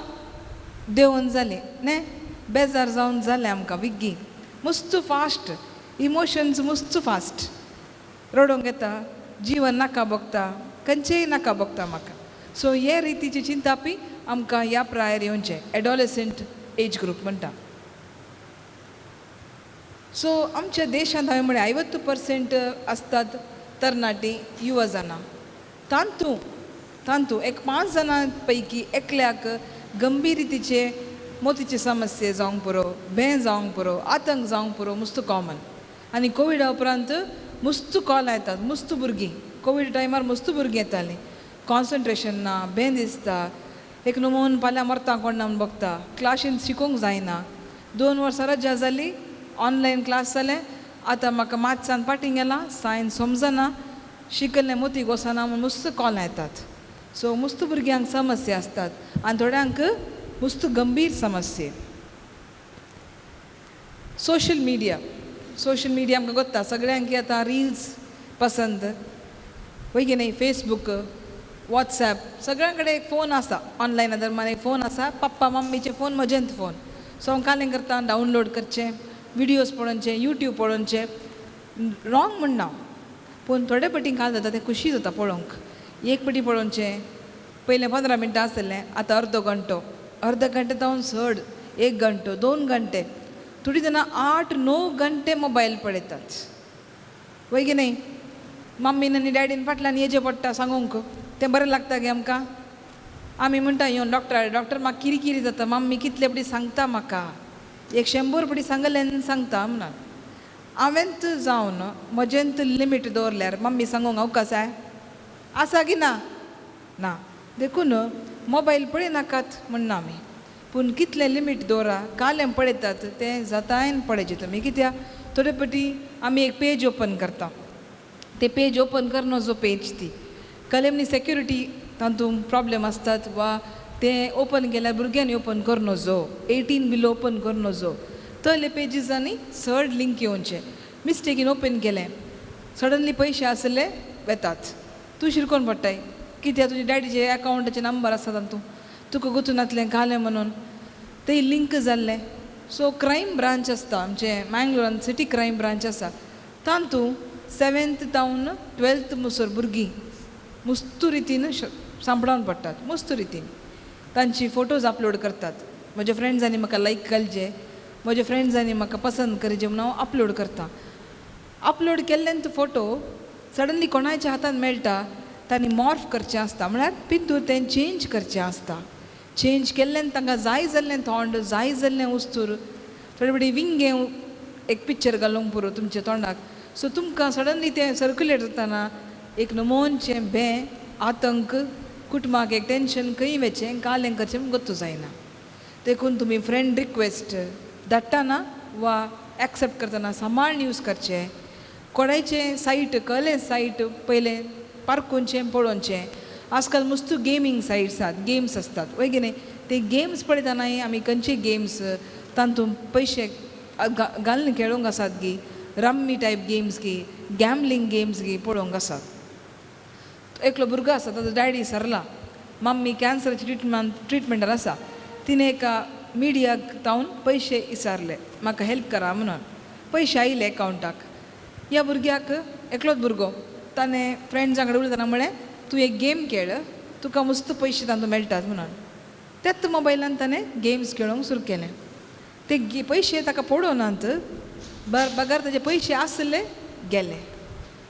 देंवोन जालीं न्हय, बेजार जावन जालें आमकां विग्गी, मस्तू फास्ट इमोशन्स, मस्तू फास्ट रडोवंक येता, जीवन नाका भोगता, खंयचेय नाका भोगता म्हाका. सो हे रितीची चिंतापी आमकां ह्या प्रायर येवचें, एडोलेसंट एज ग्रूप म्हणटा. सो आमच्या देशांत हांवें म्हळें 50% आसतात तरणाटी युवा जाणां. तांतू तांतू एक 5 जाणां पैकी एकल्याक गंभीर रितीचे मोतीचे समस्ये जावंक पुरो, भें जावंक पुरो, आतंक जावंक पुरो, मुस्त कॉमन. आनी कोविडा उपरांत मुस्त कॉल येतात, मुस्त भुरगीं कोवीड टायमार मुस्त भुरगीं येतालीं, कॉन्सन्ट्रेशन ना, भें दिसता, एक नमून फाल्यां मरता कोण ना म्हूण बगता, क्लासीन शिकोवंक जायना. 2 वर्सां रजा जाली, ऑनलायन क्लास जालें, आतां म्हाका मात्सान पाटींग गेलां, सायन्स समजना, शिकल्लें मोती गोसना म्हूण मुस्त कॉल येतात. सो मुस्त भुरग्यांक समस्या आसतात आनी थोड्यांक मुस्त गंभीर समस्या. सोशल मिडिया, सोशल मिडिया आमकां गोत्ता सगळ्यांक आतां रिल्स पसंद वय की न्हय, फेसबूक, वॉट्सॅप, सगळ्यां कडेन एक फोन आसा, ऑनलायन आदार एक फोन आसा, पप्पा मम्मीचे फोन म्हजेंत फोन. सो हांव कालें करता, डावनलोड करचें, विडियोज पळोवचें, यूट्यूब पळोवचें. रॉंग म्हणना, पूण थोडे पटी काल जाता तें खुशी जाता पळोवंक. एक पटी पळोवचें, पयलें 15 मिनटां आसलें, आतां अर्दो घंटो, अर्द घंटे जावन चड, 1 घंटो, 2 घंटे, थोडीं जाणां 8-9 घंटे मोबायल पळयतात. वय की न्हय? मम्मीन आनी डॅडीन फाटल्यान येचें पडटा सांगूंक, तें बरें लागता गे आमकां. आमी म्हणटा येवन डॉक्टर, डॉक्टर म्हाका किरी जाता, मम्मी कितले पटी सांगता म्हाका, 100 पटी सांगलें आनी सांगता म्हणून. हांवेंत जावन म्हजेंत लिमीट दवरल्यार मम्मी सांगूंक हांव कसाय आसा की ना ना. देखून मोबायल पळयनाकात म्हणना आमी, पूण कितलें लिमीट दवरा, कालें पळयतात तें जातायन पळयचें तुमी. कित्याक थोडे पटी आमी एक पेज ओपन करता, ते पेज ओपन करना जो पेज ती कलेमनी सेक्युरिटी तातूंत प्रॉब्लेम आसतात, वा तें ओपन केल्यार भुरग्यांनी ओपन करूं नजो, 18 बिलो ओपन करूं नजो, तले पेजीसांनी चड लिंक येवचें. मिस्टेकीन ओपन केलें, सडनली पयशे आसले वेतात, तूं शिरकोन पडटाय, कित्याक तुजे डॅडीचे अकावंटाचे नंबर आसा तातूंत, तुका गुतूनातलें घालें म्हणून ते लिंक जाल्लें. सो क्रायम ब्रांच आसता आमचें मँगलोरान, सिटी क्रायम ब्रांच आसा, तातूंत 7th तावन 12th मुसर भुरगीं मुस्तू रितीन सांपडावन पडटात, मुस्तू रितीन तांची फोटोज अपलोड करतात. म्हज्या फ्रेंड्सांनी म्हाका लायक घालचे, म्हज्या फ्रेंड्सांनी म्हाका पसंद करचें म्हणून हांव अपलोड करतां. अपलोड केल्ल्यान तो फोटो सडनली कोणाच्या हातान मेळटा, तांणी मॉर्फ करचें आसता, म्हळ्यार पिंतूर तें चेंज करचें आसता. चेंज केल्ल्यान तांकां जाय जाल्लें तोंड, जाय जाल्लें वस्तूर, थोडे फावटी विंगें एक पिक्चर घालूंक पुरो तुमच्या तोंडाक. सो तुमकां सडनली तें सर्कुलेट जाताना एक नमोनचें भें, आतंक, कुटुंबाक एक टेंशन, खंय वचें कालें करचें म्हूण गत्तू जायना. देखून तुमी फ्रेंड रिक्वेस्ट धाडटाना वा एक्सेप्ट करतना सांबाळून यूज करचें. कोणायचें सायट कळ्ळें, सायट पयलें पारखुचें पळोवचें. आजकाल मस्तू गेमींग सायट्स आसात, गेम्स आसतात वय कितें, ते गेम्स पळयतनाय आमी खंयचे गेम्स तातूंत पयशे घालून खेळूंक आसात गी, रम्मी टायप गेम्स गी, गॅमलींग गेम्स गी पळोवंक आसात. एकलो भुरगो आसा, ताजो डॅडी सरला, मम्मी कॅन्सराची ट्रिटमेंटार आसा, तिणें एका मिडियाक तावन पयशे विचारले म्हाका हेल्प करा म्हणून. पयशे आयले एकावंटाक. ह्या भुरग्याक एकलोच भुरगो, ताणें फ्रेंड्सां कडेन उलयतना म्हळें तूं एक गेम खेळ, तुका मस्त पयशे तातूंत मेळटात म्हणून. त्याच मोबायलान ताणें गेम्स खेळोंक सुरू केलें. ते पयशे ताका पडोनात, बगर ताजे पयशे आसले गेले.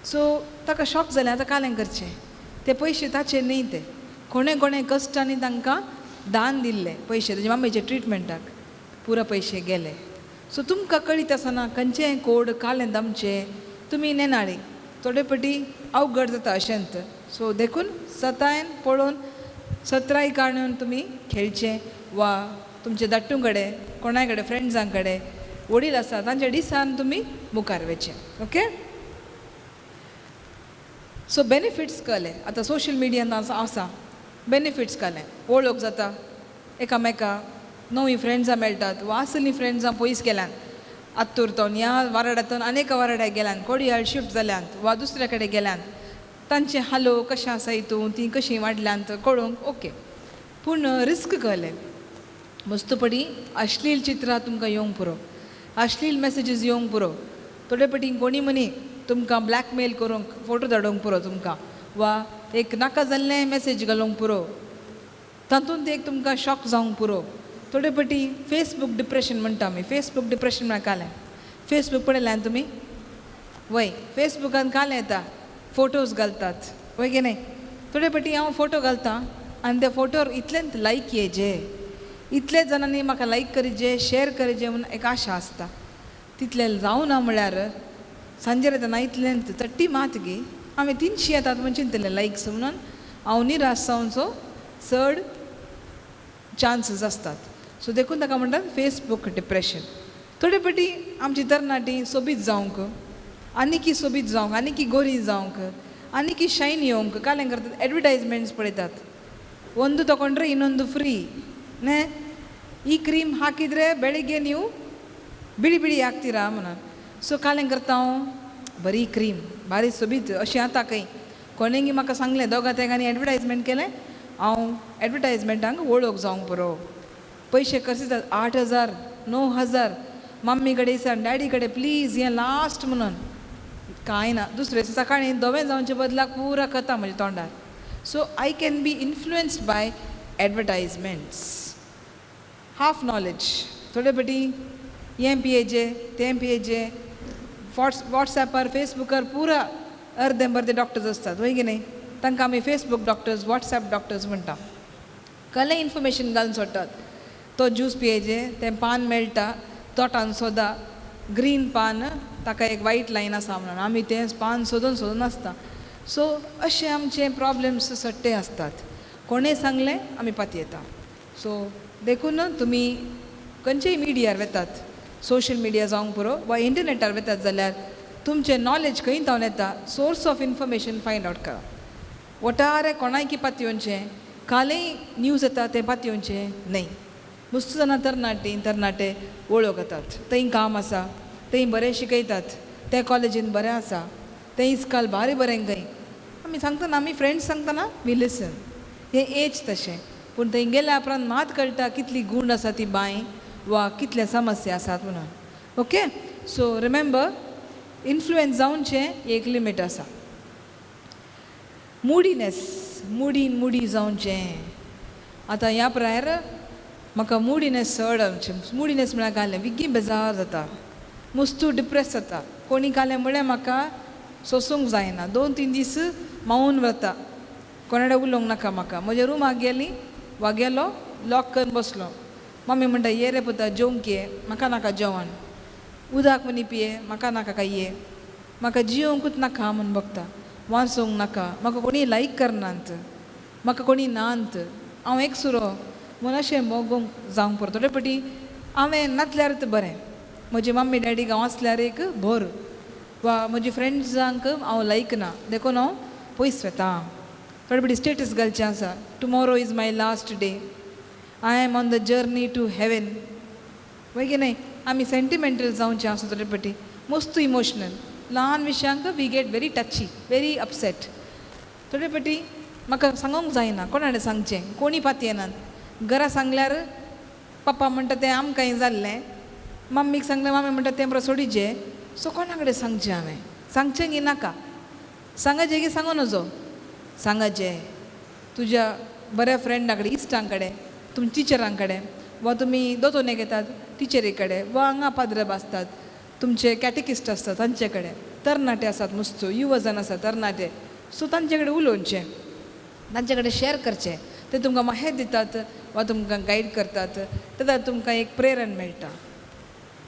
सो ताका शॉक जालें, आतां कालें करचें, ते पयशे ताचे न्ही, ते कोणें कोणें कश्टांनी तांकां दान दिल्ले पयशे ताजे मम्मीच्या ट्रिटमेंटाक, पुरा पयशे गेले. सो तुमकां कळीत आसना खंयचें कोड कालें दामचें, तुमी नेनाळी थोडे फावटी अवघड जाता अशेंच. सो देखून सतायन पळोवन सत्राय काडून तुमी खेळचें वा तुमच्या धाट्टू कडेन कोणाय कडेन फ्रेंड्सां कडेन वडील आसा तांच्या दिसान तुमी मुखार वचचें. ओके, सो बेनिफिट्स कळ्ळे आतां सोशल मिडियान आसा, बेनिफिट्स कळ्ळे, वळख जाता एकामेका, नवीं फ्रेंड्सां मेळटात वा आसलीं फ्रेंड्सां पयस गेल्यान, आत्तुरतोन ह्या वाराड्यांतून आनी एका वाराड्याक गेल्यान, कोडियाळ शिफ्ट जाल्यान वा दुसऱ्या कडेन गेल्यान, तांचें हालो कशें आसा हितून, तीं कशीं वाडल्यांत कळोवंक ओके. पूण रिस्क कळ्ळें, मस्तपडी अश्लील चित्रां तुमकां येवंक पुरो, अश्लील मॅसेजीस येवंक पुरो, थोडे फावटी कोणी मनी तुमकां ब्लॅकमेल करूंक फोटो धाडूंक पुरो तुमकां, वा एक नाका जाल्लें मॅसेज घालूंक पुरो, तातूंत एक तुमकां शॉक जावंक पुरो. थोडे फावटी फेसबूक डिप्रेशन म्हणटा आमी, फेसबूक डिप्रेशन म्हळ्यार कालें, फेसबूक पळयल्यान तुमी वय, फेसबुकान कालें येता, फोटोज घालतात वय की न्ही. थोडे फावटी हांव फोटो घालतां आनी त्या फोटोर इतलेंच लायक येजे, इतले जाणांनी म्हाका लायक करीजे, शेर करीजे म्हूण एक आशा आसता, तितलें जावना म्हळ्यार सांजेर येतना इतलें चट्टी मात गी आमी 300 येतात म्हूण चिंतलें लायक्स म्हणून हांव निराश जावचो चड चान्सीस आसतात. सो देखून ताका म्हणटात फेसबूक डिप्रेशन. थोडे फावटी आमची तरणाटी सोबीत जावंक, आनीकी सोबीत जावंक, आनीकी गोरी जावंक, आनीकी शायन येवंक कालें करतात, एडवर्टायजमेंट्स पळयतात, ಒಂದು ತಗೊಂಡ್ರೆ ಇನ್ನೊಂದು ಫ್ರೀ ನೇ, ಈ ಕ್ರೀಮ್ ಹಾಕಿದರೆ ಬೆಳಿಗ್ಗೆ ನೀವು ಬಿಳಿ ಬಿಳಿ ಆಗ್ತೀರಾ म्हणून. सो कालें करता हांव बरी क्रीम बारी सोबीत अशें आतां खंय कोणेंगी म्हाका सांगलें, दोगां तेगांनी एडवर्टायजमेंट केलें, हांव एडवर्टायजमेंटांक वळख जावंक पुरो, पयशे कशे जाता 8,000 9,000 मम्मी कडेन सांग डॅडी कडेन प्लीज हें लास्ट म्हणून, कांय ना. दुसरे सकाळीं धवें जावचे बदलाक पुरा कथा म्हज्या तोंडार. So I can be influenced by advertisements, half knowledge. थोडे फावटी हें पियेजे तें पियेजे, वॉट्सॅपार फेसबुकार पुरा अर्दें बर्दे डॉक्टर्स आसतात वय की न्ही, तांकां आमी फेसबूक डॉक्टर्स वॉट्सॅप डॉक्टर्स म्हणटा. कसलें इन्फॉर्मेशन घालून सोडटात, तो ज्यूस पियेजे, तें पान मेळटा तोटान सोदा, ग्रीन पान ताका एक वायट लायन आसा म्हणून आमी तें पान सोदून सोदून आसता. सो अशे आमचे प्रॉब्लम्स सट्टे आसतात, कोणें सांगलें आमी पातयेता. सो देखून तुमी खंयचेय मिडियार वेतात, सोशल मिडिया जावंक पुरो वा इंटरनेटार वेतात जाल्यार तुमचें नॉलेज खंय तावन येता, source of information find out करा. वटारे कोणायकी पातयेवचें, कालय न्यूज येता तें पातयेवचें न्हय. मस्त जाणां तरणाटीं तरणाटे वळख येतात, थंय काम आसा, थंय बरें शिकयतात, ते कॉलेजीन बरें आसा, तें इस्काल बारी बरें खंय. आमी सांगतना आमी फ्रेंड्स सांगतना we लिसन, हें एज तशें, पूण थंय गेल्या उपरांत मात कळटा कितली गूण आसा ती बांय वा कितले समस्या आसात म्हणून. Okay, so remember इन्फ्लुएन्स जावचें एक लिमीट आसा. मुडीनेस, मुडीन मुडी जावचें. आतां ह्या प्रायर म्हाका मुडीनेस चड आमचें. मुडीनेस म्हळ्यार घालें विग्गी बेजार जाता, मुस्तू डिप्रेस जाता. कोणी घालें म्हळ्यार म्हाका सोसूंक जायना, 2-3 दीस मावून वता, कोणाडे उलोवंक नाका म्हाका. म्हज्या रुमाक गेली वा गेलो, लॉक करून बसलो. मम्मी म्हणटा ये रे पुता जेवंक ये, म्हाका नाका जेवण, उदक म्हणी पिये, म्हाका नाका काय ये, म्हाका जियोंकूच नाका म्हूण बगता, वाचूंक नाका, म्हाका कोणी लायक करनात, म्हाका कोणी नात, हांव एक सुरो म्हूण अशें मोगूंक जावंक पडटा. थोडे फावटी हांवें नातल्यार तर बरें, म्हजी मम्मी डॅडी हांव आसल्यार एक भर, वा म्हजी फ्रेंड्सांक हांव लायक ना देखून हांव पयस वता. थोडे फावटी स्टेटस घालचें आसा, tomorrow is my last day, I am on the journey to heaven. वय न्हय, आमी सेंटिमेंटल जावचें आसा थोडे फावटी, मस्त इमोशनल, ल्हान विशयांक we get very touchy, very upset. थोडे फावटी म्हाका सांगूंक जायना, कोणाकडेन सांगचें, कोणी पातयेनात. घरा सांगल्यार पप्पा म्हणटा तें आमकांय जाल्लें, मम्मीक सांगल्यार मम्मी म्हणटा तें बरो सोडीचें. सो कोणा कडेन सांगचें हांवें, सांगचें की नाका, सांगाचें की सांगू नजो, सांगाचें तुज्या बऱ्या फ्रेंडा कडेन, इश्टां कडेन, तुमच्या टिचरां कडेन, वा तुमी दोतोनेक येतात टिचरी कडेन, वा हांगा पाद्रब आसतात तुमचे कॅटेकिस्ट आसतात तांचे कडेन, तरणाटे आसात मुस्तू युवजन आसात तरणाटे, सो तांचे कडेन उलोवचें, तांचे कडेन शेअर करचें, ते तुमकां माहेत दितात वा तुमकां गायड करतात, तेन्ना तुमकां एक प्रेरण मेळटा.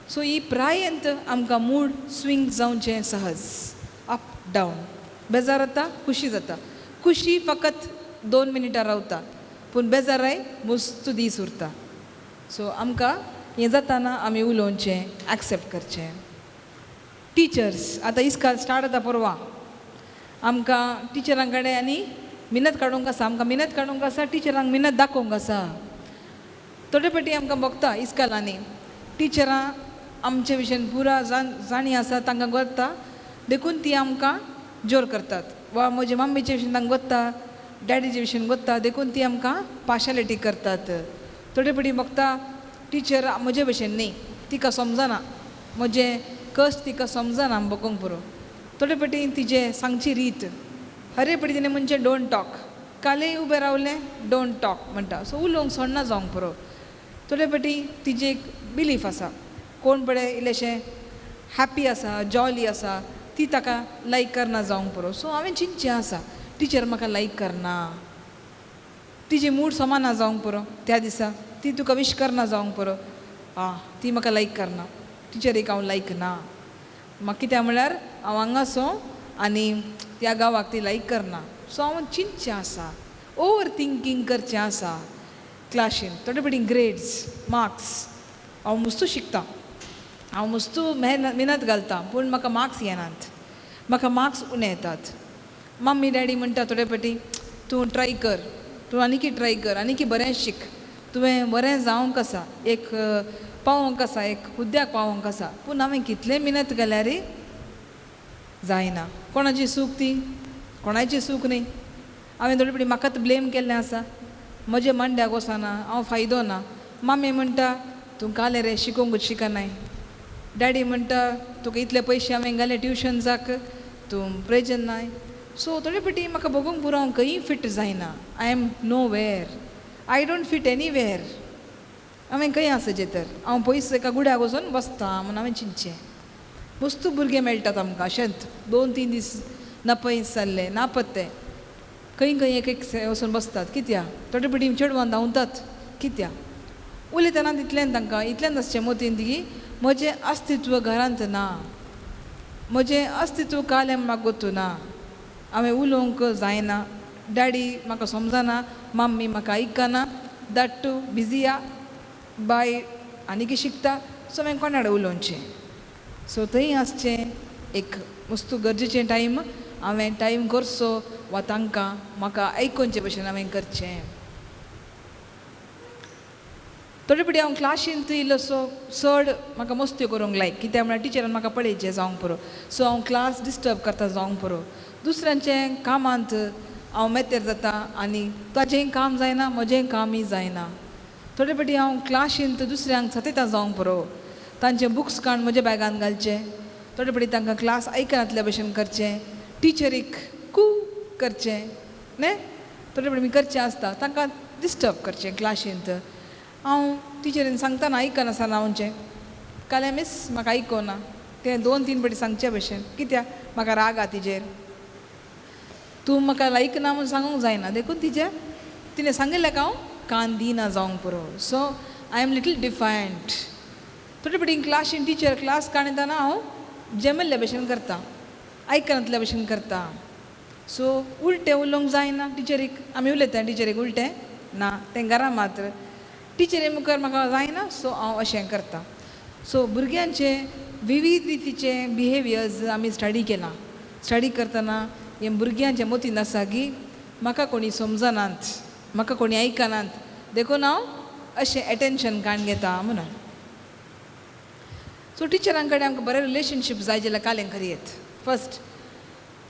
सो ही प्रायंत आमकां मूड स्विंग जावचें सहज, अप डावन, बेजार जाता खुशी जाता, खुशी फकत 2 मिनटां रावता पूण बेजाराय मुस्तू दीस उरता. सो आमकां हें जाताना आमी उलोवचें, एक्सेप्ट करचें. टिचर्स आतां इस्काल स्टार्ट जाता परवां, आमकां टिचरां कडेन आनी मिनत काडूंक आसा, आमकां मिनत काडूंक आसा, टिचरांक मिनत दाखोवंक आसा. थोडे फावटी आमकां भोगता इस्कालांनी टिचरां आमचे विशयन पुरा जाणी आसा तांकां गोत्ता, देखून ती आमकां जोर करतात, वा म्हजे मम्मीचे विशयन तांकां गोत्ता, डॅडीचे विशयन गोत्ता, देखून ती आमकां पार्शालिटी करतात. थोडे फावटी भोगता टिचर म्हजे भशेन न्ही, तिका समजना म्हजें कश्ट, तिका समजना भोगूंक पुरो. थोडे फावटी तिजें सांगची रीत, हरे फावटी तिणें म्हणचें don't talk, कालय उबें रावलें don't talk म्हणटा, सो उलोवंक सोडना जावंक पुरो. थोडे फावटी तिजें एक बिलीफ आसा, कोण पळय इल्लेशें हॅप्पी आसा, जॉली आसा, ती ताका लायक करना जावंक पुरो. सो हांवें चिंतचें आसा टिचर म्हाका लायक करना, तिजें मूड समा ना जावंक पुरो त्या दिसा, ती तुका विश करना जावंक पुरो, आं ती म्हाका लायक करना, टिचरीक हांव लायक ना, म्हाका कित्याक म्हळ्यार हांव हांगासो आनी त्या गांवाक ती लायक करना. सो हांव चिंतचें आसा, ओवर थिंकींग करचें आसा क्लाशीन. थोडे फावटी ग्रेड्स, मार्क्स, हांव मुस्तू शिकतां, हांव मुस्तू मेहनत घालतां पूण म्हाका मार्क्स येनात, म्हाका मार्क्स उणें येतात. मम्मी डॅडी म्हणटा थोडे फावटी तूं ट्राय कर, तूं आनीकी ट्राय कर, आनीकी बरें शीक, तुवें बरें जावंक आसा, एक पावोंक आसा, एक हुद्द्याक पावोंक आसा, पूण हांवें कितलें मेहनत घाल्यार जायना. कोणाची चूक ती, कोणाची चूक न्ही, हांवें थोडे फावटी म्हाकाच ब्लेम केल्लें आसा, म्हजे मांड्याक वचना, हांव फायदो ना. मामी म्हणटा तूं कालें रे शिकोवंकूच शिकनाय, डॅडी म्हणटा तुका इतले पयशे हांवें घाले ट्युशन्साक, तूं प्रेजन नाय. सो थोडे फावटी म्हाका भोगूंक पुरो, हांव खंयी फिट जायना, I am nowhere, I don't fit anywhere, हांवें खंय आसचें तर, हांव पयस एका गुड्याक वचून बसता म्हूण हांवें चिंतचें. वस्तू भुरगे मेळटात आमकां अशेंच 2-3 दीस नपयस जाल्ले, नापत्ते, खंय खंय एक एक वचून बसतात कित्याक, थोडे फावटी चेडवान धांवतात कित्याक, उलयतना तितल्यान तांकां इतल्यान आसचें मोतीन की म्हजें अस्तित्व घरांत ना, म्हजें अस्तित्व कालें म्हाका गोतू ना, हांवें उलोवंक जायना, डॅडी म्हाका समजना, मम्मी म्हाका आयकना, that busy आ बाय आनीकी शिकता, सो हांवें कोणा कडेन उलोवचें. सो थंय आसचें एक वस्तू गरजेचें टायम हांवें टायम करचो वा तांकां म्हाका आयकोनचे भशेन हांवें करचें. थोडे फावटी हांव क्लाशींत इल्लोसो चड म्हाका मस्त्यो करूंक लायक, कित्याक म्हळ्यार टिचरान म्हाका पळयचें जावंक पुरो, सो हांव क्लास डिस्टर्ब करता जावंक पुरो, दुसऱ्यांचें कामांत हांव मेतेर जाता आनी ताजेंय काम जायना, म्हजेंय कामय जायना. थोडे फावटी हांव क्लाशींत दुसऱ्यांक सतयता जावंक पुरो, तांचे बुक्स काडून म्हज्या बॅगान घालचे, थोडे फावटी तांकां क्लास आयकनातल्या भशेन करचें, टिचरीक कू करचें न्ही, थोडे फावटी आमी करचें आसता, तांकां डिस्टर्ब करचें क्लाशींत. हांव टिचरीन सांगतना आयकनासतना रावचें, काल्यां मीस म्हाका आयकोना तें 2-3 फावटी सांगचे भशेन, कित्याक म्हाका राग आ तिजेर, तूं म्हाका लायक ना म्हूण सांगूंक जायना, देखून तिजे तिणें सांगिल्लें हांव कान दिना जावंक पुरो. So I am little defiant. थोडे फावटी क्लासीन टिचर क्लास काडटाना हांव जेमिल्ल्या भशेन करता, आयकनातल्या भशेन करता. सो उलटें उलोवंक जायना टिचरीक, आमी उलयता टिचरीक उलटें ना, तें घरा मात्र टिचरी मुखार म्हाका जायना, सो हांव अशें करता. सो भुरग्यांचे विविध रितीचे बिहेवियर्स आमी स्टडी केलां. स्टडी करतना हें भुरग्यांच्या मतीन आसा की म्हाका कोणी समजनात, म्हाका कोणी आयकनात, देखून हांव अशें एटेन्शन काडून घेता म्हणून. सो टिचरां कडेन आमकां बरें रिलेशनशीप जाय जाल्यार कालें करयेत. फर्स्ट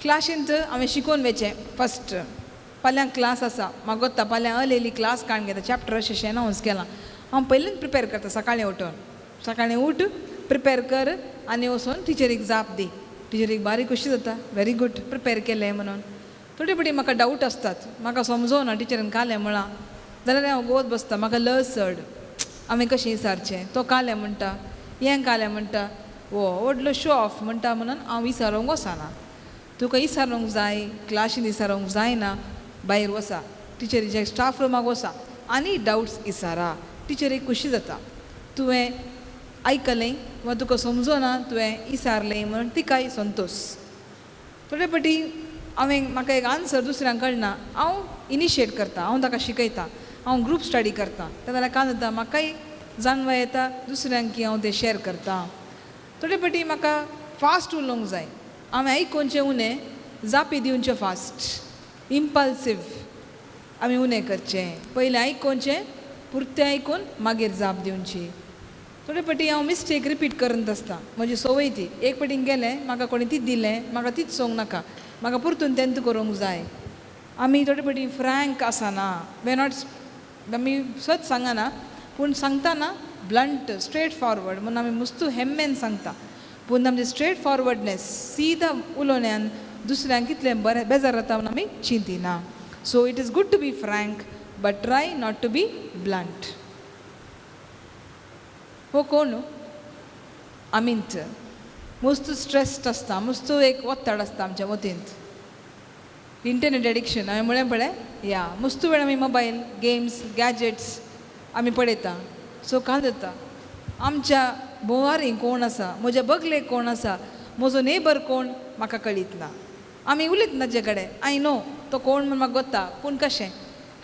क्लासींत हांवें शिकोवन वचें, फर्स्ट फाल्यां क्लास आसा म्हाका गोत्ता, फाल्यां अर्ली क्लास काडून घेता, चॅप्टर अशें अशें अनावन्स केलां, हांव पयलींच प्रिपेर करता. सकाळीं उठून, सकाळीं उठ प्रिपेर कर आनी वचून टिचरीक जाप दी, टिचरीक बारीक खुशी जाता, व्हेरी गूड प्रिपेर केलें म्हणून. थोडे फावटी म्हाका डावट आसतात, म्हाका समजोना टिचरीन कालें म्हळां जाल्यार हांव गोत बसता, म्हाका लज चड, हांवें कशें विचारचें, तो कालें म्हणटा, हें कालें म्हणटा, हो व्हडलो शो ऑफ म्हणटा म्हणून हांव विचारूंक वचना. तुका विचारूंक जाय, क्लासीन विचारूंक जायना, भायर वसा, टिचरीच्या स्टाफ रुमाक वसा आनी डावट्स विचारा, टिचरीक खुशी जाता तुवें आयकलें वा तुका समजोना तुवें विचारलें म्हणून तिकाय संतोश. थोडे फावटी हांवें म्हाका एक आन्सर दुसऱ्यांक कळना, हांव इनिशिएट करता, हांव ताका शिकयता, हांव ग्रूप स्टडी करता, तेन्ना जाल्यार कांय जाता म्हाकाय जाणवाय येता दुसऱ्यांक की हांव तें शेर करता. थोडे फावटी म्हाका फास्ट उलोवंक जाय, हांवें आयकोवचें उणें, जापी दिवचें फास्ट, इम्पल्सीव आमी उणें करचें, पयलें आयकोवचें पुरतें आयकून मागीर जाप दिवची. थोडे फावटी हांव मिस्टेक रिपीट करत आसता, म्हजी संवय ती, एक फावटी गेलें म्हाका कोणी तीच दिलें, म्हाका तीच सोंग नाका, म्हाका परतून तेंत करूंक जाय. आमी थोडे फावटी फ्रँक आसना, we not, आमी सत सांगना, पूण सांगतना ब्लंट स्ट्रेट फॉरवर्ड म्हूण आमी मुस्तू हेम्मेन सांगता, पूण आमचे स्ट्रेट फॉरवर्डनेस सीधा उलोवण्यान दुसऱ्यांक कितलें बरें बेजार जाता म्हूण आमी चिंतिना. So it is good to be frank but try not to be blunt. हो कोण आमींत मस्तू स्ट्रेस्ड आसता, मस्तू एक ओत्ताड आसता आमच्या मतींत. इंटरनेट एडिक्शन हांवें म्हळें पळय, या मस्तू वेळ आमी मोबायल गेम्स गॅजेट्स आमी पळयता. सो कांय जाता आमच्या भोंवारी कोण आसा, म्हज्या बगलेक कोण आसा, म्हजो नेबर कोण म्हाका कळीत ना, आमी उलयत ना ताजे कडेन, I know तो कोण म्हूण म्हाका गोत्ता, पूण कशें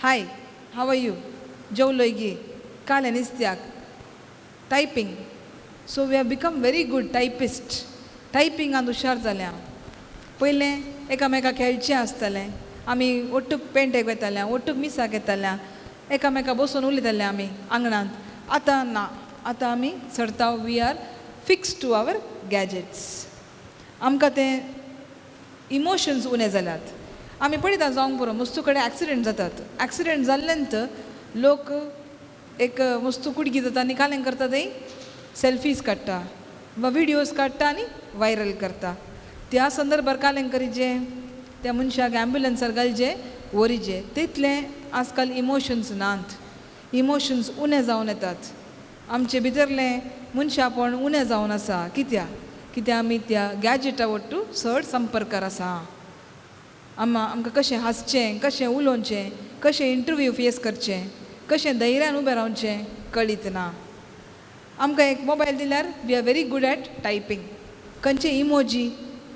हाय हाव are you, जेवलोय गी, कालें निस्त्याक, typing. So we have become very good typist, टायपिंगान हुशार जाल्या. पयलें एकामेका खेळचें आसतालें, आमी ओट्टूक पेंटेक वयताले, ओट्टूक मिसाक येताले, एकामेका बसून उलयताले आमी आंगणांत. आतां ना, आतां आमी चडता we are fix to our gadgets. आमकां तें इमोशन्स उणें जाल्यात. आमी पळयता जावंक पुरो मस्तू कडेन एक्सिडेंट जातात, एक्सिडेंट जाल्ल्यान लोक एक मस्तू कुडकी जाता आनी कालें करता, ते सेल्फीज काडटा वा विडियोज काडटा आनी वायरल करता. त्या संदर्भार कालें करीजे, त्या मनशाक एम्बुलन्सार घालचे वरीचे, तितलें आजकाल इमोशन्स नात, इमोशन्स उणें जावन येतात. आमचे भितरलें मनशापण उणें जावन आसा. कित्याक कित्याक आमी त्या गॅजेटा वट्टू चड संपर्कार आसा. आमकां कशें हांसचें, कशें उलोवचें, कशें इंटरव्यू फेस करचें, कशें धैर्यान उबें रावचें कळीत ना. आमकां एक मोबायल दिल्यार we are very good at typing, खंयचे इमोजी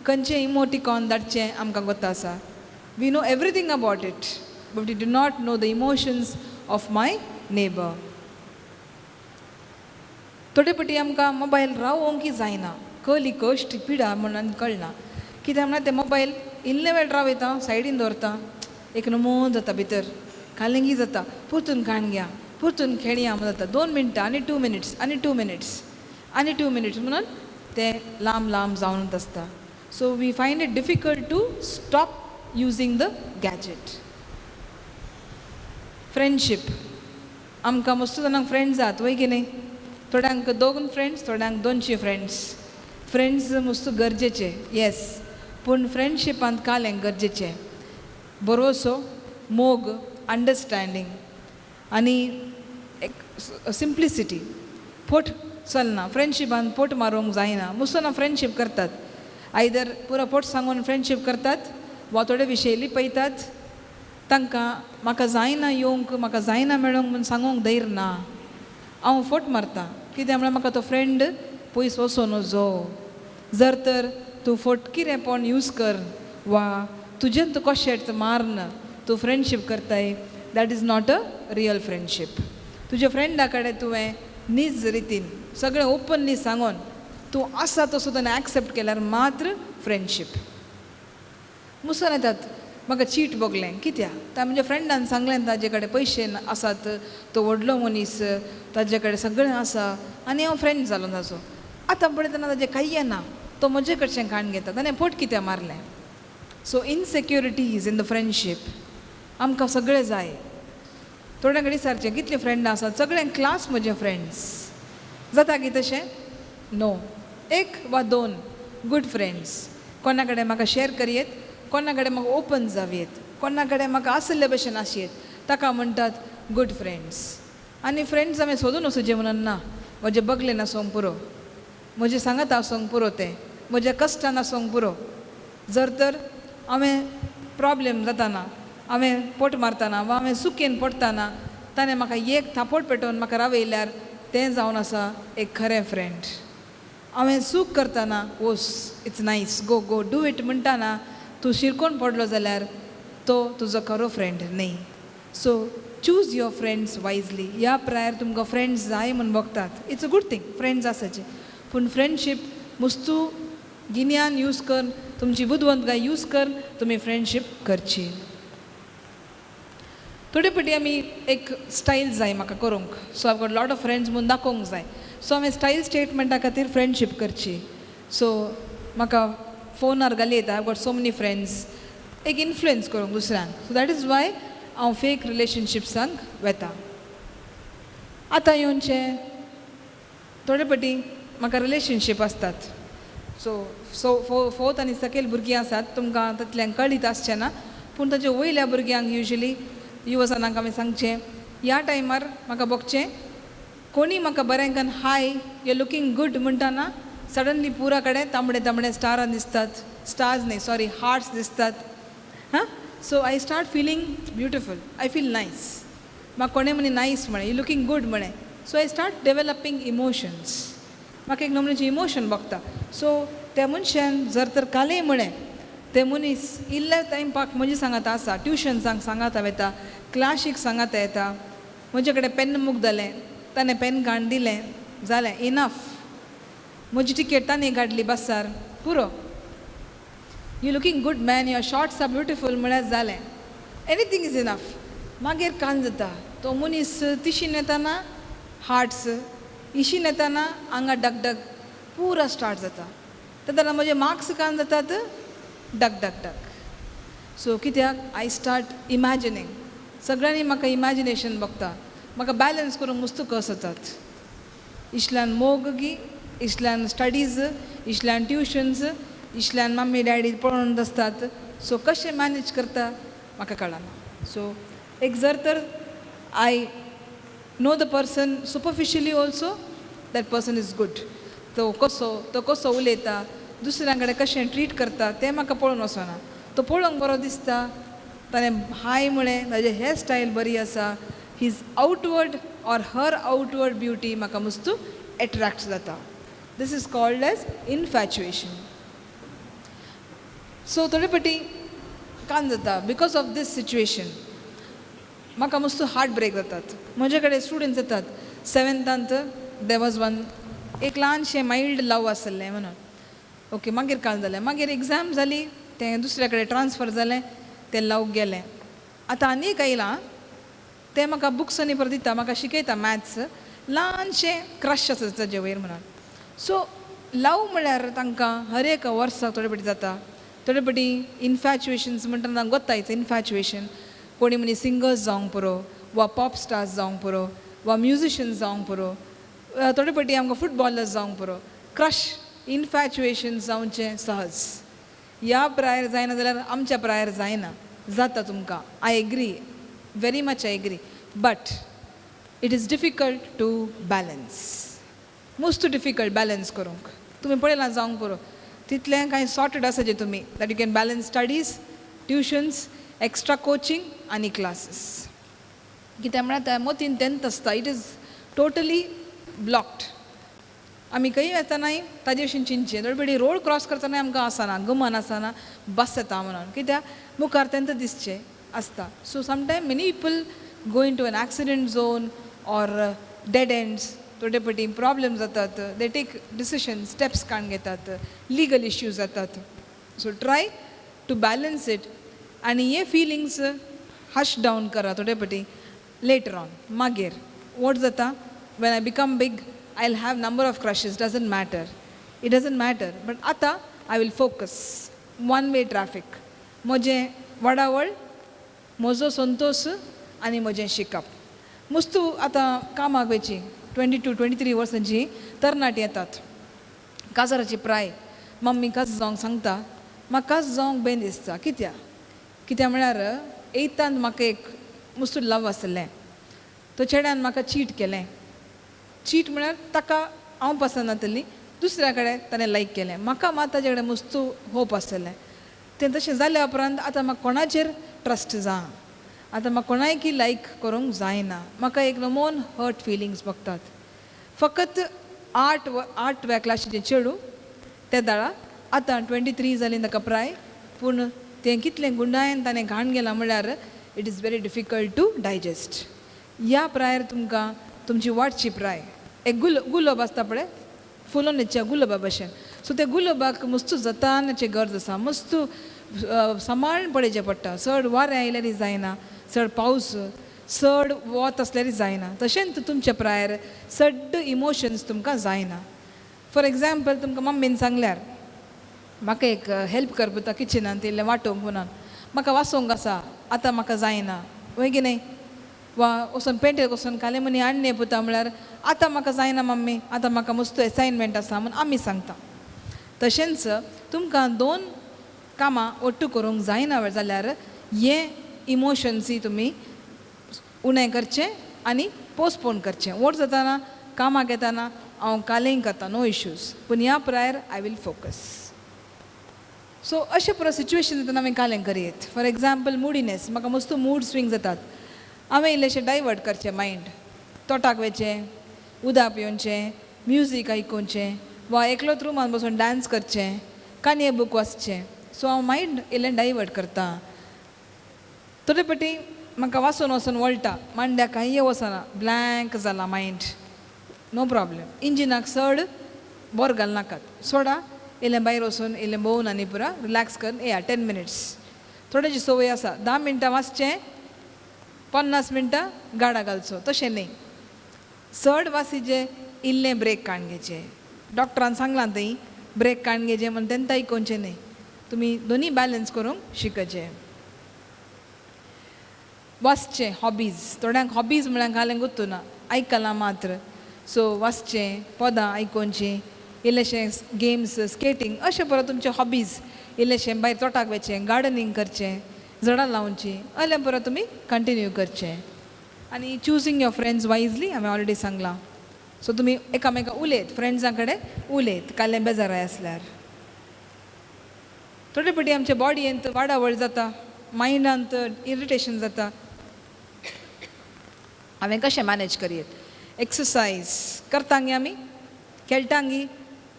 खंयचे इमोटिकॉन धाडचें आमकां गोत्ता आसा. We know everything about it but we do not know the emotions of my neighbour. थोडे फावटी आमकां मोबायल रावोंकय जायना, कली कश्ट पिडा म्हणून कळना. कित्याक म्हणल्यार ते मोबायल इल्ले वेळ रावयता, सायडीन दवरता, एक नमून जाता भितर, कालिंगी जाता, परतून काण घ्या, परतून खेळया म्हूण जाता. 2 मिनटां आनी 2 मिनट्स आनी 2 मिनट्स आनी 2 मिनट्स म्हणून ते लांब लांब जावनूच आसता. So we find it difficult to stop using the gadget. Friendship, आमकां मस्त जाणांक फ्रेंड्स जात वय की न्ही, थोड्यांक 2 फ्रेंड्स, थोड्यांक 200 फ्रेंड्स. फ्रेंड्स मस्तू गरजेचे, येस, पूण फ्रेंडशिपांत कालें गरजेचें भरोसो, मोग, अंडरस्टँडींग आनी एक सिंप्लिसिटी. फोट चलना फ्रेंडशिपान, पोट मारूंक जायना. मुसलमान फ्रेंडशीप करतात, आयदर पुरो पोट सांगून फ्रेंडशीप करतात वा थोडे विशय लिपयतात. तांकां म्हाका जायना येवंक, म्हाका जायना मेळोंक म्हूण सांगूंक धैर्य ना, हांव फोट मारता. कित्याक म्हळ्यार म्हाका तो फ्रेंड पयस वचूं नजो. जर तर तूं फोट कितेंपण यूज कर वा तुजेन तूं कशें मारन तूं फ्रेंडशीप करताय, that is not a real friendship. तुज्या फ्रेंडा कडेन तुवें नीज रितीन सगळें ओपनली सांगून तूं आसा तसो ताणें एक्सेप्ट केल्यार मात्र फ्रेंडशीप. मुसोन येतात म्हाका चीट भोगलें कित्याक ताणें म्हज्या फ्रेंडान सांगलें ताजे कडेन पयशे आसात, तो व्हडलो मनीस, ताजे कडेन सगळें आसा आनी हांव फ्रेंड जालो ताजो. आतां पळयतना ताजें कांय ना, तो म्हजे कडचें काण घेता, ताणें पोट कित्याक मारलें. So insecurities in the friendship आमकां सगळें जाय. थोड्या कडेन विचारचें कितले फ्रेंडां आसात, सगळें क्लास म्हजे फ्रेंड्स जाता की तशें नो, एक वा दोन गूड फ्रेंड्स कोणा कडेन म्हाका शेअर करयेत, कोणा कडेन म्हाका ओपन जावयेत, कोणा कडेन म्हाका आशिल्ले भशेन आसयेत, ताका म्हणटात गूड फ्रेंड्स. आनी फ्रेंड्स आमी सोदून वचचें म्हणून ना, म्हजें बगलेन आसूंक पुरो, म्हजें सांगात आसूंक पुरो, तें म्हज्या कश्टान आसूंक पुरो. जर तर हांवें प्रोब्लेम जाताना, हांवें पोट मारतना वा हांवें सुकेन पडटना ताणें म्हाका एक थापोट पेटोवन म्हाका रावयल्यार तें जावन आसा एक खरें फ्रेंड. हांवें सूख करतना ओस it's nice go go do it म्हणटाना तूं शिरकोन पडलो जाल्यार तो तुजो खरो फ्रेंड न्हय. So choose your friends wisely. ह्या प्रायर तुमकां फ्रेंड्स जाय म्हूण बगतात, it's a good thing friends आसाचे, पूण फ्रेंडशीप मुस्तू गिन्यान यूज कर, तुमची बुदवंतकाय यूज कर, तुमी फ्रेंडशीप करची. थोडे फावटी आमी एक स्टायल जाय म्हाका करूंक, so I got lot of friends म्हूण दाखोवंक जाय, सो हांवें स्टायल स्टेटमेंटा खातीर फ्रेंडशीप करची. सो म्हाका फोनार घाली येता, I got so many friends, एक इन्फ्लुयन्स करूंक दुसऱ्यांक. सो that is why हांव फेक रिलेशनशिप्सांक वेता. आतां येवचें थोडे फावटी म्हाका रिलेशनशीप आसतात, सो सो फोर्थ आनी सकयल भुरगीं आसात, तुमकां तातल्यान कळीत आसचें ना, पूण ताजे वयल्या भुरग्यांक युजली युवजनांक आमी सांगचें ह्या टायमार म्हाका भोगचें कोणी म्हाका बरें कन्न हाय you looking good म्हणटाना सडनली पुरा कडेन तांबडे तांबडे स्टारां दिसतात, स्टार्स न्हय सॉरी हार्ट्स दिसतात. हां, so I start feeling beautiful, I feel nice. म्हाका कोणें म्हणे नायस म्हळें, you looking good म्हळें, so I start developing emotions. म्हाका एक नमून्याचें इमोशन भोगता. सो त्या मनशान जर तर कालय म्हळें ते मनीस इल्ले टायमपाक म्हजे सांगात आसा, ट्युशन्सांक सांगाता वेता, क्लासीक सांगाता येता, म्हजे कडेन पेन मूक जालें, ताणें पेन काडून दिलें, जालें इनफ, म्हजी टिकेट ताणें काडली बसार, पुरो. You looking good man, your shorts are beautiful म्हळ्यार जालें, एनीथींग is enough. मागीर कान जाता तो मनीस तिशीन येताना हार्ट्स, इशीन येताना हांगा डगडग पुरा स्टार्ट जाता, तेन्ना म्हजे मार्क्स कान जातात डग डग डग. सो कित्याक I start imagining, सगळ्यांनी म्हाका इमॅजिनेशन बगता, म्हाका बॅलन्स करूंक मुस्तू कस जातात. इशल्यान मोग गी, इशल्यान स्टडीज, इशल्यान ट्युशन्स, इशल्यान मम्मी डॅडी पळोवन आसतात. सो कशें मॅनेज करता म्हाका कळना. सो एक जर तर I know the person superficially also, that person is good, तो कसो उलयता, दुसऱ्यां कडेन कशें ट्रीट करता तें म्हाका पळोवन वचना. तो पळोवंक बरो दिसता, ताणें हाय म्हळें, ताजें हेअर स्टायल बरी आसा, his outward or her outward beauty म्हाका मुस्तू एट्रेक्ट जाता. This is called as infatuation. So थोडे फावटी कान जाता because of these situation म्हाका मुस्तू हार्ट ब्रेक जातात. म्हजे कडेन स्टुडंट्स येतात सेवन्थांत, there was one एक ल्हानशें मायल्ड लव आसलें म्हणून, ओके, मागीर काल जालें, मागीर एग्जाम जाली, तें दुसऱ्या कडेन ट्रान्सफर जालें, तें लव गेलें. आतां आनी एक आयलां, तें म्हाका बुक्सांनी परत दिता, म्हाका शिकयता मॅथ्स, ल्हानशें क्रश आसा ताजे वयर म्हणून. सो लव म्हळ्यार तांकां हर एका वर्साक थोडे फावटी जाता, थोडे फावटी इनफॅच्युएशन्स म्हणटा तांकां गोत्तायच इनफॅच्युएशन. कोणी म्हणी सिंगर्स जावंक पुरो वा पॉप स्टार्स जावंक पुरो वा म्युजिशन्स जावंक पुरो, थोडे फावटी आमकां फुटबॉलर्स जावंक पुरो, क्रश इनफॅच्युएशन जावचें सहज. ह्या प्रायर जायना जाल्यार आमच्या प्रायर जायना, जाता तुमकां. I agree, very much I agree, but it is difficult to balance. मस्त डिफिकल्ट बॅलन्स करूंक. तुमी पळयलां जावंक पुरो तितलें कांय सॉर्टेड आसा जें तुमी, that you can balance studies, tuitions, extra coaching आनी क्लासीस. कित्याक म्हळ्यार मोतीन तेंत आसता, it is totally blocked. आमी खंय वतनाय ताजे भशेन चिंतचें. थोडे पयलीं रोड क्रॉस करतनाय आमकां आसना, गमन आसना, बस येता म्हणून, कित्याक मुखार तेंत दिसचें आसता. So sometime many people go into an accident zone or dead ends. थोडे पटी प्रॉब्लेम जातात, they take decision, steps काडून घेतात, लिगल इश्यूज जातात. So try to balance it आनी हे फिलिंग्स हश डावन करा थोडे पटी लेटर ऑन. मागीर what जाता, when I become big I will have number of crushes, doesn't matter, it doesn't matter. But आतां I will focus, one way traffic. म्हजें वाडावळ, म्हजो संतोश आनी म्हजें शिकप. मुस्तू आतां कामाक वयची 22, 23 वर्सांची तरणाटी येतात, काजाराची प्राय. मम्मी काज जावंक सांगता, म्हाका काज जावंक बेन दिसता. कित्याक? कित्याक म्हळ्यार एयथान म्हाका एक मुस्तू लव आसलें, तो चेड्यान म्हाका चीट केलें. चीट म्हळ्यार ताका हांव पसंत नातली, दुसऱ्या कडेन ताणें लायक केलें. म्हाका मात ताजे कडेन मुस्तू होप आसलें. तें तशें जाल्या उपरांत आतां म्हाका कोणाचेर ट्रस्ट जा, आतां म्हाका कोणायकी लायक करूंक जायना. म्हाका एक नमोन हर्ट फिलिंग्स बगतात. फकत आठव्या क्लासीचें चेडूं ते दाळा आतां 23 जालीं ताका प्राय, पूण तें कितलें गुंडायन ताणें घाण गेलां म्हळ्यार it is very difficult to digest. ह्या प्रायर तुमकां तुमची वाटची प्राय एक गुलोब आसता पळय, फुलोन येच्या गुलोबा भशेन. सो त्या गुलोबाक मस्तू जतानाची गरज आसा, मस्तू सांबाळून पळोवचें पडटा. चड वारें आयल्यार जायना, चड पावस, चड वत आसल्यार जायना. तशेंच तुमच्या प्रायर चड इमोशन्स तुमकां जायना. फॉर एग्जाम्पल तुमकां मम्मीन सांगल्यार म्हाका एक हेल्प कर पुता किचनान इल्लें वांटोवंक म्हणून, म्हाका वाचोवंक आसा आतां म्हाका जायना, वय की न्हय? वा वचून पेंटेर वचून काले मनी हाडणे पुता म्हळ्यार आतां म्हाका जायना मम्मी, आतां म्हाका मस्त एसायनमेंट आसा म्हूण आमी सांगता. तशेंच तुमकां दोन कामां ओट्टू करूंक जायना जाल्यार हे इमोशन्सी तुमी उणें करचें आनी पोस्टपोन करचें. वोट जाताना कामाक येताना हांव कालेंय करता, नो इश्यूज, पूण ह्या prior I will focus. So अशें पुरो सिच्युएशन जातना हांवें कालें करयेत. फॉर एग्जाम्पल मुडीनेस, म्हाका मस्त मूड स्विंग जातात, हांवें इल्लेशें डायवर्ट करचें मायंड, तोटाक वयचें, उदक पिवचें, म्युजीक आयकुचें, वा एकलोच रुमान बसून डांस करचें, काणये बूक वाचचें. सो हांव मायंड इल्लें डायवर्ट करता. थोडे पटी म्हाका वाचून वचून वळटा, मांड्या कांय वचना, ब्लँक जाला मायंड, नो प्रॉब्लेम. इंजिनाक चड बोर घालनाकात, सोडा इल्लें भायर वचून इल्लें भोंवन आनी पुरा रिलॅक्स करून येया 10 मिनट्स. थोड्यांची संवय आसा 10 मिनटां वाचचें, 50 मिनटां गाडा घालचो, तशें न्हय. चड वासीचें इल्लें ब्रेक काडून घेवचें. डॉक्टरान सांगलां थंय ब्रेक काडून घेवचें म्हण तेन्ना आयकोवचें न्हय, तुमी दोनी बॅलन्स करूंक शिकचें. वाचचें, हॉबीज, थोड्यांक हॉबीज म्हळ्यार घालें गुत्तू ना, आयकलां मात्र. सो वाचचें, पदां आयकोवचीं, इल्लेशें गेम्स, स्केटींग, अशें परत तुमचे हॉबीज, इल्लेशें भायर तोटाक वचचें, गार्डनींग करचें, झाडां लावचीं, अशें परत तुमी कंटिन्यू करचें. आनी चुजींग your friends wisely हांवें ऑलरेडी सांगलां. सो तुमी एकामेका उलयत, फ्रेंड्सां कडेन उलयत, कालें बेजाराय आसल्यार. थोडे पटी आमच्या बॉडयेंत वाडावळ जाता, मायंडांत इरिटेशन जाता, हांवें कशें मॅनेज करयेत? एक्सरसायज करतांगी आमी, खेळटांगी,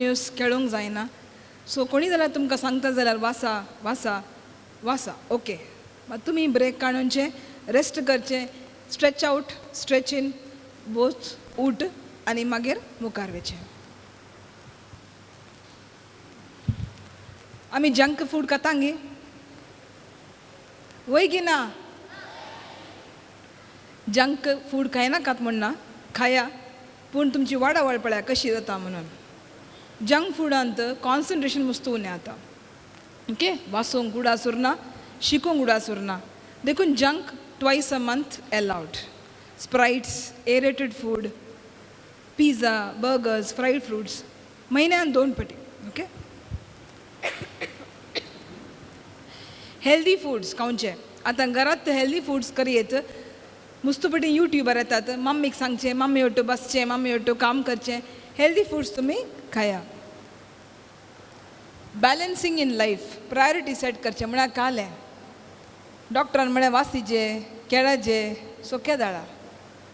न्यूज खेळूंक जायना. सो कोणी जाल्यार तुमकां सांगता जाल्यार वासा वासा वासा, ओके, मात तुमी ब्रेक काडूनचें, रेस्ट करचें, stretch out, stretch in, both उठ आनी मागीर मुखार वचचें. आमी जंक फूड खातांगी वय की ना? जंक फूड खायनाकात म्हण ना, खाया, पूण तुमची वाडावळ पळया कशी जाता म्हणून. जंक फुडांत कॉन्सन्ट्रेशन मस्त उणें जाता, ओके, वाचूंक उडास उरना, शिकूंक उडास उरना, देखून junk twice a month allowed. Sprites, aerated food, pizza, burgers, fried fruits म्हयन्यान 2 पटी. ओके. हेल्दी फुड्स खावचें. आतां घरांत हेल्दी फुड्स करयेत. मुस्तुपटी यूट्यूबार येतात, मम्मीक सांगचें, मम्मी ओटू बसचें, मम्मी ओटू काम करचें. हेल्दी फुड्स तुमी खाया. Balancing in life, priority set करचें म्हळ्यार कालें डॉक्टरान म्हळ्यार वासीचे केळाचे सोक्या दाळा.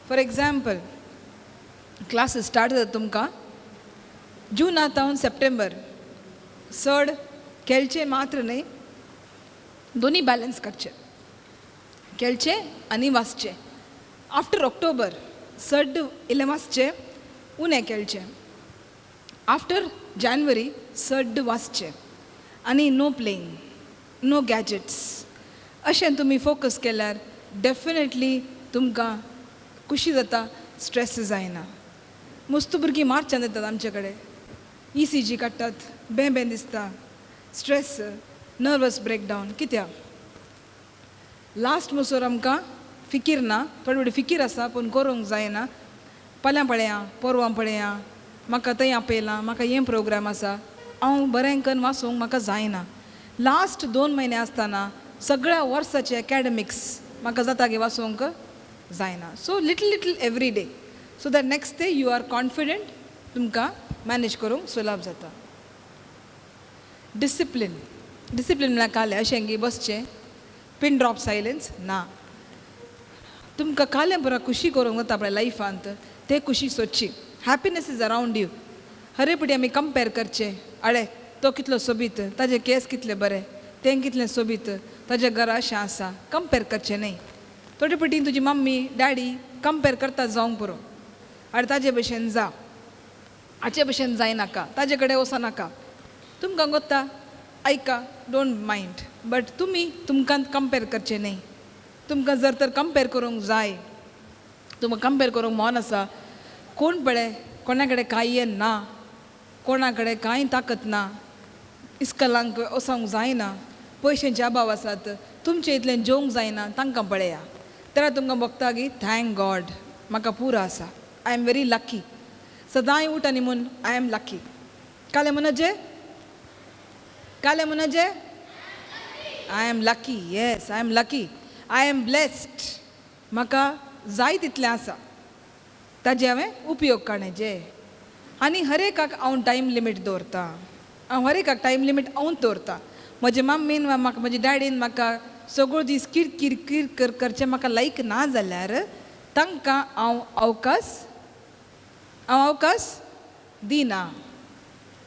फॉर एग्जाम्पल क्लासीस स्टार्ट जाता तुमकां जुना तावन सप्टेंबर, चड खेळचें मात्र न्हय, दोनी बॅलन्स करचें, खेळचें आनी वाचचें. आफ्टर ऑक्टोबर चड इल्लें वाचचें, उणें खेळचें. आफ्टर जानेवारी चड वाचचें आनी नो प्लेइंग, नो गॅजेट्स. अशें तुमी फोकस केल्यार डेफिनेटली तुमकां खुशी जाता, स्ट्रेस जायना. मस्त भुरगीं मार्चान येतात आमचे कडेन, ECG काडटात, बें बें दिसता, स्ट्रेस, नर्वस ब्रेकडावन. कित्याक लास्ट मोसोर आमकां फिकीर ना, थोडे थोडी फिकीर आसा पूण करूंक जायना. फाल्यां पळया, पोरवां पळया, म्हाका थंय आपयलां, म्हाका हें प्रोग्राम आसा, हांव बरें करून वाचूंक म्हाका जायना. लास्ट 2 म्हयने आसतना सगळ्या वर्साचे एकाडमिक्स म्हाका जाता गे वाचूंक जायना. So little little every day, so that next day you are confident, तुमकां मॅनेज करूंक सुलभ जाता. डिसिप्लीन, डिसिप्लीन म्हळ्यार कालें अशें गी बसचें, पिन ड्रॉप सायलन्स ना. तुमकां कालें पुरा खुशी करूंक जाता आपल्या लायफांत, ते खुशी सोदची. Happiness is around you. हरेपटी आमी कंपेर करचें, अळे तो कितलो सोबीत, ताजे केंस कितले बरे, तें कितलें सोबीत, ताज्या घरा अशें आसा. कंपेर करचें न्हय. थोडे पटी तुजी मम्मी डॅडी कंपेर करता जावंक पुरो, आनी ताजे भशेन जा, हाचे भशेन जायनाका, ताजे कडेन वचनाका. तुमकां गोत्ता आयका, don't mind, but तुमी तुमकां कंपेर करचें न्हय. तुमकां जर तर कंपेर करूंक जाय, तुमकां कंपेर करूंक मन आसा, कोण पळय कोणा कडेन कांय ना, कोणा कडेन कांय ताकत ना, इस्कलांक वचोंक जायना, पयशांचे अभाव आसात, तुमचे इतलें जेवंक जायना, तांकां पळया. तेन्ना तुमकां भोगता की thank God म्हाका पुरो आसा, I am very lucky. सदांय उठ आनी म्हूण I am lucky. कालें म्हणजें, कालें म्हणजें I am lucky. Yes, I am lucky, I am blessed. म्हाका जाय तितलें आसा, ताजे हांवें उपयोग काडचे. आनी हर एकाक हांव टायम लिमीट दवरता, हांव हर एकाक टायम लिमीट हांव दवरता. म्हजे मम्मीन वा म्हाका म्हजे डॅडीन म्हाका सगळो दीस किरकिर किरकिर करचें म्हाका लायक ना जाल्यार तांकां हांव अवकाश, हांव अवकाश दिना.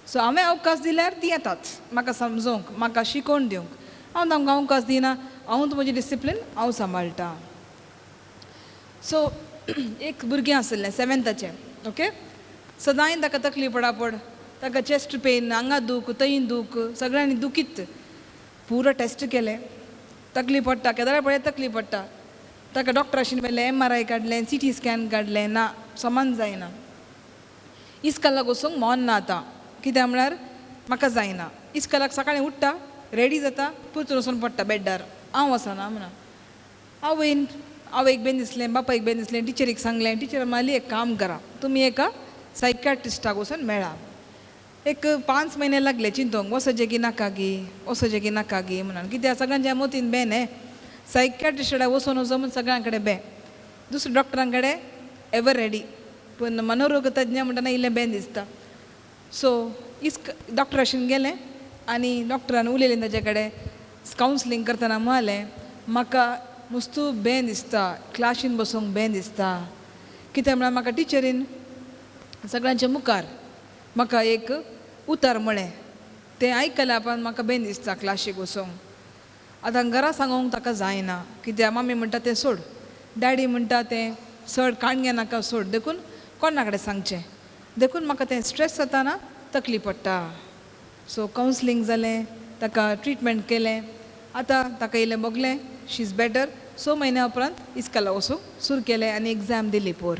सो हांवें अवकाश दिल्यार ती येतात म्हाका समजोवंक, म्हाका शिकोवन दिवंक. हांव तांकां अवकाश दिना, हांव म्हजी डिसिप्लीन हांव सांबाळटा. सो एक भुरगें आसलें 7थाचें, ओके. सदांय ताका तकली पडापड, ताका चेस्ट पेन, हांगा दूख थंय दूख, सगळ्यांनी दुखीत. पुरो टेस्ट केलें, तकली पडटा, केदळा पळय तकली पडटा. ताका डॉक्टराशीन व्हेलें, MRI काडलें, CT scan काडलें, ना समान जायना. इस्कलाक वचूंक मन ना आतां, कित्याक म्हळ्यार म्हाका जायना. इस्कलाक सकाळीं उठ्ठा, रेडी जाता, परतून वचून पडटा बेड्डार, हांव वचना म्हणून. आवयन आवयक बेन दिसलें, बापायक बेन दिसलें, टिचरीक सांगलें. टिचर म्हणली एक काम करा, तुमी एका सायकाट्रिस्टाक वचून मेळा. एक 5 म्हयने लागले चिंतोंक, वचचें की नाका गी, वचचें की नाका गी म्हणून. कित्याक सगळ्यांच्या मतीन बेन हें सायकाट्रिस्टा कडेन वचून वचो म्हूण सगळ्यां कडेन बें, दुसऱ्या डॉक्टरां कडेन एवर रेडी, पूण मनोरोग तज्ञ म्हणटना इल्लें बेन दिसता. सो इस्क डॉक्टराशीन गेलें आनी डॉक्टरान उलयलें ताजे कडेन, कावन्सिलींग करतना म्हणलें म्हाका मुस्तू बेन दिसता, क्लासीन बसूंक बेन दिसता. कित्याक म्हळ्यार म्हाका टिचरीन सगळ्यांच्या मुखार म्हाका एक उतर म्हळें, तें आयकल्यार पण म्हाका बेन दिसता क्लासीक वचूंक. आतां घरा सांगूंक ताका जायना, कित्याक मम्मी म्हणटा तें सोड, डॅडी म्हणटा तें चड काणगे नाका सोड, देखून कोणा कडेन सांगचें, देखून म्हाका तें स्ट्रेस जाताना तकली पडटा. सो कावन्सिलींग जालें, ताका ट्रिटमेंट केलें, आतां ताका इल्लें भोगलें, शी is better. 6 म्हयन्या उपरांत इस्कला वचूंक सुरू केलें आनी एग्जाम दिली पोर.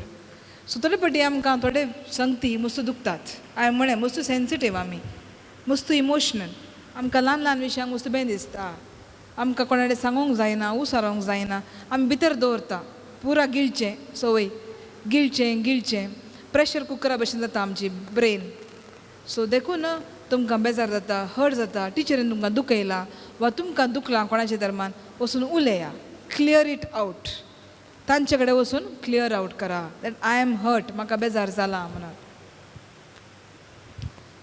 सो थोडे फावटी आमकां थोडे संगती मस्तू दुखतात. हांवें म्हळें मस्तू सेन्सिटीव आमी, मस्तू इमोशनल, आमकां ल्हान ल्हान विशयांक मस्तू बें दिसता, आमकां कोणा कडेन सांगूंक जायना, उसारोंक जायना, आमी भितर दवरता, पुरा गिळचें संवय, गिळचें गिळचें, प्रेशर कुकरा भशेन जाता आमची ब्रेन. सो देखून तुमकां बेजार जाता, हर्ट जाता, टिचरीन तुमकां दुखयलां वा तुमकां दुखलां कोणाच्या धर्मान, वचून उलया, क्लियर it out. तांचे कडेन वचून क्लियर आवट करा that I am hurt, म्हाका बेजार जाला म्हणून.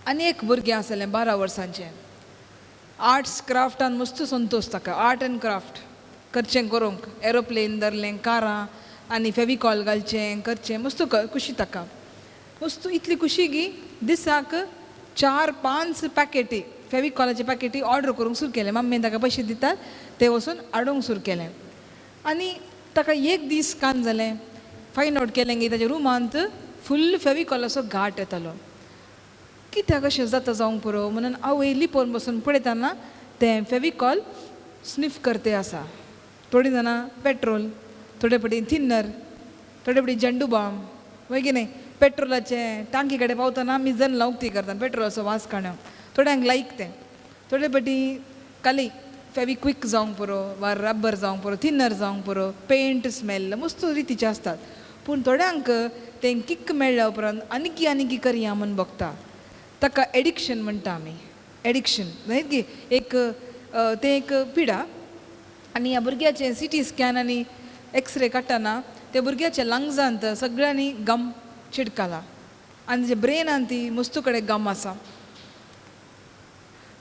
आनी एक भुरगें आसलें 12 वर्सांचें, आर्ट्स क्राफ्टान मस्त संतोश ताका, आर्ट एंड क्राफ्ट करचें करूंक, एरोप्लेन धरलें, कारां आनी फेविकॉल घालचें करचें, मस्त खुशी ताका, मस्त इतली खुशी की दिसाक 4-5 पॅकेटी फेविकॉलाचे पॅकेटी ऑर्डर करूंक सुरू केलें. मम्मीन ताका पयशे दितात ते वचून हाडूंक सुरू केलें. आनी ताका एक दीस कान जालें, फायंड आवट केलें की ताच्या रुमांत फुल्ल फेविकॉलाचो घाट येतालो. कित्याक अशें जाता जावंक पुरो म्हणून आवय लिपोवन बसून पळयतना तें फेविकॉल स्निफ करते आसा. थोडीं जाणां पेट्रोल, थोडे फावटी थिन्नर, थोडे फावटी झेंडू बाम, वय की न्ही, पेट्रोलाचे टांकी कडेन पावतना आमी जन उक्ती करता पेट्रोलाचो वास काडूंक, थोड्यांक लायक तें. थोडे फावटी खाली फेविक्विक जावंक पुरो वा रब्बर जावंक पुरो, थिन्नर जावंक पुरो, पेंट स्मेल मस्त रितीचे आसतात. पूण थोड्यांक तें किक मेळ्ळ्या उपरांत आनीकी आनीकी करया म्हूण भोगता. ताका एडिक्शन म्हणटा आमी, एडिक्शन न्हय की एक तें एक पिडा. आनी ह्या भुरग्याचें सिटी स्कॅन आनी एक्सरे काडटना त्या भुरग्याच्या लंग्सांत सगळ्यांनी गम चिडकाला आनी ताच्या ब्रेनांत ती मस्तू कडेन गम आसा.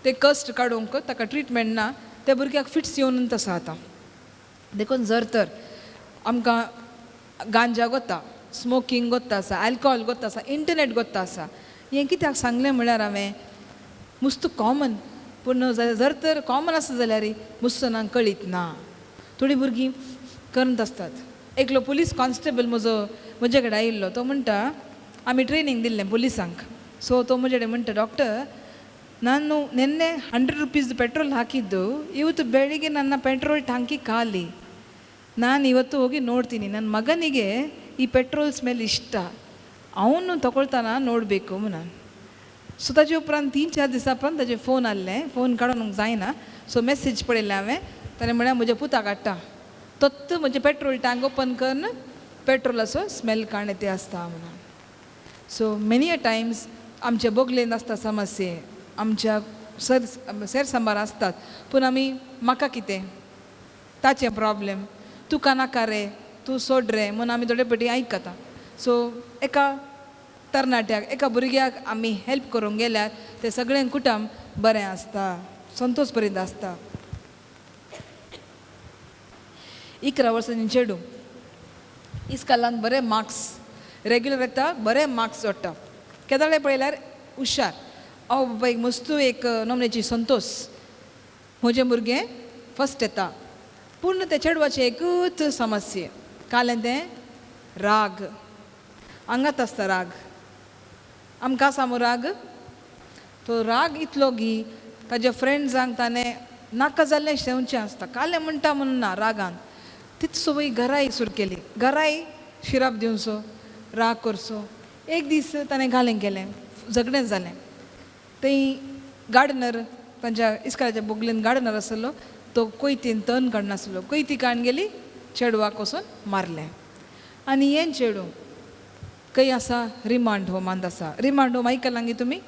ते कश्ट काडूंक ताका ट्रिटमेंट ना, त्या भुरग्याक फिट्स येवन आसा आतां. देखून जर तर आमकां गांजा गोता, स्मोकींग गोत्ता आसा, अल्कोहोल गोत्ता आसा, इंटरनेट गोत्ता आसा, हें कित्याक सांगलें म्हळ्यार हांवें मुस्त कॉमन, पूण जर तर कॉमन आसा जाल्यार मुस्त जाणांक कळीत ना. थोडीं भुरगीं करत आसतात. एकलो पुलीस कॉन्स्टेबल म्हजो म्हजे कडेन आयिल्लो, तो म्हणटा आमी ट्रेनींग दिल्लें पुलिसांक, सो तो म्हजे कडेन म्हणटा, डॉक्टर ನಾನು ನಿನ್ನೆ 100 ರೂಪೀಸ್ ಪೆಟ್ರೋಲ್ ಹಾಕಿದ್ದು, ಇವತ್ತು ಬೆಳಿಗ್ಗೆ ನನ್ನ ಪೆಟ್ರೋಲ್ ಟ್ಯಾಂಕಿ ಖಾಲಿ, ನಾನು ಇವತ್ತು ಹೋಗಿ ನೋಡ್ತೀನಿ, ನನ್ನ ಮಗನಿಗೆ ಈ ಪೆಟ್ರೋಲ್ ಸ್ಮೆಲ್ ಇಷ್ಟ, ಅವನು ತಗೊಳ್ತಾನ ನೋಡಬೇಕು ನಾನು. सो ताजे उपरांत 3-4 दिसां उपरांत ताजे फोन आहलें, फोन काडूंक जायना, सो मॅसेज पळयलें हांवें, ताणें म्हळ्यार म्हज्या पुता काडटा तत्त म्हजें पेट्रोल टँक ओपन करून पेट्रोलाचो स्मेल काण ते आसता म्हणून. सो मेनी अ टायम्स आमच्या बोगलेन आसता समस्ये, आमच्या सर सेरसंबार आसतात, पूण आमी म्हाका कितें ताचें प्रॉब्लेम, तुका नाका रे, तूं सोड रे म्हूण आमी थोडे फावटी आयकता. सो एका तरणाट्याक, एका भुरग्याक आमी हेल्प करूंक गेल्यार तें सगळें कुटुंब बरें आसता, संतोश पर्यंत आसता. 11 वर्सांची चेडूं इस्कॉलान बरे मार्क्स रेगुलर येता, बरे मार्क्स जोडटा, केदळे पळयल्यार हुशार. हांव बापायक मस्तू एक नमनेची संतोश, म्हजें भुरगें फर्स्ट येता. पूण त्या चेडवाचें एकूच समस्या, कालें तें राग, आंगात आसता राग, आमकां आसा मू राग, तो राग इतलो की ताज्या फ्रेंड्सांक ताणें नाका जाल्लें शेवचें आसता, कालें म्हणटा म्हणून ना रागान तीच संवय घराय सुरू केली, घराय शिराप दिवचो, राग करचो. एक दीस ताणें घालें केलें, झगडें जालें, थंय गार्डनर तांच्या इस्कॉलाच्या बोगलेन गार्डनर आसलो, तो कोयतीन तण काडनासलो, कोयती काडून गेली, चेडवाक वचून मारलें. आनी हें चेडूं खंय आसा, रिमांड होमांत आसा. रिमांड होम आयकलां गे तुमी?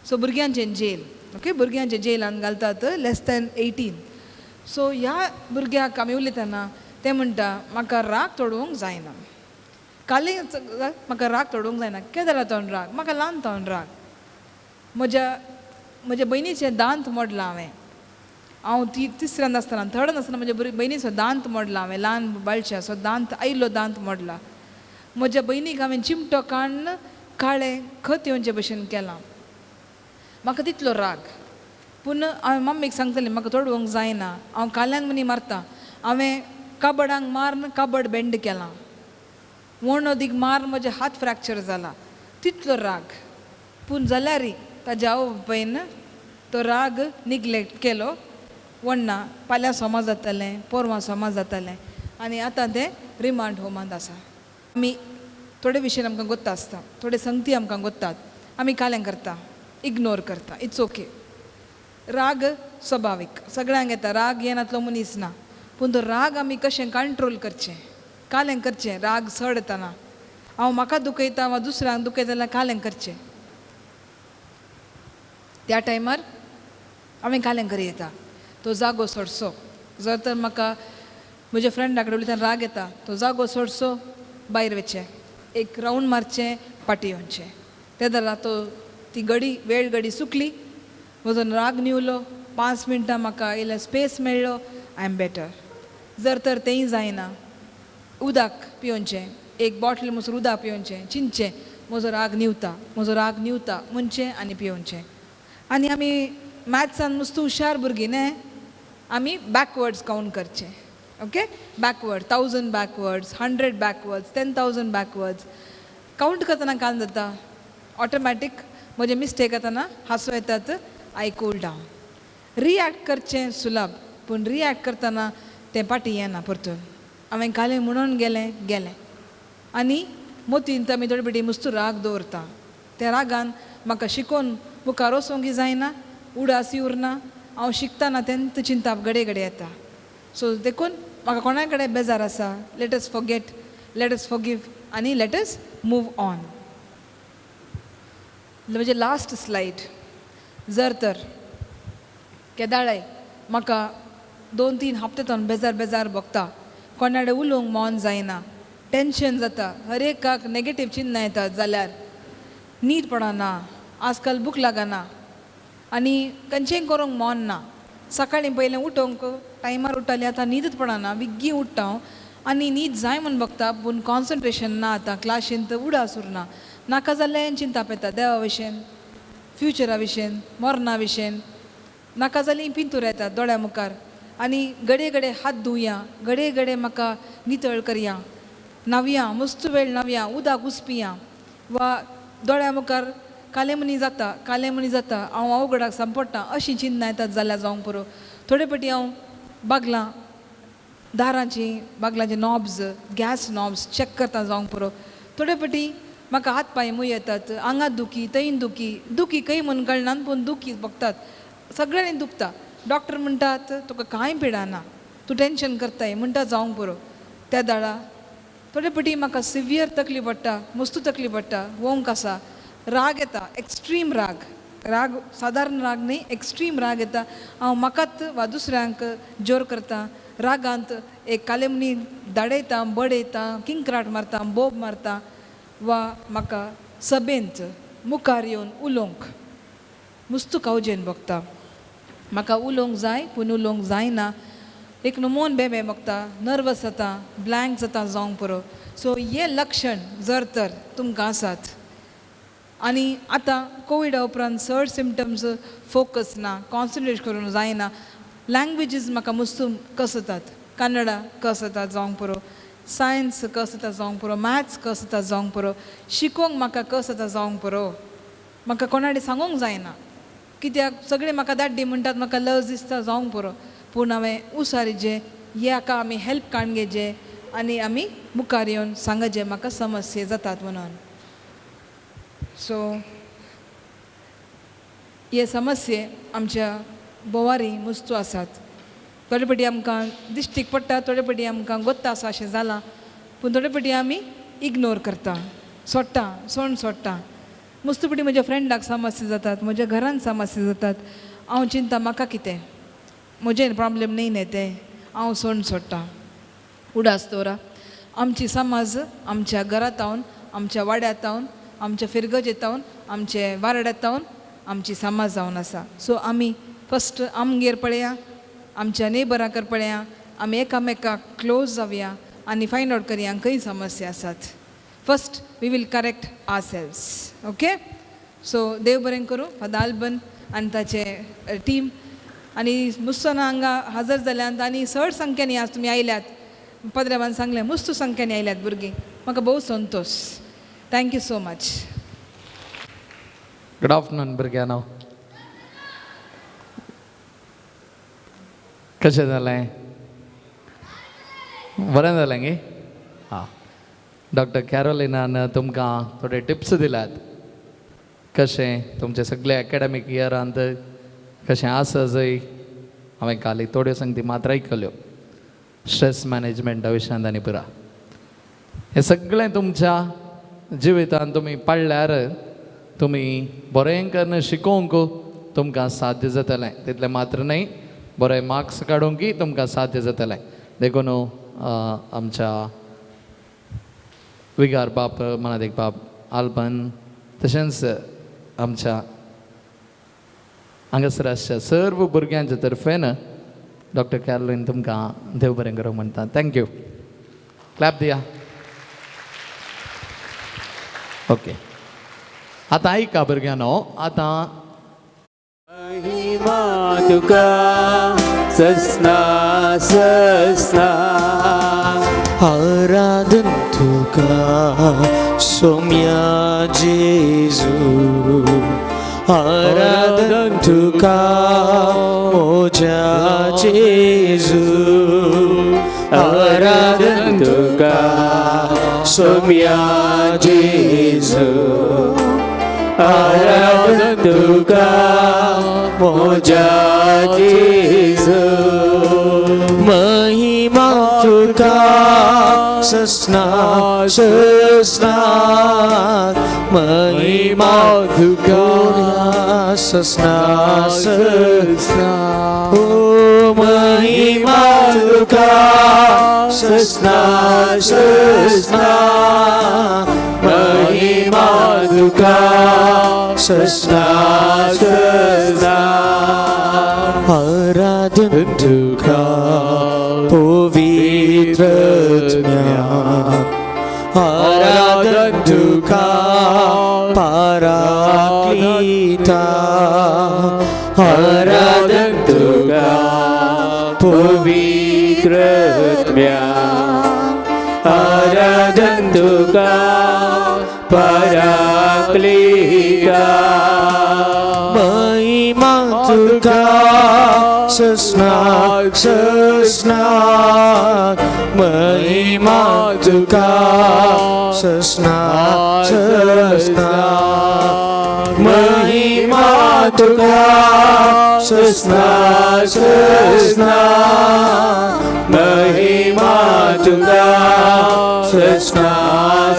सो भुरग्यांचें जेल, ओके, भुरग्यांचे जेलान घालतात लेस दॅन 18. सो ह्या भुरग्याक आमी उलयतना तें म्हणटा म्हाका राग तोडोवंक जायना, कालें म्हाका राग तोडोवंक जायना, केदें जाला तो राग, म्हाका ल्हान तो राग, म्हज्या म्हज्या भयणीचें दांत मोडलां हांवें, हांव ती तिसऱ्यान आसतना थर्डान आसतना म्हज्या भयणीचो दांत मोडला हांवें, ल्हान बाळशाचो दांत आयिल्लो दांत मोडला, म्हज्या भयणीक हांवें चिमटो काडून काळें खत येवचे भशेन केलां, म्हाका तितलो राग. पूण हांवें मम्मीक सांगतलें म्हाका तोडोवंक जायना, हांव काल्यान मनी मारता, हांवें कबडांक मारून कबड बेंड केलां, वणदीक मारून म्हजे हात फ्रॅक्चर जाला, तितलो राग. पूण जाल्यार ताज्या आवय बापायन तो राग निग्लेक्ट केलो, वण्णा फाल्यां सोमा जातलें, पोरवां सोमा जातलें, आनी आतां तें रिमांड होमांत आसा. आमी थोडे विशय आमकां गोत्ता आसता, थोडे संगती आमकां गोत्तात, आमी कालें करता, इग्नोर करता, it's okay. राग स्वभावीक सगळ्यांक येता, राग येनातलो मनीस ना, पूण तो राग आमी कशें कंट्रोल करचें, कालें करचें, राग चड येतना हांव म्हाका दुखयता वा दुसऱ्यांक दुखयता जाल्यार कालें करचें. त्या टायमार हांवें कालें करी येता तो जागो सोडचो. जर तर म्हाका म्हज्या फ्रेंडा कडेन उलयतना राग येता तो जागो सोडचो, भायर वचचें, एक रावंड मारचें, पाटी येवचें. ते जाल्यार तो ती गडी वेळ गडी सुकली, म्हजो राग न्हिवलो, 5 मिनटां म्हाका इल्लें स्पेस मेळ्ळो, I am better. जर तर तेंय जायना उदक पिवचें, एक बॉटल मोसर उदक पिवचें, चिंतचें म्हजो राग न्हिवता, म्हजो राग न्हिवता म्हणचें आनी पिवचें. आनी आमी मॅथ्सान नुस्तं हुशार भुरगीं न्ही, आमी बॅकवर्ड्स कावंट करचें. Okay, backward 1000 backwards, 100 backwards, 10,000 backwards count करतना कान जाता ऑटोमॅटीक म्हजे मिस्टेक जातना हांसो येतात, I cool down. React करचें सुलभ, पूण रिएक्ट करतना तें पाटी येना परतून. हांवें कालें म्हणून गेलें गेलें आनी मोतीन आमी थोडे पेटी मुस्तू राग दवरता. त्या रागान म्हाका शिकोवन मुखार वचोंक जायना, उडासी उरना, हांव शिकतना तेन्ना चिंताप घडये घडये येता. सो देखून म्हाका कोणा कडेन बेजार आसा, let us forget, let us forgive आनी let us move on. म्हजें लास्ट स्लायड. जर तर केदाळाय म्हाका 2-3 हप्ते तावन बेजार बेजार भोगता, कोणाडे उलोवंक मन जायना, टेंशन जाता, हर एकाक नेगेटीव चिन्नां येतात जाल्यार न्हीद पडना, आजकाल भूक लागना आनी खंयचेंय करूंक मन ना. सकाळीं पयलें उठोवंक टायमार उठ्ठालें, आतां न्हीदच पडना, बेगीन उठ्ठा हांव आनी न्हीद जाय म्हूण बगता पूण कॉन्सन्ट्रेशन ना. आतां क्लासींत उडास उरना, नाका जाल्लें चिंताप येता देवा विशयन, फ्युचरा विशयन, मरणा विशयन, नाका जालीं पिंतूर येतात दोळ्या मुखार. आनी घडये घडये हात धुवया, घडये घडये म्हाका नितळ करया, न्हावया, मस्त वेळ न्हावया, उदक उसपिया वा दोळ्या मुखार कालेमनी जाता, कालेमनी जाता, हांव अवघडाक सांपडटा अशीं चिंतना येतात जाल्यार जावंक पुरो. थोडे पटी हांव बागलां दारांची बागलांचे नॉब्स, गॅस नॉब्स चॅक करता जावंक पुरो. थोडे पटी म्हाका हात पांय मूय येतात, आंगात दुखी, थंय दुखी, दुखी खंय म्हूण कळना पूण दुखी बगतात, सगळ्यांनी दुखता. डॉक्टर म्हणटात तुका कांय पिडाना, तूं टेंशन करताय म्हणटा जावंक पुरो. त्या दाळा थोडे पटी म्हाका सिवियर तकली पडटा, मस्तू तकली पडटा, वोंक आसा, राग येता, एक्स्ट्रीम राग, राग सादारण राग न्ही, एक्स्ट्रीम राग येता. हांव म्हाकाच वा दुसऱ्यांक जोर करता, रागांत एक कालेमनी धाडयता, बडयता, किंक्राट मारता, बोब मारता वा म्हाका सभेंत मुखार येवन उलोवंक मुस्तू कावजेन बगता. म्हाका उलोवंक जाय पूण उलोवंक जायना, एक नमोन बेबे बगता, नर्वस जाता, ब्लँक जाता जावंक पुरो. सो हे लक्षण जर तर तुमकां आसात आनी आतां कोविडा उपरांत चड सिमटम्स फोकस ना, कॉन्सन्ट्रेट करूंक जायना, लँग्वेजीस म्हाका मुस्तू कसतात, कन्नडा कसता जावंक पुरो, सायन्स कसता जावंक पुरो, मॅथ्स कसता जावंक पुरो, शिकोवंक म्हाका कसता जावंक पुरो, म्हाका कोणाडे सांगूंक जायना कित्याक सगळें म्हाका दाड्डी म्हणटात, म्हाका लज दिसता जावंक पुरो. पूण हांवें उसारीचें हाका आमी हेल्प काडून घेवचें आनी आमी मुखार येवन सांगचें म्हाका समस्या जातात म्हणून. सो हे समस्ये आमच्या बोवारी मुस्तू आसात. थोडे पटी आमकां दिश्टीक पडटा, थोडे पटी आमकां गोत्ता आसा अशें जालां, पूण थोडे पटी आमी इग्नोर करता, सोडटा, सोण सोडटा. मुस्तू पटी म्हज्या फ्रेंडाक समस्या जातात, म्हज्या घरान समस्या जातात, हांव चिंता म्हाका कितें म्हजें प्रॉब्लेम न्ही न्ही तें, हांव सोण सोडटा. उडास दवरा आमची समाज आमच्या घरांत, आमच्या वाड्यांत, आमच्या फिरगजेंत, आमचे वारड्यांत आमची समाज जावन आसा. सो आमी फस्ट आमगेर पळया, आमच्या नेबरांकर पळया, आमी एकामेकाक क्लोज जावया आनी फायंड आवट करया खंय समस्या आसात. First we will correct our selves. Okay, so देव बरें करूं फादर आल्बन आनी ताचे टीम आनी मुस्तना हांगा हजर जाल्यात आनी चड संख्यांनी आज तुमी आयल्यात. पद्रेवान सांगलें मुस्तू संख्यांनी आयल्यात भुरगीं, म्हाका भोव Santosh. Thank you so much. Good afternoon भुरग्यांनो, कशें जालें? बरें जालें गे? हां, डॉक्टर कॅरोलिनान तुमकां थोडे टिप्स दिल्यात कशें तुमचे सगळे एकाडेमीक इयरांत कशें आसा जंय. हांवें काल थोड्यो संगती मात्र आयकल्यो स्ट्रेस मॅनेजमेंटा विशयांत आनी पुरा हें सगळें तुमच्या जिवितांत तुमी पाळल्यार तुमी बरें करून शिकोवंक तुमकां साध्य जातलें. तितलें मात्र न्हय, बरे मार्क्स काडूंकय तुमकां साध्य जातलें. देखून आमच्या विगार बाप मनादीक बाप आल्बन तशेंच आमच्या हांगासर आसच्या सर्व भुरग्यांच्या तर्फेन डॉक्टर कॅरोलीन तुमकां देव बरें करूं म्हणटा. Thank you. Clap दिया. ओके, आतां आयका भुरग्यांनो, आतां महिमा तुका ससना ससना आराधन तुका सोम्या जेजू, आराधन तुका मोजा जेजू, आराधन तुका सोम्या जेजू, आराधन तुका मोजा जेजू, महिमा तुका ससना ससना, महिमा तुका ससना ससना, ओ महिमा तुका ससना ससना, महिमा तुका ससना ससना, आराधन तुका पवित्र आराधन तुका पराक्लीता, आराधन तुका पवित्र आराधन तुका पराक्लीता, महिमा तुका ससना ससना, महिमा तुका ससना ससना, महिमा तुका ससना ससना, महिमा तुका ससना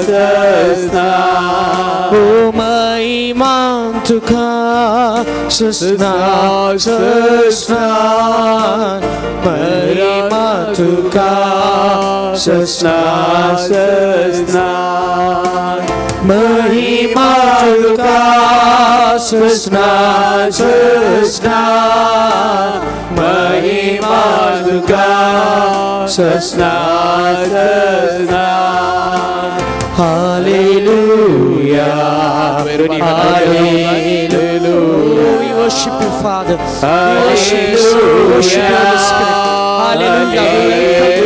ससना, ओ महिमा तुका ससना ससना, महिमा तुका ससना ससना, महिमा तुका ससना ससना, महिमा तुका ससना ससना. Hallelujah, hallelujah. We worship you, Father. We worship you, we worship you, Holy Spirit.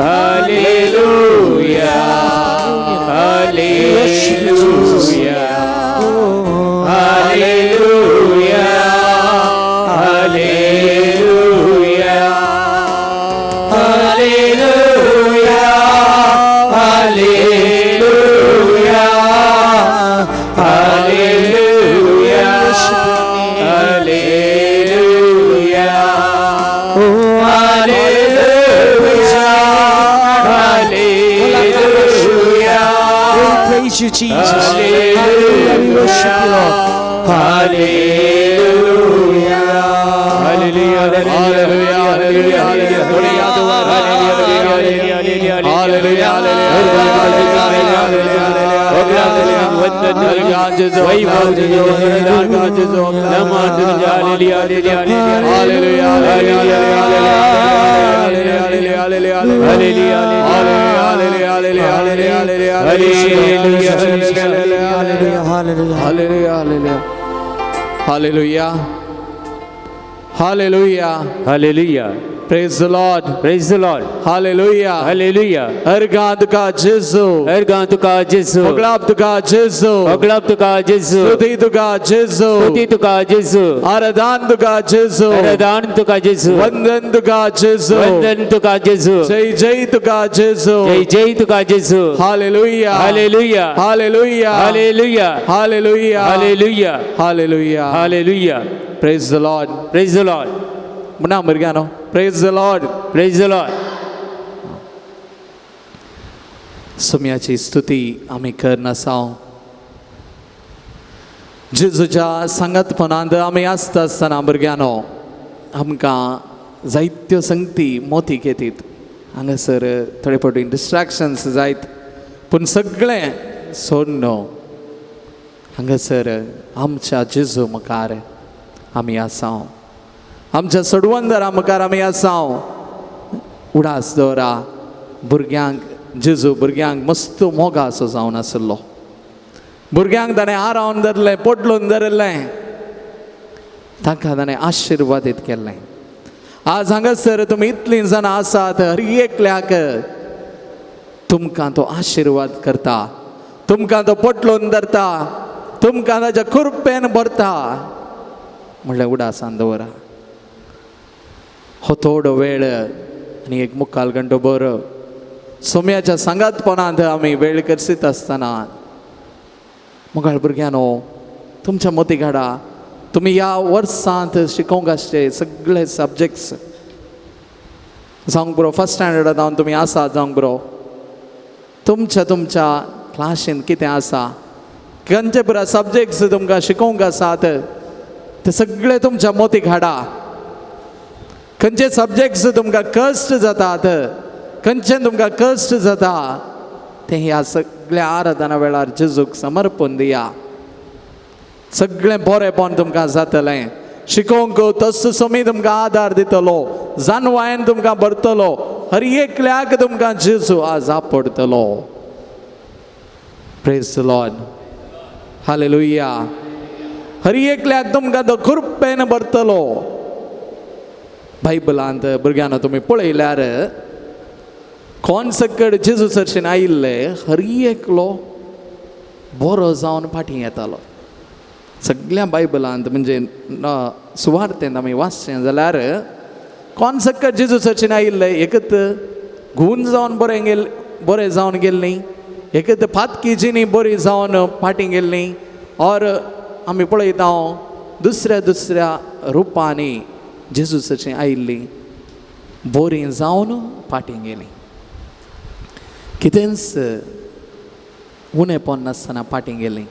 Hallelujah. We welcome you in this place as you are. Hallelujah, hallelujah, hallelujah, hallelujah, hallelujah, hallelujah, hallelujah, hallelujah, hallelujah, hallelujah. We praise you, Jesus. Hallelujah. We worship you, Lord. Hallelujah. Hallelujah. Hallelujah. Hallelujah. Hallelujah. Hallelujah. Hallelujah. Hallelujah. Hallelujah. Praise the Lord. Praise the Lord. Hallelujah. Hallelujah. अर्गां तुका जेजू, अर्गां तुका जेजू, होगळाप तुका जेजू, होगळाप तुका जेजू, स्तुती तुका जेजू, स्तुती तुका जेजू, आराधन तुका जेजू, आराधन तुका जेजू, वंदन तुका जेजू, वंदन तुका जेजू, जय जय तुका जेजू, जय जय तुका जेजू. Hallelujah. Hallelujah. Hallelujah. Hallelujah. Hallelujah. Hallelujah. Hallelujah. Hallelujah. Praise the Lord. Praise the Lord. म्हणा भुरग्यांनो, praise the Lord. Praise the Lord. सुम्याची स्तुती आमी करनासाव. जेजूच्या सांगातपणांत आमी आसता आसतना भुरग्यांनो आमकां जायत्यो संगती मोती घेतीत. हांगासर थोडे फावटी डिस्ट्रेक्शन्स जायत, पूण सगळें सोडून हांगासर आमच्या जेजू मुखार आमी आसा, आमच्या सोडवंदरा मुखार आमी आसा. उडास दवरा भुरग्यांक, जेजू भुरग्यांक मस्त मोगाचो जावन आसलो. भुरग्यांक ताणें आरावन धरलें, पोटलून धरलें, तांकां ताणें आशिर्वादीत केल्लें. आज हांगासर तुमी इतलीं जाणां आसात, हर एकल्याक तुमकां तो आशिर्वाद करता, तुमकां तो पोटलून धरता, तुमकां ताच्या कृपेन भरता म्हणल्यार उडासान दवरा. हो थोडो वेळ आनी एक मुखाल घंटो बरो सोम्याच्या सांगातपणांत आमी वेळ करसीत आसतना मुखार भुरग्यांनो तुमच्या मोती घाडा, तुमी ह्या वर्सांत शिकोवंक आसचे सगळे सब्जेक्ट्स जावंक बरो, फर्स्ट स्टँडर्डा जावन तुमी आसात जावंक बरो, तुमच्या तुमच्या क्लासीन कितें आसा, खंयचे पुरा सब्जेक्ट्स तुमकां शिकोवंक आसात ते सगळे तुमच्या मोती घाडा. खंयचे सब्जेक्ट्स तुमकां कश्ट जातात, खंयचे तुमकां कश्ट जाता ते ह्या सगळ्या आराधना वेळार जेजूक समर्पण दिया. सगळें बरेंपण तुमकां जातलें, शिकोवंक तसो सोमी तुमकां आदार दितलो, जानवायन तुमकां भरतलो, हर एकल्याक तुमकां जेजू आज आपडतलो. Praise the Lord, hallelujah. हर एकल्याक तुमकां तो कृपेन भरतलो. बायबलांत भुरग्यांनो तुमी पळयल्यार कोण सकड जेजू सरशीन आयिल्ले हर एकलो बरो जावन फाटीं येतालो. सगळ्या बायबलांत म्हणजे सुवार्तेंत आमी वाचचें जाल्यार कोण सकड जेजू सरशीन आयिल्ले एकत गूण जावन बरें गेल, बरें जावन गेल्लीं, एकत पातकी जिणी बरी जावन फाटीं गेल्लीं. और आमी पळयता दुसऱ्या दुसऱ्या रुपांनी जेजू सरशीन आयिल्लीं बरीं जावन फाटीं गेलीं. कितेंच उणेपण नासतना फाटीं गेलीं.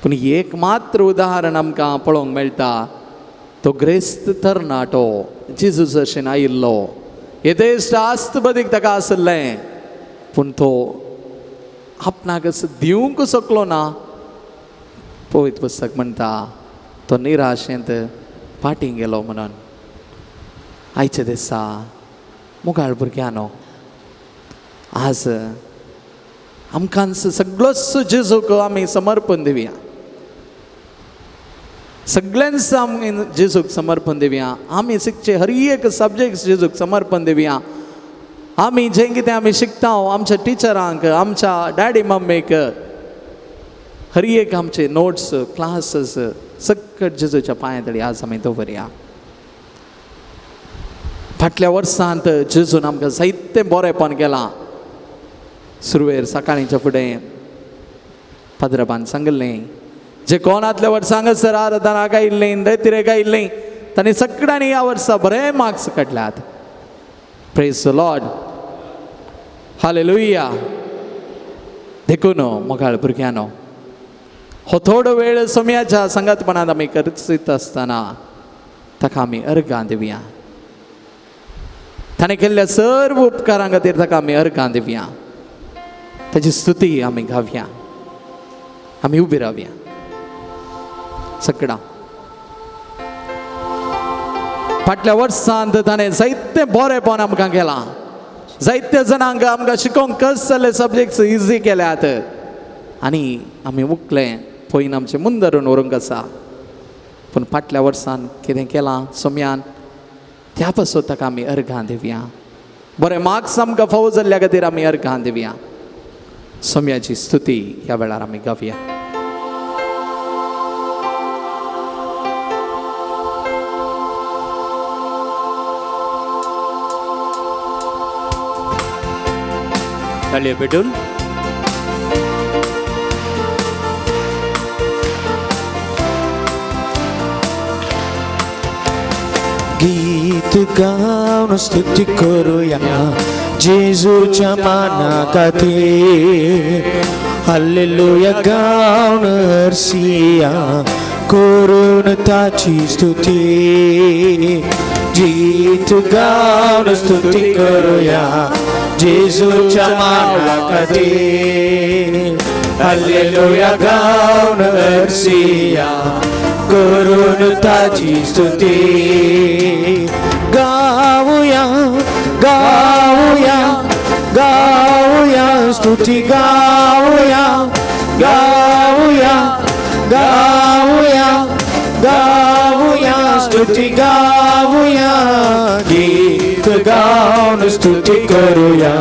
पूण एक मात्र उदाहरण आमकां पळोवंक मेळटा, तो ग्रेस्त तरणाटो जेजू सरशीन आयिल्लो, येदेश्ट आस्त बदीक ताका आसलें, पूण तो आपणाक दिवंक शकलो ना. पवित्र पुस्तक म्हणटा तो निराशेंत फाटीं गेलो म्हणून. आयच्या दिसा मुखार भुरग्यांनो आज आमकां सगळोच जेजूक आमी समर्पण दिवया, सगळ्यांच आमी जेजूक समर्पण दिवया. आमी शिकचे हर एक सब्जेक्ट जेजूक समर्पण दिवया. आमी जें कितें आमी शिकता आमच्या टिचरांक, आमच्या डॅडी मम्मीक, हर एक आमचे नोट्स क्लासीस सगळें जेजूच्या पांया तडी आज आमी दवरया. फाटल्या वर्सांत जेजून आमकां जायतें बरेंपण केलां. सुरवेर सकाळींच्या फुडें पाद्रबान सांगिल्लें, जे कोणांतल्या वर्सा हांगासर आराधनाक आयिल्लीं, रेतिरेक आयिल्लीं, तांणी सगळ्यांनी ह्या वर्सा बरे मार्क्स काडल्यात. प्रेज the Lord, hallelujah. देखून मोगाळ भुरग्यांनो हो थोडो वेळ सोम्याच्या सांगातपणांत आमी करचीत आसतना ताका आमी अर्गां दिवया. ताणें केल्ल्या सर्व उपकारां खातीर ताका आमी अर्गां दिवया, ताची स्तुती आमी गावया, आमी उबी रावया सगळां. फाटल्या वर्सांत ताणें जायतें बरेंपण आमकां केलां, जायत्या जाणांक आमकां शिकोवंक कस जाल्ले सब्जेक्ट्स इजी केल्यात आनी आमी मुकले पयन आमचें मुंदरून व्हरूंक आसा. पूण फाटल्या वर्सान कितें केलां सोम्यान त्या पासून ताका आमी अर्गां दिवया. बरें मार्क्स आमकां फावो जाल्ल्या खातीर आमी अर्गां दिवया. सोम्याची स्तुती ह्या वेळार आमी गावया. ताळयो पेटून गीत गाऊन स्तुती करूया जेजूच्या माना खातीर. हालेलुया गावन हरसिया करून ताची स्तुती गीत गावन स्तुती करूया जेजूच्या माना खातीर हालेलुया गावन हरसिया करून ताची स्तुती गाऊया गाऊया गाऊया स्तुती गाऊया गाऊया गाऊया गाऊया स्तुती गाऊया गीत गाऊन स्तुती करूया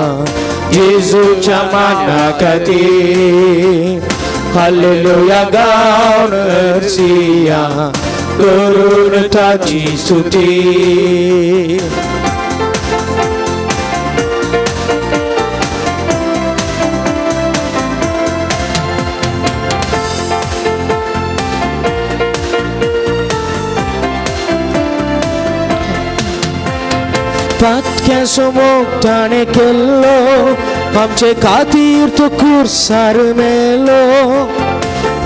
जेजूच्या माना खातीर हालेलुया गाऊन हरसिया करून ताची स्तुती. पातक्या समोर ताणें केल्लो आमचे खातीर तो कुर्सार मेलो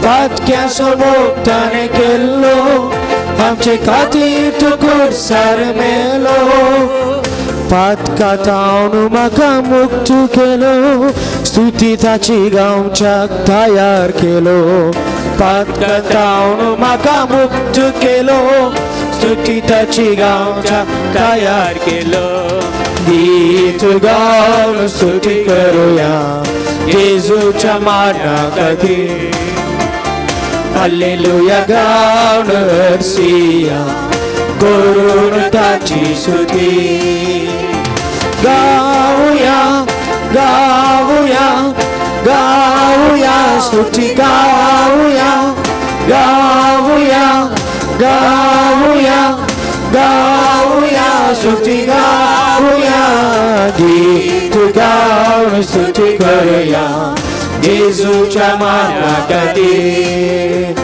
पातक्या समोर ताणें केल्लो आमचे खातीर तो कुर्सार मेलो पातका तावन म्हाका मुक्त केलो स्तुती ताची गांवच्याक तयार केलो पातका तावन म्हाका मुक्त केलो स्तुती ताची गांवच्याक तयार केलो गीत गावन स्तुती करूया जेजूच्या माना खातीर हालेलुया गावन हरसिया करून ताची स्तुती गाऊया गाऊया गाऊया स्तुती गाऊया गाऊया गाऊया गाऊया स्तुती गाऊया गीत गाऊन स्तुती करूया जेजूच्या माना खातीर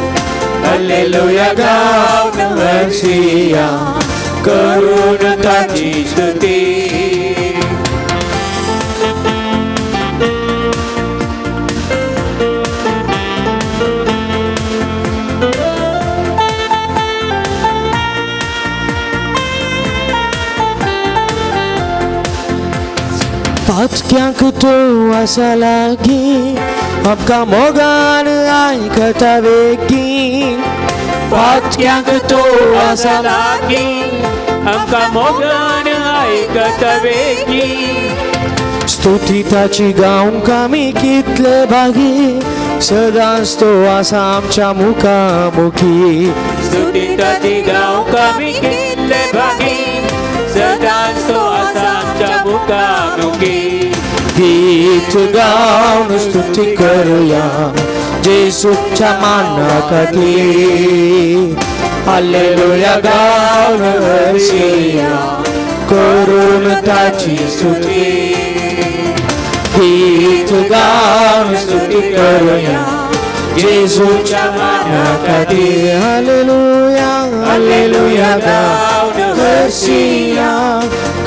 हालेलुया गाऊन हरसिया करून ताची स्तुती. पातक्यांक तूं आसा लागीं आमकां मोगान आयकता वेगीं पातक्यांक तूं आसा लागीं आमकां मोगान आयकता वेगीं स्तुती ताची गावंक आमी कितले भागी सदांच तो आसा आमच्या मुखामुखी स्तुती ताची गावंक आमी कितले भागी सदांच तो आसा आमच्या मुखामुखी गीत गावन स्तुती करूया जेजूच्या माना खातीर हालेलुया गावन हरसिया करून ताची स्तुती गीत गावन स्तुती करूया जेजूच्या माना खातीर हालेलुया हालेलुया गावन हरसिया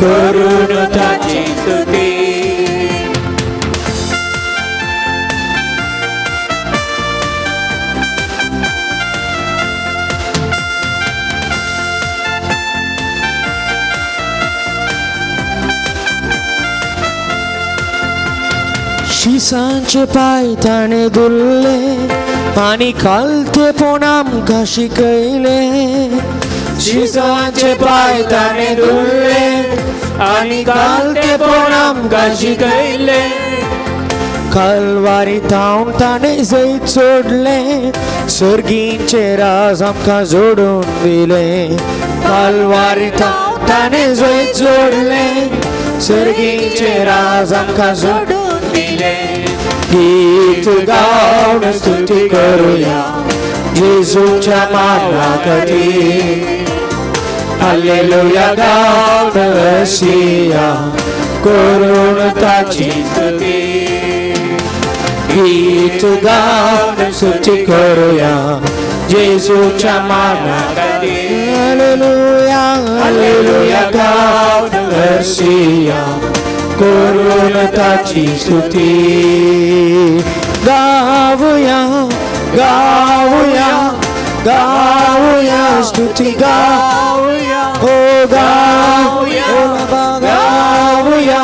करून ताची स्तुती. शिसांचे पांय ताणें धुल्ले आनी खालतेपण आमकां शिकयलें शिसांचे पांय ताणें धुल्ले आनी खालतेपण आमकां शिकयलें कलवारी तावन ताणें जैत सोडलें सर्गींचे राज आमकां जोडून दिलें कलवारी तावन ताणें जैत जोडलें सर्गींचे राज आमकां जोडून गीत गावन स्तुती करूया जेजूच्या माना खातीर हालेलुया गावन हरसिया करून ताची स्तुती गीत गावन स्तुती करूया जेजूच्या माना खातीर हालेलुया हालेलुया गावन हरसिया करून ताची स्तुती. गाऊया गाऊया गाऊया स्तुती गाऊया ओ गाऊया गाऊया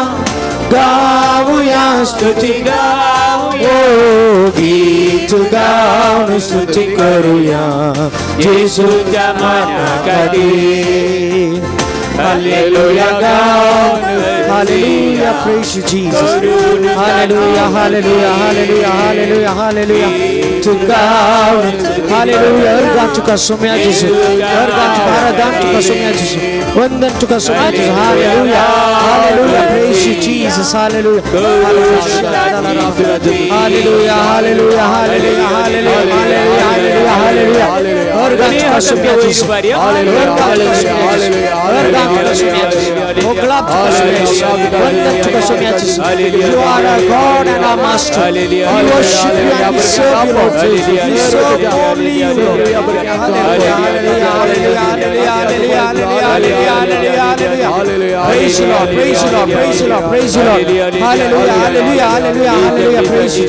गाऊया स्तुती गाऊया ओ गीत गाऊन स्तुती करूया जेसूच्या मानाखातीर. Hallelujah, God. Hallelujah, praise you, Jesus. Hallelujah, hallelujah, hallelujah, hallelujah, hallelujah. To God, hallelujah. अर्गान तुका सोम्या जेसू, अर्गान तुका आराधन तुका सोम्या जेसू, वंदन तुका सोम्या जेसू. Hallelujah, hallelujah, praise you, Jesus. Hallelujah, hallelujah, hallelujah, hallelujah, hallelujah, hallelujah, hallelujah. अर्गान तुका सोम्या जेसू, अर्गान तुका सोम्या जेसू, अर्गान You are our God and our Master. We worship you and we serve you, Lord. We serve only you, Lord. Hallelujah, hallelujah, hallelujah, hallelujah, hallelujah, hallelujah. Praise you, Lord. Praise you, Lord. Praise you, Lord. Praise you, Lord. Hallelujah, hallelujah, hallelujah, hallelujah. Praise you.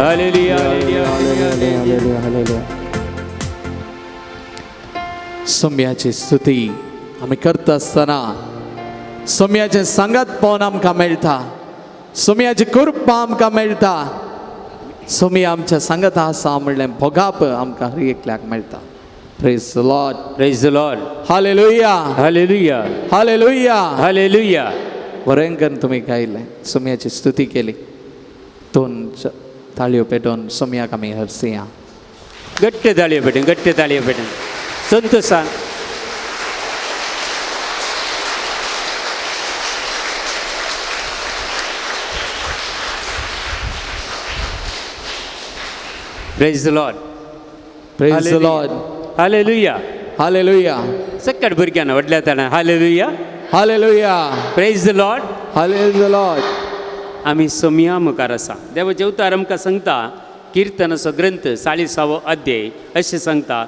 Hallelujah, hallelujah, hallelujah. सोम्याची स्तुती आमी करता आसतना सोम्याचें सांगात पळोवन आमकां मेळटा, सोम्याची कृपा आमकां मेळटा, सोम्या आमच्या सांगात आसा म्हणलें भोगाप आमकां हर एकल्याक मेळटा. Praise the Lord. Praise the Lord. Hallelujah. Hallelujah. Hallelujah. Hallelujah. बरें करून तुमी गायलें, सोम्याची स्तुती केली. दोन ताळयो पेटोवन सोम्याक आमी हरसिया. गट्टे ताळयो पेटून, गट्टे ताळयो पेटून संतोषान. Praise the Lord. Praise the Lord. Hallelujah. Hallelujah. सक्कट भुरग्यांना व्हडल्या ताणा hallelujah. Hallelujah. Praise the Lord. Hallelujah the Lord. आमी सोमया मुखार आसा. देव जेवतार आमकां सांगता किर्तनाचो ग्रंथ 40वो अध्याय अशें सांगता,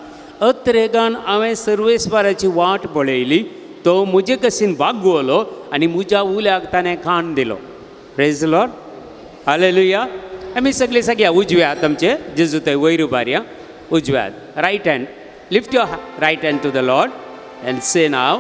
अत्रेगान हांवें सर्वेस्पराची वाट पळयली, तो म्हजे कशीन बागवलो आनी म्हज्या उल्याक ताणें खाण दिलो. Praise the Lord. Hallelujah. आमी सगळे सगळ्या उजव्या हात आमचे जेजू थंय वयर उबारया. उजव्या हात, right hand, lift your right hand to the Lord and say now,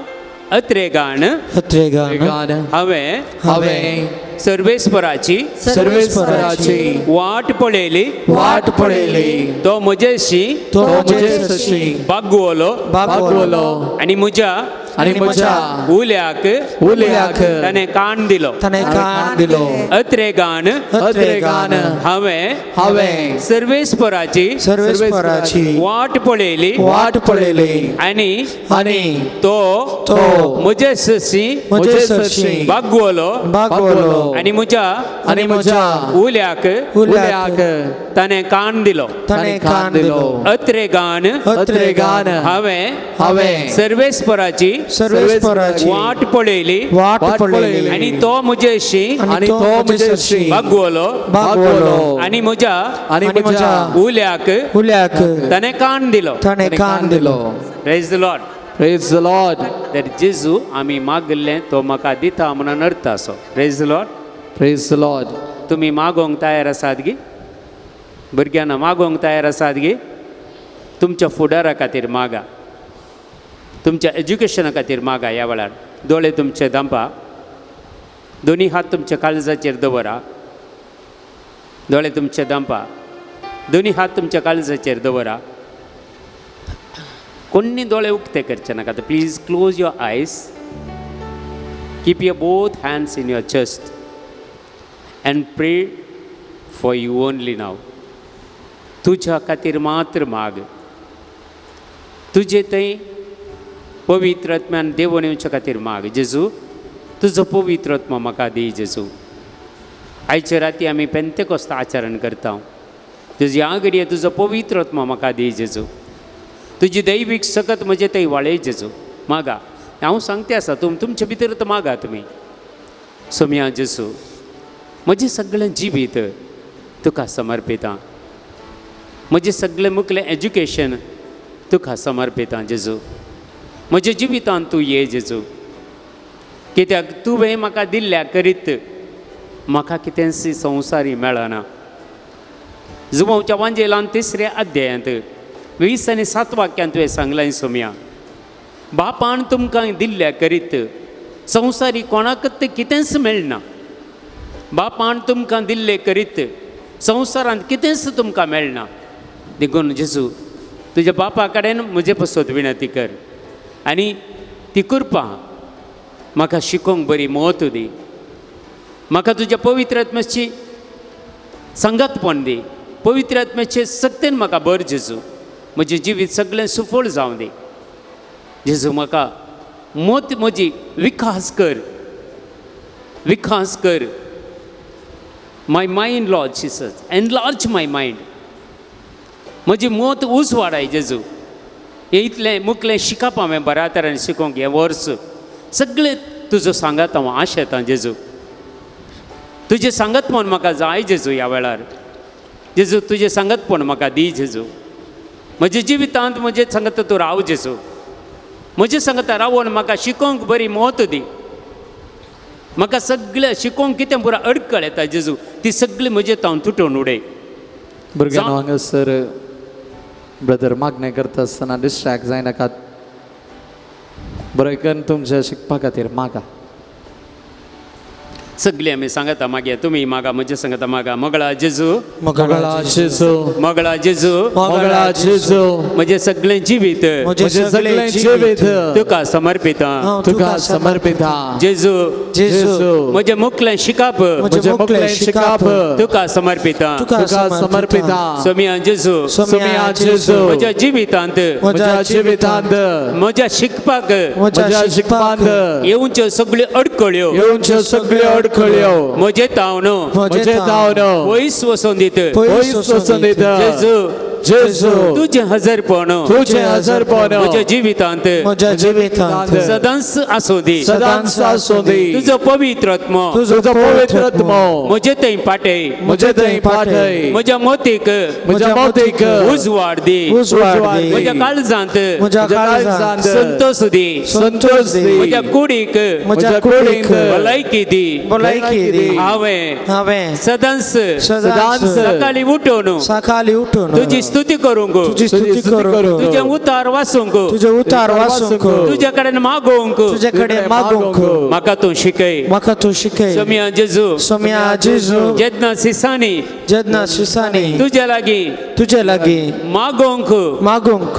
अत्रेगान अत्रेगान हांवें हांवें सर्वेस्पराची सर्वेस्पराची वाट पळयली, वाट पळयली, तो म्हजेशी तो म्हजेशी बागवलो बागवलो आनी म्हज्या आनी म्हज्या उल्याक उल्याक ताणें कान दिलो, ताणें कान दिलो. अत्रेगान अत्रेगान हांवें हांवें सर्वेस्पराची सर्वेस्पराची वाट पळयली, वाट पळयली आनी आनी तो तो म्हजे सरशी म्हजे सरशी बागवलो बागवलो आनी म्हज्या उल्याक उल्याक ताणें कान दिलो, ताणें कान दिलो. अत्रेगान अत्रेगान हांवें हांवें सर्वेस्पराची सर्वेस्पराची वाट पळयली, वाट पळयली आनी तो म्हजेशी आनी तो म्हजेशी बागवलो बागवलो आनी म्हज्या उल्याक उल्याक ताणें कान दिलो, ताणें कान दिलो. Praise the Lord. Praise the Lord. तर जेजू आमी मागिल्लें तो म्हाका दिता म्हणून अर्थ आसो. Praise the Lord. Praise the Lord. तुमी मागोवंक तयार आसात गी? भुरग्यांना मागोवंक तयार आसात गी? तुमच्या फुडारा खातीर मागा, तुमच्या एज्युकेशना खातीर मागा. ह्या वेळार दोळे तुमचे धांपा, दोनी हात तुमच्या काळजाचेर दवरा. दोळे तुमचे धांपा, दोनी हात तुमच्या काळजाचेर दवरा. कोणी दोळे उक्ते करचे नाका. Please close your eyes, keep your both hands in your chest and pray for you only now. तुज्या खातीर मात्र माग. तुजे थंय पवित्र आत्म्यान देवून येवच्या खातीर माग. जेजू तुजो पवित्र आत्मा म्हाका दी. जेजू आयचे राती आमी पेंतेकोस्त आचरण करता. जेजू ह्या घडये तुजो पवित्र आत्मा म्हाका दी. जेजू तुजी दैवीक सकत म्हजे थंय वाळय. जेजू मागा. हांव सांगते आसा, तुमचे भितर तर मागा तुमी. सोम्या जेजू म्हजें सगळें जिवीत तुका समर्पिता, म्हजें सगळें मुखलें एज्युकेशन तुका समर्पिता. जेजू म्हज्या जिवितांत तूं ये जेजू, कित्याक तुवें म्हाका दिल्ल्या करीत म्हाका कितेंच संवसारी मेळना. जुवांवच्या वांजेलान 3 अध्यायांत 20 आनी 7 वाक्यांत तुवें सांगलां सोम्या, बापान तुमकां दिल्ल्या करीत संवसारी कोणाकच कितेंच मेळना. बापान तुमकां दिल्ले करीत संवसारांत कितेंच तुमकां मेळना. देखून जेजू तुज्या बापा कडेन म्हजे पसत विनंती कर आनी ती कृपा म्हाका शिकोवंक बरी म्हत्व दी. म्हाका तुज्या पवित्र आत्म्याची सांगातपण दी. पवित्र आत्म्याचे सक्तेन म्हाका बर जेजू. म्हजें जिवीत सगळें सुफळ जावं दी जेजू. म्हाका मोत म्हजी विकास कर, विकास कर. My mind Lord Jesus, enlarge my mind. म्हजी मोत उजवाडाय जेजू. हें इतलें मुखलें शिकप हांवें बऱ्या तरेन शिकोवंक हें वर्स सगळें तुजो सांगात हांव आशेतां जेजू. तुजें सांगातपण म्हाका जाय जेजू. ह्या वेळार जेजू तुजें सांगातपण म्हाका दी जेजू. म्हज्या जिवितांत म्हजें सांगता तूं राव जेजू. म्हजें सांगता रावून म्हाका शिकोवंक बरी मोत दी. म्हाका सगळें शिकोवंक कितें पुरा अडकळ येता जेजू, ती सगळी म्हजें तावन तुटोवन उडय. भुरग्यांनो हांगासर ब्रदर मागणें करता आसतना डिस्ट्रॅक्ट जायनाकात. बरें करून तुमच्या शिकपा खातीर मागा. सगळीं आमी सांगता मागीर तुमी मागा म्हजें सांगता मागा. मोगळा जेजू, मोगळा जेजू, मोगळा जेजू, मोगळा जेजू, म्हजें सगळें जिवीत, म्हजें सगळें जिवीत तुका समर्पिता, तुका समर्पिता. जेजू, जेजू, म्हजें मुखलें शिकप, म्हजें मुखलें शिकप तुका समर्पिता, तुका समर्पिता. सोमिया जेजू, सोमिया जेजू, म्हज्या जिवितांत, म्हज्या जिवितांत, म्हज्या शिकपाक, म्हज्या शिकपाक येवच्यो सगळ्यो अडकळ्यो, येवच्यो सगळ्यो अडकळ्यो म्हजे तावन, म्हजे तावन पयस वचोन दीत, पयस वचोन दीत. जेजू, जेजू, तुजें हजरपण, तुजें हजरपण म्हज्या जिवितांत, म्हज्या जिवितांत सदांच आसूं दी, सदांच आसूं दी. तुजो पवित्र आत्मो, तुजो पवित्र आत्मो म्हजे थंय पाटय, म्हजे थंय पाटय. म्हज्या मोतीक, म्हज्या मोतीक उजवाड दी, उजवाड दी. म्हज्या काळजांत, म्हज्या काळजांत संतोष दी, संतोष दी. म्हज्या कुडीक, म्हज्या कुडीक भलायकी दी, भलायकी दी. हांवें, हांवें सदांच, सदांच सकाळीं उठून, सकाळीं उठून तुजी स्तुती करूंक, तुजी स्तुती करूंक, तुजें उतार वाचूंक, तुजें उतार वाचूंक, तुजे कडेन मागोवंक, तुजे कडेन मागोवंक म्हाका तूं शिकय, म्हाका तूं शिकय. सोमिया जेजू, सोमिया जेजू, जेन्ना सिसांनी, जेन्ना सिसांनी तुजे लागीं, तुजे लागीं मागोवंक, मागोवंक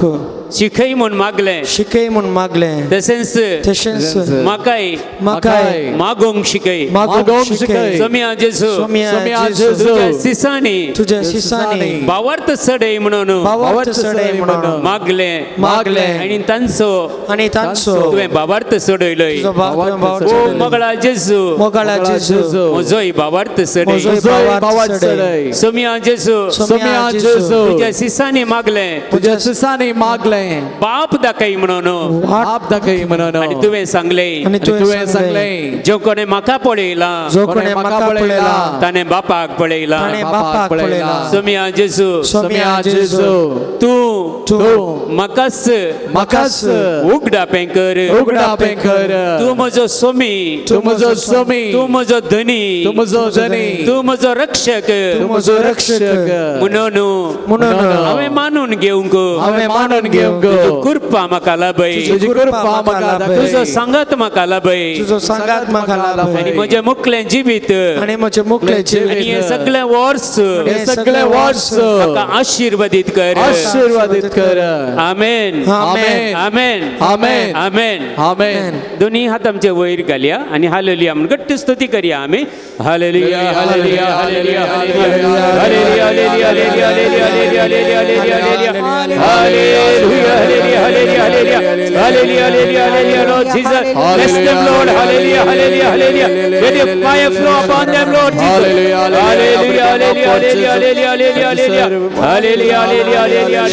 शिकय म्हूण मागलें, शिकय म्हूण मागलें, तशेंच, तशेंच म्हाकाय, म्हाकाय मागोवंक शिकय, मागोवंक शिकय. सोमिया जेजू, सोमिया जेजू, तुज्या सिसांनी, तुज्या सिसांनी भावार्थ चडय म्हणून, भावार्थ चडय म्हणून मागलें, मागलें. आनी तांचो, आनी तांचो तुवें भावार्थ चडयलोय. ओ मोगळा जेजू, मोगळा जेजू, म्हजोय भावार्थ चडय, म्हजोय भावार्थ चडय. सोमिया जेजू, सोमिया जेजू, तुज्या सिसांनी मागलें, तुज्या सिसांनी मागलें, बाप दाखय म्हणून, बाप दाखय म्हणून, आनी तुवें सांगलें, आनी तुवें सांगलें, जो कोणें म्हाका पळयला, जो कोणें म्हाका पळयला, ताणें बापाक पळयला, ताणें बापाक पळयला. सोमिया जेजू, सोमिया जेजू, तूं, तूं म्हाकाच, म्हाकाच उगडापें कर, उगडापें कर. तूं म्हजो सोमी, तूं म्हजो सोमी, तूं म्हजो धनी, तूं म्हजो धनी, तूं म्हजो रक्षक, तूं म्हजो रक्षक म्हणून, म्हणून हांवें मानून घेवंक, हांवें मानून घेवंक तुजी कृपा म्हाका लाभय, तुजी कृपा म्हाका लाभय, तुजो सांगात म्हाका लाभय, तुजो सांगात म्हाका लाभय. आनी म्हजें मुखलें जिवीत, आनी म्हजें मुखलें जिवीत, आनी हें सगळें वर्स, हें सगळें वर्स म्हाका आशिर्वादीत कर, आशिर्वादीत कर. आमेन, आमेन, आमेन, आमेन, आमेन, आमेन. दोन्ही हात आमचे वयर घालया आनी हालेलुया म्हूण घट्ट स्तुती करया आमी. Hallelujah, hallelujah, hallelujah, hallelujah, hallelujah, hallelujah, hallelujah, hallelujah, hallelujah, hallelujah, hallelujah, hallelujah, hallelujah, hallelujah, hallelujah, Lord Jesus, bless them, Lord. Hallelujah, hallelujah, hallelujah. Let your fire flow upon them, Lord Jesus. Hallelujah, hallelujah, hallelujah, hallelujah, hallelujah,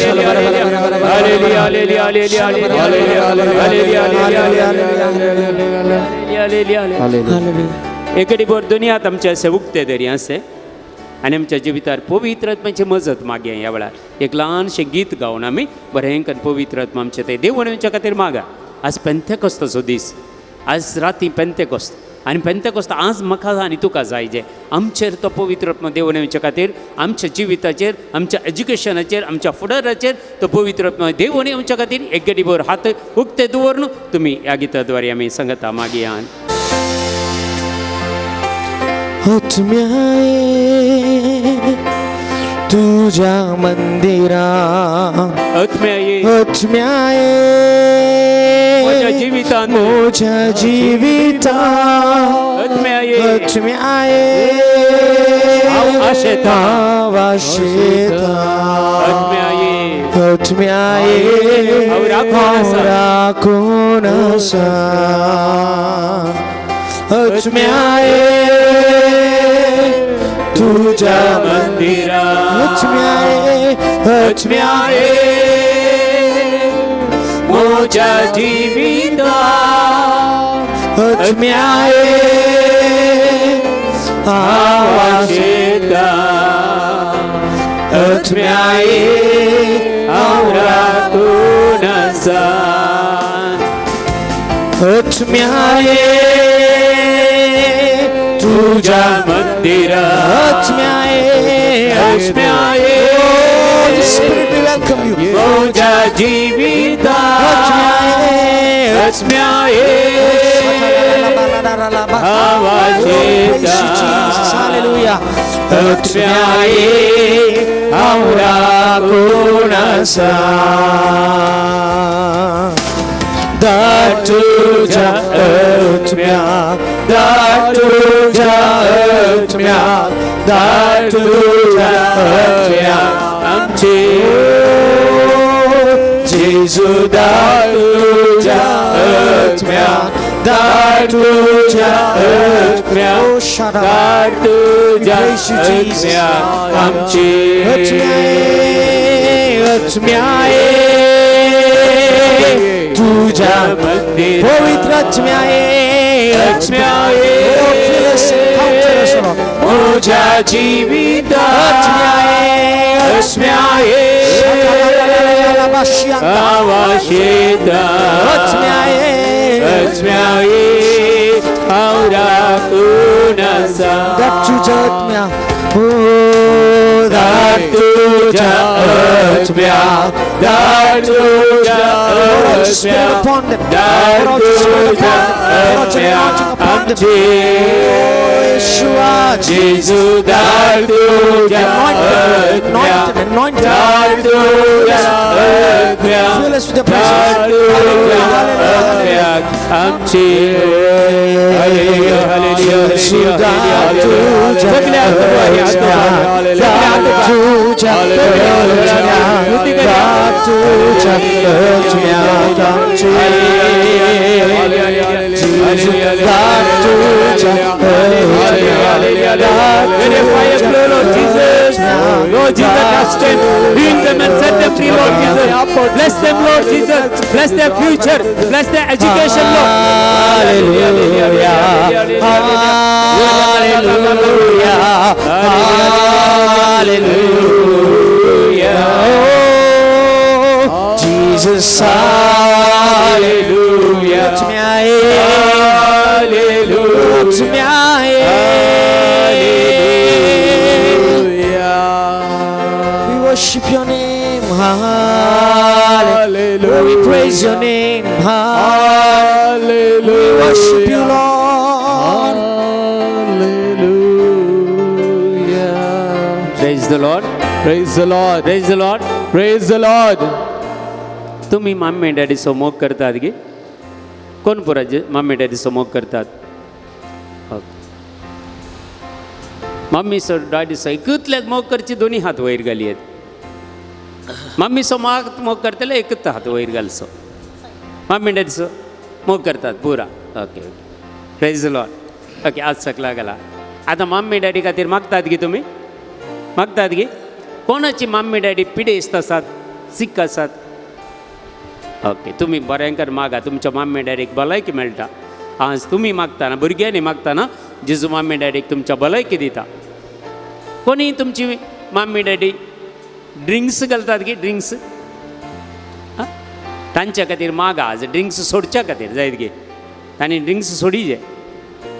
hallelujah, hallelujah, hallelujah, hallelujah, hallelujah, hallelujah, hallelujah, hallelujah, hallelujah. एकडी बोर दुनियात आमचे अशें उक्ते दरी आसे आनी आमच्या जिवितार पवित्र आत्म्याची मजत मागया. ह्या वेळार एक ल्हानशें गीत गावन आमी बरें करून पवित्र आत्मा आमचें ते देव आमच्या खातीर मागा. आज पेंतेकोस्ताचो दीस, आज राती पेंतेकोस्त. आनी पेंतेकोस्त आज म्हाका आनी तुका जाय जे आमचेर तो पवित्र आत्मो देवून येवचे खातीर आमच्या जिविताचेर आमच्या एज्युकेशनाचेर आमच्या फुडाराचेर तो पवित्र आत्मो देवून येवच्या खातीर एक गडीभर हात उक्ते दवरून तुमी ह्या गिता द्वारे आमी सांगता मागीर तुझ्या मंदिरा आत्म्याये म्हज्या जिवितान म्हज्या जिवितान आत्म्याये हांव आशेतां हांव आशेतां आत्म्याये हांव राखून आसा आत्म्याये तुझ्या मंदिरा आत्म्याये आत्म्याये म्हज्या जिविता आत्म्याये हांव आशेतां आत्म्याये हांव राखून आसा आत्म्याये तुझ्या मंदिरा आत्म्याये आत्म्याये Holy Spirit, we welcome you. म्हज्या जिविता आत्म्याये आत्म्याये हांव आशेतां Hallelujah. आत्म्याये हांव राखून आसा दाट तुझ्या आत्म्या दाट तुझ्या आत्म्या दाट तुझ्या आत्म्या आमचे जेजू दाट तुझ्या आत्म्या दाट तुझ्या आत्म्या दाट तुझ्या आत्म्या आमचे आत्म्याये तुझ्या मंदिर पवित्र आत्म्याये आत्म्याये म्हज्या जिविता आत्म्याये आत्म्याये हांव आशेतां आत्म्याये आत्म्याये हांव राखून आसा दाट तुझ्या आत्म्या ओ दाट तुझ्या आत्म्या दाट तुझ्या आत्म्या दाट तुझ्या आत्म्या आमचे जेजू दाट तुझ्या आत्म्या दाट तुझ्या आत्म्या दाट तुझ्या आत्म्या आमचे हालेलुया हालेलुया हालेलुया सगळे हात वर, हात वर, सगळे हात वर. तुझ्या आत्म्या तुझ्या आत्म्या आमचे Let your fire flow, Lord Jesus. Lord Jesus, touch them, heal them and set them free, Lord Jesus. Bless them, Lord Jesus. Bless their future. Bless their education, Lord. Hallelujah, hallelujah, hallelujah. Oh, Jesus, hallelujah. Hallelujah. We worship your name, hallelujah. We praise your name, hallelujah. We worship you, Lord. Hallelujah. Praise the Lord. Praise the Lord. Praise the Lord. Praise the Lord. तुम्ही mummy डॅडीचो मोग करतात गे कोण पुरा mummy डॅडीचो मोग करतात मम्मीचो डॅडीचो एकूतल्याच मोग करची दोन्ही हात वयर घाली आहेत मम्मीचो माग मोग करतले एकूच हात वयर घालचो मम्मी डॅडीचो मोग करतात पुरा okay okay praise the Lord okay आज सकला गेला आतां मम्मी डॅडी खातीर मागतात गी तुमी मागतात गी कोणाची मम्मी डॅडी पिडेस्त आसात सीक आसात ओके तुमी बऱ्यांकर मागा तुमच्या मम्मी डॅडीक भलायकी मेळटा आज तुमी मागताना भुरग्यांनी मागताना जेजू मम्मी डॅडीक तुमच्या भलायकी दिता कोणी तुमची मम्मी डॅडी ड्रिंक्स घालतात की ड्रिंक्स तांच्या खातीर मागा आज ड्रिंक्स सोडच्या खातीर जायत गे तांणी ड्रिंक्स सोडी जे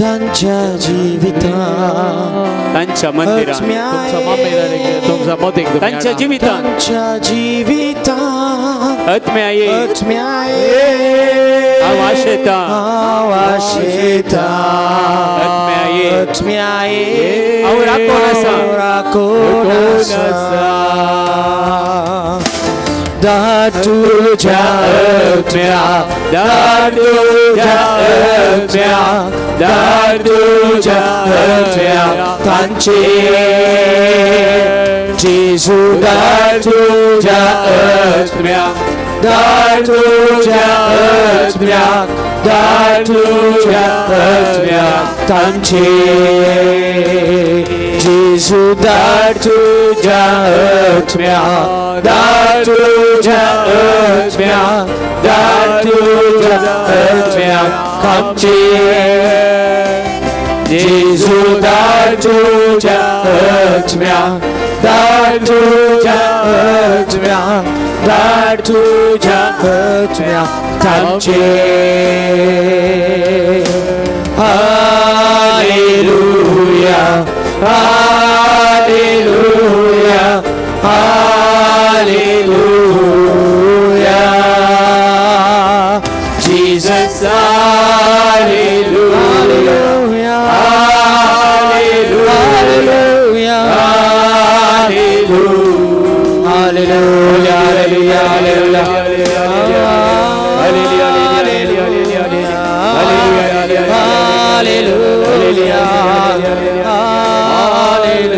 तांच्या जिवितांत तांच्या मंदिरांत तुमच्या मम्मी डॅडीक तुमच्या मोतीक तुमी तांच्या हाडा. जिवितांत तांच्या जिवितांत आत्म्याये आत्म्याये हांव आशेतां हांव आशेतां आत्म्याये आत्म्याये हांव राखून आसा राखून आसा धाड तुज्या आत्म्या धाड तुज्या आत्म्या धाड तुज्या आत्म्या तांचे जेजू धाड तुज्या आत्म्या धाड तुज्या आत्म्या धाड तुज्या आत्म्या तांचे जेजू धाड तुज्या आत्म्या धाड तुज्या आत्म्या धाड तुज्या आत्म्या आमचे जेजू धाड तुज्या आत्म्या धाड तुज्या आत्म्या धाड तुज्या आत्म्या तांचे. Hallelujah hallelujah hallelujah Jesus hallelujah hallelujah hallelujah hallelujah hallelujah hallelujah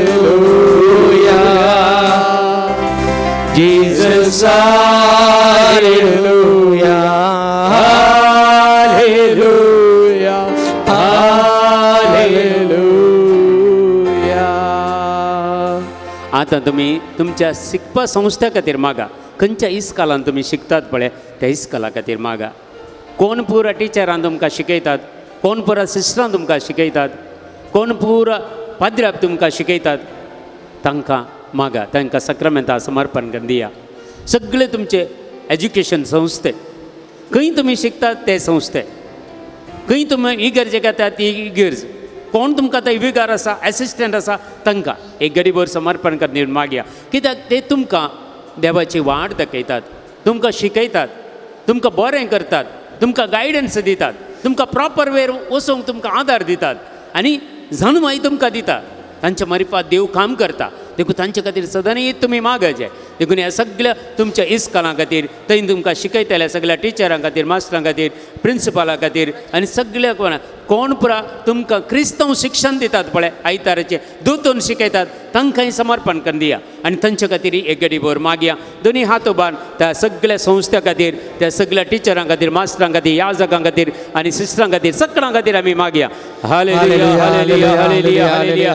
Jesus hallelujah hallelujah hallelujah. आतां तुमी तुमच्या शिकपा संस्था खातीर मागा. खंयच्या इस्कालान तुमी शिकतात पळय त्या इस्काला खातीर मागा. कोण पुरा टिचरान तुमकां शिकयतात, कोण पुरा सिस्टरान तुमकां शिकयतात, कोण पुरा पाद्र्याब तुमकां शिकयतात, तांकां मागा, तांकां सक्रामेंता समर्पण करून दिया. सगळे तुमचे एज्युकेशन संस्थे खंय तुमी शिकतात ते संस्थे, खंय तुमी इगर्जे घेतात ती इगर्ज, कोण तुमकां आतां विगार आसा एसिस्टंट आसा तांकां एक गरीबर समर्पण करून दिवन मागया. कित्याक ते तुमकां देवाची वाट दाखयतात, तुमकां शिकयतात, तुमकां बरें करतात, तुमकां गायडन्स दितात, तुमकां प्रॉपर वेर वचूंक तुमकां आदार दितात आनी जाणवाय तुमकां दिता. तांच्या मारिफात देव काम करता. देखून तांचे खातीर सदांच तुमी मागायचे. देखून ह्या सगळ्या तुमच्या इस्कॉलां खातीर, थंय तुमकां शिकयतल्या सगळ्या टिचरां खातीर, मास्टरां खातीर, प्रिंसिपाला खातीर आनी सगळ्या कोणा कोण पुरा तुमकां क्रिस्तांव शिक्षण दितात पळय आयताराचें दोतोन शिकयतात तांकांय समर्पण करून दिया आनी तांचे खातीर एक गडी भर मागया. दोनी हात उबार त्या सगळ्या संस्थ्या खातीर, त्या सगळ्या टिचरां खातीर, मास्टरां खातीर, याजकां खातीर आनी सिस्टरां खातीर, सगळ्यां खातीर आमी मागया. Hallelujah hallelujah hallelujah hallelujah.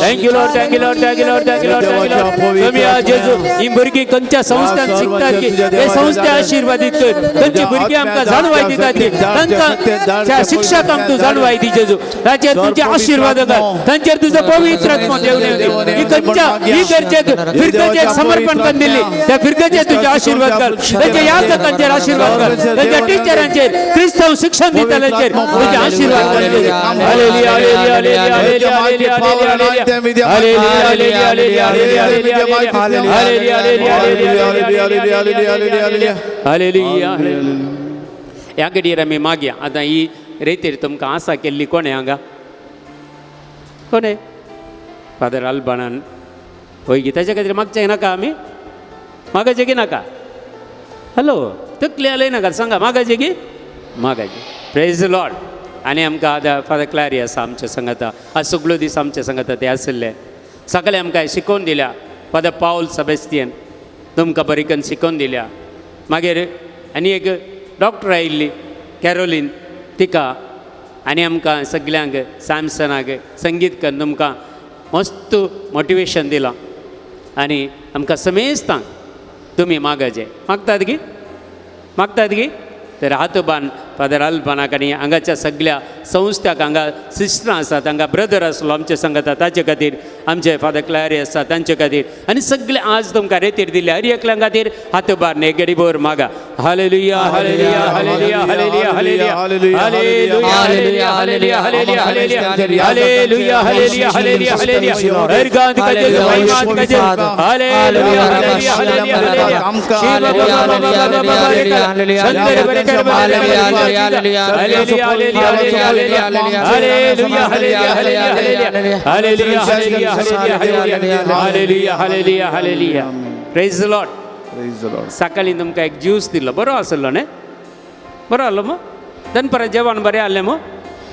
Thank you Lord, thank you Lord, thank you Lord, thank you Lord, thank you Lord. तुमी आज जेजू ही भुरगीं खंयच्या संस्थान शिकतात की हे संस्थे आशिर्वादीत कर. तांची भुरगीं आमकां जाणवाय दितात की तांकां त्या शिक्षकांक तूं जाणवाय दी जेजू. ताचेर तुजे आशिर्वाद घाल, तांचेर तुजो पवित्र आत्मो देव ही खंयच्या ही गरजेक फिरगजेक समर्पण करून दिल्ली त्या फिरगजेक तुजे आशिर्वाद घाल, तांच्या याजकांचेर आशिर्वाद घाल, तांच्या टिचरांचेर क्रिस्तांव शिक्षण दितल्यांचेर तुजे आशिर्वाद घाल. Hallelujah hallelujah hallelujah hallelujah hallelujah hallelujah hallelujah hallelujah hallelujah hallelujah. ह्या घडयेर आमी मागया. आतां ही रेतीर तुमकां आसा केल्ली कोणें हांगा कोणें फादर अल्बानान वयगी ताच्या खातीर मागचें नाका आमी मागाचें की नाका? हॅलो तकली आलय नाका, सांगा मागाचें की मागाचें. Praise Lord. आनी आमकां आतां फादर क्लारी आसा आमच्या संगाता, आज सगळो दीस आमच्या संगाता ते आशिल्ले. सगळें आमकां शिकोवन दिल्या फादर पावल सेबेस्तियन तुमकां बरी करून शिकोवन दिल्या. मागीर आनी एक डॉक्टर आयिल्ली कॅरोलीन, तिका आनी आमकां सगल्यांक सॅमसनाक संगीत करून तुमकां मस्त मोटिवेशन दिलां आनी आमकां समेस्तांक तुमी मागाचे मागतात की मागतात की तर हात बांद फादर अल्बानाक आनी हांगाच्या सगळ्या संस्थाक हांगा सिस्टरां आसात, हांगा ब्रदर आसलो आमचे सांगता ताचे खातीर, आमचे फादर क्लॅरी आसा तांचे खातीर आनी सगळे आज तुमकां रेतीर दिले हर एकल्या खातीर हात उबार एक भर मागा. Hallelujah hallelujah hallelujah hallelujah hallelujah hallelujah hallelujah hallelujah hallelujah hallelujah hallelujah hallelujah hallelujah. हर गांध का जेजू महिमा का जेजू hallelujah hallelujah hallelujah hallelujah Shankar बरकर hallelujah hallelujah hallelujah hallelujah hallelujah hallelujah hallelujah hallelujah hallelujah. Praise the Lord. Praise the Lord. सकाळी तुमकां एक juice दिलो, बरो आसलो न्ही? बरो आहलो मो? दनपरां जेवण बरें आहलें मो?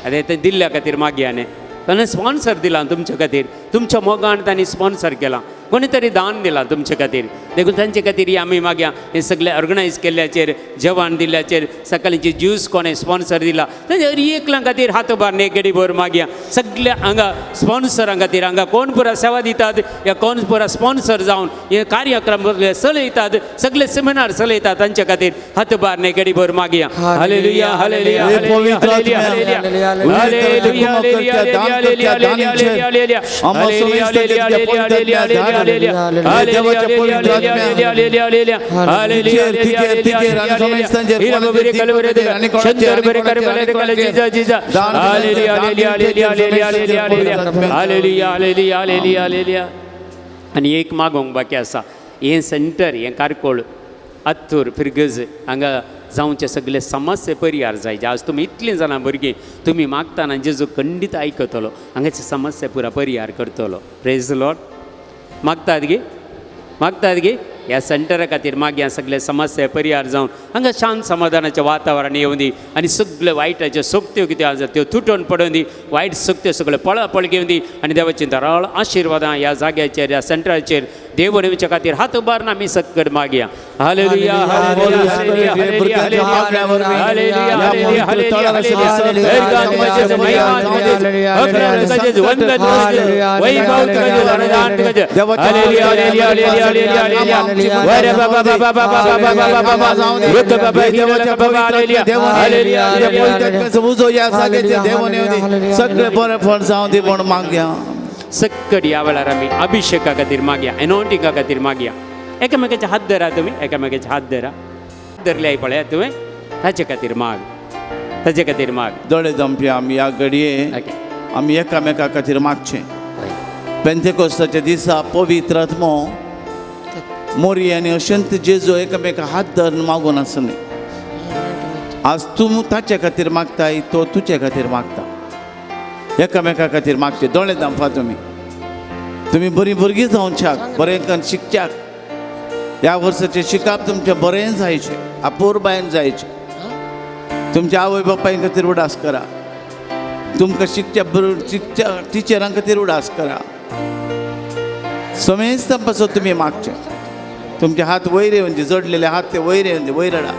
आतां तें दिल्ल्या खातीर मागया न्ही, ताणें स्पॉन्सर दिलां तुमचे खातीर, तुमच्या मोगान तांणी स्पॉन्सर केलां, कोणी तरी दान दिलां तुमचे खातीर, देखून तांचे खातीर आमी मागया हें सगळें ऑर्गनायज केल्ल्याचेर, जेवण दिल्ल्याचेर, सकाळींची ज्यूस कोणें स्पॉन्सर दिला तांचे हर एकल्या खातीर हात उबार एक भर मागया. सगल्या हांगा स्पॉन्सरां खातीर, हांगा कोण पुरा सेवा दितात या कोण पुरा स्पॉन्सर जावन हे कार्यक्रम चलयतात, सगळे सेमिनार चलयतात तांचे खातीर हात उबार एक भर मागया. Hallelujah hallelujah hallelujah hallelujah hallelujah hallelujah hallelujah. आनी एक मागोंक बाकी आसा, हें सेंटर हें कारकोळ अत्तूर फिरगज हांगा जावचे सगळे समस्ये परिहार जाय. आज तुमी इतलीं जाणां भुरगीं तुमी मागतना जेजू खंडीत आयकतलो, हांगाचे समस्या पुरा परिहार करतलो. Praise the Lord. मागतात गे, मागतात गे ह्या सेंटरा खातीर मागया सगळे समस्या परिहार जावन हांगा शांत समाधानाचें वातावरण येवं दी आनी सगळे वायटाच्यो शक्त्यो कितें आसा त्यो तुटून पडून दी, वायट शक्त्यो सगळ्यो पळापळ घेवन दी आनी देवाची दराळ आशिर्वादां ह्या जाग्याचेर ह्या सेंटराचेर देव येवच्या खातीर हात उबारना आमी सक्कड मागया. Hallelujah hallelujah hallelujah hallelujah hallelujah सगळे बरें फळ जावं दी म्हूण मागया. सक्कड ह्या वेळार आमी अभिषेका खातीर मागया, एनॉयंटिंगा खातीर मागया. एकामेकाचे हात धरा, तुमी एकामेकाचे हात धरा, धरले पळया तुवें, ताचे खातीर माग, ताचे खातीर माग. दोळे जमपी आमी ह्या घडये आमी एकामेका खातीर मागचें. पेंतेकोस्ताच्या दिसा पवित्र आत्मो मोरी आनी अशंत जेजू एकामेका हात धरून मागून आसलें. आज तूं ताचे खातीर मागताय, तो तुजे खातीर मागता. एकामेका खातीर मागचे. दोळे दामपा तुमी, तुमी बरीं भुरगीं जावच्याक, बरें करून शिकच्याक, ह्या वर्साचें शिकप तुमचें बरें जायचें, अपुरबायेन जायचें. तुमच्या आवय बापाय खातीर उडास करा, तुमकां शिकच्या शिकच्या टिचरां खातीर उडास करा. समेस्तां पासून तुमी मागचें. तुमचे हात वयर येवन दी, जोडलेले हात ते वयर येवन दी, वयर रडा.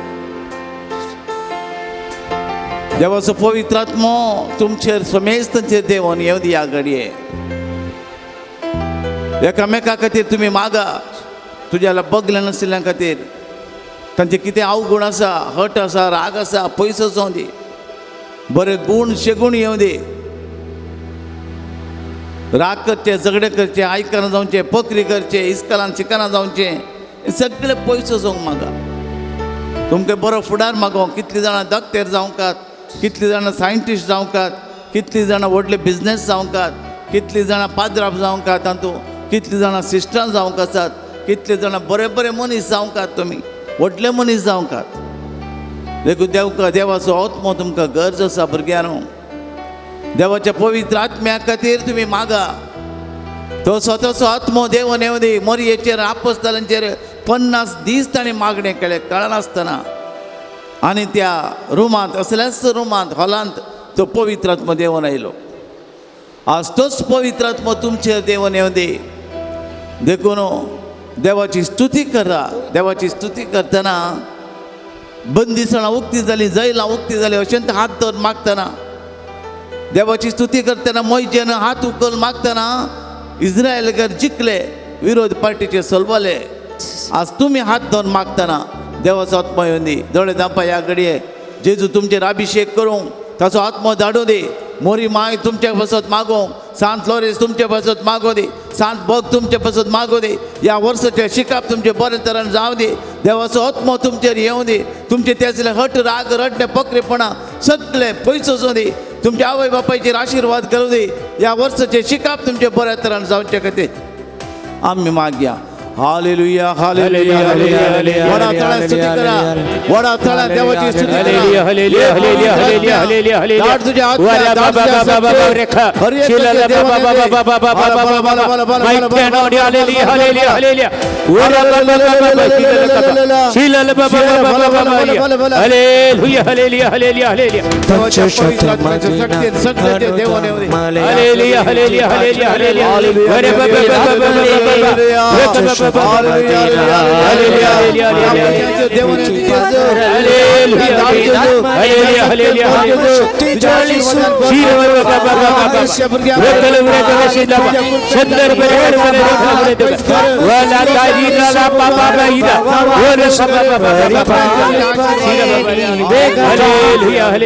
देवाचो पवित्र आत्मो तुमचेर समेस्तांचेर देवोन येवं दी ह्या घडये. एकामेका खातीर तुमी मागा. तुज्याला बगलें नाशिल्ल्या खातीर तांचे कितें अवगुण आसा, हट आसा, राग आसा, पयसो जावं दी, बरे गूण शेगूण येवं दी. राग करचे, झगडे करचे, आयकना जावचें, पकरी करचे, इस्कलान शिकना जावचें, सगळे पयसो जावंक मागा. तुमकां बरो फुडार मागोंक. कितलीं जाणां डॉक्टर जावंकात, कितलीं जाणां सायंटिस्ट जावंकात, कितलीं जाणां व्हडले बिजनेस जावंकात, कितलीं जाणां पाद्राप जावंकात, तातूंत कितलीं जाणां सिस्टरां जावंक आसात, कितले जाणां बरे बरे मनीस जावंकात, तुमी व्हडले मनीस जावंकात. देखून देवका देवाचो आत्मो तुमकां गरज आसा भुरग्यांनो. देवाच्या पवित्र आत्म्या खातीर तुमी मागा. तो स्वताचो आत्मो देवन येवं दी. मोरयेचेर आपस्तालांचेर 50 दीस ताणें मागणें केलें कळनासतना, आनी त्या रुमांत, असल्याच रुमांत, हॉलांत तो पवित्र आत्मो देवन आयलो. आज तोच पवित्र आत्मो तुमचेर देवन येवं दी. देखून देवाची स्तुती करा. देवाची स्तुती करतना बंदिसणां उक्ती जाली, जैलां उक्ती जाली अशें हात धरून मागतना, देवाची स्तुती करतना मोयजेन हात उखल मागतना इस्रायलकर जिखले, विरोध पार्टीचे सलवले. आज तुमी हात धरून मागतना देवाचो आत्मो येवं दी. दोळे धांपा ह्या घडये. जेजू तुमचेर अभिषेक करूंक, ताचो आत्मो धाडूं दी. मोरी माय तुमचे पासत मागोवंक, सांत लोरेस तुमचे पासत मागोवं दी, सांत भोग तुमचे पासत मागोवं दी. ह्या वर्साचें शिकप तुमचें बरें तरेन जावं दी. देवाचो आत्मो तुमचेर येवं दी. तुमचे तेजले हट राग रडणे पकरेपणा सगळे पयस वचूं दी. तुमच्या आवय बापायचेर आशिर्वाद करूं दी. ह्या वर्साचें शिकप तुमचें बऱ्या तरेन जावचे खातीर आमी मागया. Hallelujah hallelujah hallelujah. वडा तळ्यात स्तुती करा, वडा तळ्यात देवाची स्तुती करा. Hallelujah hallelujah hallelujah hallelujah hallelujah. तुझ्या आत्म्या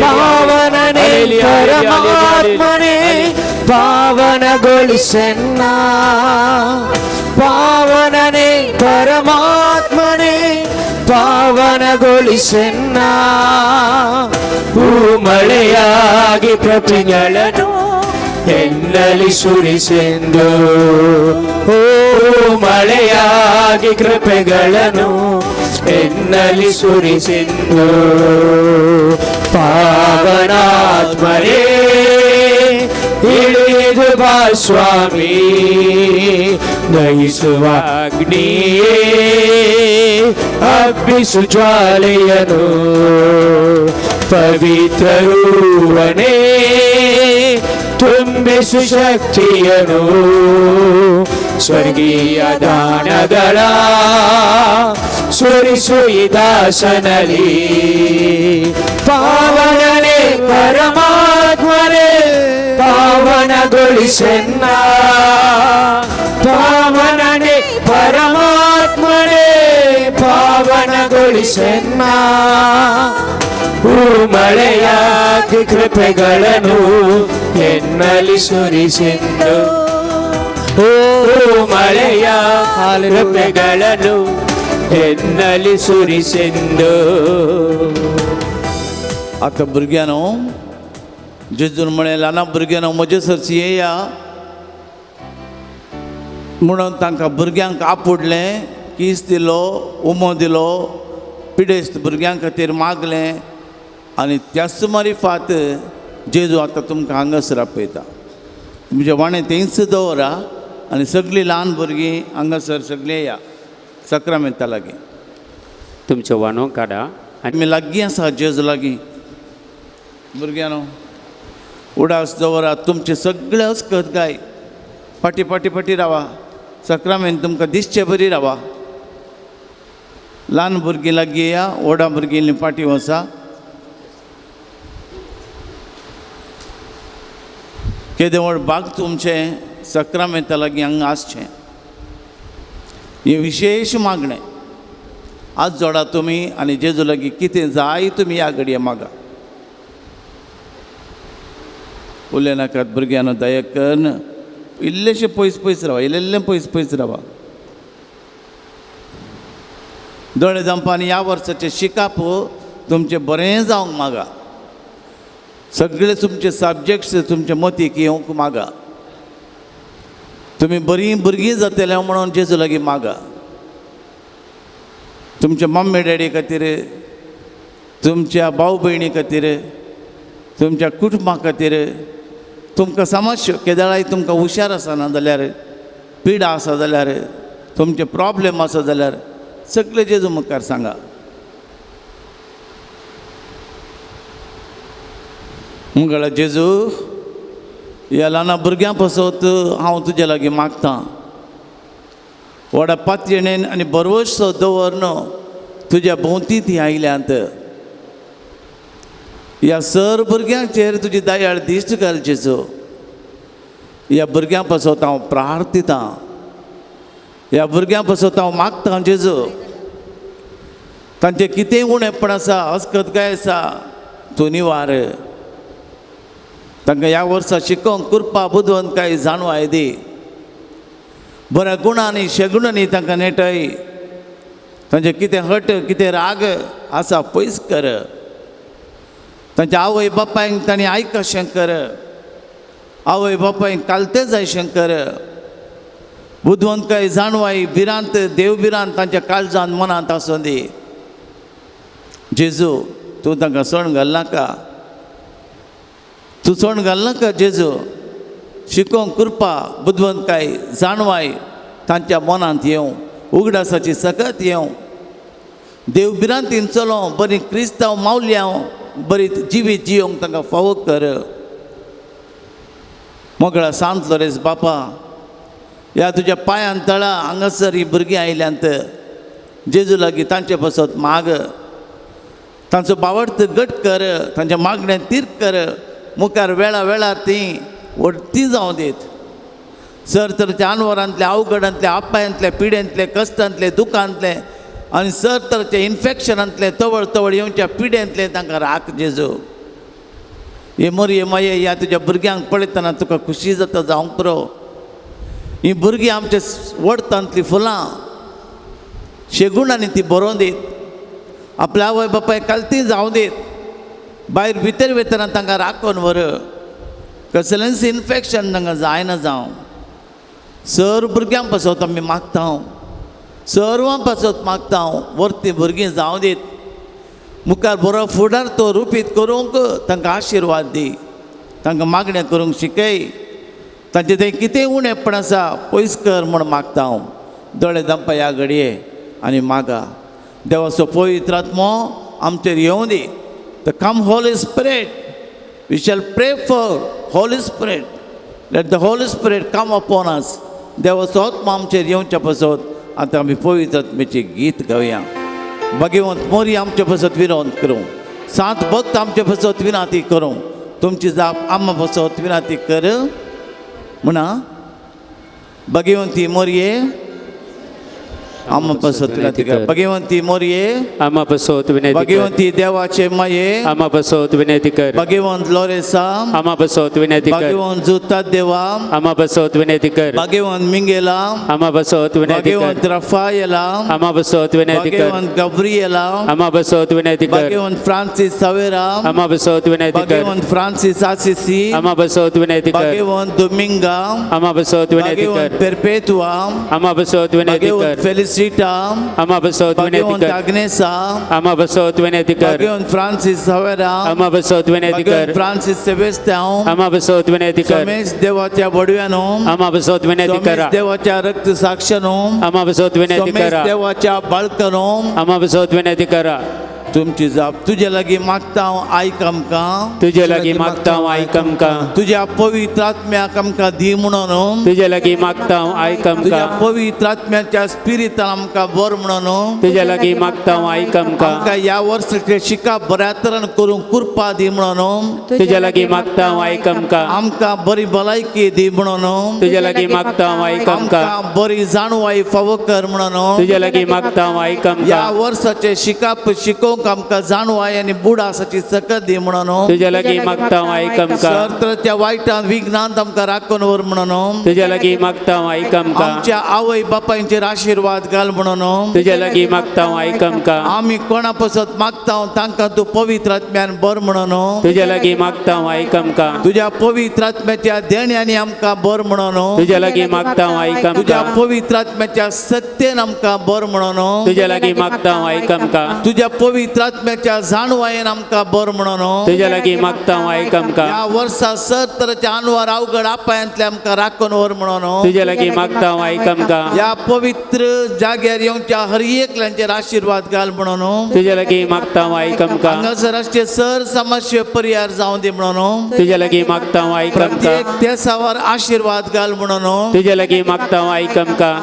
ಪಾವನನೇ ಪರಮಾತ್ಮನೇ ಪಾವನಗೊಳಿಸೆನ್ನ, ಪಾವನನೇ ಪರಮಾತ್ಮನೇ ಪಾವನಗೊಳಿಸೆನ್ನ. ಹೂಮಳೆಯಾಗಿ ಪ್ರತಿಗಳನ್ನು ಎನ್ನಲಿ ಸುರಿಸೆಂದು, ಹೂ ಮಳೆಯಾಗಿ ಕೃಪೆಗಳನ್ನು ಎನ್ನಲಿ ಸುರಿಸೆಂದು. ಪಾವನಾತ್ಮನೇ ಇಳಿದು ಬಾ ಸ್ವಾಮಿ, ದಹಿಸುವ ಅಗ್ನಿಯೇ ಹಬ್ಬಿಸು ಜ್ವಾಲೆಯನು. ಪವಿತ್ರ ರೂಪನೇ ತುಂಬಿಸು ಶಕ್ತಿಯನು, ಸ್ವರ್ಗೀಯ ದಾನಗಳ ಸುರಿಸು ಈ ದಾಸನಲ್ಲಿ. ಪಾವನನೇ ಪರಮಾತ್ಮನೇ ಪಾವನಗೊಳಿಸೆನ್ನ, ಪಾವನನೇ ಪರಮಾತ್ಮನೇ ಪಾವನಗೊಳಿಸೆನ್ನ. ಹೂಮಳೆಯಾಗಿ ಕೃಪೆಗಳನ್ನು ಎನ್ನಲಿ ಸುರಿಸೆಂದು, ಹೂ ಮಳೆಯ ಕೃಪೆಗಳನ್ನು ಎನ್ನಲಿ ಸುರಿಸೆಂದು. आतां भुरग्यांनो जेजून म्हळें ल्हान भुरग्यांनो म्हजे सरशी येया म्हणून तांकां भुरग्यांक आपुडलें, कीस दिलो, उमो दिलो, पिडेस्त भुरग्यां खातीर मागलें. आनी त्याच मारिफात जेजू आतां तुमकां हांगासर आपयता. तुमचें वाणें थंयच दवरा आनी सगळीं ल्हान भुरगीं हांगासर सगळीं येया सक्रामेंता लागीं. तुमच्यो वाणो काडा. आमी लागीं आसा जेजू लागीं. भुरग्यांनो उडास दवरा, तुमचे सगळे अस्कत गाय फाटी फाटी फाटी रावा. सक्रामेंत तुमकां दिसचे बरी रावा. ल्हान भुरगीं लागीं येया, व्हडा भुरगीं फाटीं वचा. केदें व्हड भाग तुमचें सक्रामेंता लागीं हांगा आसचें हें विशेश मागणें. आज जोडा तुमी आनी जेजू लागीं कितें जाय तुमी ह्या घडये मागा. उलय नाकात भुरग्यांनो, दया करून इल्लेशें पयस पयस रावा, इल्लें पयस पयस रावा. दोळे धांपा आनी ह्या वर्साचें शिकप तुमचें बरें जावंक मागा. सगळे तुमचे सब्जेक्ट्स तुमचे मतीक येवंक मागा. तुमी बरीं भुरगीं जातले म्हणून जेजू लागीं मागा. तुमच्या मम्मी डॅडी खातीर, तुमच्या भाव भयणी खातीर, तुमच्या कुटुंबा खातीर, तुमकां समज केदळाय तुमकां हुशार आसना जाल्यार, पिडा आसा जाल्यार, तुमचे प्रॉब्लेम आसा जाल्यार सगळे जेजू मुखार सांगा. मुगळा जेजू, ह्या ल्हान भुरग्यां पासत हांव तुजे लागीं मागतां. व्हडा पातयेणेन आनी बरवसो दवरन तुज्या भोंवती ती आयल्यांत. ह्या सर भुरग्यांचेर तुजी दयाळ दिश्ट घाल जेजू. ह्या भुरग्यां पासत हांव प्रार्थितां, ह्या भुरग्यां पासत हांव मागतां जेजू. तांचें कितेंय उणेपण आसा, अस्कतकाय आसा, तूं निवार. तांकां ह्या वर्सा शिकोवंक कृपा बुदवंतकाय जाणवाय दी. बऱ्या गुणांनी शेगुणांनी तांकां नेटय. तांचे कितें हट कितें राग आसा पयस कर. तांच्या आवय बापायक तांणी आयकशें कर. आवय बापायक कालते जायशें कर. बुदवंतकाय जाणवाय भिरांत देव भिरांत तांच्या काळजान मनांत आसूं दी. जेजू तूं तांकां सण घालनाका, तूं सण घालनाका जेजू. शिकोवंक कृपा बुदवंतकाय जाणवाय तांच्या मनांत येवं, उगडासाची सकत येवं. देव भिरांतीन चलोवं, बरी क्रिस्तांव मावल्यां बरी जिवीत जियोंक तांकां फावो कर. मोगळा सांत लोरेस बापा, ह्या तुज्या पांयान तळा हांगासर ही भुरगीं आयल्यांत जेजू लागीं तांचे पासत माग. तांचो बावडत गट कर, तांच्या मागणें तीर कर. मुखार वेळा वेळार तीं वडती जावं दीत. सर तरच्या आनवरांतले अवघडांतले आपायांतले पिड्यांतले कश्टांतले दुखांतले आनी सर तरचे इन्फेक्शनांतले तवळ तवळ येवच्या पिड्यांतले तांकां राख जेजू. हे मोरये माये ह्या तुज्या भुरग्यांक पळयतना तुका खुशी जाता जावंक पुरो. ही भुरगीं आमच्या वडतांतलीं फुलां शेगुणांनी ती बरोवन दीत. आपल्या आवय बापाय कालती जावं दीत. भायर भितर वयतना तांकां राखून व्हर. कसलेंच इन्फेक्शन तांकां जायना जावं. सर भुरग्यां पासत आमी मागता, सर्वां पासत मागता, वरती भुरगीं जावं दीत. मुखार बरो फुडार तो रुपीत करूंक तांकां आशिर्वाद दी. तांकां मागणें करूंक शिकय. तांचें तें कितें उणेपण आसा पयस कर म्हूण मागता हांव. दोळे दंपा ह्या घडये आनी मागा. देवाचो पवित्र आत्मो आमचेर येवं दी. The come Holy Spirit, we shall pray for Holy Spirit. Let the Holy Spirit come upon us. देवाचो आत्मो आमचेर येवच्या पासत आतां आमी पवित्र आत्म्याचें गीत गावया. भगवंत मोरी आमचे पासत विनवण करूं. सात भक्त आमचे पासत विनाती करूं. तुमची जाप आमा पासत विनाती कर म्हणा. भगवंती मोरये आमा पासत विनंती कर. भगवंती मोरये आमा पासत विनंती कर. भगवंती देवाचे माये आमा पासत विनंती कर. भगवंत लोरेसा आमा पासत विनंती कर. भगवंत जुता देवा आमा पासत विनंती कर. भगवंत मिंगेला आमा पासत विनंती कर. भगवंत रफायला आमा पासत विनंती कर. भगवंत गब्रियला आमा पासत विनंती कर. भगवंत फ्रांसिस सवेरा आमा पासत विनंती कर. भगवंत फ्रांसिस आसिसी आमा पासत विनंती कर. भगवंत दोमिंगा आमा पासत विनंती कर. भगवंत पेरपेतुआ आमा पासत विनंती कर. फेलिसिटा आमा पासत विनंती कर. आग्नेसा आमा पासत विनंती कर. भगवंत फ्रांसिस सवेरा आमा पासत विनंती कर. फ्रांसिस सेबेस्त्यांव आमा पासत विनंती कर. सोमेश देवाच्या बडव्यानो आमा पासत विनंती करा. देवाच्या रक्त साक्षानो आमा पासत विनंती करा. देवाच्या बाळकानो आमा पासत विनंती करा. तुमची जाप तुजे लागीं मागता हांव आयक आमकां. तुजे लागीं मागता हांव आयक आमकां. तुज्या पवित्र आत्म्याक आमकां दी म्हणून. तुजे लागीं मागता हांव आयक आमकां. तुज्या पवित्र आत्म्याच्या स्पिरितान आमकां बर म्हणून. तुजे लागीं मागता हांव आयक आमकां. आमकां ह्या वर्साचें शिकप बऱ्या तरेन करूंक कृपा दी म्हणून. तुजे लागीं मागता हांव आयक आमकां. आमकां बरी भलायकी दी म्हणून. तुजे लागीं मागता हांव आयक आमकां. आमकां बरी जाणवाय फावो कर म्हणून. तुजे लागीं मागता हांव आयक आमकां. ह्या वर्साचें शिकप शिकोवंक आमकां जाणवाय आनी बुडासाची सकत दी म्हणून. तुज्या लागीं मागता हांव आयक आमकां. सर वायटान विघ्नांत आमकां राखून व्हर म्हणून. तुज्या लागीं मागता हांव आयक आमकां. आमच्या आवय बापायचेर आशिर्वाद घाल म्हणून. तुज्या लागीं मागता हांव आयक आमकां. आमी कोणा पासत मागता हांव तांकां तूं पवित्र आत्म्यान बर म्हणून. तुज्या लागीं मागता हांव आयक आमकां. तुज्या पवित्र आत्म्याच्या देण्यांनी आमकां बर म्हणून. तुज्या लागीं मागता हांव आयक आमकां. तुज्या पवित्र आत्म्याच्या सत्तेन आमकां बर म्हणून. तुज्या लागीं मागता हांव आयक आमकां. तुज्या पवित्र आत्म्याच्या जाणवायेन आमकां बर म्हणून. तुज्या लागीं मागता हांव आयक आमकां. ह्या वर्सा सर तरेच्या अनवर अवघड आपायांतले आमकां राखून व्हर म्हणून. तुज्या लागीं मागता हांव आयक आमकां. ह्या पवित्र जाग्यार येवच्या हर एकल्यांचेर आशिर्वाद घाल म्हणून. तुज्या लागीं मागता हांव आयक आमकां. हांगासर आसचे सर समस्ये परिहार जावं दी म्हणून. तुज्या लागीं मागता हांव आयक आमकां. प्रत्येक देसावर आशिर्वाद घाल म्हणून. तुज्या लागीं मागता हांव आयक आमकां.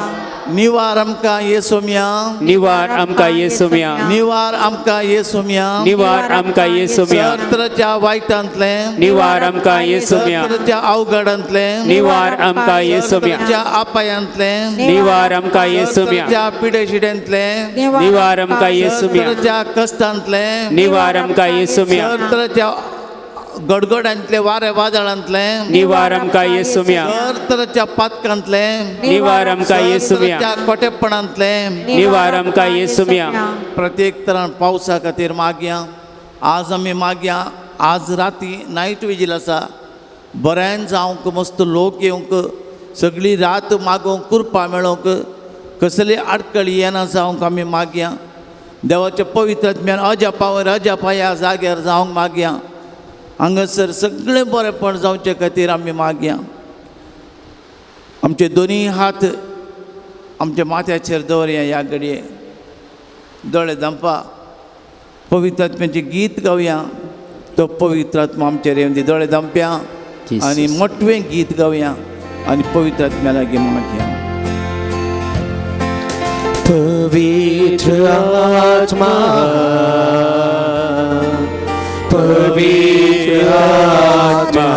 निवार आमकां येसोमिया. निवार आमकां येसोमिया. निवार आमकां येसोमिया. निवार आमकां येसोमिया. सर वायटांतलें निवार आमकां येसोमिया. सर अवघडांतलें निवार आमकां येसोमिया. आपायांतलें निवार आमकां येसोमिया. पिडेशिडेंतलें निवार आमकां येसोमिया. कश्टांतलें निवार आमकां येसोमिया. सर गडगडांतले वारे वादळांतले निवार आमकां येसुम्या सर तराच्या पातकांतले निवार आमकां येसुम्या कोटेपणांतले निवार आमकां येसुम्या. प्रत्येक तरान पावसा खातीर मागया. आज आमी मागया. आज राती नायट विजील आसा. बऱ्यान जावंक मस्त लोक येवंक सगळी रात मागोवंक कृपा मेळोवंक कसली आडकळी येना जावंक आमी मागया. देवाच्या पवित्र आत्म्यान अजापावर अजापा ह्या जाग्यार जावंक मागया. हांगासर सगळें बरेंपण जावचे खातीर आमी मागया. आमचे दोनी हात आमच्या माथ्याचेर दवरया. ह्या घडये दोळे धांपा. पवित्र आत्म्याचें गीत गावया. तो पवित्र आत्मा आमचेर येवन दी. दोळे धांपया आनी मोटवें गीत गावया आनी पवित्र आत्म्या लागीं मागया. पवित्र आत्मा पवित्र आत्मा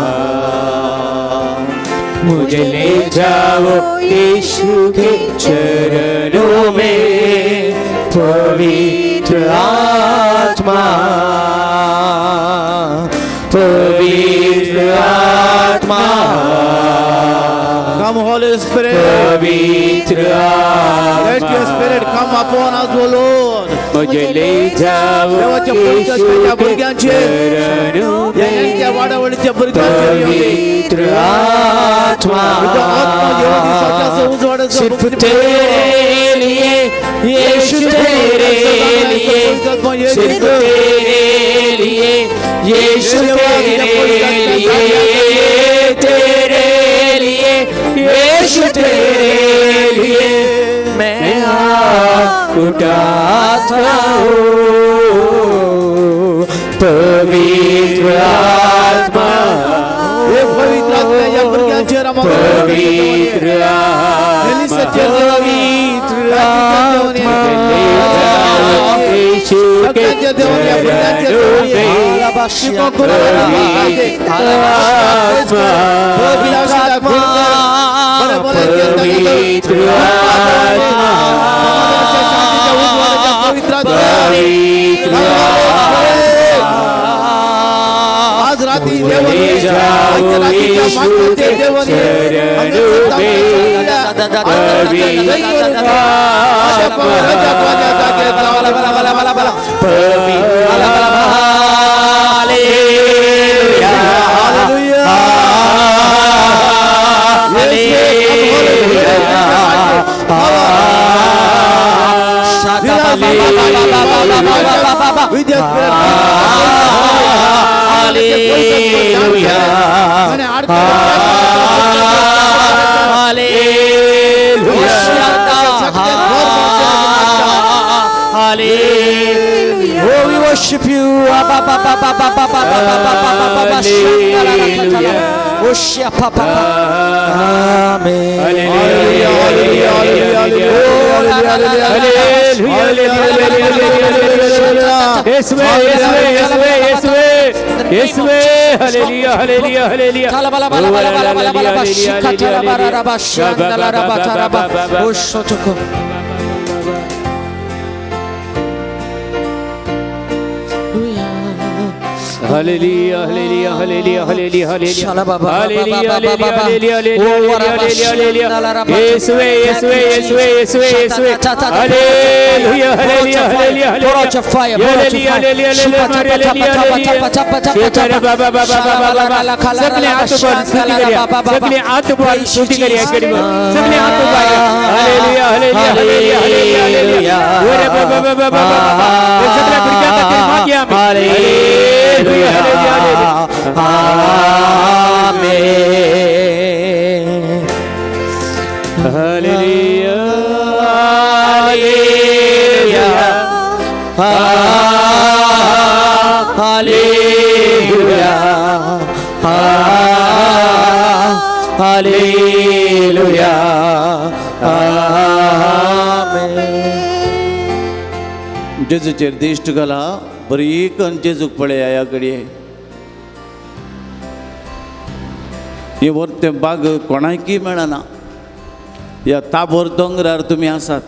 मुझे ले जाओ यीशु के चरणों में. पवित्र आत्मा पवित्र आत्मा Come Holy Spirit. पवित्र आत्मा Let your spirit come upon us, O Lord. मुझे ले जाओ देवाच्या पवित्र आत्म्याच्या भुरग्यांचेर ह्या वाडावळीच्या भुरग्यांचेर पवित्र आत्मा सिर्फ तेरे लिए यीशु तेरे लिए सिर्फ तेरे लिए यीशु तेरे लिए तेरे लिए यीशु तेरे लिए मैं हाथ उठाता हूँ. पवित्र आत्मा पवित्र आत्मा ह्या भुरग्यांचेर पवित्र आत्मा पवित्र आत्मा यीशु के चरणों में पवित्र आत्मा पवित्र आज राती Oh, we worship you. Amen. येसुवे येसुवे येसुवे येसुवे येसुवे hallelujah hallelujah hallelujah. Hallelujah hallelujah hallelujah hallelujah hallelujah hallelujah hallelujah hallelujah hallelujah. येसुवे येसुवे येसुवे येसुवे येसुवे hallelujah hallelujah hallelujah hallelujah hallelujah hallelujah. बाबा बाबा बाबा सगळे हात वर स्तुती करूया. सगळे हात वर स्तुती करूया. सगळे हात वर. Hallelujah hallelujah hallelujah hallelujah. ओरे बाबा बाबा बाबा सगळ्या भुरग्यां खातीर मागया आमी. Hallelujah hallelujah hallelujah. Amen. Hallelujah hallelujah hallelujah hallelujah. Amen. जेजूचेर दिश्ट घाला. बरी करून जेजूक पळया ह्या घडये. हे वरतें बाग कोणाकय मेळना. ह्या ताबोर दोंगरार तुमी आसात.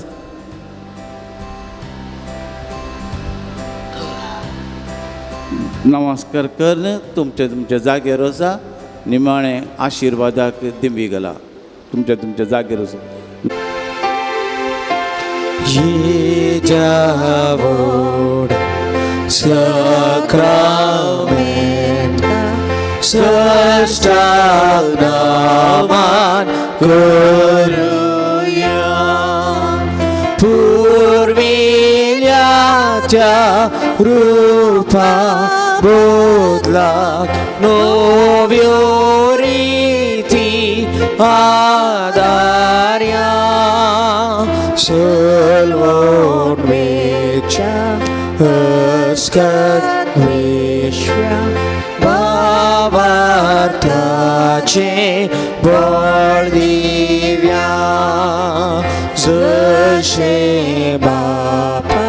नमस्कार कर तुमच्या तुमच्या जाग्यार वचा निमाणें आशिर्वादाक दिंबी गेला तुमच्या तुमच्या जाग्यार वचा. ये sacramenta sashtag naman करूया पूर्विल्याच्या रूपा बदलाक नव्यो रिती आदार्या सलवण वेच्या अस्कत विश्व्या भावार्थाचे बळ दिव्या जशे बापा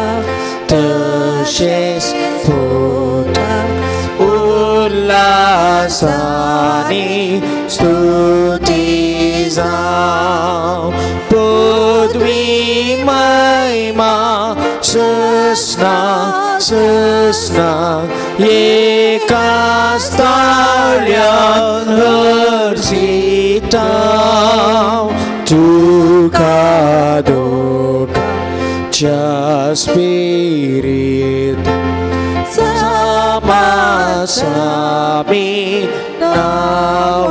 तशेच पुता उल्हासानी स्तुती जावं पदवी महिमा ससना ससना एकाच ताळ्यान हर्षिता तुका दोगांच्या स्पिरीत सामासामी नावाडता.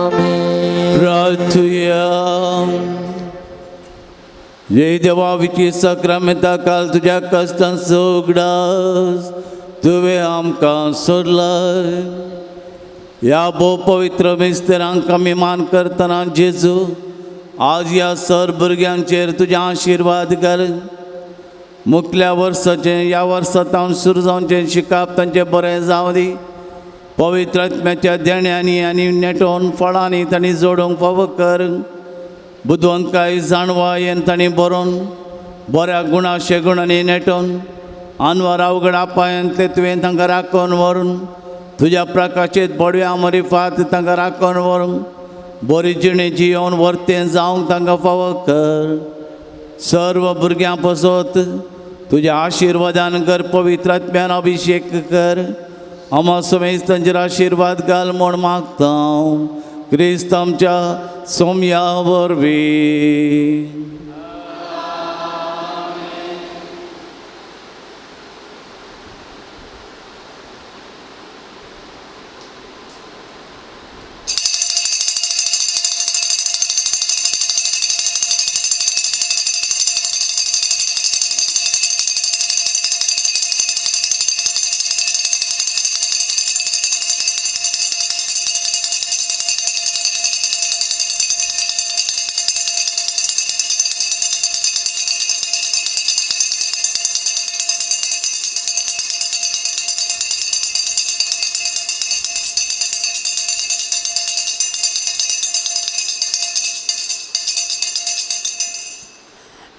आमेन. प्रार्थुया. जय देवा विची सक्रामेंता काल तुज्या कश्टांचो उगडास तुवें आमकां सोडलाय. ह्या भोव पवित्र मिस्तेरांक आमी मान करतना जेजू आज ह्या सर भुरग्यांचेर तुजे आशिर्वाद घाल. मुखल्या वर्साचें ह्या वर्सा तावन सुरू जावचें शिकप तांचें बरें जावं दी. पवित्र आत्म्याच्या देण्यांनी आनी नेटोवन फळांनी तांणी जोडूंक फावो कर. बुदवंतकाय जाणवायेन तांणी बरोवन बऱ्या गुणा शेगुणांनी नेटोवन आनवार अवघड आपायांतले तुवें तांकां राखून व्हरून तुज्या प्रकाशीत बडव्या मरिफात तांकां राखून व्हरून बरी जिणे जियोवन वर्तें जावंक तांकां फावो कर. सर्व भुरग्यां पसत तुज्या आशिर्वादान कर पवित्र आत्म्यान अभिशेक कर. आमा समेज तांचेर आशिर्वाद घाल म्हूण मागता क्रिस्त आमच्या सोम्या वरवीं.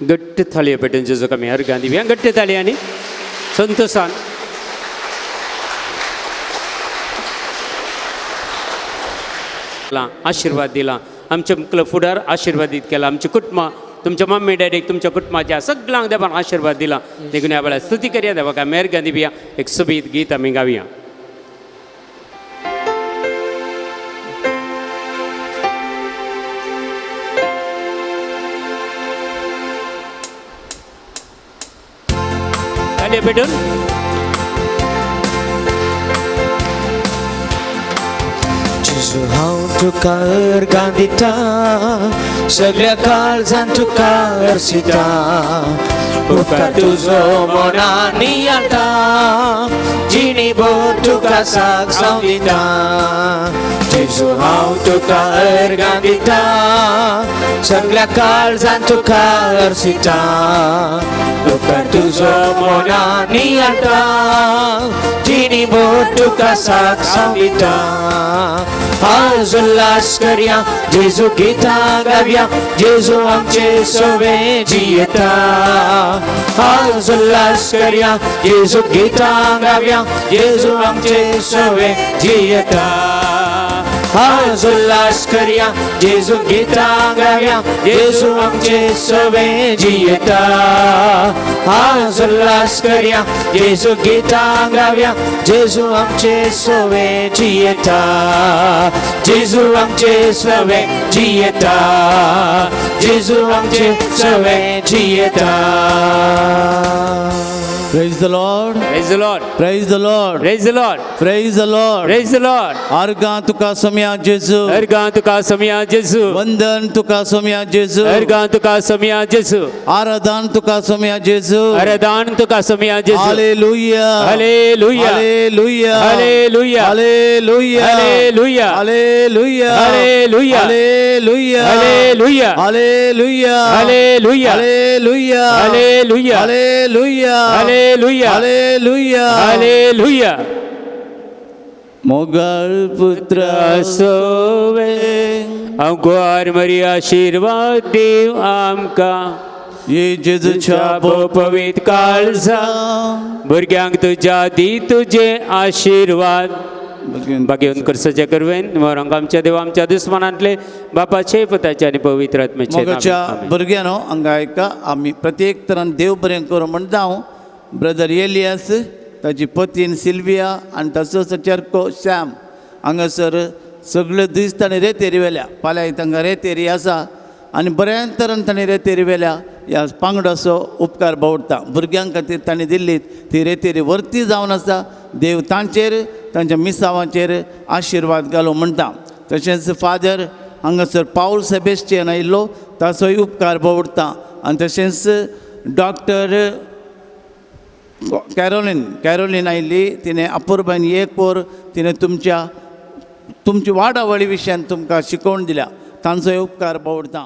घट्ट थाळयो पेटून जेजूक आमी अर्घां दिवया. घट्ट थाळयांनी संतोसान आशिर्वाद दिला. आमच्या मुखलो फुडार आशिर्वादीत केला. आमची कुटुंबां तुमच्या मम्मी डॅडीक तुमच्या कुटुंबाच्या सगळ्यांक देवान आशिर्वाद दिला. देखून ह्या वेळार स्तुती करया देवाक आमी अर्घां दिवया. एक सोबीत गीत आमी गावया. पेटून जेजू हांव तुका अर्गां दिता सगळ्या काळजान तुका अर्सिता उपकार तुजो मनान नियाळटा जिणी भर तुका साक जावं दिता. जेजू हांव तुका अर्गां दिता सगळ्या काळजान तुका अर्सिता उपकार तुजो मनान नियाळटा जिणी भर तुका साक जावं दिता. आज उल्हास करया जेजू गितां गावया जेजू आमचे सवे जियेता. आज उल्हास करया जेजू गितां गावया जेजू आमचे सवे जियेता. आज उल्हास करया जेजू गितां गावया जेजू आमचे सवे जियेता आज उल्हास करया जेजू गितां गावया जेजू आमचे सवे जियेता जेजू आमचे सवे जियेता जेजू आमचे सवे जियेता. Praise the Lord. Praise the Lord. Praise the Lord. Praise the Lord. Praise the Lord. Praise the Lord. अर्गां तुका सोम्या जेजू. अर्गां तुका सोम्या जेजू. वंदन तुका सोम्या जेजू. अर्गां तुका सोम्या जेजू. आराधन तुका सोम्या जेजू. आराधन तुका सोम्या जेजू. Hallelujah. Hallelujah. Hallelujah. Hallelujah. Hallelujah. Hallelujah. Hallelujah. Hallelujah. Hallelujah. Hallelujah. Hallelujah. Hallelujah. Hallelujah. Hallelujah. Hallelujah. Hallelujah. Hallelujah. Hallelujah. Mughal पुत्र सोवे अंकुर मरी आशीर्वाद देव आमकां ये जेजूच्या पवित्र काळजा भुरग्यांक तुज्या दी तुजे आशीर्वाद बागेवन करसाच्या करवेन मोरांक आमच्या देवा आमच्या दुस्मानांतले बापाचे पुताचे आनी पवित्र आत्म्याचे मोगाच्या भुरग्यांनो हांगा आयका आमी प्रत्येक तरान देव बरें करूं म्हणटा हांव ब्रदर एलियास ताजी पतीन सिल्विया आनी ताचो चेरको श्याम हांगासर सगळे दीस ताणें रेतेरी व्हेल्या फाल्यां तांकां रेतेरी आसा आनी बऱ्या तरान ताणें रेतेरी व्हेल्या ह्या पांगडाचो उपकार बावडटा भुरग्यां खातीर ताणें दिल्ली ती रेतेरी वर्ती जावन आसा देव तांचेर तांच्या मिसावांचेर आशिर्वाद घालूं म्हणटा. तशेंच फादर हांगासर पावल सेबेस्टियन आयिल्लो ताचोय उपकार बावडटा आनी तशेंच डॉक्टर कॅरोलीन कॅरोलीन आयिल्ली तिणें अपुरबायन एक वर तिणें तुमच्या तुमची वाडावळी विशयान तुमकां शिकोवन दिल्या तांचोय उपकार बावडटा.